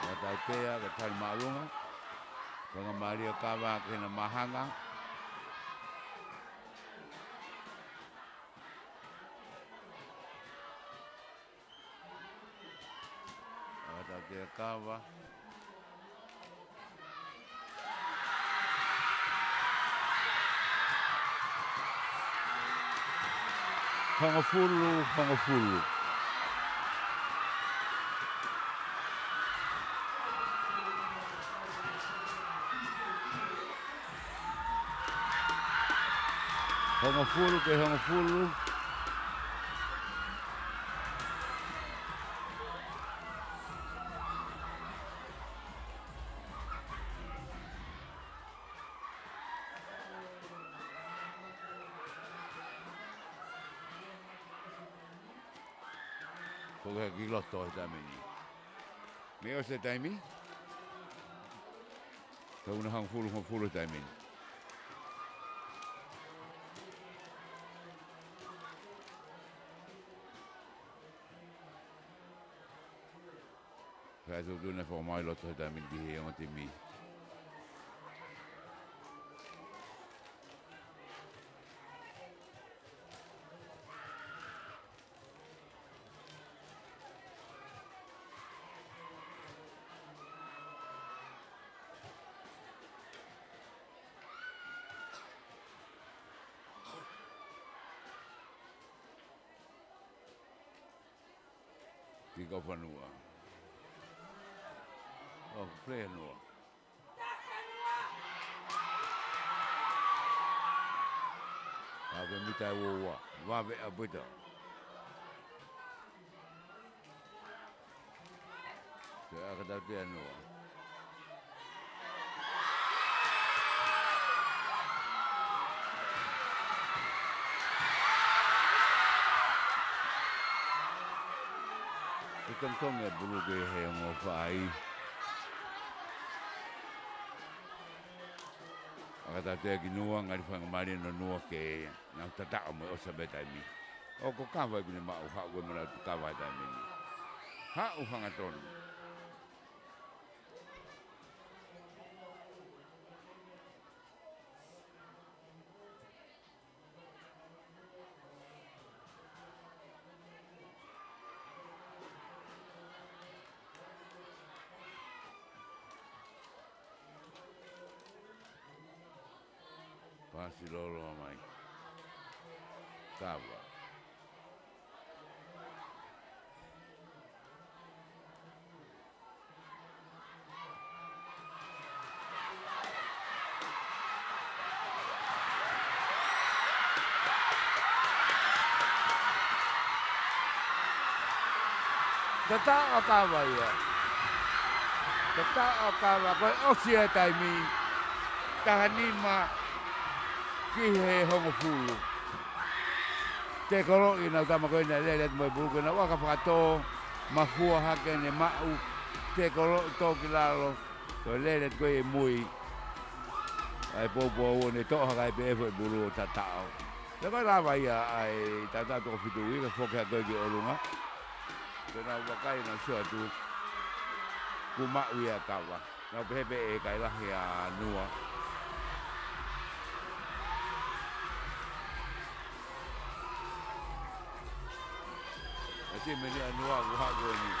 ʻAka Tautea, ka tali māʻolunga. Faingamālie ʻa Kava ke na mahanga. ʻAka Tautea, Kava. Hongofulu, hongofulu. Hongofulu ki he hongofulu. Ko e kiʻi loto he taimi ni. Mei ʻosi e taimi. Tau na hongofulu, hongofulu he taimi ni. Pea tuʻutuʻuni e fakamālō ʻi loto he taimi ni ki he ongo timi. Kick off ʻa Nua. ʻO play ʻa Nua. Aʻu ki he mita ua ua. Vave ʻaupito. Ke ʻaka Tautea ʻa Nua. Tongitongi e pulu ki he ongo fā. ʻAka tatea ki Nua, ngali faingamālie ʻa Nua ke nau tataʻo mo e ʻosi pē taimi. ʻOku kava ʻoku ne maʻu, haʻu ko e mana tu kava taimi ni. Haʻu hangatonu. Pasi lolo mai. Kava. Tataʻo kava ia. Tataʻo kava, ko e ʻosi e taimi. Taha nima ki he hongofulu. Tekoloʻi ʻenau tama ko ē naʻe lele atu mo e pulu ko ē, naʻe ʻaka fakatō, mafua hake ne maʻu, tekoloʻi tō ki lalo, ko e lele atu ko ē mui. ʻAi poupou ʻo ne toʻo hake ai pē e foʻi pulu ʻo tataʻo. Pea ko e lava ia ʻa e tautau toko fitu ia, ka foki hake ko ē ki ʻolunga. Ko ʻenau vakai, ʻenau sio atu, kuo maʻu ia kava. Nau pehē pē ʻe kai lahi ʻa Nua. ʻA e timi ni ʻa Nua, kuo haʻu ko eni.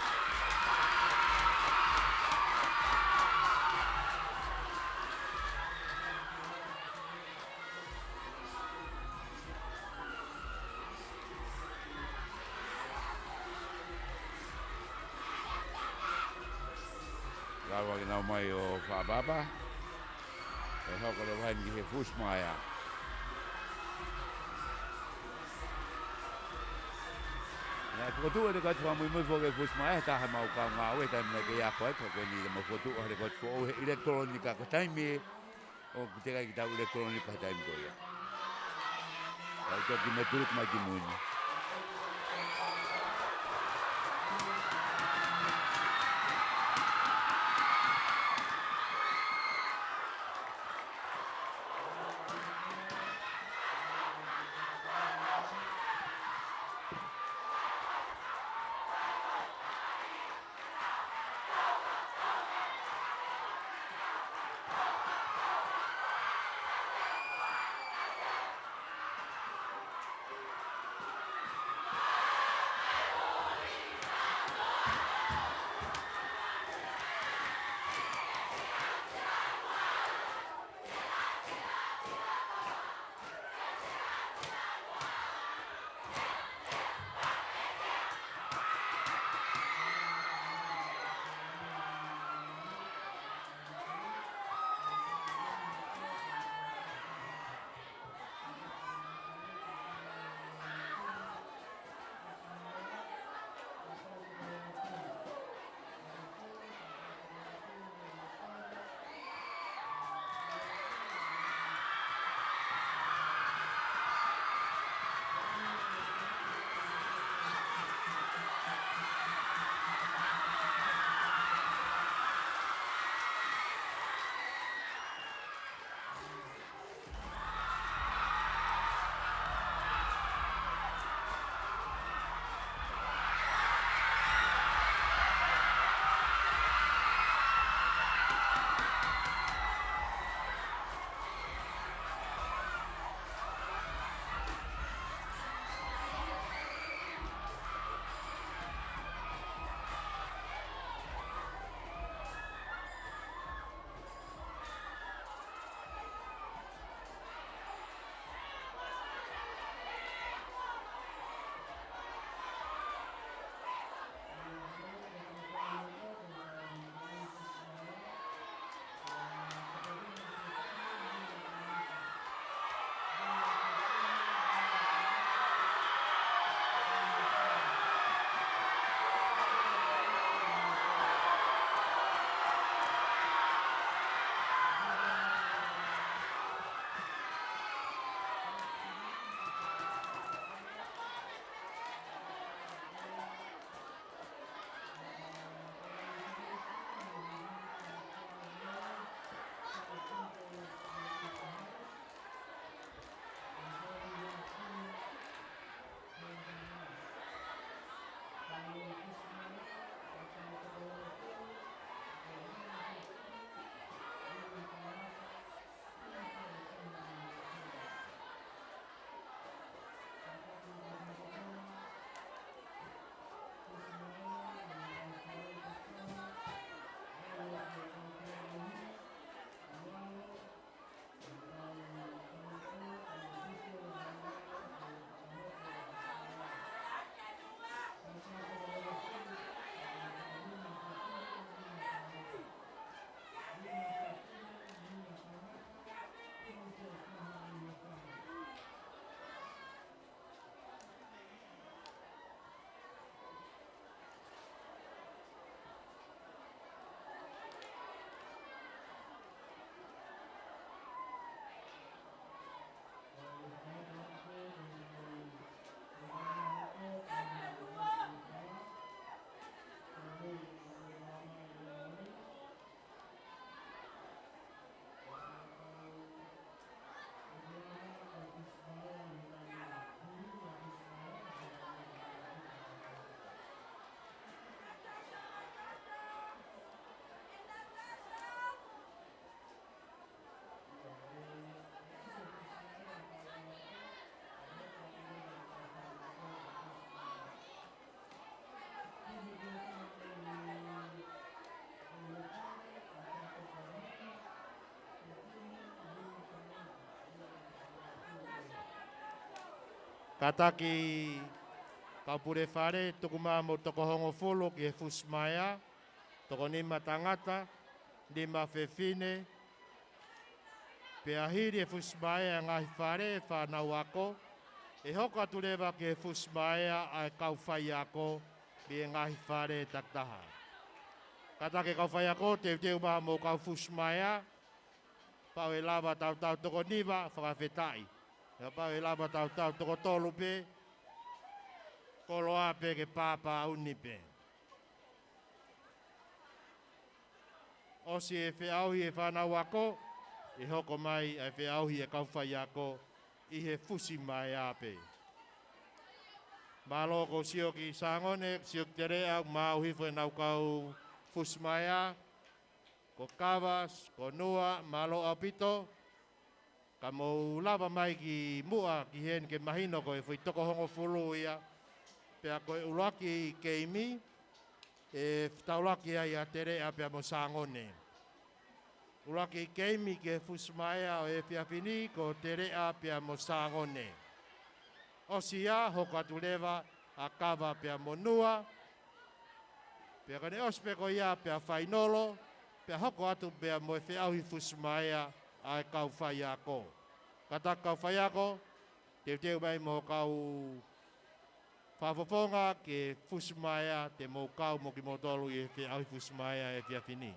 Lava ke nau mai ʻo fāpapa. ʻE hoko leva heni ki he Fusimaea. Naʻe fokotuʻu e lekooti fakamuimui foki ʻe he Fusimaea, taha ʻemau kau ngāue, taimi naʻe kei ako ai, ko eni naʻa mau fokotuʻu ai e lekooti foʻou he ʻilekitulōnika, ko e taimi ē ʻoku teʻeki ai ke tau ʻilekitulōnika he taimi ko ia. Tau toki me tuluku mai ki mui ni. Kātaki kau pule fale, tuku mai homou toko hongofulu ki he fusimaea, toko nima tangata, nima fefine, pea hili e fusimaea ʻa e ngaahi fale fānau ako, ʻe hoko atu leva ki he fusimaea ʻa e kau faiako mei he ngaahi fale takitaha. Kātaki kau faiako, teuteu mai homou kau fusimaea, kapau ʻe lava tautau toko nima, fakafetaʻi. Kapau ʻe lava tautau toko tolu pē, koloa pē ke pāpāuni pē. ʻOsi e feʻauhi e fānau ako, ʻe hoko mai ʻa e feʻauhi e kau faiako ʻi he fusimaea pē. Mālō ʻoku ou sio ki Sangone, sio ki Teleʻa, maau hifo ʻenau kau fusimaea, ko Kava, ko Nua, mālō ʻaupito, ka mou lava mai ki muʻa ki heni ke mahino ko e foʻi toko hongofulu ia, pea ko e ʻuluaki keimi, ʻe fetaulaki ai ʻa Teleʻa pea mo Sangone. ʻUluaki keimi ki he fusimaea ʻo e efiafi ni ko Teleʻa pea mo Sangone. ʻOsi ia, hoko atu leva ʻa Kava pea mo Nua. Pea ko ʻene ʻosi pē ko ia pea fainolo, pea hoko atu pea mo e feʻauhi fusimaea ʻa e kau faiako. Kātaki kau faiako, teuteu mai mo e kau fakafofonga ki he fusimaea, te mou kau mo kimoutolu ʻi he feʻauhi fusimaea ʻo e efiafi ni.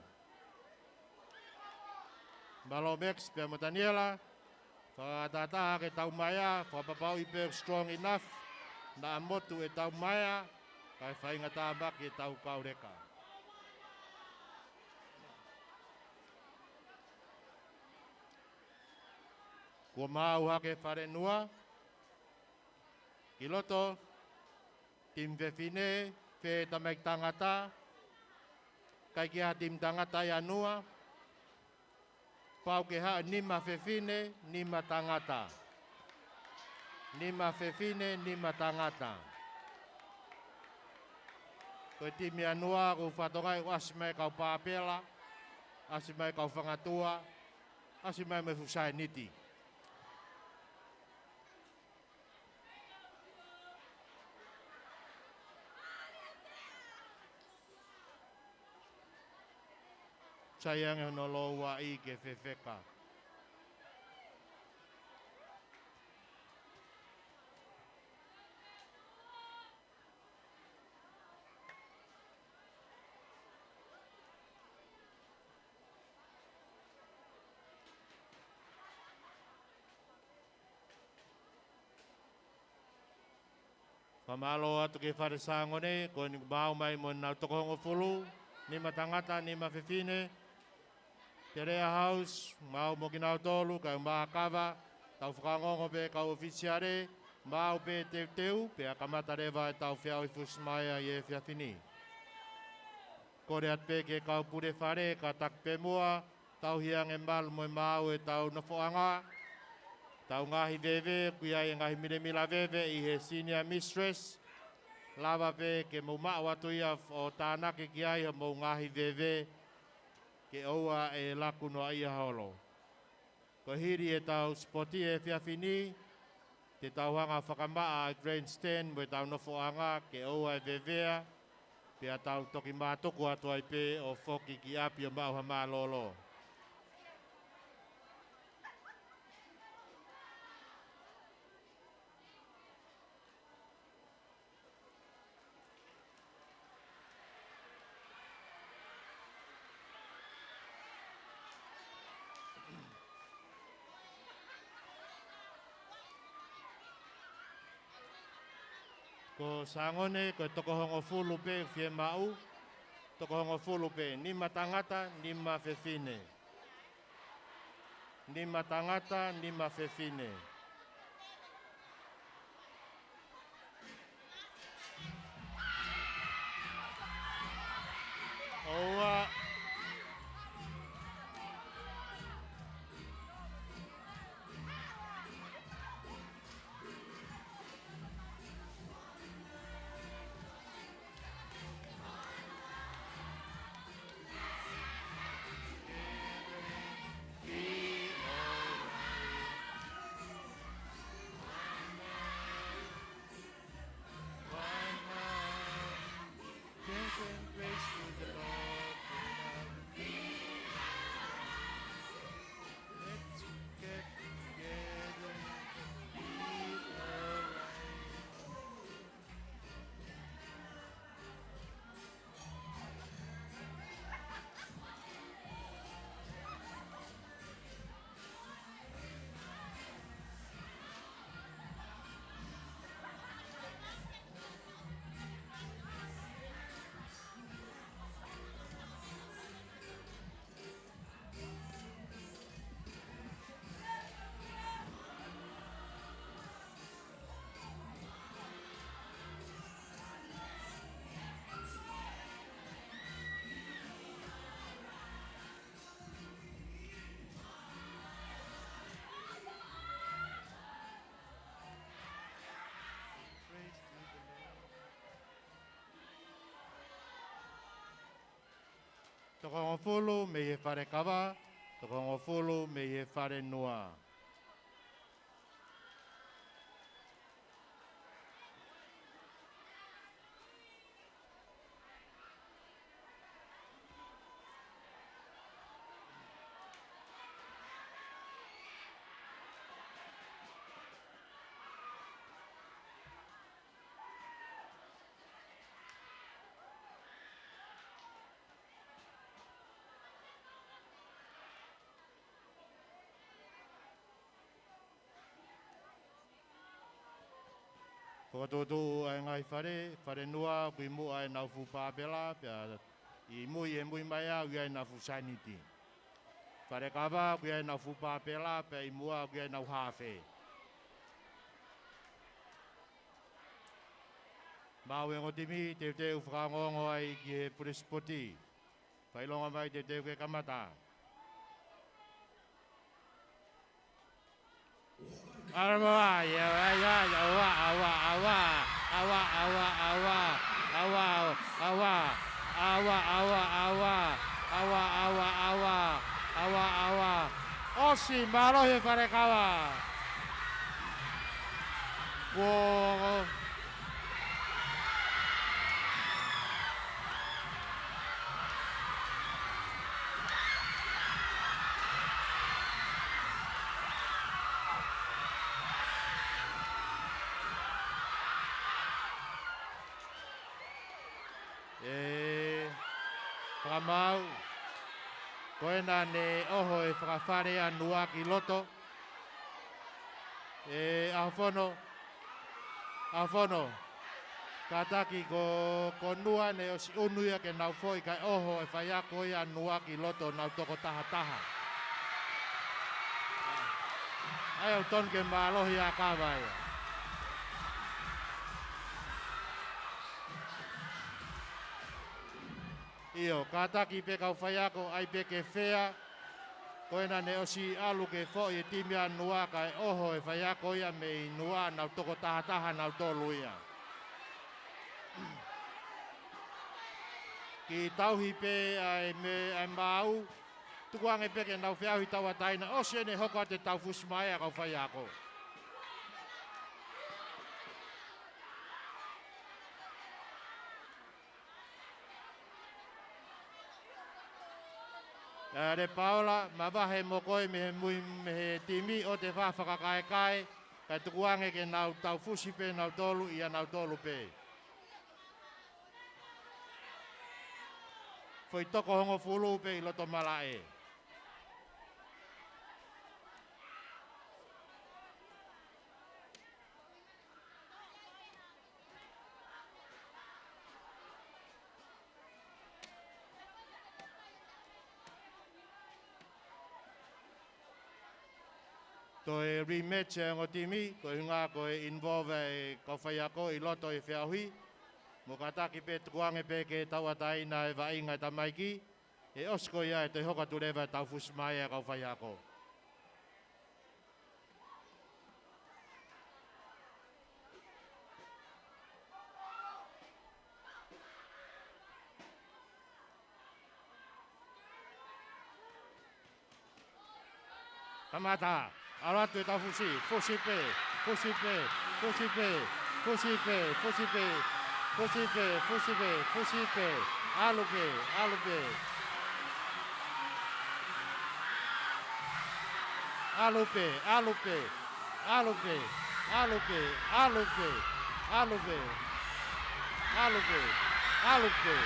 Mālō Max pea mo Taniela, fakatātā ke tau maea, fakapapauʻi pē strong enough, naʻa motu e tau maea, kae faingatāmaki e tau kau leka. Kuo maau hake fale Nua, ki loto, timi fefine, fē tamaiki tangata, ʻikai ke ʻi ai ha timi tangata ia ʻa Nua, pau ke haʻu nima fefine, nima tangata. Nima fefine, nima tangata. Ko e timi ʻa Nua, ʻoku ou fakatokangaʻi ʻoku ʻasi mai kau pāpela, ʻasi mai kau fangatua, ʻasi mai mo e fuʻu saianiti. Sai ange hono louaʻi ke fefeka. Fakamālō atu ki he fale Sangone, ko eni maau mai mo ʻenau toko hongofulu, nima tangata, nima fefine. Teleʻa House, maau mo kinautolu, kae ʻumaʻā Kava, tau fakaongoongo pē kau ʻōfisiale, maau pē teuteu, pea kamata leva e tau feʻauhi fusimaea ʻi he efiafi ni. Kole atu pē ki he kau pule fale, kātaki pē muʻa, tauhi ange malu mo e maau e tau nofoʻanga, tau ngaahi veve, ʻoku ʻi ai e ngaahi milemila veve ʻi he senior mistress, lava pē ke mou maʻu atu ia ʻo tānaki ki ai hoʻomou ngaahi veve, ke ʻoua ʻe laku noaʻia holo. Ko e hili e tau sipoti e efiafi ni, te tau hanga fakamaʻa e grandstand mo e tau nofoʻanga ke ʻoua ʻe vevea, pea tau toki mātuku atu ai pē ʻo foki ki ʻapi ʻo maʻu ha mālōlō. Ko Sangone, ko e toko hongofulu pē fiemaʻu, toko hongofulu pē, nima tangata, nima fefine. Nima tangata, nima fefine. ʻOua. Toko hongofulu mei he Fale Kava, toko hongofulu mei he Fale Nua. Fokotuʻutuʻu ʻa e ngaahi fale, Fale Nua ʻoku ʻi muʻa ʻenau fuʻu pāpela, pea ʻi mui, ʻi mui mai ʻoku ʻi ai ʻenau fuʻu saianiti. Fale Kava ʻoku ʻi ai ʻenau fuʻu pāpela, pea ʻi muʻa ʻoku ʻi ai ʻenau hafe. Maʻu ʻe he ongo timi, teuteu fakaongoongo ai ki he pule sipoti. Fakaʻilonga mai teuteu ke kamata. Awa, awa, awa, awa, awa, awa, awa, awa, awa, awa, awa, awa, awa, awa, awa, awa, awa, awa, awa. ʻOsi, mālohi e Fale Kava. Kuo ʻE, fakamaau. Ko ena ne ʻoho e fakafale ʻa Nua ki loto. ʻE, ʻAhofono. ʻAhofono. Kātaki ko, ko Nua ne ʻosi ʻunu ia ke nau foʻi kae ʻoho e faiako ia ʻa Nua ki loto, nau toko taha taha. ʻA ia ʻoku tonu ke mālohi ʻa Kava ia. ʻIo, kātaki pē kau faiako, ʻai pē ke fea. Ko ena ne ʻosi ʻalu ke foʻi e timi ʻa Nua kae ʻoho e faiako ia mei Nua, nau toko taha taha nautolu ia. Kiʻi tauhi pē ʻa e me-, ʻa e maau, tukuange pē ke nau feʻauhi tauʻatāina, ʻosi ʻene hoko atu e tau fusimaea kau faiako. ʻE, Lepaola, mavahe mo koe mei he mui, mei he timi ʻo te fa-, fakakaekae, kae tukuange ke nau tau fusi pē nautolu ʻia nautolu pē. Foʻi toko hongofulu pē ʻi loto malaʻe. Toe rematch e ongo timi, ko e ʻuhinga ko e involve e kau faiako ʻi loto e feʻauhi. Mo kātaki pē tukuange pē ke tauʻatāina e vaʻinga e tamaiki, ʻe ʻosi ko ia ʻe toe hoko atu leva e tau fusimaea kau faiako. Kamata, ʻalu atu e tau fusi, fusi pē, fusi pē, fusi pē, fusi pē, fusi pē, fusi pē, fusi pē, fusi pē, ʻalu pē, ʻalu pē. ʻAlu pē, ʻalu pē, ʻalu pē, ʻalu pē, ʻalu pē, ʻalu pē. ʻAlu pē, ʻalu pē,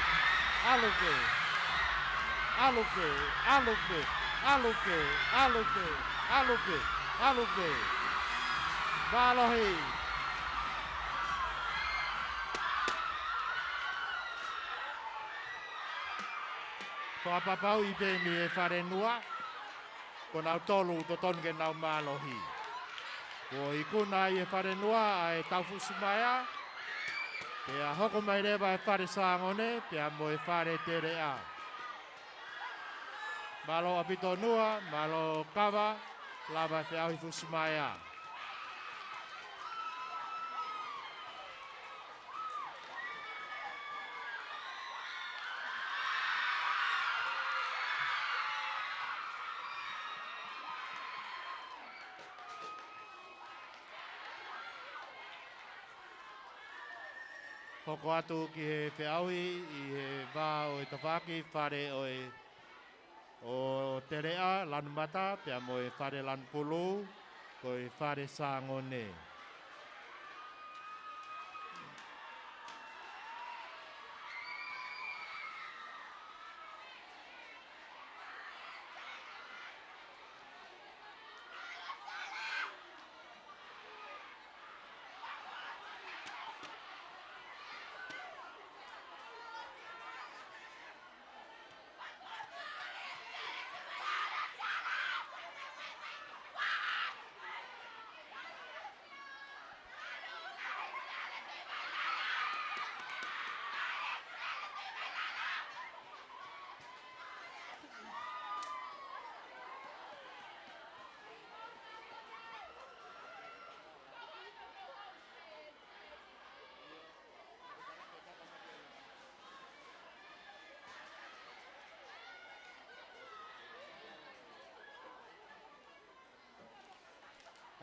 ʻalu pē, ʻalu pē, ʻalu pē, ʻalu pē, ʻalu pē, ʻalu pē, ʻalu pē. Mālohi. Fakapapauʻi pē mei he Fale Nua, ko nautolu ʻoku totonu ke nau mālohi. Kuo ikuna ʻe he Fale Nua ʻa e tau fusimaea, pea hoko mai leva e Fale Sangone, pea mo e Fale Teleʻa. Mālō ʻaupito Nua, mālō Kava, lava e feʻauhi fusimaea. Hoko atu ki he feʻauhi ʻi he vā ʻo e tafaʻaki, fale ʻo e, ʻo Teleʻa, Lanumata, pea mo e fale Lanupulu, ko e fale Sangone.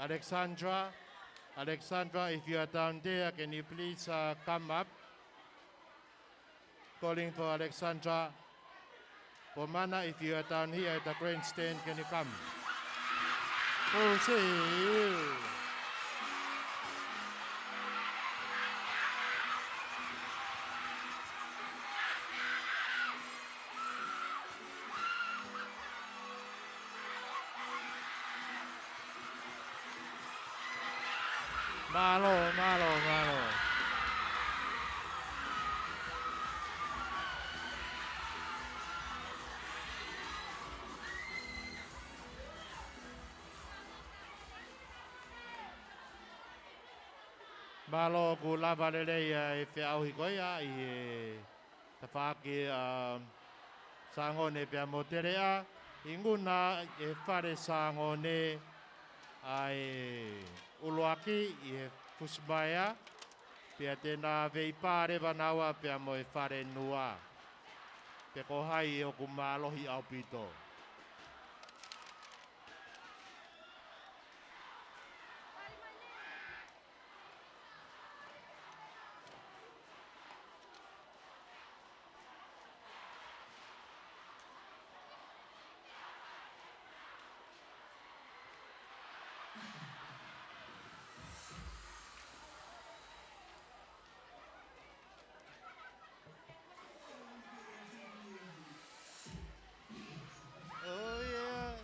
Alexandra, Alexandra, if you are down there, can you please, uh, come up? Calling for Alexandra. Pomana, if you are down here at the grandstand, can you come? We'll see you. Mālō, mālō, mālō. Mālō, kuo lava lelei ʻa e feʻauhi ko ia ʻi he tafaʻaki ʻa Sangone pea mo Teleʻa, ʻi nguna ʻe he fale Sangone ʻa e ʻuluaki ʻi he fusimaea, pea te na veipā leva naua pea mo e fale Nua, pe ko hai ʻoku mālohi ʻaupito. Oh, yeah.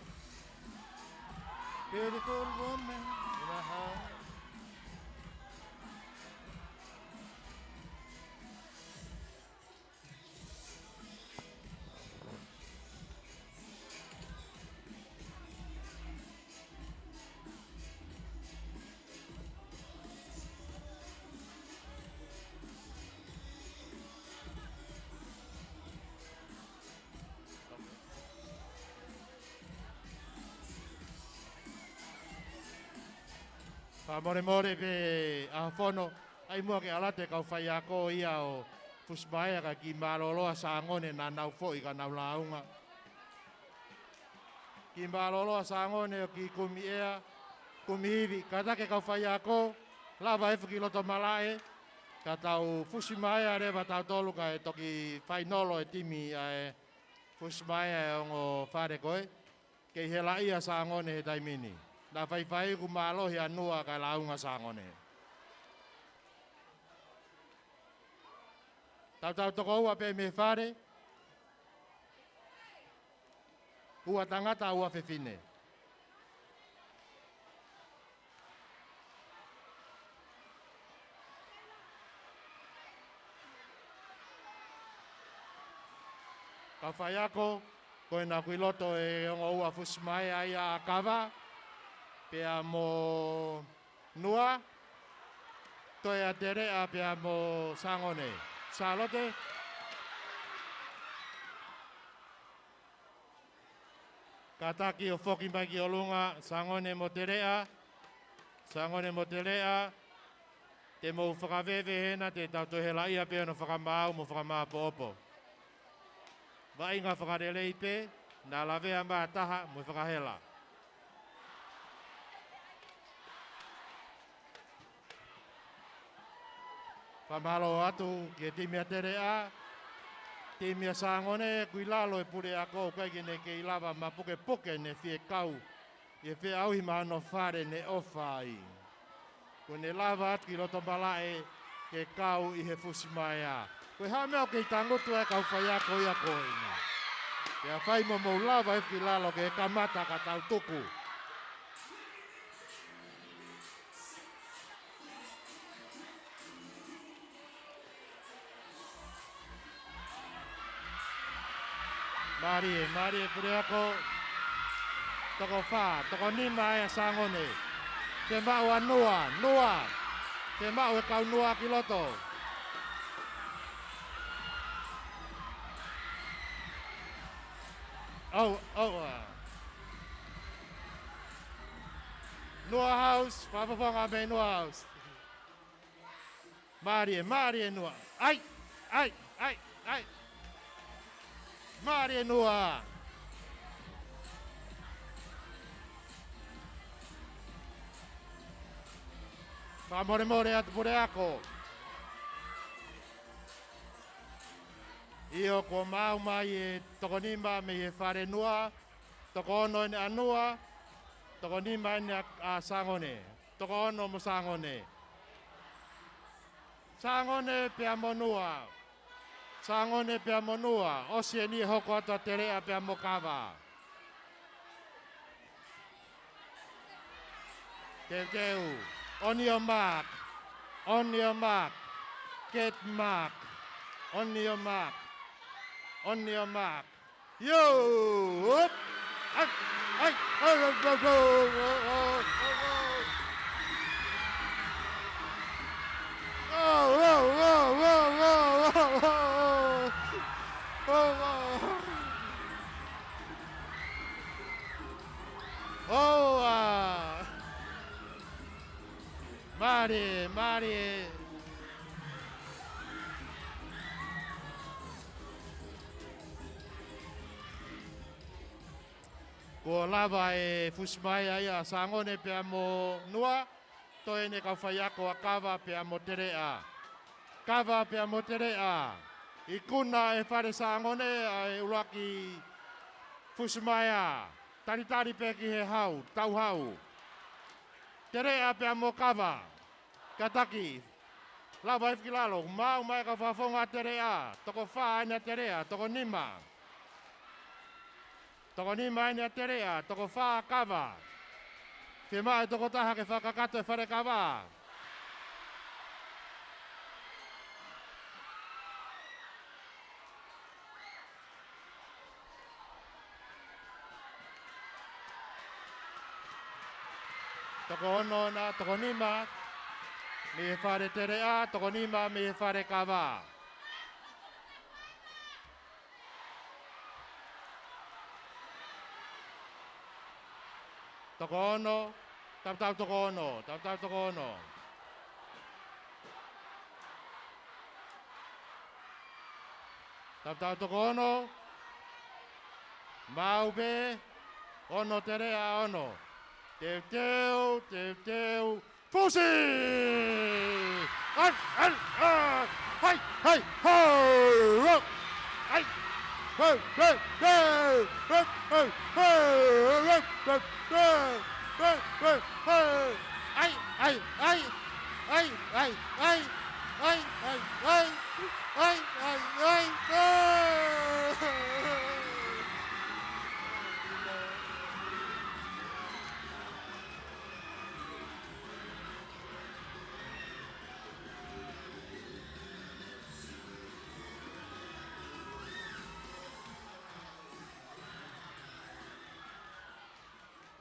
Beautiful woman in a house. Fakamolemole pē ʻAhofono, ʻai muʻa ke ʻalu atu e kau faiako ia ʻo fusimaea kae kiʻi mālōlō ʻa Sangone naʻa nau foʻi ka nau lāunga. Kiʻi mālōlō ʻa Sangone ʻo kiʻi kumi ʻea, kumi ivi, kātaki e kau faiako, lava e fuʻu kiʻi loto malaʻe, ka tau fusimaea leva tautolu kae toki fainolo e timi ʻa e fusimaea e ongo fale ko ē, kei helaʻia Sangone he taimi ni. Naʻa faifai kuo mālohi ʻa Nua kae lāunga Sangone. Tautau toko ua pē mei fale. Ua tangata, ua fefine. Kau faiako, ko ena ʻoku ʻi loto e ongo ua fusimaea ia ʻa Kava, pea mo Nua, toe ʻa Teleʻa pea mo Sangone. Sālote. Kātaki ʻo foki mai ki ʻolunga, Sangone mo Teleʻa, Sangone mo Teleʻa, te mou fakaveve hena te tau toe helaʻia pē hono fakamaau mo fakamāʻopoʻopo. Vaʻinga fakalelei pē, naʻa lavea mai ʻa taha mo e fakahela. Fakamālō atu ki he timi ʻa Teleʻa, timi ʻa Sangone, ʻoku ʻi lalo e puleako, ʻoku ʻikai ke ne kei lava mapukepuke ʻene fie kau ʻi he feʻauhi maʻa hono fale ne ʻofa ai. Kuo ne lava atu ki loto malaʻe ke kau ʻi he Fusimaea. Ko e hā e meʻa ʻoku kei tangutu ai e kau faiako ia ko eni. Pea fai mo mou lava hifo ki lalo ke kamata ka tau tuku. Mālie, mālie puleako. Toko fā, toko nima ʻa Sangone. Ke maʻu ʻa Nua, Nua. Ke maʻu e kau Nua ki loto. ʻOu, ʻoua. Nua House, fakafofonga mei Nua House. Mālie, mālie Nua. ʻAi, ʻai, ʻai, ʻai. Mālie Nua. Fakamolemole atu puleako. ʻIo, kuo maʻu mai e toko nima mei he Fale Nua, toko ono ʻeni ʻa Nua, toko nima ʻeni ʻa, ʻa Sangone. Toko ono mo Sangone. Sangone pea mo Nua. Sangone pea mo Nua. ʻOsi ʻeni e hoko atu ʻa Teleʻa pea mo Kava. Teuteu. On your mark. On your mark. Get mark. On your mark. On your mark. Yo! Up! Ai! Ai! Ai! Ai! Ai! Ai! Ai! Oh, oh, oh, oh, oh, oh. Oh, oh. Oh, ah. Mālie, mālie. Kuo lava e Fusimaea ia ʻa Sangone pea mo Nua, toe ʻeni e kau faiako ʻa Kava pea mo Teleʻa. Kava pea mo Teleʻa. Ikuna ʻe Fale Sangone ʻa e ʻuluaki Fusimaea. Talitali pē ki he hau, tau hau. Teleʻa pea mo Kava. Kātaki. Lava hifo ki lalo. Maʻu mai e kau fakafofonga ʻa Teleʻa. Toko fā ʻeni ʻa Teleʻa. Toko nima. Toko nima ʻeni ʻa Teleʻa. Toko fā ʻa Kava. Ke maʻu e toko taha ke fakakakato e Fale Kava. Toko ono ʻena, toko nima mei he Fale Teleʻa, toko nima mei he Fale Kava. Toko ono, tautau toko ono, tautau toko ono. Tautau toko ono. Maʻu pē, ono Teleʻa ono. Teuteu, teuteu, Fusi! Ai, ai, ai, hai, hai, ho, ro. Ai, ho, ro, ro, ro, ro, ro, ro, ro, ro, ro, ro, ro. Ai, ai, ai, ai, ai, ai, ai, ai, ai, ai, ai, ai, ai.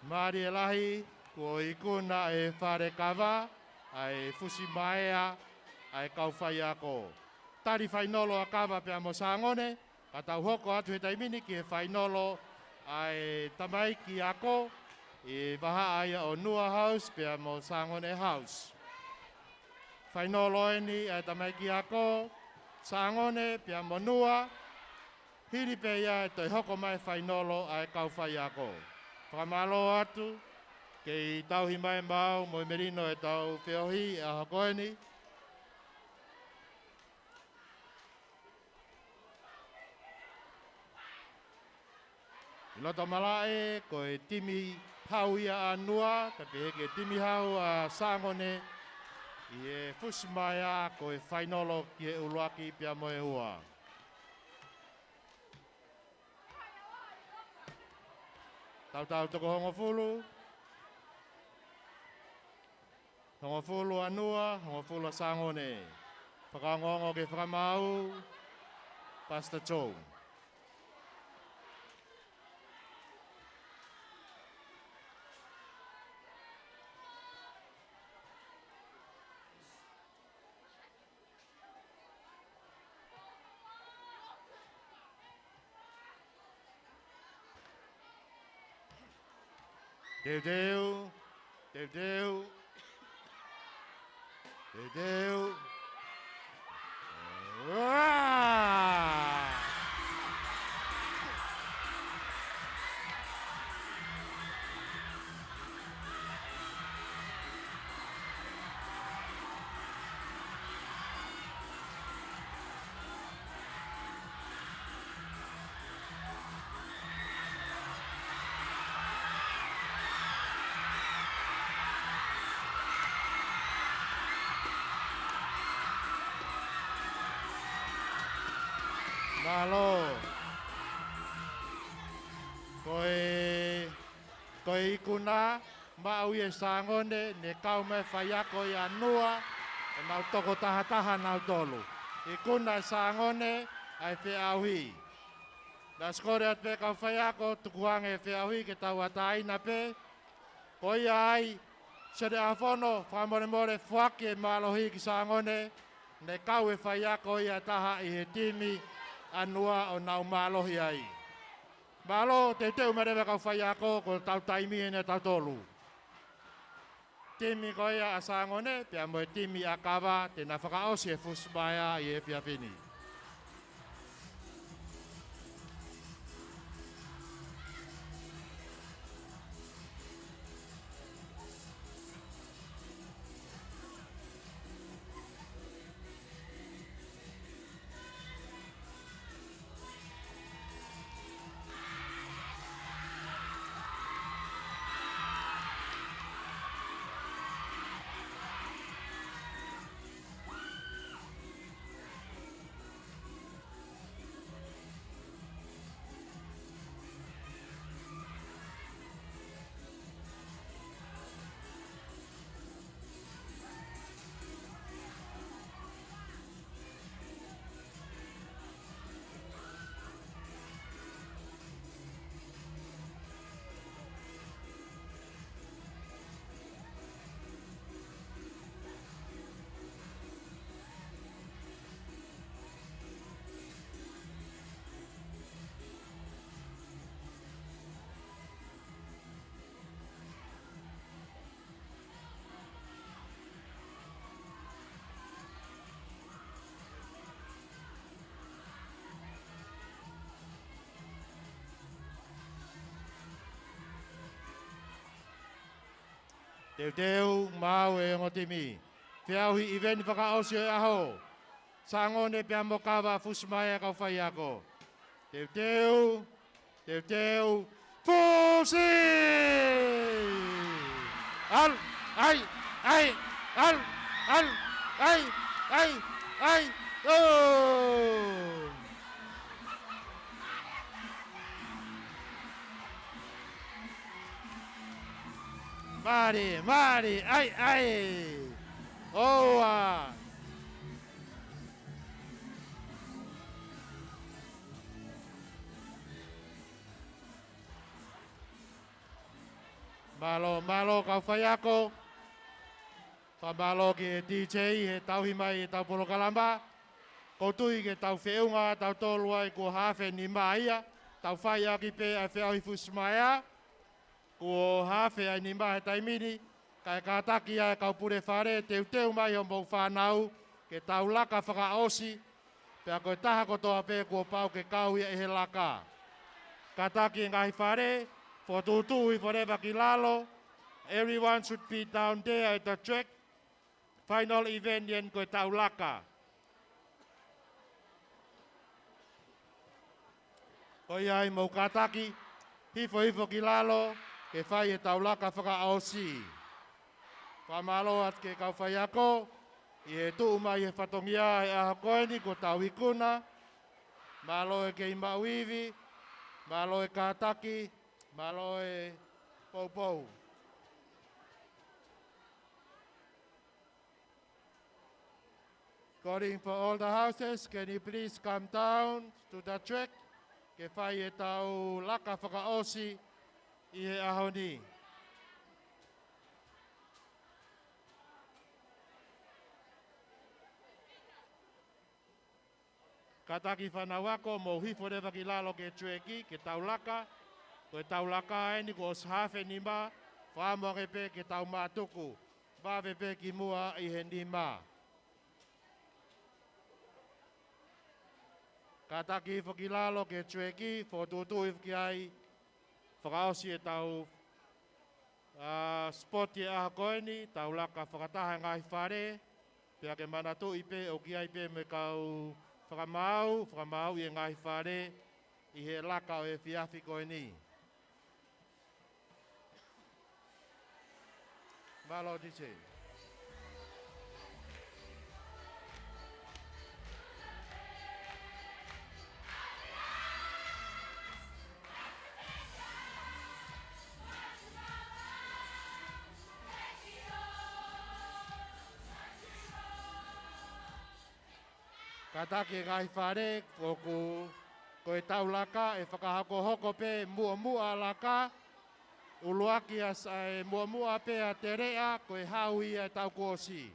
Mālie lahi, kuo ikuna ʻe Fale Kava ʻa e Fusimaea ʻa e kau faiako. Tali fainolo ʻa Kava pea mo Sangone, ka tau hoko atu he taimi ni ki he fainolo ʻa e tamaiki ako ʻi he vahaʻa ia ʻo Nua House pea mo Sangone House. Fainolo ʻeni ʻa e tamaiki ako, Sangone pea mo Nua, hili pē ia ʻe toe hoko mai fainolo ʻa e kau faiako. Fakamālō atu, kei tauhi mai maʻau mo e melino ʻetau feohi ʻa e ʻaho ko eni. Loto Malaʻe, ko e timi hau ia ʻa ʻAnua, kae pehē ki he timi hau ʻa Sangone, ʻi he Fusimaea ko e fainolo ki he ʻuluaki pea mo e ua. Tautau toko hongofulu. Hongofulu ʻAnua, hongofulu ʻa Sangone. Fakaongoongo ke fakamaau, Pastor Joe. Teuteu, teuteu, teuteu. Ua! Mālō. Ko e, ko e ikuna, maʻu ia ʻe Sangone, ne kau mai faiako ʻi ʻAnua, ʻenau toko tahataha nautolu. Ikuna ʻe Sangone, ʻa e feʻauhi. Naʻa sikole atu pē kau faiako, tukuange feʻauhi ke tau ʻatāina pē. Ko ia ai, Sene ʻAhofono, fakamolemole foaki e mālohi ki Sangone, ne kau e faiako ia ʻe taha ʻi he timi ʻAnua ʻo nau mālohi ai. Mālō, teuteu mai leva kau faiako, ko ʻetau taimi eni ʻa tautolu. Timi ko ia ʻa Sangone, pea mo e timi ʻa Kava, te na fakaʻosi e Fusimaea ʻi he efiafi ni. Teuteu, maʻu e ongo timi. Feʻauhi ʻiveni fakaʻosi ʻo e ʻaho. Sangone pea mo Kava, Fusimaea kau faiako. Teuteu, teuteu, fusi! ʻAlu, ʻai, ʻai, ʻalu, ʻalu, ʻai, ʻai, ʻai, ʻo! Mali, mali, ʻai, ʻai. ʻOua. Mālō, mālō kau faiako. Fakamālō ki he D J he tauhi mai ʻetau polokalama. Ko u tui ke tau feʻunga tautolu ai kuo hafe nima ia. Tau fai ʻaki pē ʻa e feʻauhi Fusimaea. Kuo hafe ʻa e nima he taimi ni. Kae kātaki ʻa e kau pule fale, teuteu mai hoʻomou fānau, ke tau laka fakaʻosi. Pea ko e taha kotoa pē kuo pau ke kau ia ʻi he laka. Kātaki e ngaahi fale, fokotuʻutuʻu hifo leva ki lalo. Everyone should be down there at the track. Final event eni ko e tau laka. Ko ia ai mou kātaki, Hifo hifo ki lalo, ke fai ʻetau laka fakaʻosi. Fakamālō atu ki he kau faiako, ʻi he tuʻu mai he fatongia he ʻaho ko eni kuo tau ikuna, mālō e kei maʻu ivi, mālō e kātaki, mālō e poupou. Calling for all the houses, can you please come down to the track? Ke fai ʻetau laka fakaʻosi ʻi he ʻaho ni. Kātaki fānau ako, mou hifo leva ki lalo ki he track, ke tau laka. Ko ʻetau laka eni kuo ʻosi haafe nima, fakaʻamu ange pē ke tau mātuku. Vave pē ki muʻa ʻi he nima. Kātaki hifo ki lalo ki he track, fokotuʻutuʻu hifo ki ai, fakaʻosi ʻetau, ā, sport ʻi he ʻaho ko eni, tau laka fakataha e ngaahi fale, pea ke manatuʻi pē ʻoku ʻi ai pē mo e kau fakamaau, fakamaauʻi e ngaahi fale, ʻi he laka ʻo e efiafi ko eni. Mālō D J. Kātaki e ngaahi fale, ʻoku, ko ʻetau laka ʻe fakahokohoko pē muʻomuʻa laka, ʻuluaki ʻa s-, ʻa e muʻomuʻa pē ʻa Teleʻa, ko e hau ia ʻetau kuo ʻosi.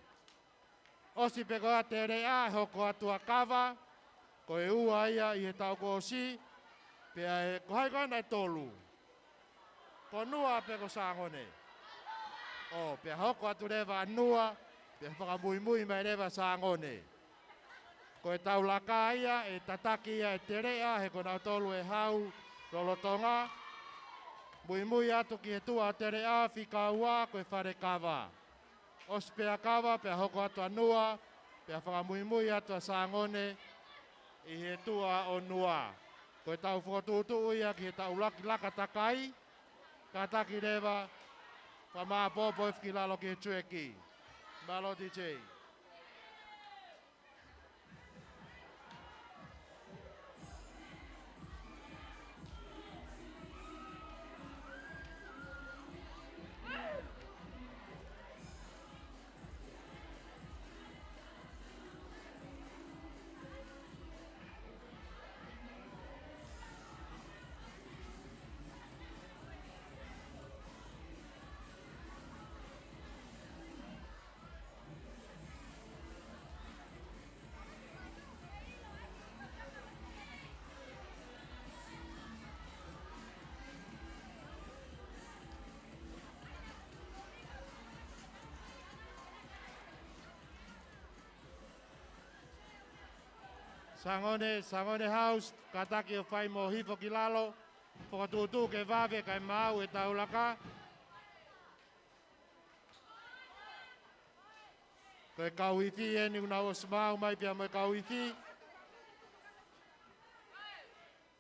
ʻOsi pē ko ia ʻa Teleʻa, ʻe hoko atu ʻa Kava, ko e ua ia ʻi he taʻu kuo ʻosi, pea ʻe, ko hai ko ena ʻe tolu? Ko Nua pe ko Sangone? ʻO, pea hoko atu leva ʻa Nua, pea fakamuimui mai leva ʻa Sangone. Ko ʻetau laka ia, ʻe tataki ia ʻe Teleʻa, he ko nautolu ʻe hau lolotonga. Muimui atu ki he tuʻa ʻo Teleʻa, fika ua, ko e fale Kava. ʻOsi pē ʻa Kava, pea hoko atu ʻa Nua, pea fakamuimui atu ʻa Sangone ʻi he tuʻa ʻo Nua. Ko ʻetau fokotuʻutuʻu ia ki heʻetau ʻuluaki laka takai, kātaki leva, fakamāʻopoʻopo hifo ki lalo ki he track. Mālō D J. Sangone, Sangone House, kātaki ʻo fai mo hifo ki lalo, fokotuʻutuʻu ke vave kae maau ʻetau laka. Ko e kau ifi eni kuo nau ʻosi maau mai pea mo e kau ifi.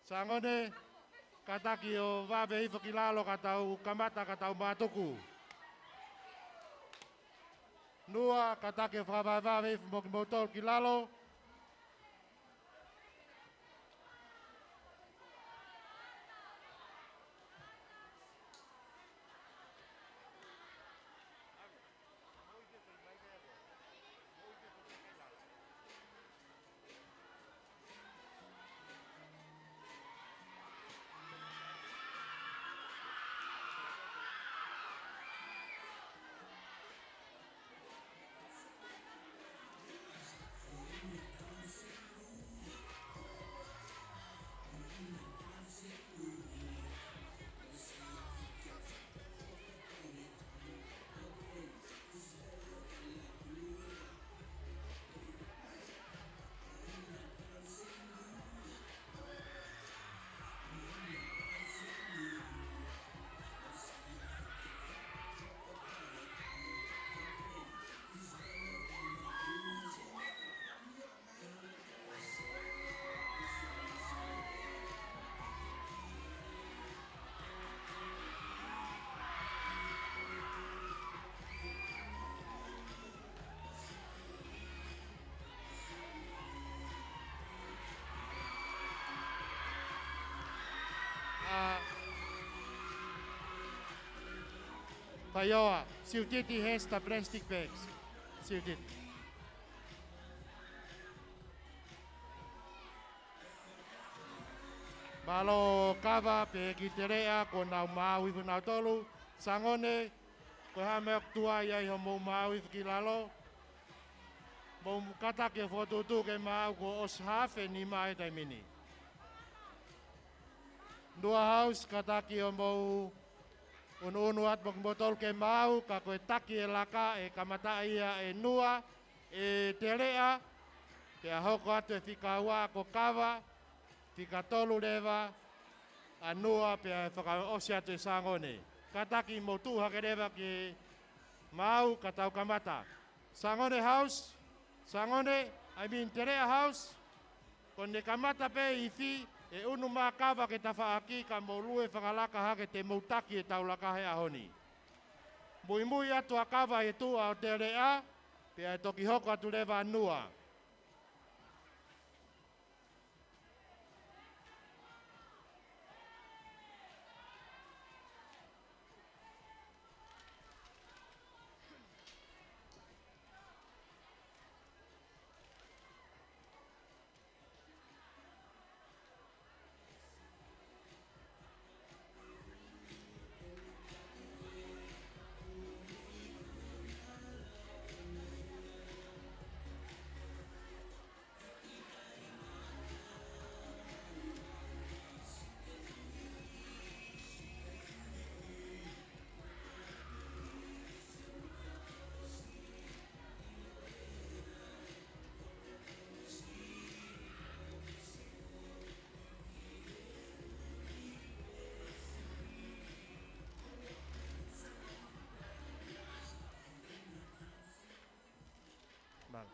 Sangone, kātaki ʻo vave hifo ki lalo ka tau kamata ka tau mātuku. Nua, kātaki ʻo fakavavevave hifo mo kimoutolu ki lalo. Faioa, siutiti, has the plastic bags. Siutiti. Mālō Kava pea ki Teleʻa, kuo nau maau hifo nautolu. Sangone, ko e hā e meʻa ʻoku tuai ai hoʻomou maau hifo ki lalo? Mou kātaki ʻo fokotuʻutuʻu ke maau, kuo ʻosi haafe nima he taimi ni. Nua House, kātaki ʻo mou ʻunuʻunu atu mo kimoutolu ke maau, ka ko e taki e laka ʻe kamata ia ʻe Nua, ʻe Teleʻa, pea hoko atu e fika ua ko Kava, fika tolu leva ʻa Nua, pea fakaʻosi atu ʻe Sangone. Kātaki mou tuʻu hake leva ke maau ka tau kamata. Sangone House, Sangone, I mean Teleʻa House, ko ʻene kamata pē ifi, ʻe ʻunu mai ʻa Kava ki he tafaʻaki ka mou lue fakalaka hake, te mou taki ʻetau laka he ʻaho ni. Muimui atu ʻa Kava he tuʻa ʻo Teleʻa, pea ʻe toki hoko atu leva ʻa Nua. Mālō.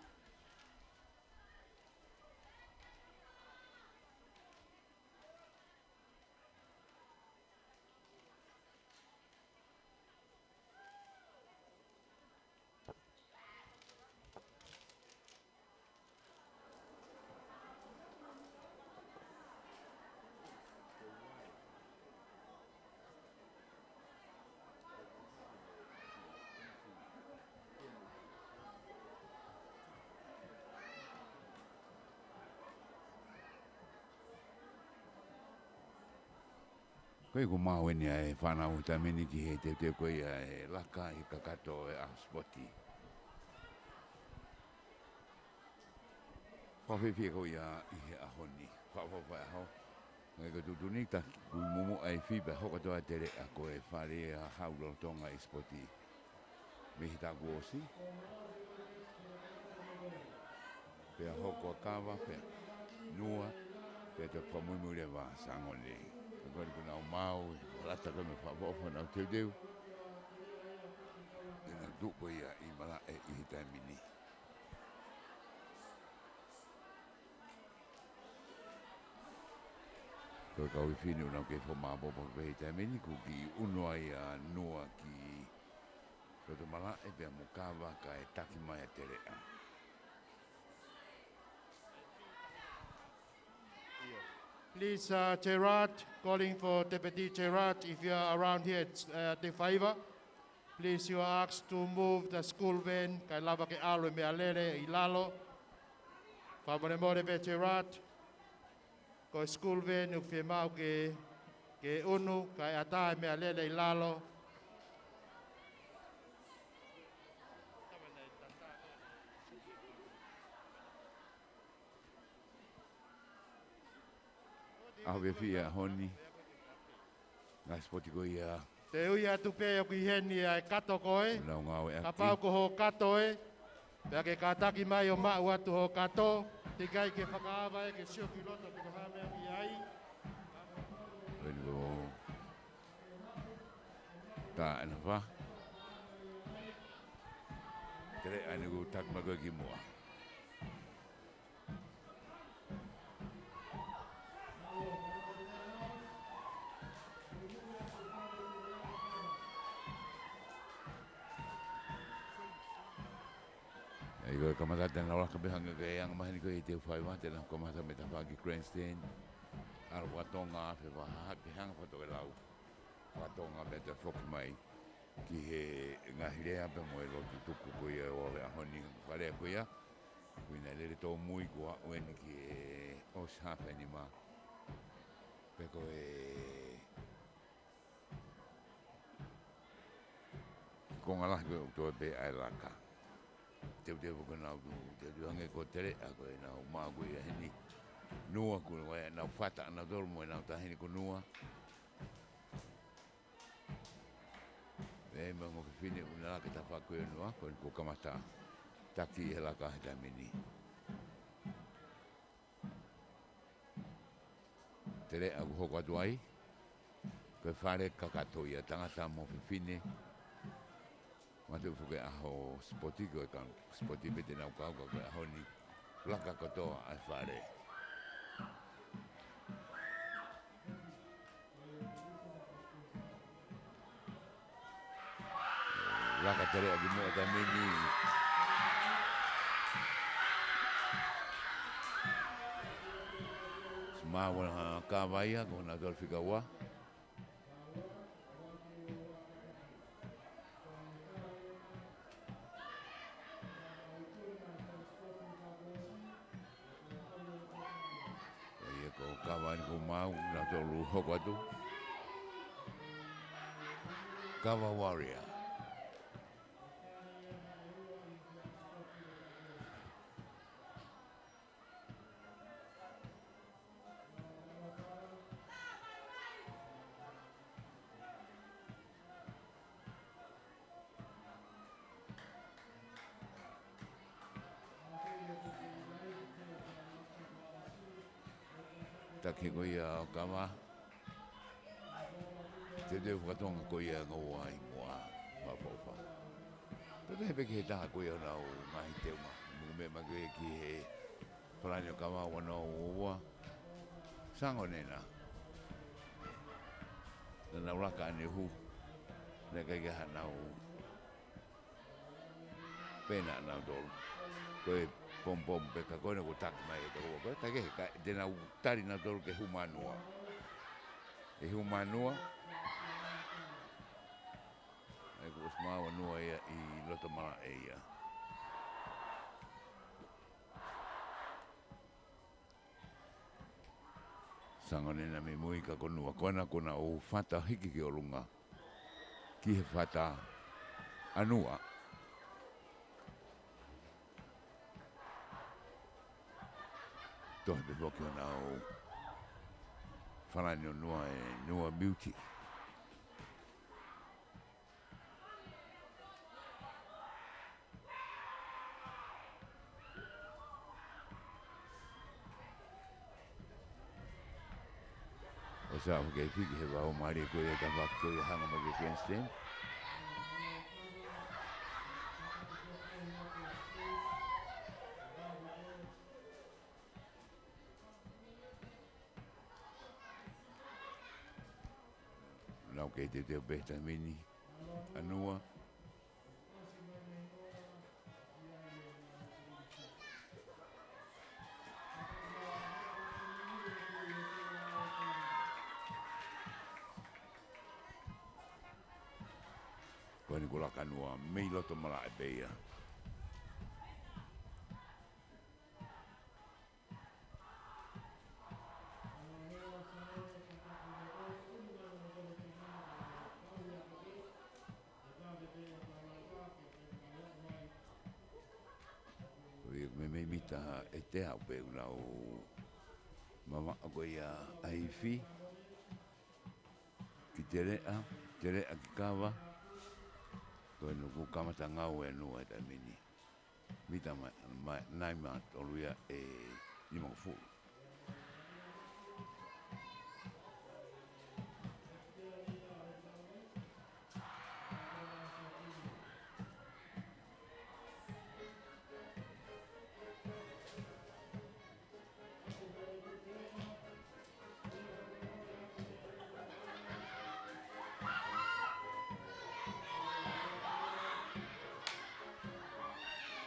Ko ia kuo maau eni ʻa e fānau he taimi ni ki he teuteu ko ia e laka ʻi he kakato ʻo e ʻaho sipoti. Fakafiefia ko ia ʻi he ʻaho ni. Fakaʻofoʻofa e ʻaho. Hangē ko e tuʻutuʻuni, taki kui mumu ʻa e ifi pea hoko atu ʻa Teleʻa ko e fale ia ʻa Hau Lolotonga ʻi he sipoti. Mei he taʻu kuo ʻosi. Pea hoko ʻa Kava, pea Nua, pea toe fakamuimui leva ʻa Sangone. Ka ko eni kuo nau maau, ʻe lata ko e meʻa fakaʻofoʻofa ʻenau teuteu. ʻEnau tuʻu ko ia ʻi malaʻe ʻi he taimi ni. Ko e kau ifi ni ʻoku nau kei fakamāopoopo pē he taimi ni, kuo kiʻi ʻunu ai ʻa Nua ki loto malaʻe pea mo Kava kae taki mai ʻa Teleʻa. Please, uh, Gerard, calling for Deputy Gerard, if you are around here, it's, uh, Te Faiva. Please, you are asked to move the school van, kae lava ke ʻalu e meʻalele ʻi lalo. Fakamolemole pē Gerard. Ko e school van ʻoku fiemaʻu ke, ke ʻunu, kae ʻatā e meʻalele ʻi lalo. ʻAho fiefia ʻaho ni. Ngaahi sipoti ko ia. Te u ui atu pē ʻoku ʻi heni ʻa e kato ko ē. Nau ngāueʻaki. Kapau ko hoʻo kato ē, pea ke kātaki mai ʻo maʻu atu hoʻo kato. Teʻeki ai ke fakaava ē ke sio ki loto pe ko e hā e meʻa ʻoku ʻi ai. Eni ko tā ena fa. Teleʻa eni kuo taki mai ko ē ki muʻa. ʻA ia ko e kamata ʻenau laka pē hangē ko e anga maheni ko ē ʻi Te Faiva, te nau kamata mei he tafaʻaki grandstand. ʻAlu fakatonga afe fakahaha pē hanga fakatokelau. Fakatonga pea toe foki mai. ki he ngaahi lea pea mo e lotu tuku ko ia ʻo e ʻaho ni, ko e lea ko ia. Ko ia naʻe lele tōmui kuo aʻu eni ki he ʻosi hafe nima. Pea ko e konga lahi ko ē ʻoku toe pē ʻa e laka. Teuteu ko ē nau tu, teuteu hangē ko Teleʻa ko ē naʻa nau maʻu ko ia heni. Nua ko ē naʻa nau fata ʻa nautolu mo ʻenau taʻahine ko Nua. Pea mo e ongo fefine ʻoku na laka he tafaʻaki ko ē ʻo Nua, ko eni kuo kamata taki e laka he taimi ni. Teleʻa ʻoku hoko atu ai. Ko e fale kakato ia, tangata mo fefine. Mate ufu ke ʻaho sipoti ko e kau sipoti pē te nau kau, ka ko e ʻaho ni laka kotoa ʻa e fale. Laka Teleʻa ki muʻa he taimi ni. Samoa ʻoku kava ia, ko nautolu fika ua. Ko ia ko e kava eni kuo maʻu, nautolu hoko atu. Kava Warrior. Taki ko ia ʻo kava. Teuteu fakatonga ko ia ʻa e ngoue ʻi muʻa, fakaʻofoʻofa. Pea pehē pē ki he taha ko ia ʻo nau ngaahi teunga. Mou meʻa mai ko ia ki he palani ʻo kava ua noa ua ua. Sangonena. Naʻa nau laka ʻaneuhu. Naʻe ʻikai ke ʻi ai haʻanau pena ʻanautolu. Ko e pompom pē ka ko ena kuo taki mai e tokoua ko ē. Ka ke he ka, te nau tali nautolu ke hū mā Nua. ʻE hū mā Nua. ʻE kuo ʻosi maʻu ʻa Nua ia ʻi loto malaʻe ia. Sangonena mei mui ka ko Nua ko ena kuo nau fata hiki ki ʻolunga. Ki he fata ʻa Nua. Tohi pē foki ʻo nau falani ʻo Nua ʻe Nua Beauty. ʻOsi ʻa e kei fiki he vaho mali ko ia ka fak ko ia hanga mai ki he grandstand. Nau kei teuteu pē he taimi ni ʻa Nua. Ko eni kuo laka ʻa Nua mei loto malaʻe pē ia. Ko ia ko e meimei mita ʻe teau pē ʻoku nau mamaʻo ko ia ʻa e ifi. Ki Teleʻa, Teleʻa ki Kava. Ko eni kuo kamata ngāue ʻa Nua he taimi ni. Mita mai, mai, nai mā tolu ia ʻe nimangofulu.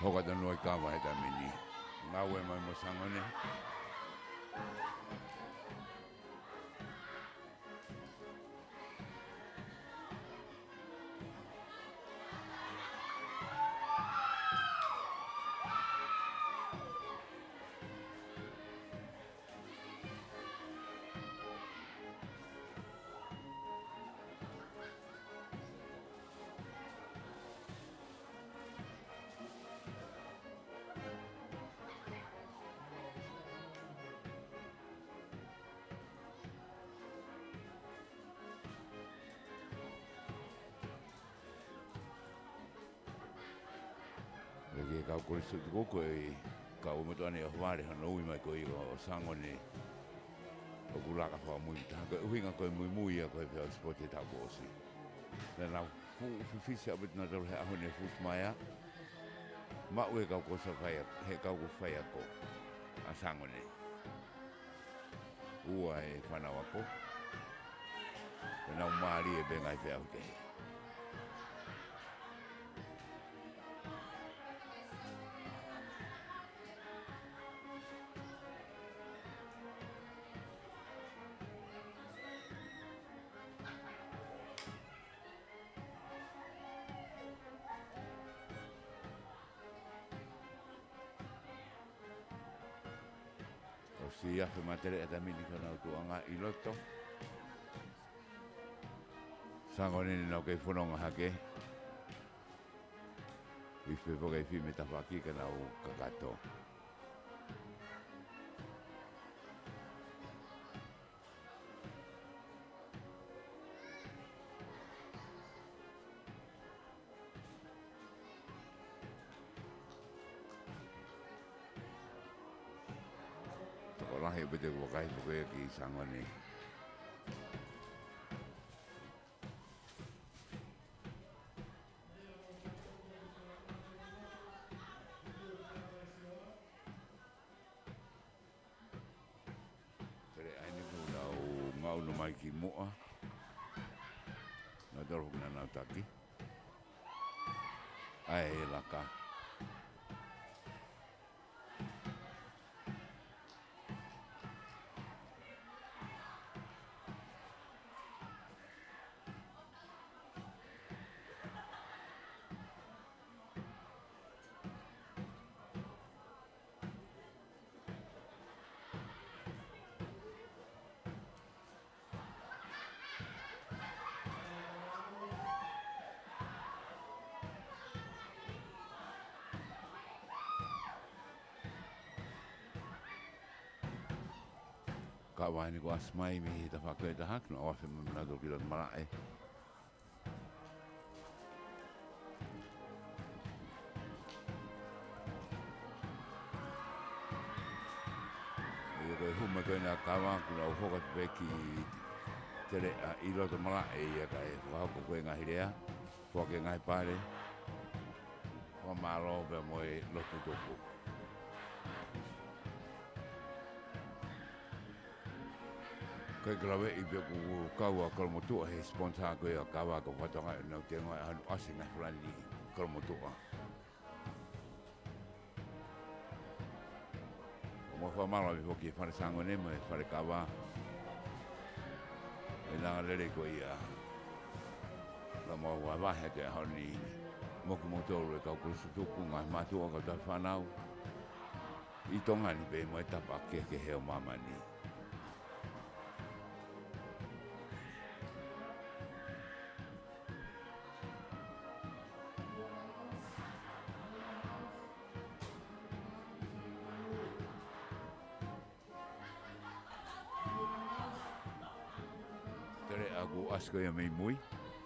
Hoko atu ʻa Nua ʻi Kava he taimi ni. Ngāue mai mo Sangone. Ki he kau Kolisi Tutuku, ko e kau motuʻa ni ʻohovale hono ui mai ko ia ʻo Sangone ʻoku laka fakamui taha. Ko e ʻuhinga ko e muimui ia ko e feʻauhi sipoti he taʻu kuo ʻosi. Naʻa nau fuʻu fifisi ʻaupito nautolu he ʻaho ni, fusi mai ā. Maʻu e kau Kolisi fai, he kau ko faiako ʻa Sangone. Ua e fānau ako. Pea nau mālie pē ngaahi feʻauhi kehe. ʻOsi afe mā tele ʻa e taimi ni ka nau tuʻunga ʻi loto. Sangone ni nau kei fononga hake. Ui fe foke fi me tafaki ka nau kakato. Tokolahi ʻaupito ʻoku vakai ko ē ki Sangone. Tele ai ni kuo nau ngaʻunu mai ki muʻa. Nautolu hoki naʻa nau taki. ʻAi e laka. Kava eni kuo ʻasi mai mei he tafaʻaki ʻe taha, naʻa nau afe mai nautolu ki loto malaʻe. ʻIo, ko e hū mai ko ena ʻa Kava, kuo nau hoko atu pē ki Teleʻa ʻi loto malaʻe ia kae fakahoko ko e ngaahi lea, foaki e ngaahi pale, fakamālō pea mo e lotu tupu. Ko e kalaveʻi pē ʻoku kau ʻa Kolomotuʻa he sponsor ko ia ʻa Kava, ko e fatongia ʻenau tengoa ʻa hono ʻasi e ngaahi falani Kolomotuʻa. Mo e fakamālō ʻaupito ki he fale Sangone mo e fale Kava. ʻE langa lelei ko ia. Lama ua vahe te ʻaho ni. Mo kimoutolu e kau Kolisi Tutuku, ngaahi mātuʻa, kau tauhi fānau. ʻI Tonga ni pea mo e tafaʻaki kehekehe ʻo māmani. Teleʻa kuo ʻasi ko ia mei mui.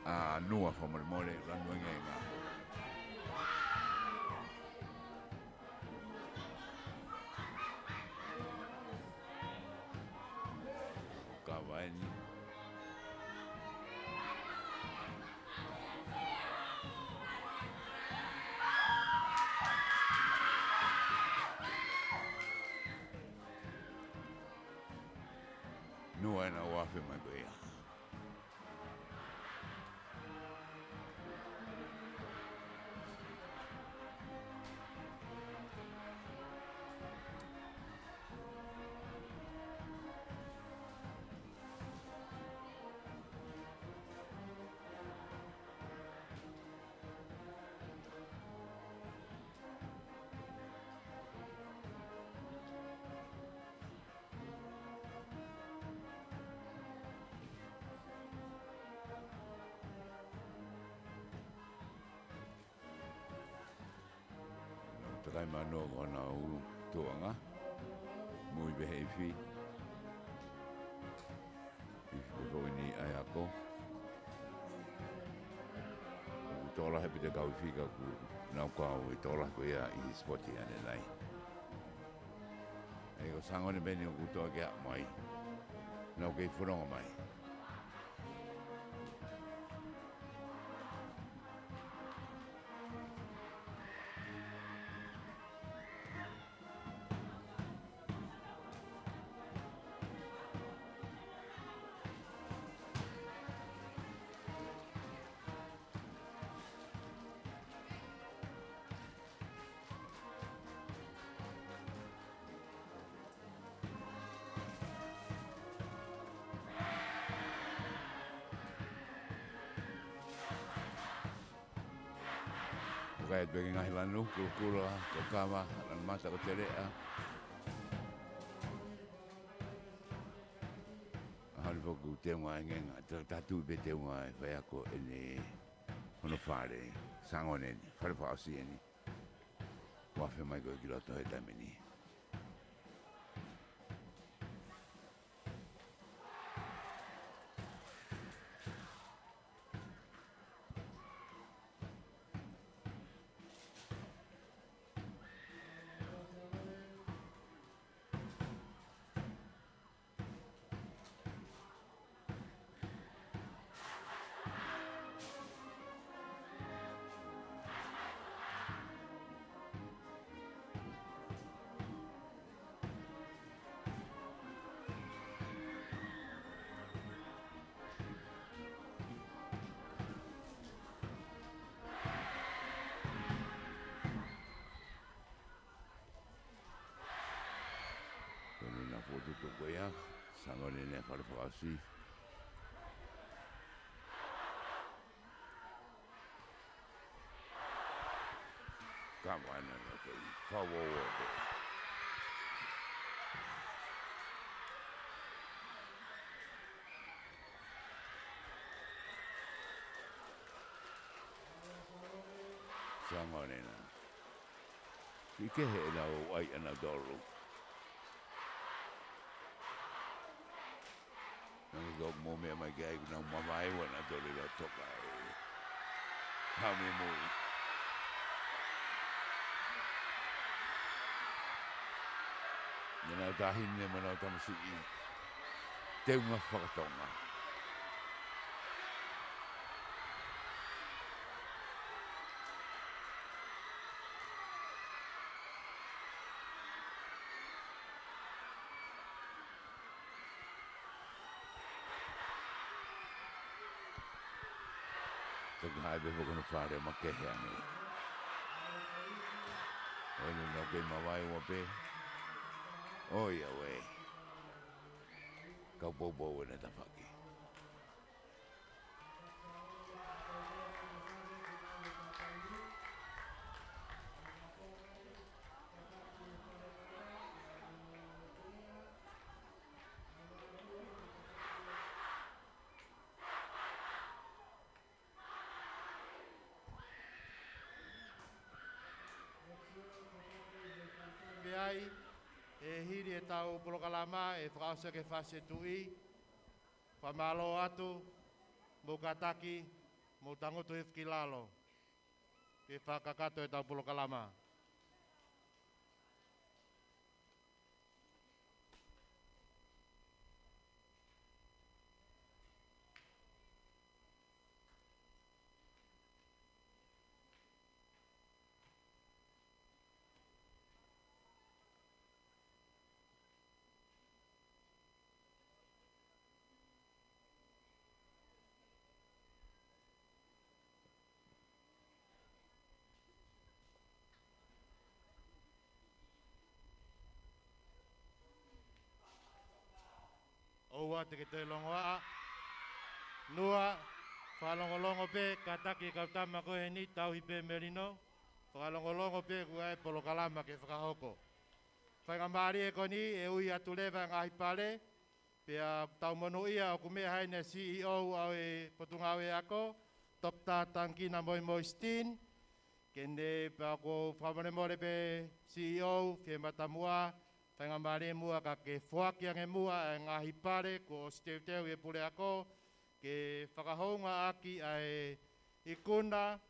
ʻA Nua fakamolemole, lanu e ngenga. Kava eni. Nua ena ʻoku afe mai ko ia. Takai mano ko ʻenau tuʻunga. Mui pē he ifi. Ifi ko eni ʻa e ako. Tokolahi pē ʻa e kau fika ʻoku nau kau ʻi he tokolahi ko ia ʻi he sipoti ʻanenai. ʻE ko Sangone pē eni ʻoku toki aʻu mai. Nau kei fononga mai. ʻOku ʻi ai pē ngaahi lanu, kulokula, ko Kava, lanu mata ko Teleʻa. ʻAho ni foki ʻoku teunga ʻengenga, ta-, tatau pē teunga e faiako ʻene hono fale, Sangone eni, fale fakaʻosi eni. Ua fe mai ko e ki loto he taimi ni. Ko eni naʻa fokotuʻu ko ia, Sangone eni fale fakaʻosi. Kava ena naʻe kei fauoua pē. Sangone ena. ʻIkai ke he ʻenau ʻai ʻanautolu. Naʻa nau mou meʻa mai ki ai, naʻa nau mavaeua ʻanautolu ʻi loto ka e hame mui. Naʻa nau taʻahine mo ʻenau tamasiʻi. Teunga fakatonga. Toki haʻi pē foki hono fale makehe ange. ʻOi, naʻa nau kei mavaeua pē. ʻOiauē. Kau poupou ʻene tafaʻaki. Pea ʻi he hili ʻetau polokalama ʻe fakaʻosi ʻaki e fasi ʻa e tuʻi. Fakamālō atu, mou kātaki, mou tangutu hifo ki lalo. Ke fakakakato ʻetau polokalama. ʻOua te ke toe longoaʻa. Nua, fakalongolongo pē, kātaki e kau tama ko eni, tauhi pē melino. Fakalongolongo pē, ʻoku ʻi ai e polokalama ke fakahoko. Faingamālie ko eni, ʻe ui atu leva e ngaahi pale, pea tau monūʻia ʻoku meʻa heni e C E O ʻo e Potungāue Ako, Doctor Tangikina Moimoi Steen, ke ne pea ʻoku ou fakamolemole pē C E O, fie matamua, faingamālie muʻa ka ke foaki ange muʻa e ngaahi pale kuo ʻosi teuteu ʻe he puleako, ke fakahoungaʻaki ʻa e ikuna,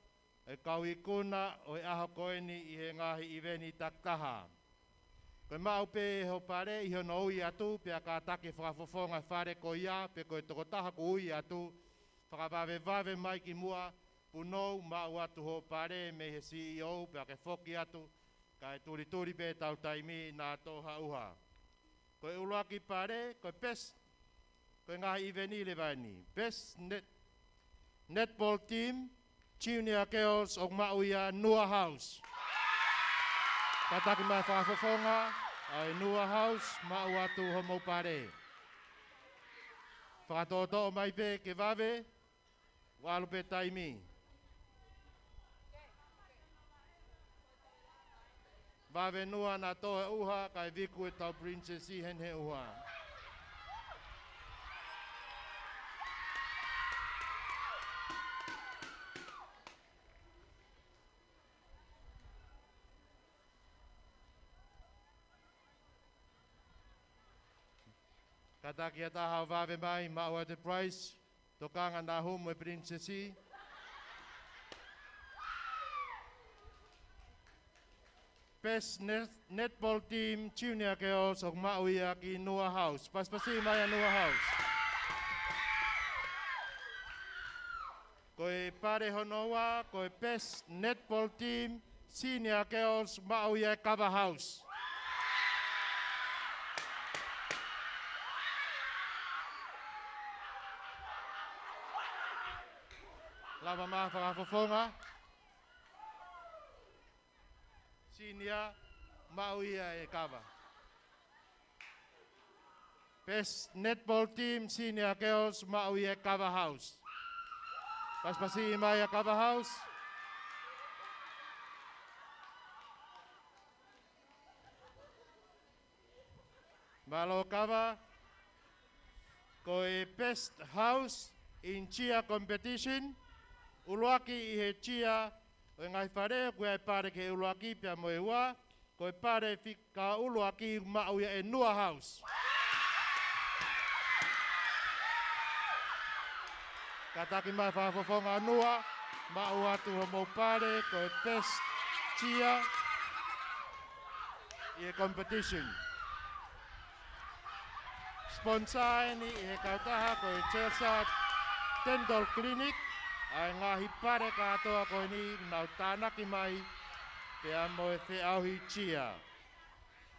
ʻa e kau ikuna ʻo e ʻaho ko eni ʻi he ngaahi ʻiveni takitaha. Ko e maʻu pē ʻe ho pale ʻi hono ui atu, pea kātaki fakafofonga fale ko ia, pe ko e tokotaha kuo ui atu, fakavavevave mai ki muʻa, punou, maʻu atu ho pale mei he C E O, pea ke foki atu, kae tulituli pē ʻetau taimi naʻa tō ha ʻuha. Ko e ʻuluaki pale, ko e best, ko e ngaahi ʻiveni leva eni. Best net, netball team, junior girls ʻoku maʻu ia Nua House. Kātaki mai fakafofonga, ʻa e Nua House, maʻu atu homou pale. Fakatoʻotoʻo mai pē ke vave, ʻoku ʻalu pē taimi. Vave Nua naʻa tō e ʻuha, kae viku ʻetau princess heni he ʻuha. Kātaki ha taha ʻo vave mai, maʻu atu e prize, tokanga naʻa hū mo e princess. Best net-, netball team, junior girls, ʻoku maʻu ia ki Nua House. Pasipasi mai ʻa Nua House. Ko e pale hono ua, ko e best netball team, senior girls, maʻu ia ʻe Kava House. Lava mai fakafofonga. Senior, maʻu ia ʻe Kava. Best netball team, senior girls, maʻu ia ʻe Kava House. Pasipasi mai ʻa Kava House. Mālō Kava, ko e best house in cheer competition, ʻuluaki ʻi he cheer ʻo e ngaahi fale, ʻoku ʻi ai e pale ki he ʻuluaki pea mo e ua, ko e pale fika ʻuluaki maʻu ia ʻe Nua House. Kātaki mai fakafofonga Nua, maʻu atu homou pale, ko e best cheer ʻi he competition. Sponsor eni ʻe he kautaha ko e Chelsea Dental Clinic, ʻa e ngaahi pale kātoa ko eni naʻa nau tānaki mai, pea mo e feʻauhi cheer.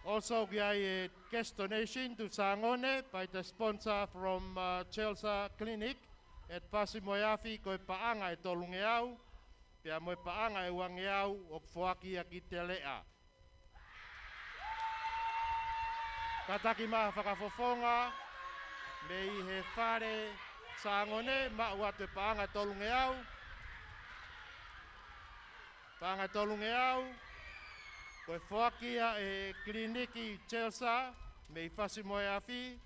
Also, ʻoku ʻi ai e cash donation to Sangone by the sponsor from, uh, Chelsea Clinic at Fasi mo e Afi, ko e paʻanga ʻe tolungeau, pea mo e paʻanga ʻe uangeau ʻoku foaki ia ki Teleʻa. Kātaki mai fakafofonga mei he fale Sangone, maʻu atu e paʻanga ʻe tolungeau. Paʻanga ʻe tolungeau, ko e foaki ia ʻe he kiliniki Chelsea mei Fasi mo e Afi,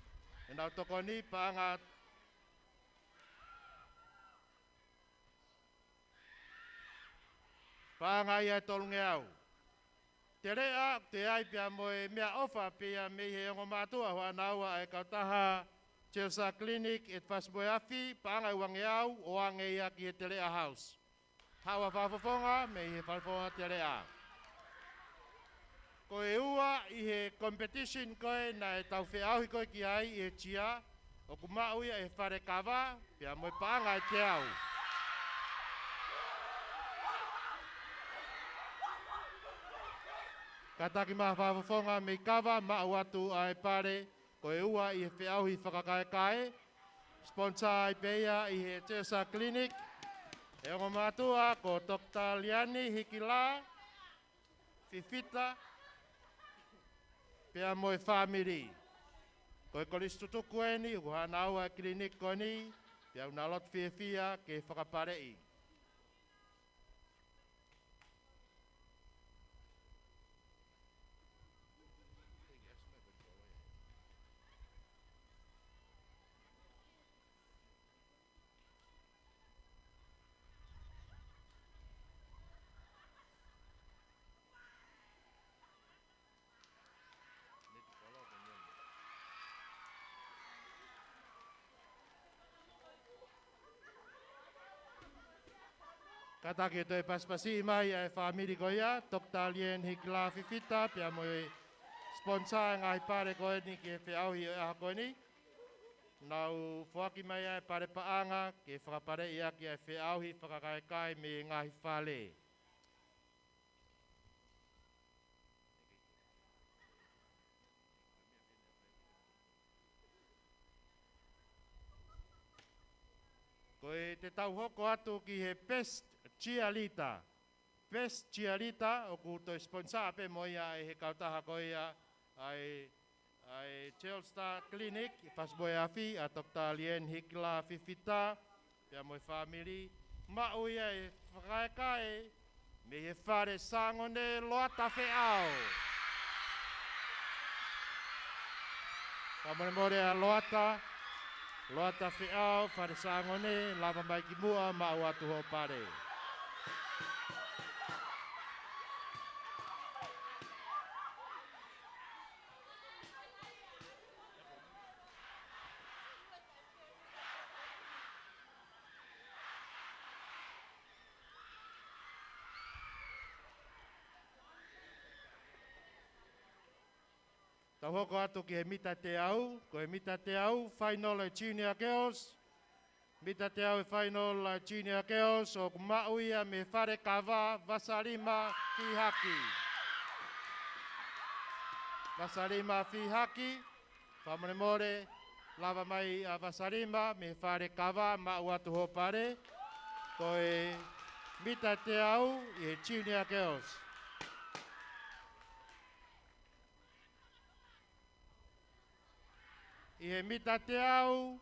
ʻenau tokoni paʻanga, paʻanga ia ʻe tolungeau. Teleʻa, ʻoku ʻi ai pea mo e meʻaʻofa pea mei he ongo mātuʻa hoʻanaua ʻa e kautaha Chelsea Clinic at Fasi mo e Afi, paʻanga ʻe uangeau, ʻoange ia ki he Teleʻa House. Haʻu ʻa fakafofonga mei he fakafofonga Teleʻa. Ko e ua ʻi he competition ko ē naʻa tau feʻauhi ko ē ki ai ʻi he cheer, ʻoku maʻu ia ʻe he fale Kava, pea mo e paʻanga ʻe teau. Kātaki mai fakafofonga mei Kava, maʻu atu ʻa e pale, ko e ua ʻi he feʻauhi fakakaekae, sponsor ai pē ia ʻe he Chelsea Clinic, ʻe he ongo mātuʻa ko Doctor Liani Hikila, Fifita, pea mo e fāmili. Ko e kolisi tutuku eni, ʻoku hoʻanaua e kiliniki ko eni, pea ʻoku nau loto fiefia ke fakapaleʻi. Kātaki e toe pasipasi mai ʻa e fāmili ko ia, Toketā Lieni Hikilā Fifita, pea mo e sponsor e ngaahi pale ko eni ki he feʻauhi ʻo e ʻaho ko eni. Nau foaki mai ʻa e pale paʻanga ke fakapaleʻi ʻaki ʻa e feʻauhi fakakaekae mei he ngaahi fale. Ko e te tau hoko atu ki he best cheerleader. Best cheerleader, ʻoku toe sponsor pē mo ia ʻe he kautaha ko ia ʻa e, ʻa e Telstar Clinic, Fasi Moe Afi, ʻa Toketā Lieni Hikilā Fifita, pea mo e fāmili, maʻu ia e fakakaekae mei he Fale Sangone Loata Feʻao. Fakamolemole ʻa Loata, Loata Feʻao, Fale Sangone, lava mai ki muʻa, maʻu atu hoʻo pale. Tau hoko atu ki he mita teau, ko e mita teau, final ʻa e Junior Girls. Mita teau e final ʻa e Junior Girls, ʻoku maʻu ia mei he Fale Kava, Vasalima Fihaki. Vasalima Fihaki, fakamolemole, lava mai ʻa Vasalima mei he Fale Kava, maʻu atu hoʻo pale. Ko e mita teau ʻi he Junior Girls. ʻI he mita teau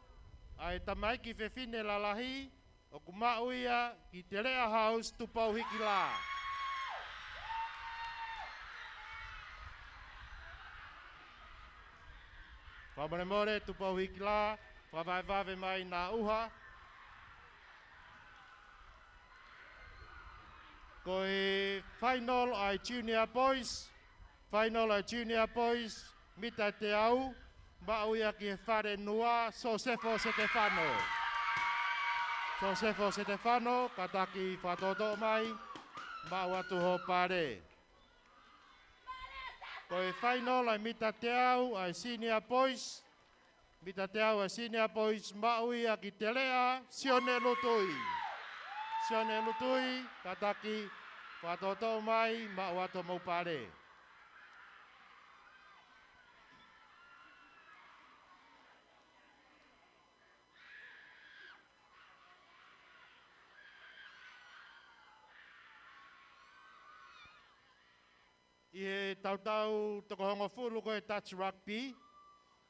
ʻa e tamaiki fefine lalahi, ʻoku maʻu ia ki Teleʻa House, Tupou Hikilā. Fakamolemole, Tupou Hikilā, fakavavevave mai nā ʻuha. Ko e final ʻa e Junior Boys, final ʻa e Junior Boys, mita teau, maʻu ia ki he Fale Nua, Sosefo Setefano. Sosefo Setefano, kātaki fakatoʻotoʻo mai, maʻu atu hoʻo pale. Ko e final ʻa e mita teau ʻa e Senior Boys, mita teau ʻa e Senior Boys, maʻu ia ki Teleʻa, Sione Lutui. Sione Lutui, kātaki fakatoʻotoʻo mai, maʻu atu hoʻomou pale. ʻI he tautau toko hongofulu ko e touch rugby,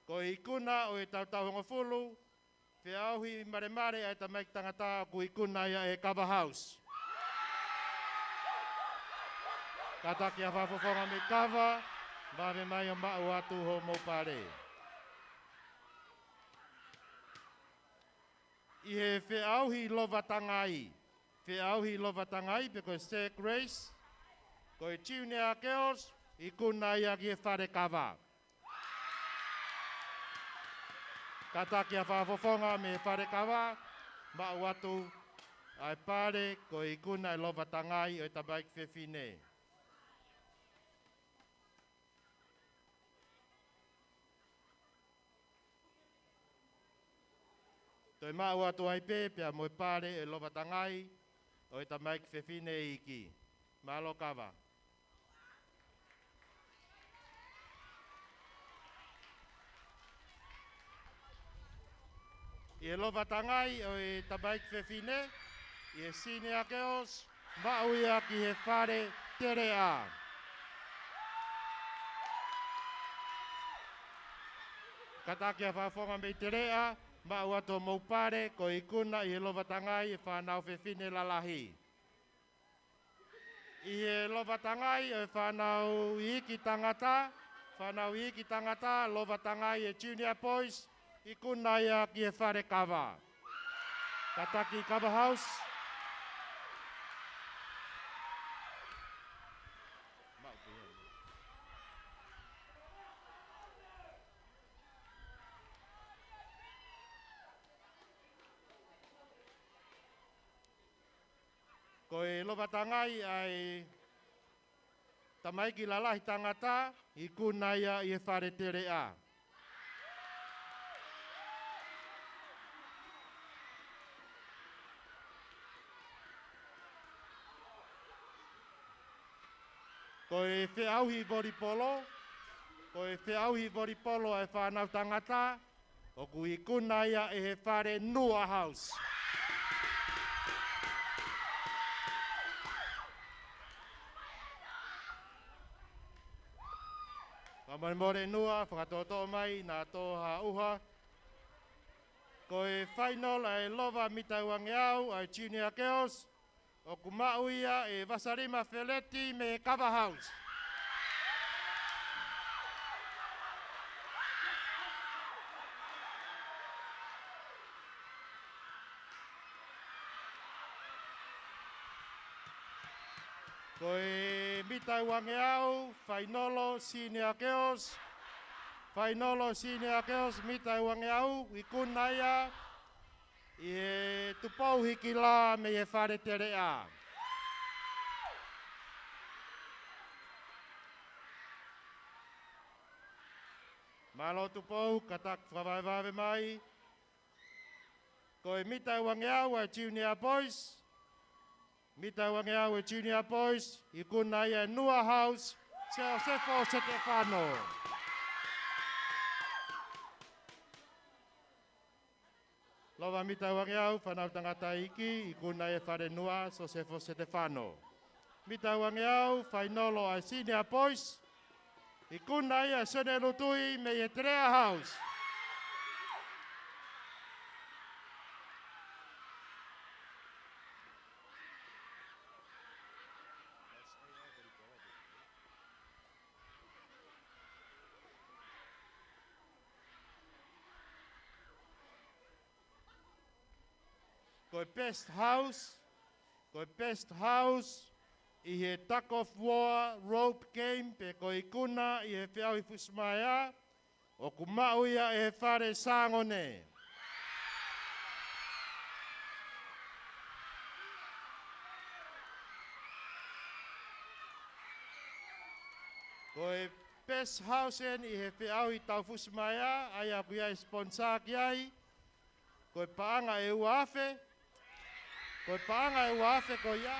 ko e ikuna ʻo e tautau hongofulu, feʻauhi malemale ʻa e tamaiki tangata ʻoku ikuna ia ʻe Kava House. Kātaki ʻa e fakafofonga mei Kava, vave mai ʻo maʻu atu hoʻomou pale. ʻI he feʻauhi lova tangai, feʻauhi lova tangai pe ko e sack race, ko e Junior Girls, ikuna ia ki he Fale Kava. Kātaki ʻa e fakafofonga mei he Fale Kava, maʻu atu ʻa e pale, ko e ikuna ʻa e lova tangai ʻo e tamaiki fefine. Toe maʻu atu ai pē, pea mo e pale ʻo e lova tangai ʻo e tamaiki fefine iiki. Mālō Kava. ʻI he lova tangai ʻo e tamaiki fefine, ʻi he Senior Girls, maʻu ia ki he Fale Teleʻa. Kātaki ʻa e fakafofonga mei Teleʻa, maʻu atu hoʻomou pale, ko e ikuna ʻi he lova tangai ʻa e fānau fefine lalahi. ʻI he lova tangai ʻo e fānau iiki tangata, fānau iiki tangata, lova tangai ʻa e Junior Boys, ikuna ia ki he Fale Kava. Kātaki Kava House. Ko e Lova Tangai ʻa e tamaiki lalahi tangata, ikuna ia ʻi he fale teleʻa. Ko e feʻauhi volipolo, ko e feʻauhi volipolo ʻa e fānau tangata, ʻoku ikuna ia ʻe he fale Nua House. Fakamolemole Nua, fakatoʻotoʻo mai, naʻa tō ha ʻuha. Ko e final ʻa e Lova mita ʻe uangeau ʻa e Junior Girls, ʻoku maʻu ia ʻe Vasalima Feleti mei he Kava House. Ko e mita ʻe uangeau, fainolo Senior Girls. Fainolo Senior Girls, mita ʻe uangeau, ikuna ia ʻe he Tupou Hikila mei he fale teleʻa. Mālō Tupou, kātaki fakavavevave mai. Ko e mita ʻe uangeau ʻa e Junior Boys. Mita ʻe uangeau ʻa e Junior Boys, ikuna ia ʻe Nua House, Joseph Setefano. Lova mita ʻe uangeau, fānau tangata iiki, ikuna ia ʻe fale Nua, Joseph Setefano. Mita ʻe uangeau, fainolo ʻa e Senior Boys, ikuna ia ʻe Sione Lutui mei he teleʻa House. Ko e best house, ko e best house ʻi he tug of war, rope game, pe ko e ikuna ʻi he feʻauhi fusimaea, ʻoku maʻu ia ʻe he fale Sangone. Ko e best house eni ʻi he feʻauhi tau fusimaea, ʻa ia ʻoku ʻi ai e sponsor ki ai, ko e paʻanga ʻe ua afe, ko e paʻanga ʻe ua afe ko ia,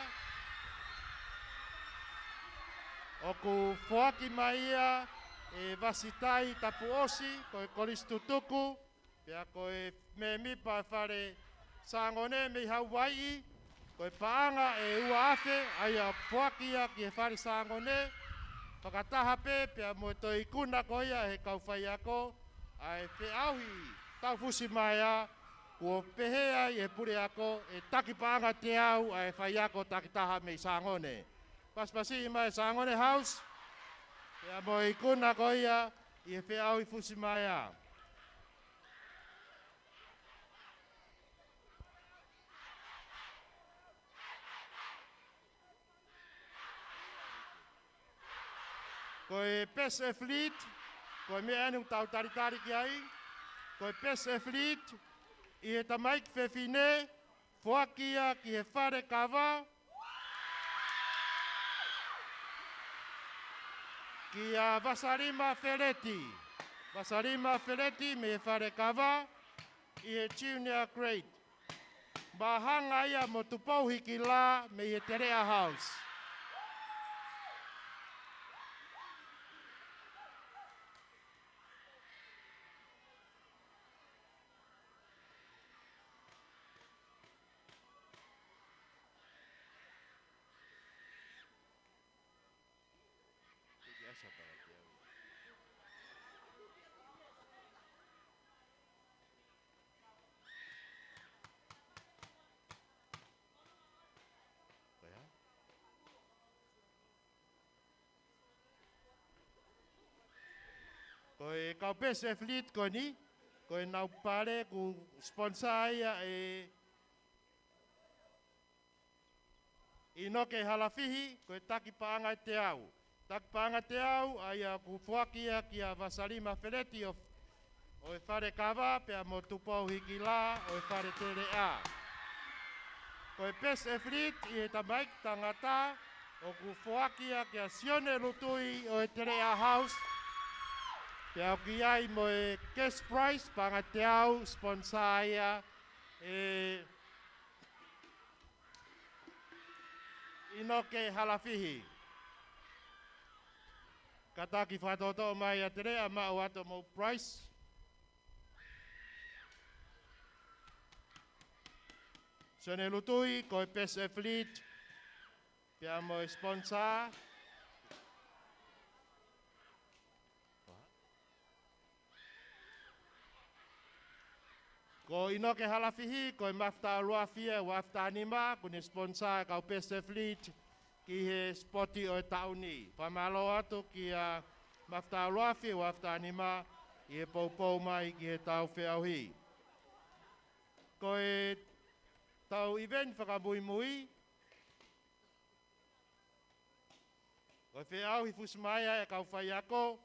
ʻoku foaki mai ia ʻe Vasitai Tapuʻosi, ko e kolisi tutuku, pea ko e mēmipa ʻo e fale Sangone mei Hauaiʻi, ko e paʻanga ʻe ua afe, ʻa ia ʻoku foaki ia ki he fale Sangone, fakataha pē, pea mo e toe ikuna ko ia ʻe he kau faiako, ʻa e feʻauhi tau fusimaea, kuo pehē ai ʻe he puleako ʻe taki paʻanga teau ʻa e faiako takitaha mei Sangone. Pasipasiʻi mai Sangone House, pea mo e ikuna ko ia ʻi he feʻauhi fusimaea. Ko e best athlete, ko e meʻa eni ʻoku tau talitali ki ai. Ko e best athlete, ʻi he tamaiki fefine, foaki ia ki he fale kava, kia Vasalima Feleti. Vasalima Feleti mei he fale kava, ʻi he junior grade. Māhanga ia mo Tupou Hikila mei he teleʻa House. Ko e kau best athlete ko eni, ko ʻenau pale ʻoku sponsor ia ʻe ʻInoke Halafihi, ko e taki paʻanga ʻe teau. Taki paʻanga ʻe teau, ʻa ia ʻoku foaki ia kia Vasalima Feleti ʻo, ʻo e fale kava, pea mo Tupou Hikila ʻo e fale teleʻa. Ko e Best Athlete ʻi he tamaiki tangata, ʻoku foaki ia kia Sione Lutui ʻo e Teleʻa House. Pea ʻoku ʻi ai mo e cash prize, paʻanga teau, sponsor ia ʻe ʻInoke Halafihi. Kātaki fakatoʻotoʻo mai ʻa Teleʻa maʻu atu hoʻomou prize. Sione Lutui, ko e Best Athlete, pea mo e sponsor. Ko ʻInoke Halafihi, ko e mafuta ʻuluafi ʻo e ua afe taha nima, ʻoku ne sponsor e kau Best Athlete ki he sipoti ʻo e taʻu ni. Fakamālō atu kia mafuta ʻuluafi ʻo e ua afe taha nima ʻi he poupou mai ki heʻetau feʻauhi. Ko ʻetau event fakamuimui, ko e feʻauhi fusimaea ʻa e kau faiako,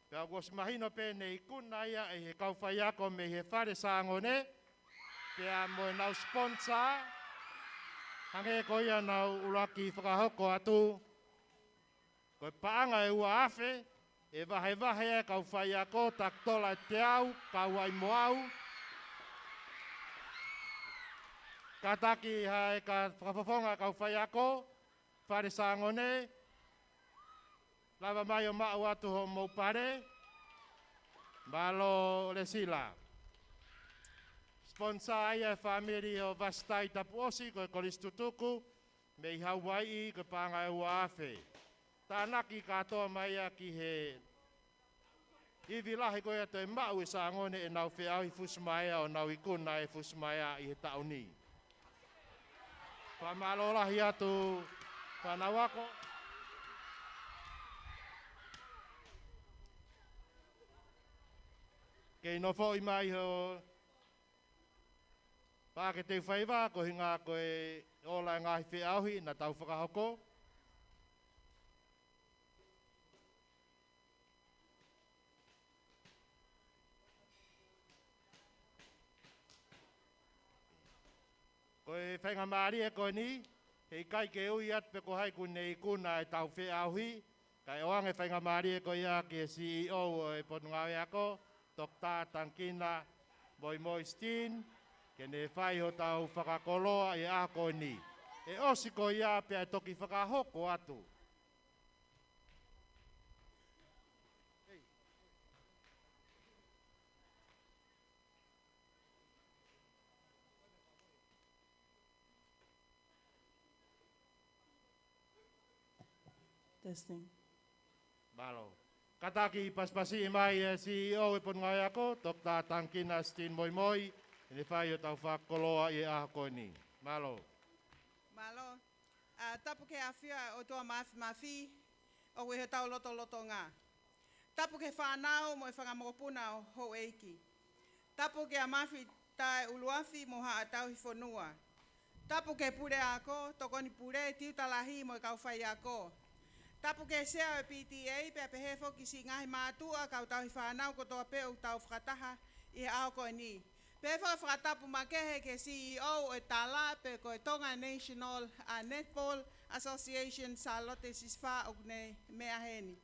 pea kuo ʻosi mahino pē ne ikuna ia ʻe he kau faiako mei he Fale Sangone, pea mo ʻenau sponsor, hangē ko ia naʻa ku ʻuluaki fakahoko atu, ko e paʻanga ʻe ua afe, ʻe vahevahe ʻe he kau faiako, taki tola ʻe teau, kau ai mo au. Kātaki ha ʻe ka fakafofonga kau faiako, Fale Sangone, lava mai ʻo maʻu atu hoʻomou pale. Mālō Lesila. Sponsor ia ʻe he fāmili ʻo Vasitai Tapuʻosi, ko e kolisi tutuku mei Hauaiʻi, ko e paʻanga ʻe ua afe. Tānaki kātoa mai ia ki he ivi lahi ko ia toe maʻu ʻe Sangone ʻenau feʻauhi fusimaea ʻo nau ikuna e fusimaea ʻi he taʻu ni. Fakamālō lahi atu fānau ako. Kei nofoʻi mai ho paʻake teu faiva, ko e ʻuhinga ko e ola e ngaahi feʻauhi naʻa tau fakahoko. Ko e faingamālie ko eni, heʻikai ke ui atu pe ko hai ʻoku ne ikuna ʻetau feʻauhi, kae ʻoange faingamālie ko ia ki he C E O ʻo e Potungāue Ako, Toketā Tangikina Moimoi Steen, ke ne fai hotau fakakoloa ʻi he ʻaho ko eni. ʻE ʻosi ko ia pea ʻe toki fakahoko atu. Testing. Mālō. Kātaki pasipasiʻi mai e C E O e Potungāue Ako, Toketā Tangikina Steen Moimoi, ke ne fai hotau fakakoloa ʻi he ʻaho ko eni. Mālō. Mālō. ʻA, tapu ki he ʻafio ʻa e ʻOtua Mafimafi, ʻoku ʻi hotau lotolotonga. Tapu ki he fānau mo e fanga mokopuna ʻo houʻeiki. Tapu kia Mafi Taʻeʻuluafi mo haʻa tauhi fonua. Tapu ki he puleako, tokoni pule, tiuta lahi mo e kau faiako. Tapu ki he sea ʻo e P T A, pea pehē foki siʻi ngaahi mātuʻa, kau tauhi fānau kotoa pē ʻoku tau fakataha ʻi he ʻaho ko eni. Pea faka-, fakatapu makehe ki he C E O ʻo e Tala, pe ko e Tonga National, ʻa, Netball Association, Sālote Sisifā, ʻoku ne meʻa heni.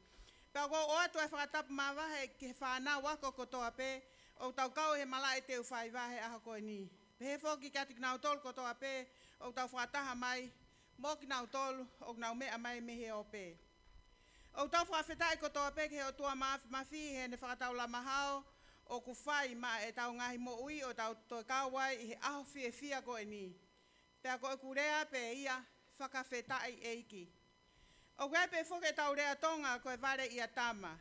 Pea ʻoku ou ʻoatu e fakatapu māvae ki he fānau ako kotoa pē ʻoku tau kau he malaʻe teu faiva he ʻaho ko eni. Pehē foki kiate kinautolu kotoa pē ʻoku tau fakataha mai, mo kinautolu ʻoku nau meʻa mai mei he ope. ʻOku tau fakafetaʻi kotoa pē ki he ʻOtua Mafimafi heʻene fakataulama hao ʻoku fai maʻa ʻetau ngaahi moʻui ʻo tau toe kau ai ʻi he ʻaho fiefia ko eni. Pea ko ʻeku lea pē ia, fakafetaʻi ʻEiki. ʻOku ʻi ai pē foki ʻetau lea Tonga ko e vale ʻia tama.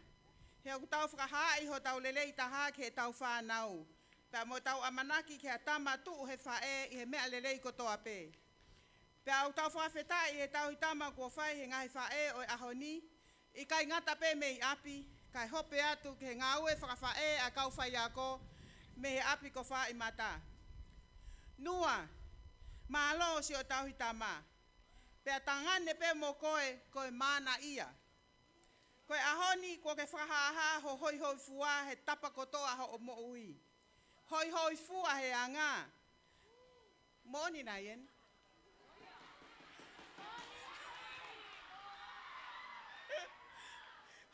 He ʻoku tau fakahaaʻi hotau lelei taha ki heʻetau fānau. Pea mo ʻetau ʻamanaki ki ha tama tuʻu he faʻē ʻi he meʻa lelei kotoa pē. Pea ʻoku tau fakafetaʻi he tauhi tama kuo fai he ngaahi faʻē ʻo e ʻaho ni, ʻikai ngata pē mei ʻapi, kae hope atu ki he ngāue fakafaʻē ʻa e kau faiako mei he ʻapi ko Fāʻimata. Nua, mālō siʻo tauhi tama. Pea tangane pē mo koe, ko e mānaʻia. Ko e ʻaho ni kuo ke fakahāhā ho hoihoifua he tapa kotoa hoʻo moʻui. Hoihoifua he anga. Moʻoni nai eni?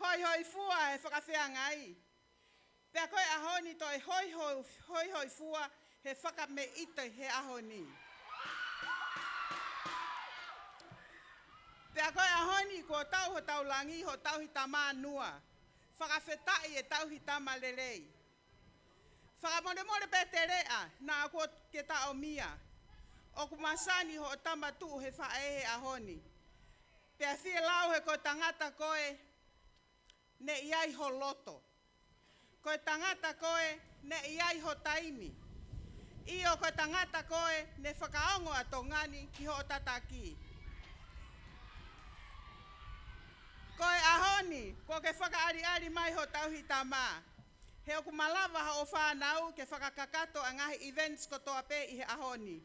hoihoifua he fakafeangai. Pea ko e ʻaho ni toe hoiho-, hoihoifua he fakameʻite he ʻaho ni. Pea ko e ʻaho ni kuo tau hotau langi, hotau tauhi tama nua. Fakafetaʻi e tauhi tama lelei. Fakamolemole pē Teleʻa, naʻa kuo ke taʻomia. ʻOku masani hoʻo tama tuʻu he faʻē he ʻaho ni. Pea fielau he ko e tangata koe ne ʻi ai ho loto. Ko e tangata koe ne ʻi ai ho taimi. ʻIo, ko e tangata koe ne fakaongo ʻa Tonga ni ki hoʻo tataki. Ko e ʻaho ni, kuo ke fakaʻaliʻali mai hoʻo tauhi tama. He ʻoku malava hoʻo fānau ke fakakakato ʻa e ngaahi events kotoa pē ʻi he ʻaho ni.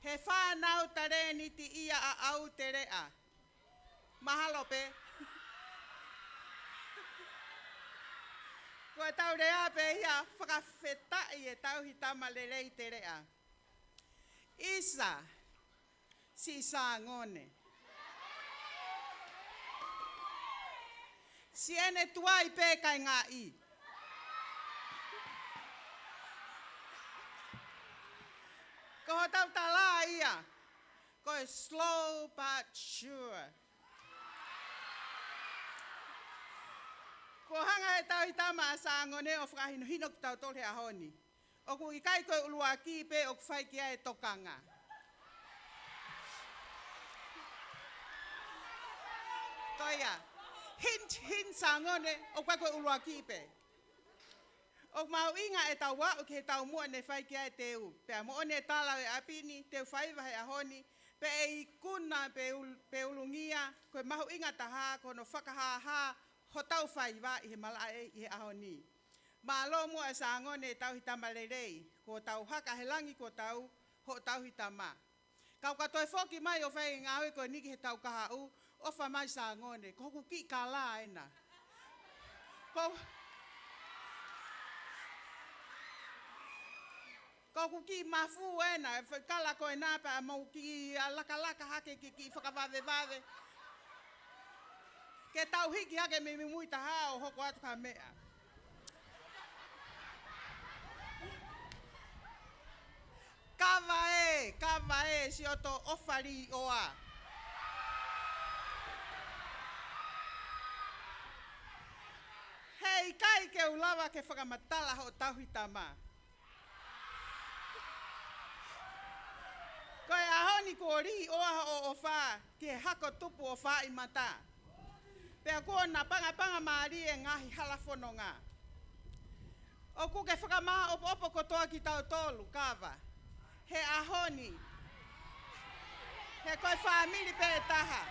He fānau talēniti ia ʻaʻau Teleʻa. Mahalo pē. Ko e tau lea pē ia, fakafetaʻi e tauhi tama lelei Teleʻa. ʻIsa, siʻi Sangone. Siʻene tuai pē kaingaʻi. Ko hotau tala ia. Ko e slow but sure. Kuo hanga he tauhi tama ʻa Sangone ʻo fakahinohino kitautolu he ʻaho ni. ʻOku ʻikai ko e ʻuluaki pē ʻoku fai ki ai e tokanga. Ko ia. Hint, hint Sangone, ʻoku ʻikai ko e ʻuluaki pē. ʻOku mahuʻinga e tau aʻu ki he taumuʻa ne fai ki ai e teu. Pea moʻoni e tala ʻo e ʻapi ni, teu faiva he ʻaho ni, pea ʻe ikuna pe ul-, pe ulungia, ko e mahuʻinga taha, ko hono fakahāhā hotau faiva ʻi he malaʻe ʻi he ʻaho ni. Mālō muʻa Sangone e tauhi tama lelei, kuo tau haka he langi kuo tau, hoʻo tauhi tama. Kau ka toe foki mai ʻo fai e ngāue ko eni ki he tau kahaʻu, ʻofa mai Sangone, ko hoku kiʻi kala ena. Ko, ko hoku kiʻi mafu ena, e fai kala ko ena pea mau kiʻi, ʻa, lakalaka hake kiʻi, kiʻi fakavavevave. Ke tau hiki hake mei mui taha ʻo hoko atu ha meʻa. Kava ē, kava ē, siʻoto ʻofa līʻoa. He ʻikai ke u lava ke fakamatala hoʻo tauhi tama. Ko e ʻaho ni kuo līʻoa hoʻo ʻofa ki he hako tupu ʻo Fāʻimata. Pea kuo napangapanga mālie e ngaahi hala fononga. ʻOku ke fakamāʻopoʻopo kotoa kitautolu, Kava. He ʻaho ni. He ko e fāmili pē taha.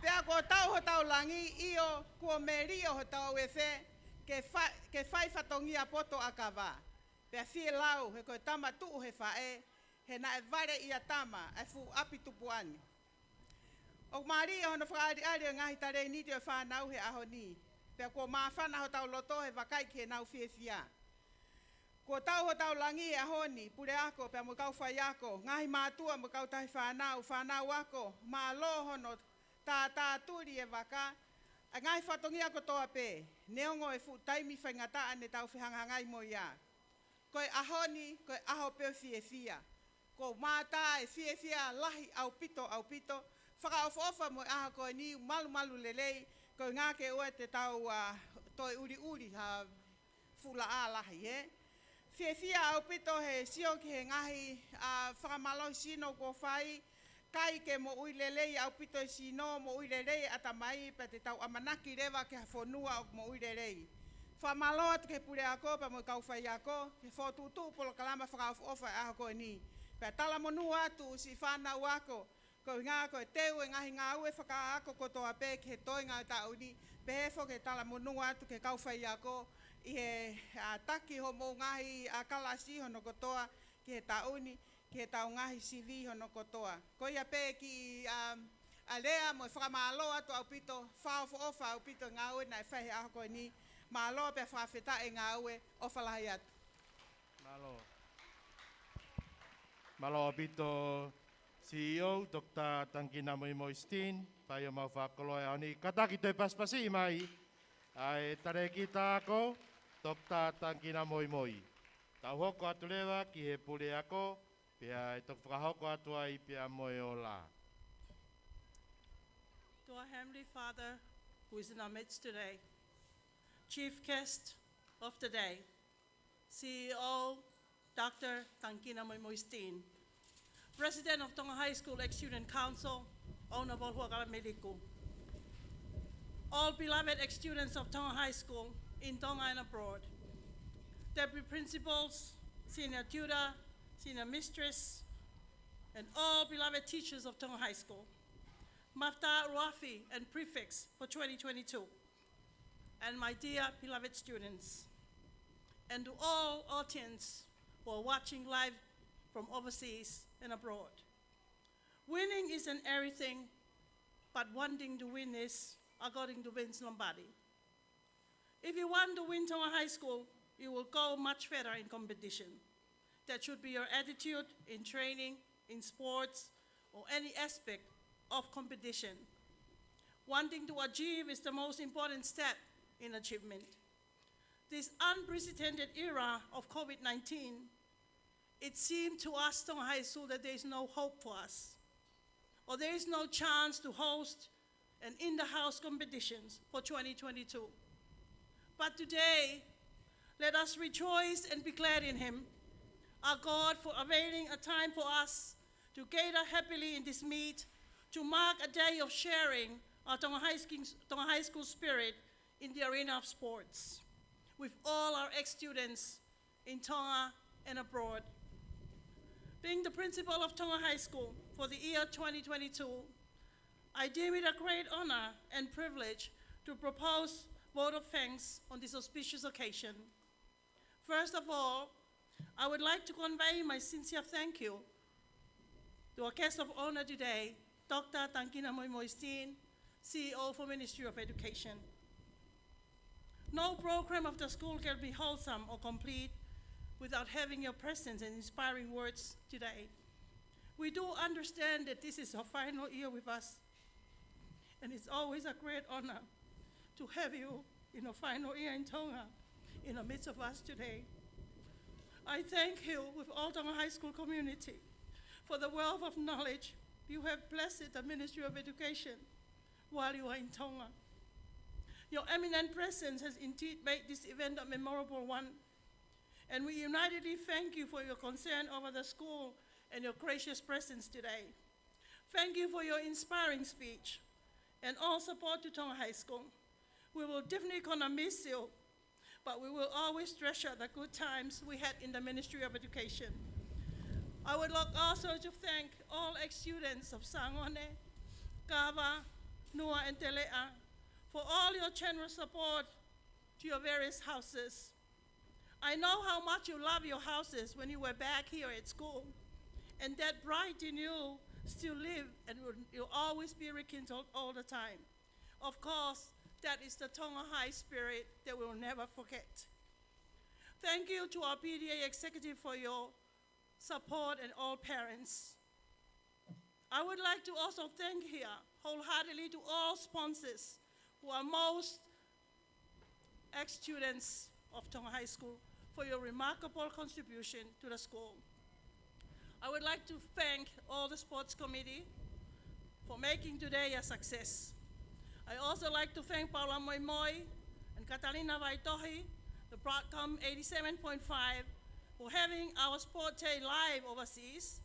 Pea kuo tau hotau langi, ʻio, kuo melio hotau efe, ke fa-, ke fai fatongia poto ʻa Kava. Pea fielau, he ko e tama tuʻu he faʻē, he naʻe vale ia tama, ʻa e fuʻu ʻapi tupuʻa ni. ʻOku mālie hono fakaʻaliʻali ʻo e ngaahi talēniti ʻo e fānau he ʻaho ni. Pea kuo māfana hotau loto he vakai ki heʻenau fiefia. Kuo tau hotau langi he ʻaho ni, puleako, pea mo e kau faiako, ngaahi mātuʻa mo e kau tahi fānau, fānau ako, mālō hono tātātuli e vaka, ʻa e ngaahi fatongia kotoa pē, neongo e fuʻu taimi faingataʻa ne tau fehangahangai mo ia. Ko e ʻaho ni, ko e ʻaho pē ʻo e fiefia. Kuo mātā e fiefia lahi ʻaupito, ʻaupito. Fakaʻofoʻofa mo e ʻaho ko eni, malumalu lelei, ko e ngā ke ua te tau, ʻa, toe uliuli ha fuʻu laʻā lahi, ē. Fiefia ʻaupito he sio ki he ngaahi, ʻa, fakamālohisino kuo fai, kai ke moʻui lelei ʻaupito e sino, moʻui lelei e ʻatamai, pea te tau ʻamanaki leva ki ha fonua ʻoku moʻui lelei. Fakamālō atu ki he puleako, pea mo e kau faiako, ki he fokotuʻutuʻu polokalama fakaʻofoʻofa e ʻaho ko eni. Pea talamonū atu siʻi fānau ako, koeʻuhinga ko e teu e ngaahi ngāue fakaako kotoa pē ki he toenga e taʻu ni, pehē foki e talamonū atu ki he kau faiako, ʻi he, ʻa, taki hoʻomou ngaahi, ʻa, kalasi hono kotoa ki he taʻu ni, ki he tau ngaahi sivi hono kotoa. Ko ia pē kiʻi, ʻa, ʻa lea mo e fakamālō atu ʻaupito, fakaʻofoʻofa ʻaupito e ngāue naʻe fai he ʻaho ko eni, mālō pea fakafetaʻi e ngāue, ʻofa lahi atu. Mālō. Mālō ʻaupito, C E O, Doctor Tangikina Moimoi Steen, fai ʻemau fakakoloa ʻaho ni, kātaki toe pasipasiʻi mai ʻa e talēkita ako, Doctor Tangikina Moimoi. Tau hoko atu leva ki he puleako, pea ʻe toki fakahoko atu ai pea mo e ola. To our Heavenly Father, who is in our midst today, Chief Guest of the Day, C E O, Doctor Tangikina Moimoi Steen, President of Tonga High School Ex-Student Council, Honourable Huʻakavameiliku. All beloved ex-students of Tonga High School in Tonga and abroad. Deputy principals, senior tutor, senior mistress, and all beloved teachers of Tonga High School. Mafutaga ʻUluafi and prefects for twenty twenty-two. And my dear beloved students, and to all audience who are watching live from overseas and abroad. Winning isn't everything, but wanting to win is, according to Vince Lombardi. If you want to win Tonga High School, you will go much further in competition. That should be your attitude in training, in sports, or any aspect of competition. Wanting to achieve is the most important step in achievement. This unprecedented era of COVID nineteen, it seemed to us, Tonga High School, that there is no hope for us, or there is no chance to host an in-the-house competitions for twenty twenty-two. But today, let us rejoice and be glad in Him, our God, for availing a time for us to gather happily in this meet to mark a day of sharing our Tonga High School, Tonga High School spirit in the arena of sports with all our ex-students in Tonga and abroad. Being the principal of Tonga High School for the year twenty twenty-two, I deem it a great honor and privilege to propose vote of thanks on this auspicious occasion. First of all, I would like to convey my sincere thank you to our guest of honor today, Doctor Tangikina Moimoi Steen, C E O for Ministry of Education. No program of the school can be wholesome or complete without having your presence and inspiring words today. We do understand that this is your final year with us, and it's always a great honor to have you in your final year in Tonga in the midst of us today. I thank you with all Tonga High School community for the wealth of knowledge you have blessed the Ministry of Education while you are in Tonga. Your eminent presence has indeed made this event a memorable one, and we unitedly thank you for your concern over the school and your gracious presence today. Thank you for your inspiring speech and all support to Tonga High School. We will definitely gonna miss you, but we will always treasure the good times we had in the Ministry of Education. I would like also to thank all ex-students of Sangone, Kava, Nua, and Teleʻa for all your generous support to your various houses. I know how much you love your houses when you were back here at school, and that pride in you still live and will, will always be rekindled all the time. Of course, that is the Tonga High spirit that we'll never forget. Thank you to our P T A executive for your support and all parents. I would like to also thank here wholeheartedly to all sponsors who are most ex-students of Tonga High School for your remarkable contribution to the school. I would like to thank all the sports committee for making today a success. I also like to thank Paula Moimoi and Katalina Vaitohi, the Broadcom eighty-seven point five, for having our sport day live overseas,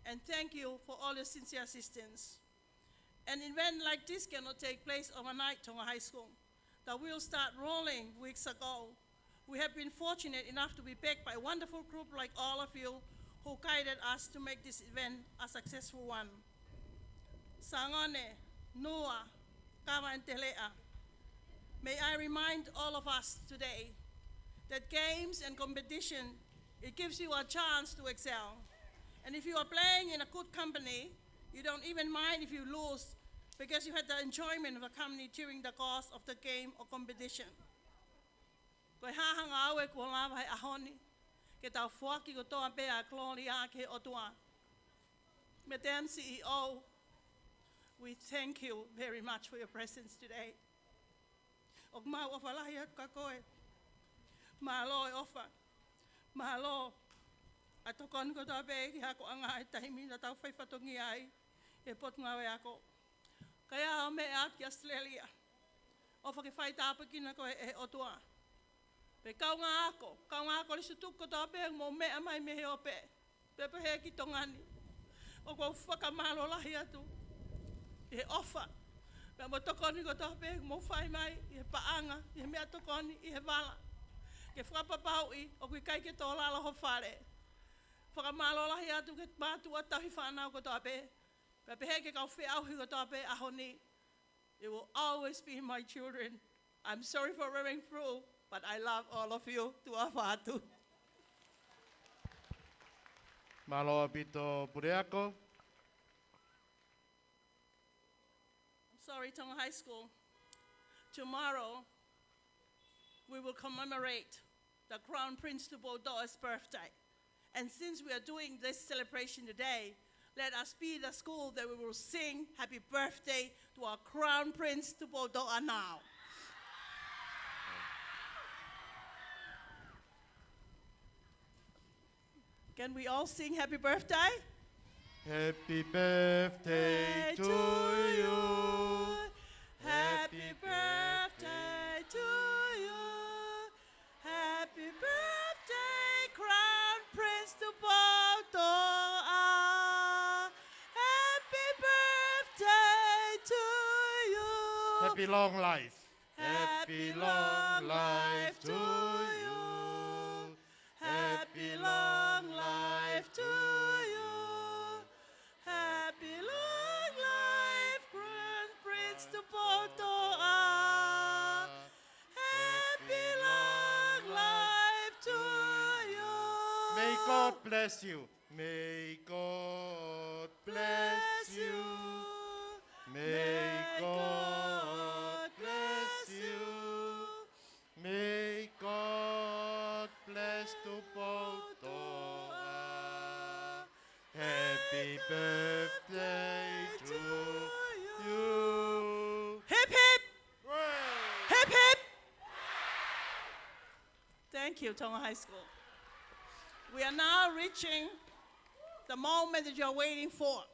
and thank you for all your sincere assistance. An event like this cannot take place overnight, Tonga High School. The wheel started rolling weeks ago. We have been fortunate enough to be backed by a wonderful group like all of you who guided us to make this event a successful one. Sangone, Nua, Kava and Teleʻa, may I remind all of us today that games and competition, it gives you a chance to excel. And if you are playing in a good company, you don't even mind if you lose because you had the enjoyment of the company during the course of the game or competition. Ko e hā ha ngāue kuo lava he ʻaho ni, ke tau foaki kotoa pē ʻa e kolōlia ki he ʻOtua. Madam C E O, we thank you very much for your presence today. ʻOku mau ʻofa lahi atu kia koe. Mālō e ʻofa. Mālō ʻa e tokoni kotoa pē ki he akoʻanga ʻi he taimi naʻa tau fai fatongia ai ʻi he Potungāue Ako. Ka ʻi ai ha meʻa ʻaʻaku ki ʻAositelēlia, ʻofa ke fai tāpuekina koe ʻe he ʻOtua. Pea kaungā ako, kaungā ako Lesotho kotoa pē ʻoku mou meʻa mai mei he ope, pea pehē ki Tonga ni. ʻOku ou fakamālō lahi atu ʻi he ʻofa pea mo e tokoni kotoa pē ʻoku mou fai mai ʻi he paʻanga, ʻi he meʻatokoni, ʻi he vala, ke fakapapauʻi ʻoku ʻikai ke tō lalo ho fale. Fakamālō lahi atu ki he mātuʻa tauhi fānau kotoa pē, pea pehē ki he kau feʻauhi kotoa pē ʻaho ni. It will always be my children. I'm sorry for running through, but I love all of you. Tuʻa ʻofa atu. Mālō ʻaupito Puleako. I'm sorry, Tonga High School. Tomorrow, we will commemorate the Crown Prince Tupoutoʻa's birthday. And since we are doing this celebration today, let us be the school that we will sing happy birthday to our Crown Prince Tupoutoʻa now. Can we all sing happy birthday? Happy birthday to you. Happy birthday to you. Happy birthday, Crown Prince Tupoutoʻa. Happy birthday to you. Happy long life. Happy long life to you. Happy long life to you. Happy long life, Crown Prince Tupoutoʻa. Happy long life to you. May God bless you. May God bless you. May God bless you. May God bless Tupoutoʻa. Happy birthday to you. Hip, hip. Hooray. Hip, hip. Thank you, Tonga High School. We are now reaching the moment that you're waiting for.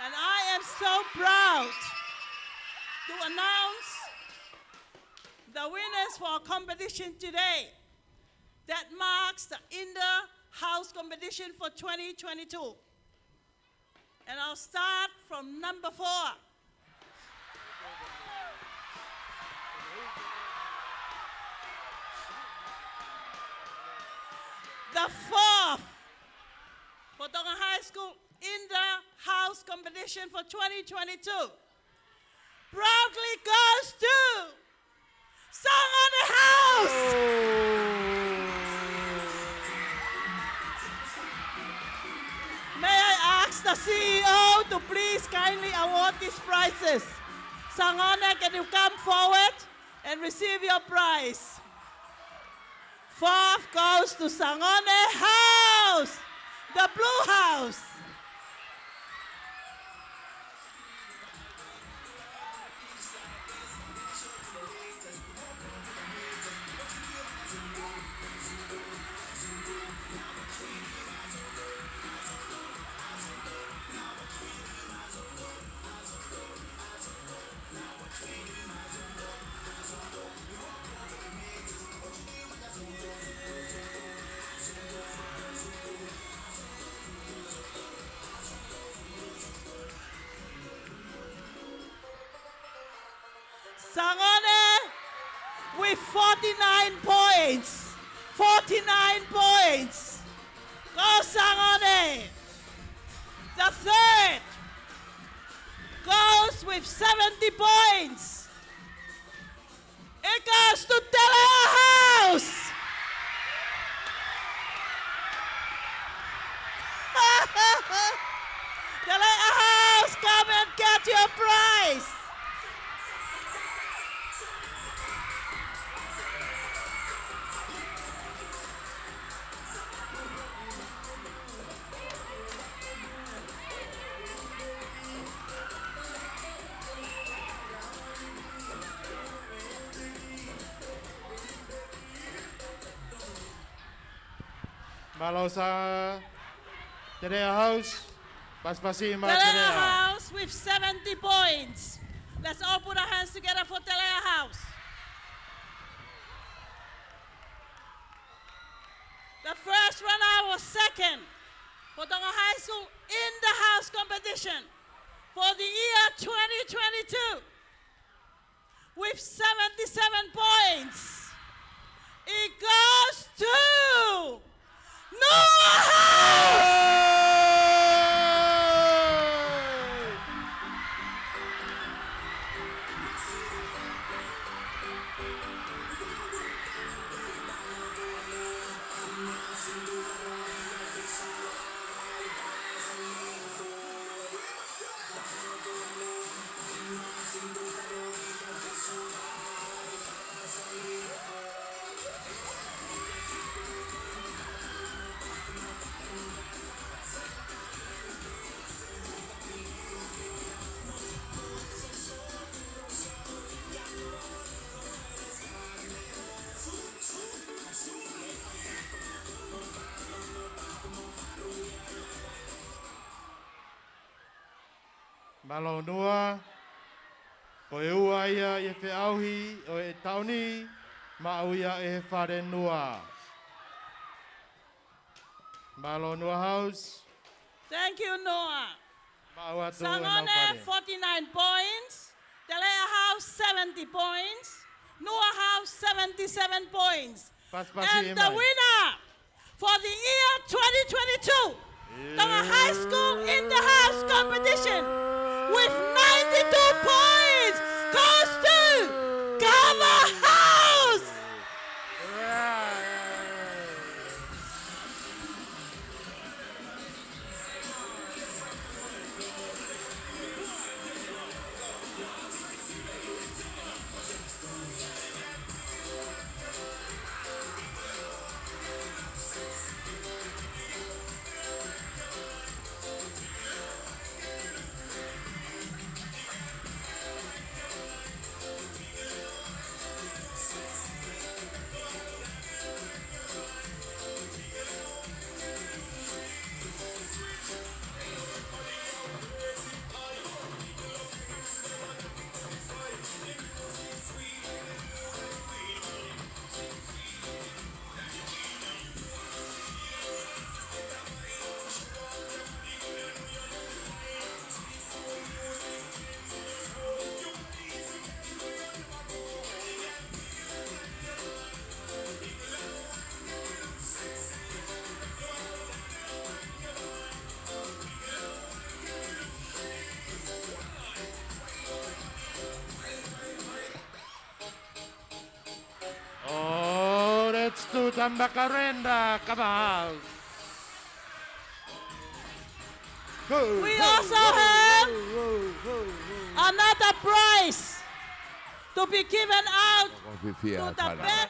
And I am so proud to announce the winners for our competition today. That marks the inter-house competition for twenty twenty-two. And I'll start from number four. The fourth for Tonga High School inter-house competition for twenty twenty-two proudly goes to Sangone House! May I ask the C E O to please kindly award these prizes? Sangone, can you come forward and receive your prize? Fourth goes to Sangone House, the blue house. Sangone with forty-nine points. Forty-nine points. Ko Sangone. The third goes with seventy points. It goes to Teleʻa House. Teleʻa House, come and get your prize. Mālō Sanga. Telea House. Pasipasi mai Telea Telea. House with seventy points. Let's all put our hands together for Telea House. The first runner was second for Tonga High School in the house competition for the year twenty twenty-two with seventy-seven points. It goes to Noa House! Mālō Noa, ko e ua ia ʻi he feʻauhi ʻo e taʻu ni, maʻu ia ʻe he Fale Noa. Mālō Noa House. Thank you, Noa. Maʻu atu ʻenau Sangone, fale. Forty-nine points. Telea House, seventy points. Noa House, seventy-seven points. Pasipasi mai. And the winner for the year twenty twenty-two, Tonga High School in the House competition with ninety-two points goes to Kava House! Oh, let's do the Macarena, come on. We also have another prize to be given out to the best.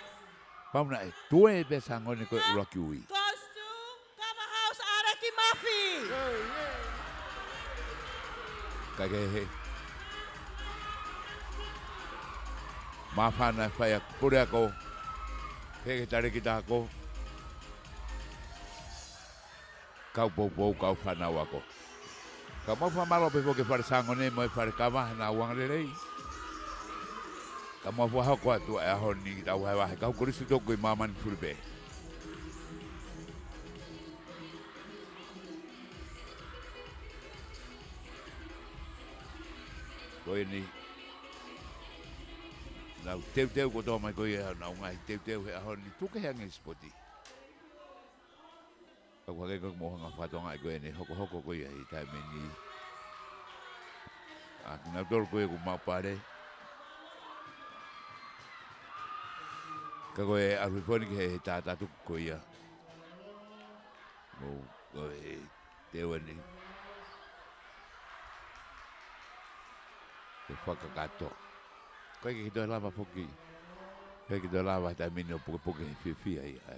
Pau naʻe tue pē Sangone ko e ʻuluaki ui. Goes to Kava House, ʻAleki Mafi. Ka ke he. Māfana fai ʻa e puleako. He ke tale ki tako. Kau poupou, kau fānau ako. Ka mau fakamālō pē foki ki he Fale Sangone mo e Fale Kava, nau angalelei. Ka mau fakahoko atu ʻa e ʻaho ni ki tau vahevahe kau kolisi toko ʻi māmani fuli pē. Ko eni. Nau teuteu kotoa mai ko ia, nau ngaahi teuteu he ʻaho ni tuku ke hangē sipoti. Ka ʻoku hangē ko e mo hanga fatonga ʻi ko eni hokohoko ko ia ʻi he taimi ni. ʻA kinautolu ko ia ʻoku maʻu pale. Ka ko e ʻalu hifo eni ki he tātā tuku ko ia. Mo ko e teu eni. Ke fakakakato. Ko e ke toe lava foki. Ko e ke toe lava he taimi ni ʻo pukepuke he fiefia ia.